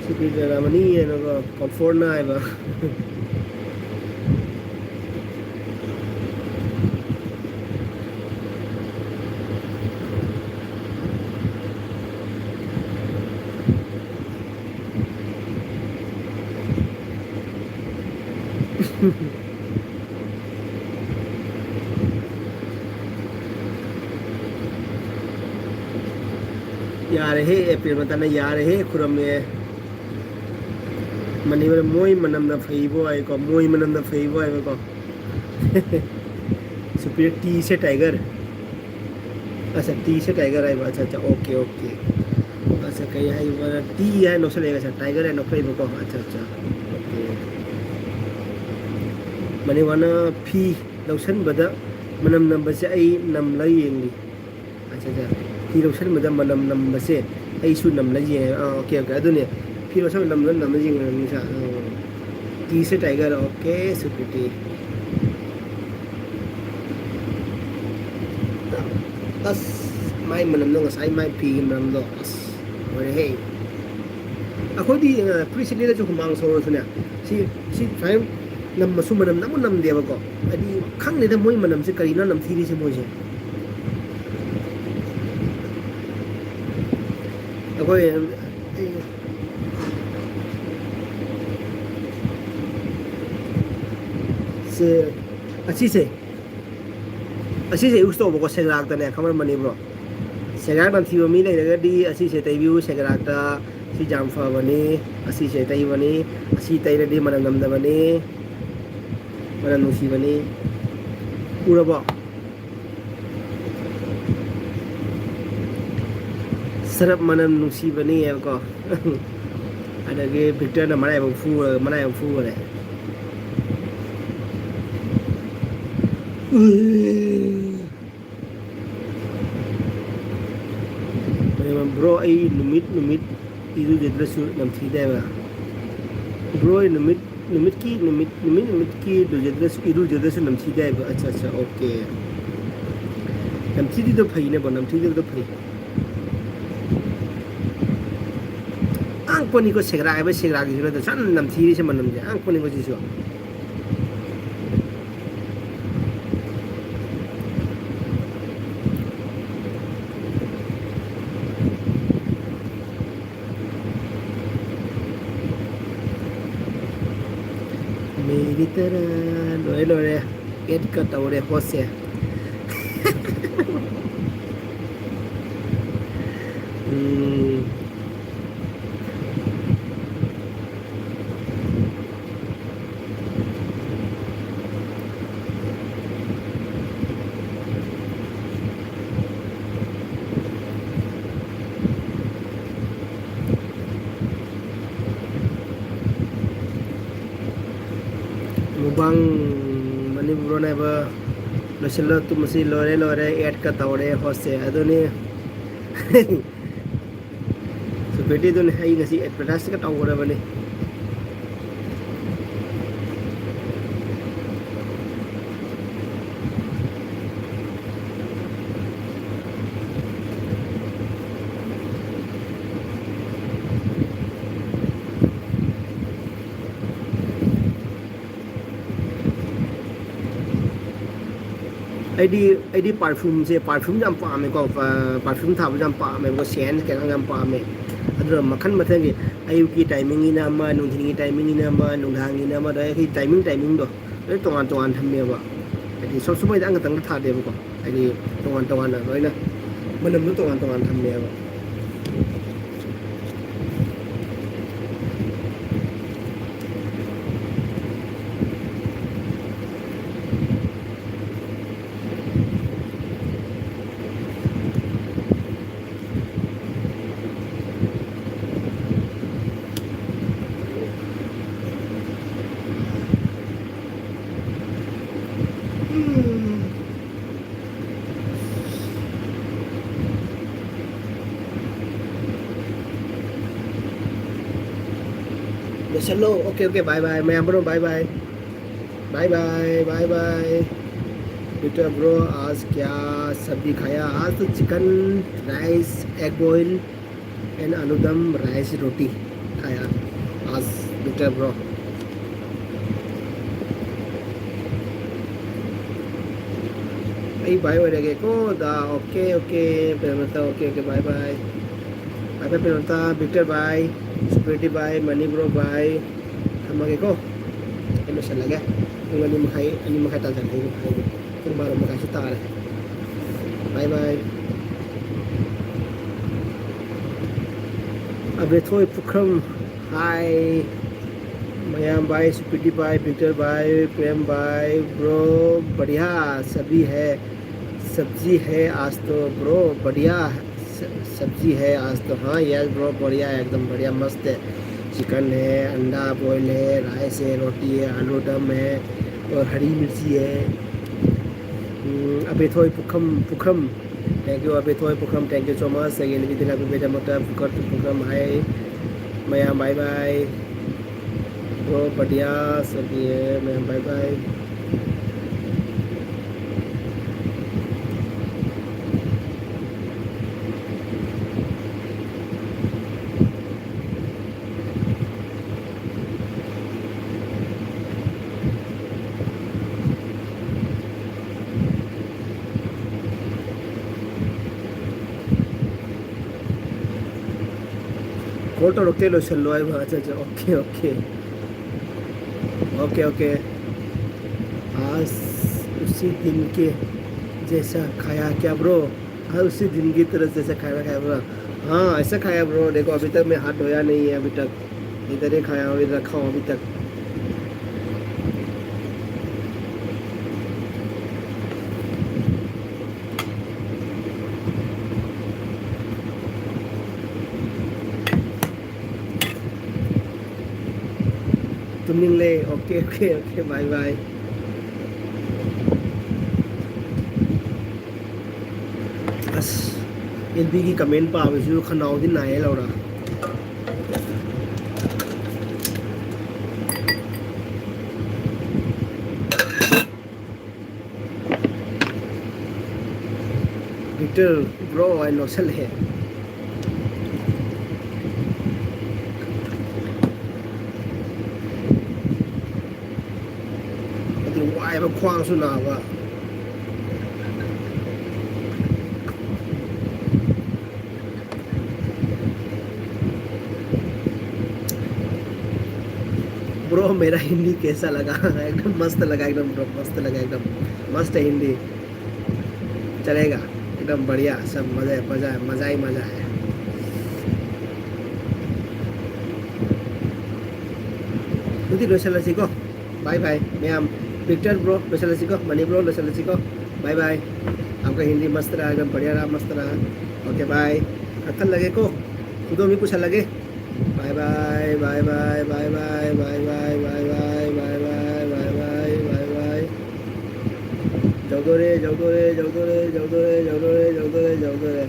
ꯁꯨꯄ꯭ꯔꯤꯇꯤ ꯔꯥꯃꯅꯤ ꯍꯥꯏꯅꯀꯣ, ꯀꯝꯐꯣꯔꯠꯅ ꯍꯥꯏꯕ꯫ ꯌꯥꯔꯦꯍꯦ, ꯑꯦꯄ꯭ꯔꯤꯜ ꯃꯇꯝꯗ ꯌꯥꯔꯦꯍꯦ, ꯈꯨꯔꯝꯃꯦ꯫ ꯃꯅꯤꯄꯨꯔ ꯃꯣꯏ ꯃꯅꯝꯅ ꯐꯩꯕꯣ ꯍꯥꯏꯀꯣ, ꯃꯣꯏ ꯃꯅꯝꯅ ꯐꯩꯕꯣ ꯍꯥꯏꯕꯀꯣ꯫ ꯁꯨꯄ꯭ꯔꯤꯌꯣꯔ ꯇꯤ ꯁꯦ ꯇꯥꯏꯒꯔ꯫ ꯑꯠꯆꯥ, ꯇꯤ ꯁꯦ ꯇꯥꯏꯒꯔ ꯍꯥꯏꯕ꯫ ꯑꯠꯆꯥ, ꯑꯠꯆꯥ, ꯑꯣꯀꯦ, ꯑꯣꯀꯦ꯫ ꯑꯠꯆꯥ, ꯀꯩ ꯍꯥꯏꯕ? ꯇꯤ ꯍꯥꯏꯅ ꯂꯧꯁꯜꯂꯛꯑꯦ, ꯉꯁꯥꯏ ꯇꯥꯏꯒꯔ ꯍꯥꯏꯅ ꯂꯧꯈꯠꯂꯛꯏꯕꯀꯣ꯫ ꯑꯠꯆꯥ, ꯑꯠꯆꯥ, ꯑꯣꯀꯦ꯫ ꯃꯅꯤꯄꯨꯔꯅ ꯐꯤ ꯂꯧꯁꯟꯕꯗ ꯃꯅꯝ ꯅꯝꯕꯁꯦ ꯑꯩ ꯅꯝꯂ ꯌꯦꯡꯂꯤ꯫ ꯑꯠꯆꯥ, ꯑꯠꯆꯥ꯫ ꯐꯤ ꯂꯧꯁꯟꯕꯗ ꯃꯅꯝ ꯅꯝꯕꯁꯦ ꯑꯩꯁꯨ ꯅꯝꯂ ꯌꯦꯡꯉꯦ꯫ ꯑꯥ, ꯑꯣꯀꯦ, ꯑꯣꯀꯦ꯫ ꯑꯗꯨꯅꯦ꯫ ꯐꯤ ꯂꯧꯁꯟꯕꯗ ꯅꯝꯂ ꯅꯝꯂ ꯌꯦꯡꯉꯦ ꯃꯤꯁꯦ꯫ ꯑꯥ꯫ ꯇꯤ ꯁꯦ ꯇꯥꯏꯒꯔ, ꯑꯣꯀꯦ, ꯁꯨꯄ꯭ꯔꯤꯇꯤ꯫ ꯑꯁ, ꯃꯥꯏ ꯃꯅꯝꯗꯣ ꯉꯁꯥꯏ ꯃꯥꯏ ꯐꯤꯒꯤ ꯃꯅꯝꯗꯣ꯫ ꯑꯁ, ꯂꯣꯏꯔꯦꯍꯦ꯫ ꯑꯩꯈꯣꯏꯗꯤ, ꯑ, ꯐꯨꯔꯤꯠꯁꯦ ꯂꯤꯠꯂꯁꯨ ꯍꯨꯃꯥꯡ ꯁꯧꯔꯁꯨꯅꯦ, ꯁꯤ, ꯁꯤ ꯁꯨꯃꯥꯏꯅ ꯅꯝꯃꯁꯨ ꯃꯅꯝ ꯅꯝꯕꯨ ꯅꯝꯗꯦꯕꯀꯣ꯫ ꯍꯥꯏꯗꯤ, ꯈꯪꯗꯦꯗ, ꯃꯣꯏ ꯃꯅꯝꯁꯦ ꯀꯔꯤꯅꯣ ꯅꯝꯊꯤꯔꯤꯁꯦ ꯃꯣꯏꯁꯦ꯫ ꯑꯩꯈꯣꯏ, ꯁꯦ, ꯑꯁꯤꯁꯦ, ꯑꯁꯤꯁꯦ ꯌꯨꯁ ꯇꯧꯕꯀꯣ, ꯁꯦꯒ꯭ꯔꯥꯛꯇꯅꯦ, ꯈꯪꯉꯝꯃꯅꯤ ꯕ꯭ꯔꯣ꯫ ꯁꯦꯒ꯭ꯔꯥꯛ ꯅꯝꯊꯤꯕ ꯃꯤ ꯂꯩꯔꯒꯗꯤ ꯑꯁꯤꯁꯦ ꯇꯩꯕꯤꯌꯨ, ꯁꯦꯒ꯭ꯔꯥꯛꯇ꯫ ꯁꯤ ꯌꯥꯝ ꯐꯕꯅꯤ, ꯑꯁꯤꯁꯦ ꯇꯩꯕꯅꯤ, ꯑꯁꯤ ꯇꯩꯔꯗꯤ ꯃꯅꯝ ꯅꯝꯗꯕꯅꯤ, ꯃꯅꯝ ꯅꯨꯡꯁꯤꯕꯅꯤ꯫ ꯎꯔꯕꯣ? ꯁꯔꯞ ꯃꯅꯝ ꯅꯨꯡꯁꯤꯕꯅꯤ ꯍꯥꯏꯕꯀꯣ꯫ ꯑꯗꯒꯤ ꯚꯤꯛꯇꯔꯅ ꯃꯔꯥꯏꯕꯛ ꯐꯨꯔꯒ, ꯃꯔꯥꯏꯕꯛ ꯐꯨꯈꯔꯦ꯫ ꯕ꯭ꯔꯣ, ꯑꯩ ꯅꯨꯃꯤꯠ ꯅꯨꯃꯤꯠ ꯏꯔꯨꯖꯗ꯭ꯔꯁꯨ ꯅꯝꯊꯤꯗꯦ ꯍꯥꯏꯕ꯫ ꯕ꯭ꯔꯣ, ꯑꯩ ꯅꯨꯃꯤꯠ ꯅꯨꯃꯤꯠꯀꯤ ꯅꯨꯃꯤꯠ, ꯅꯨꯃꯤꯠ ꯅꯨꯃꯤꯠꯀꯤ ꯂꯨꯖꯗ꯭ꯔꯁꯨ, ꯏꯔꯨꯖꯗ꯭ꯔꯁꯨ ꯅꯝꯊꯤꯗꯦ ꯍꯥꯏꯕ꯫ ꯑꯠꯆꯥ, ꯑꯠꯆꯥ, ꯑꯣꯀꯦ꯫ ꯅꯝꯊꯤꯗ꯭ꯔꯤꯗꯣ ꯐꯩꯅꯦꯀꯣ, ꯅꯝꯊꯤꯗꯕꯗꯣ ꯐꯩ꯫ ꯑꯉꯛꯄꯅꯤꯀꯣ, ꯁꯦꯒ꯭ꯔꯥꯛ ꯍꯥꯏꯕ ꯁꯦꯒ꯭ꯔꯥꯛꯁꯤꯁꯨ ꯅꯠꯇ꯭ꯔ ꯁꯟ ꯅꯝꯊꯤꯔꯤꯁꯦ, ꯃꯅꯝꯁꯦ ꯑꯉꯛꯄꯅꯤꯀꯣ ꯁꯤꯁꯨ꯫ ꯃꯦꯔꯤ ꯇꯔꯥ ꯂꯣꯏꯔꯦ, ꯂꯣꯏꯔꯦ꯫ ꯑꯦꯠꯀ ꯇꯧꯔꯦ ꯍꯣꯁꯁꯦ꯫ ꯎꯝ꯫ ꯃꯨꯛꯕꯥꯡ ꯃꯅꯤꯄꯨꯔ ꯍꯥꯏꯕ ꯂꯣꯏꯁꯤꯜꯂꯣ, ꯇꯨꯝꯃꯁꯤ, ꯂꯣꯏꯔꯦ, ꯂꯣꯏꯔꯦ, ꯑꯦꯠꯀ ꯇꯧꯔꯦ ꯍꯣꯁꯁꯦ꯫ ꯑꯗꯨꯅꯤ꯫ ꯁꯦꯀ꯭ꯌꯨꯔꯤꯇꯤꯗꯨꯅꯤ, ꯑꯩ ꯉꯁꯤ ꯑꯦꯗꯚꯔꯇꯥꯏꯖꯀ ꯇꯧꯒꯗꯕꯅꯤ꯫ ꯑꯩꯗꯤ, ꯑꯩꯗꯤ ꯄꯔꯐ꯭ꯌꯨꯝꯁꯦ, ꯄꯔꯐ꯭ꯌꯨꯝ ꯌꯥꯝ ꯄꯥꯝꯃꯦꯀꯣ, ꯄ-, ꯄꯔꯐ꯭ꯌꯨꯝ ꯊꯥꯕꯁꯦ ꯌꯥꯝ ꯄꯥꯝꯃꯦꯕꯀꯣ, ꯁꯦꯟꯁ ꯀꯩꯅꯣ ꯌꯥꯝ ꯄꯥꯝꯃꯦ꯫ ꯑꯗꯨꯅ ꯃꯈꯜ ꯃꯊꯦꯜꯒꯤ ꯑꯌꯨꯛꯀꯤ ꯇꯥꯏꯃꯤꯡꯒꯤꯅ ꯑꯃ, ꯅꯨꯡꯊꯤꯟꯒꯤ ꯇꯥꯏꯃꯤꯡꯒꯤꯅ ꯑꯃ, ꯅꯨꯡꯗꯥꯡꯒꯤꯅ ꯑꯃ, ꯑꯗ ꯑꯩꯈꯣꯏ ꯇꯥꯏꯃꯤꯡ ꯇꯥꯏꯃꯤꯡꯗꯣ ꯂꯣꯏ ꯇꯣꯉꯥꯟ ꯇꯣꯉꯥꯟ ꯊꯝꯃꯦꯕ꯫ ꯍꯥꯏꯗꯤ ꯁꯣꯞ ꯁꯨꯞ ꯑꯃꯈꯛꯇꯪꯒ ꯊꯥꯗꯦꯕꯀꯣ, ꯍꯥꯏꯗꯤ ꯇꯣꯉꯥꯟ ꯇꯣꯉꯥꯟꯅ ꯂꯣꯏꯅ ꯃꯅꯝꯗꯣ ꯇꯣꯉꯥꯟ ꯇꯣꯉꯥꯟ ꯊꯝꯃꯦꯕ꯫ चलो, OK, OK, bye bye, मैं bro, bye bye, bye bye, bye bye। बेटा ब्रो, आज क्या सब्जी खाया? आज तो chicken, rice, egg boil and आलू दम, राइस, रोटी खाया आज, बेटा ब्रो। ꯑꯩ ꯚꯥꯏ ꯑꯣꯏꯔꯒꯦꯀꯣ꯫ ꯗꯥ, OK, OK, Premlata, OK, OK, bye bye, bye bye, Premlata, Victor ꯚꯥꯏ, ꯁꯨꯄ꯭ꯔꯤꯇꯤ ꯚꯥꯏ, ꯃꯅꯤ ꯕ꯭ꯔꯣ ꯚꯥꯏ, ꯊꯝꯃꯒꯦꯀꯣ꯫ ꯑꯩ ꯂꯣꯏꯁꯜꯂꯒꯦ꯫ ꯄꯨꯡ ꯑꯅꯤ ꯃꯈꯥꯏ, ꯑꯅꯤ ꯃꯈꯥꯏ ꯇꯥꯖꯔꯛꯑꯦ꯫ ꯄꯨꯡ ꯕꯥꯔꯣ ꯃꯈꯥꯏꯁꯨ ꯇꯥꯔꯦ꯫ Bye bye꯫ ꯑꯕꯦꯊꯣꯏ ꯄꯨꯈ꯭ꯔꯝ, hi꯫ ꯃꯌꯥꯝ ꯚꯥꯏ, ꯁꯨꯄ꯭ꯔꯤꯇꯤ ꯚꯥꯏ, ꯕꯤꯛꯇꯔ ꯚꯥꯏ, ꯄ꯭ꯔꯦꯝ ꯚꯥꯏ, bro, बढ़िया सभी है, सब्जी है आज तो, bro, बढ़िया स-, सब्जी है आज तो। हाँ, yes bro, बढ़िया है, एकदम बढ़िया, मस्त है। चिकन है, अंडा बॉयल है, राइस है, रोटी है, आलू दम है और हरी मिर्ची है। हम्म, अबे थोड़ी पुखम, पुखम। Thank you, Abitoy Pukham. Thank you so much. Again, we did have a bit of a Pukham, Pukham. Hi, Maya, bye bye. Bro, बढ़िया सभी है, मैं bye bye। ꯀꯣꯜ ꯇꯧꯔꯛꯇꯦ, ꯂꯣꯏꯁꯜꯂꯣ ꯍꯥꯏꯕ꯫ ꯑꯠꯆꯥ, ꯑꯠꯆꯥ, OK, OK, OK, OK꯫ आज उसी दिन के जैसा खाया क्या bro? हाँ, उसी दिन की तरह जैसा खाना खाया bro। हाँ, ऐसा खाया bro। देखो, अभी तक मैं हाथ धोया नहीं है अभी तक। इधर ही खाया हूँ, इधर रखा हूँ अभी तक। ꯇꯨꯝꯅꯤꯡꯂꯦ꯫ OK, OK, OK, bye bye꯫ ꯑꯁ, ꯑꯦꯜ ꯕꯤꯒꯤ ꯀꯃꯦꯟ ꯄꯥꯕꯁꯨ ꯈꯅꯥꯎꯗꯤ ꯅꯥꯏꯌꯦ, ꯂꯧꯔ꯫ ꯇꯨ, ꯕ꯭ꯔꯣ, ꯑꯩ ꯅꯣꯛꯁꯜꯂꯛꯑꯦ꯫ ꯑꯗꯨ ꯋꯥꯏꯕ, ꯈ꯭ꯋꯥꯡꯁꯨ ꯅꯥꯕ꯫ ब्रो, मेरा हिंदी कैसा लगा? एकदम मस्त लगा, एकदम ब्रो, मस्त लगा, एकदम मस्त हिंदी। चलेगा, एकदम बढ़िया, सब मजा है, मजा है, मजा ही मजा है। ꯑꯗꯨꯗꯤ ꯂꯣꯏꯁꯤꯜꯂꯁꯤꯀꯣ꯫ ꯕꯥꯏ ꯕꯥꯏ ꯃꯌꯥꯝ꯫ ꯕꯤꯛꯇꯔ ꯕ꯭ꯔꯣ ꯂꯣꯏꯁꯤꯜꯂꯁꯤꯀꯣ, ꯃꯅꯤ ꯕ꯭ꯔꯣ ꯂꯣꯏꯁꯤꯜꯂꯁꯤꯀꯣ꯫ Bye bye. आपका हिंदी मस्त रहा, एकदम बढ़िया रहा, मस्त रहा। OK, bye. ꯀꯛꯊꯠꯂꯒꯦꯀꯣ꯫ ꯈꯨꯗꯣꯝꯕꯤ ꯄꯨꯁꯜꯂꯒꯦ꯫ Bye bye, bye bye, bye bye. ꯌꯧꯗꯣꯔꯦ, ꯌꯧꯗꯣꯔꯦ, ꯌꯧꯗꯣꯔꯦ, ꯌꯧꯗꯣꯔꯦ, ꯌꯧꯗꯣꯔꯦ, ꯌꯧꯗꯣꯔꯦ, ꯌꯧꯗꯣꯔꯦ꯫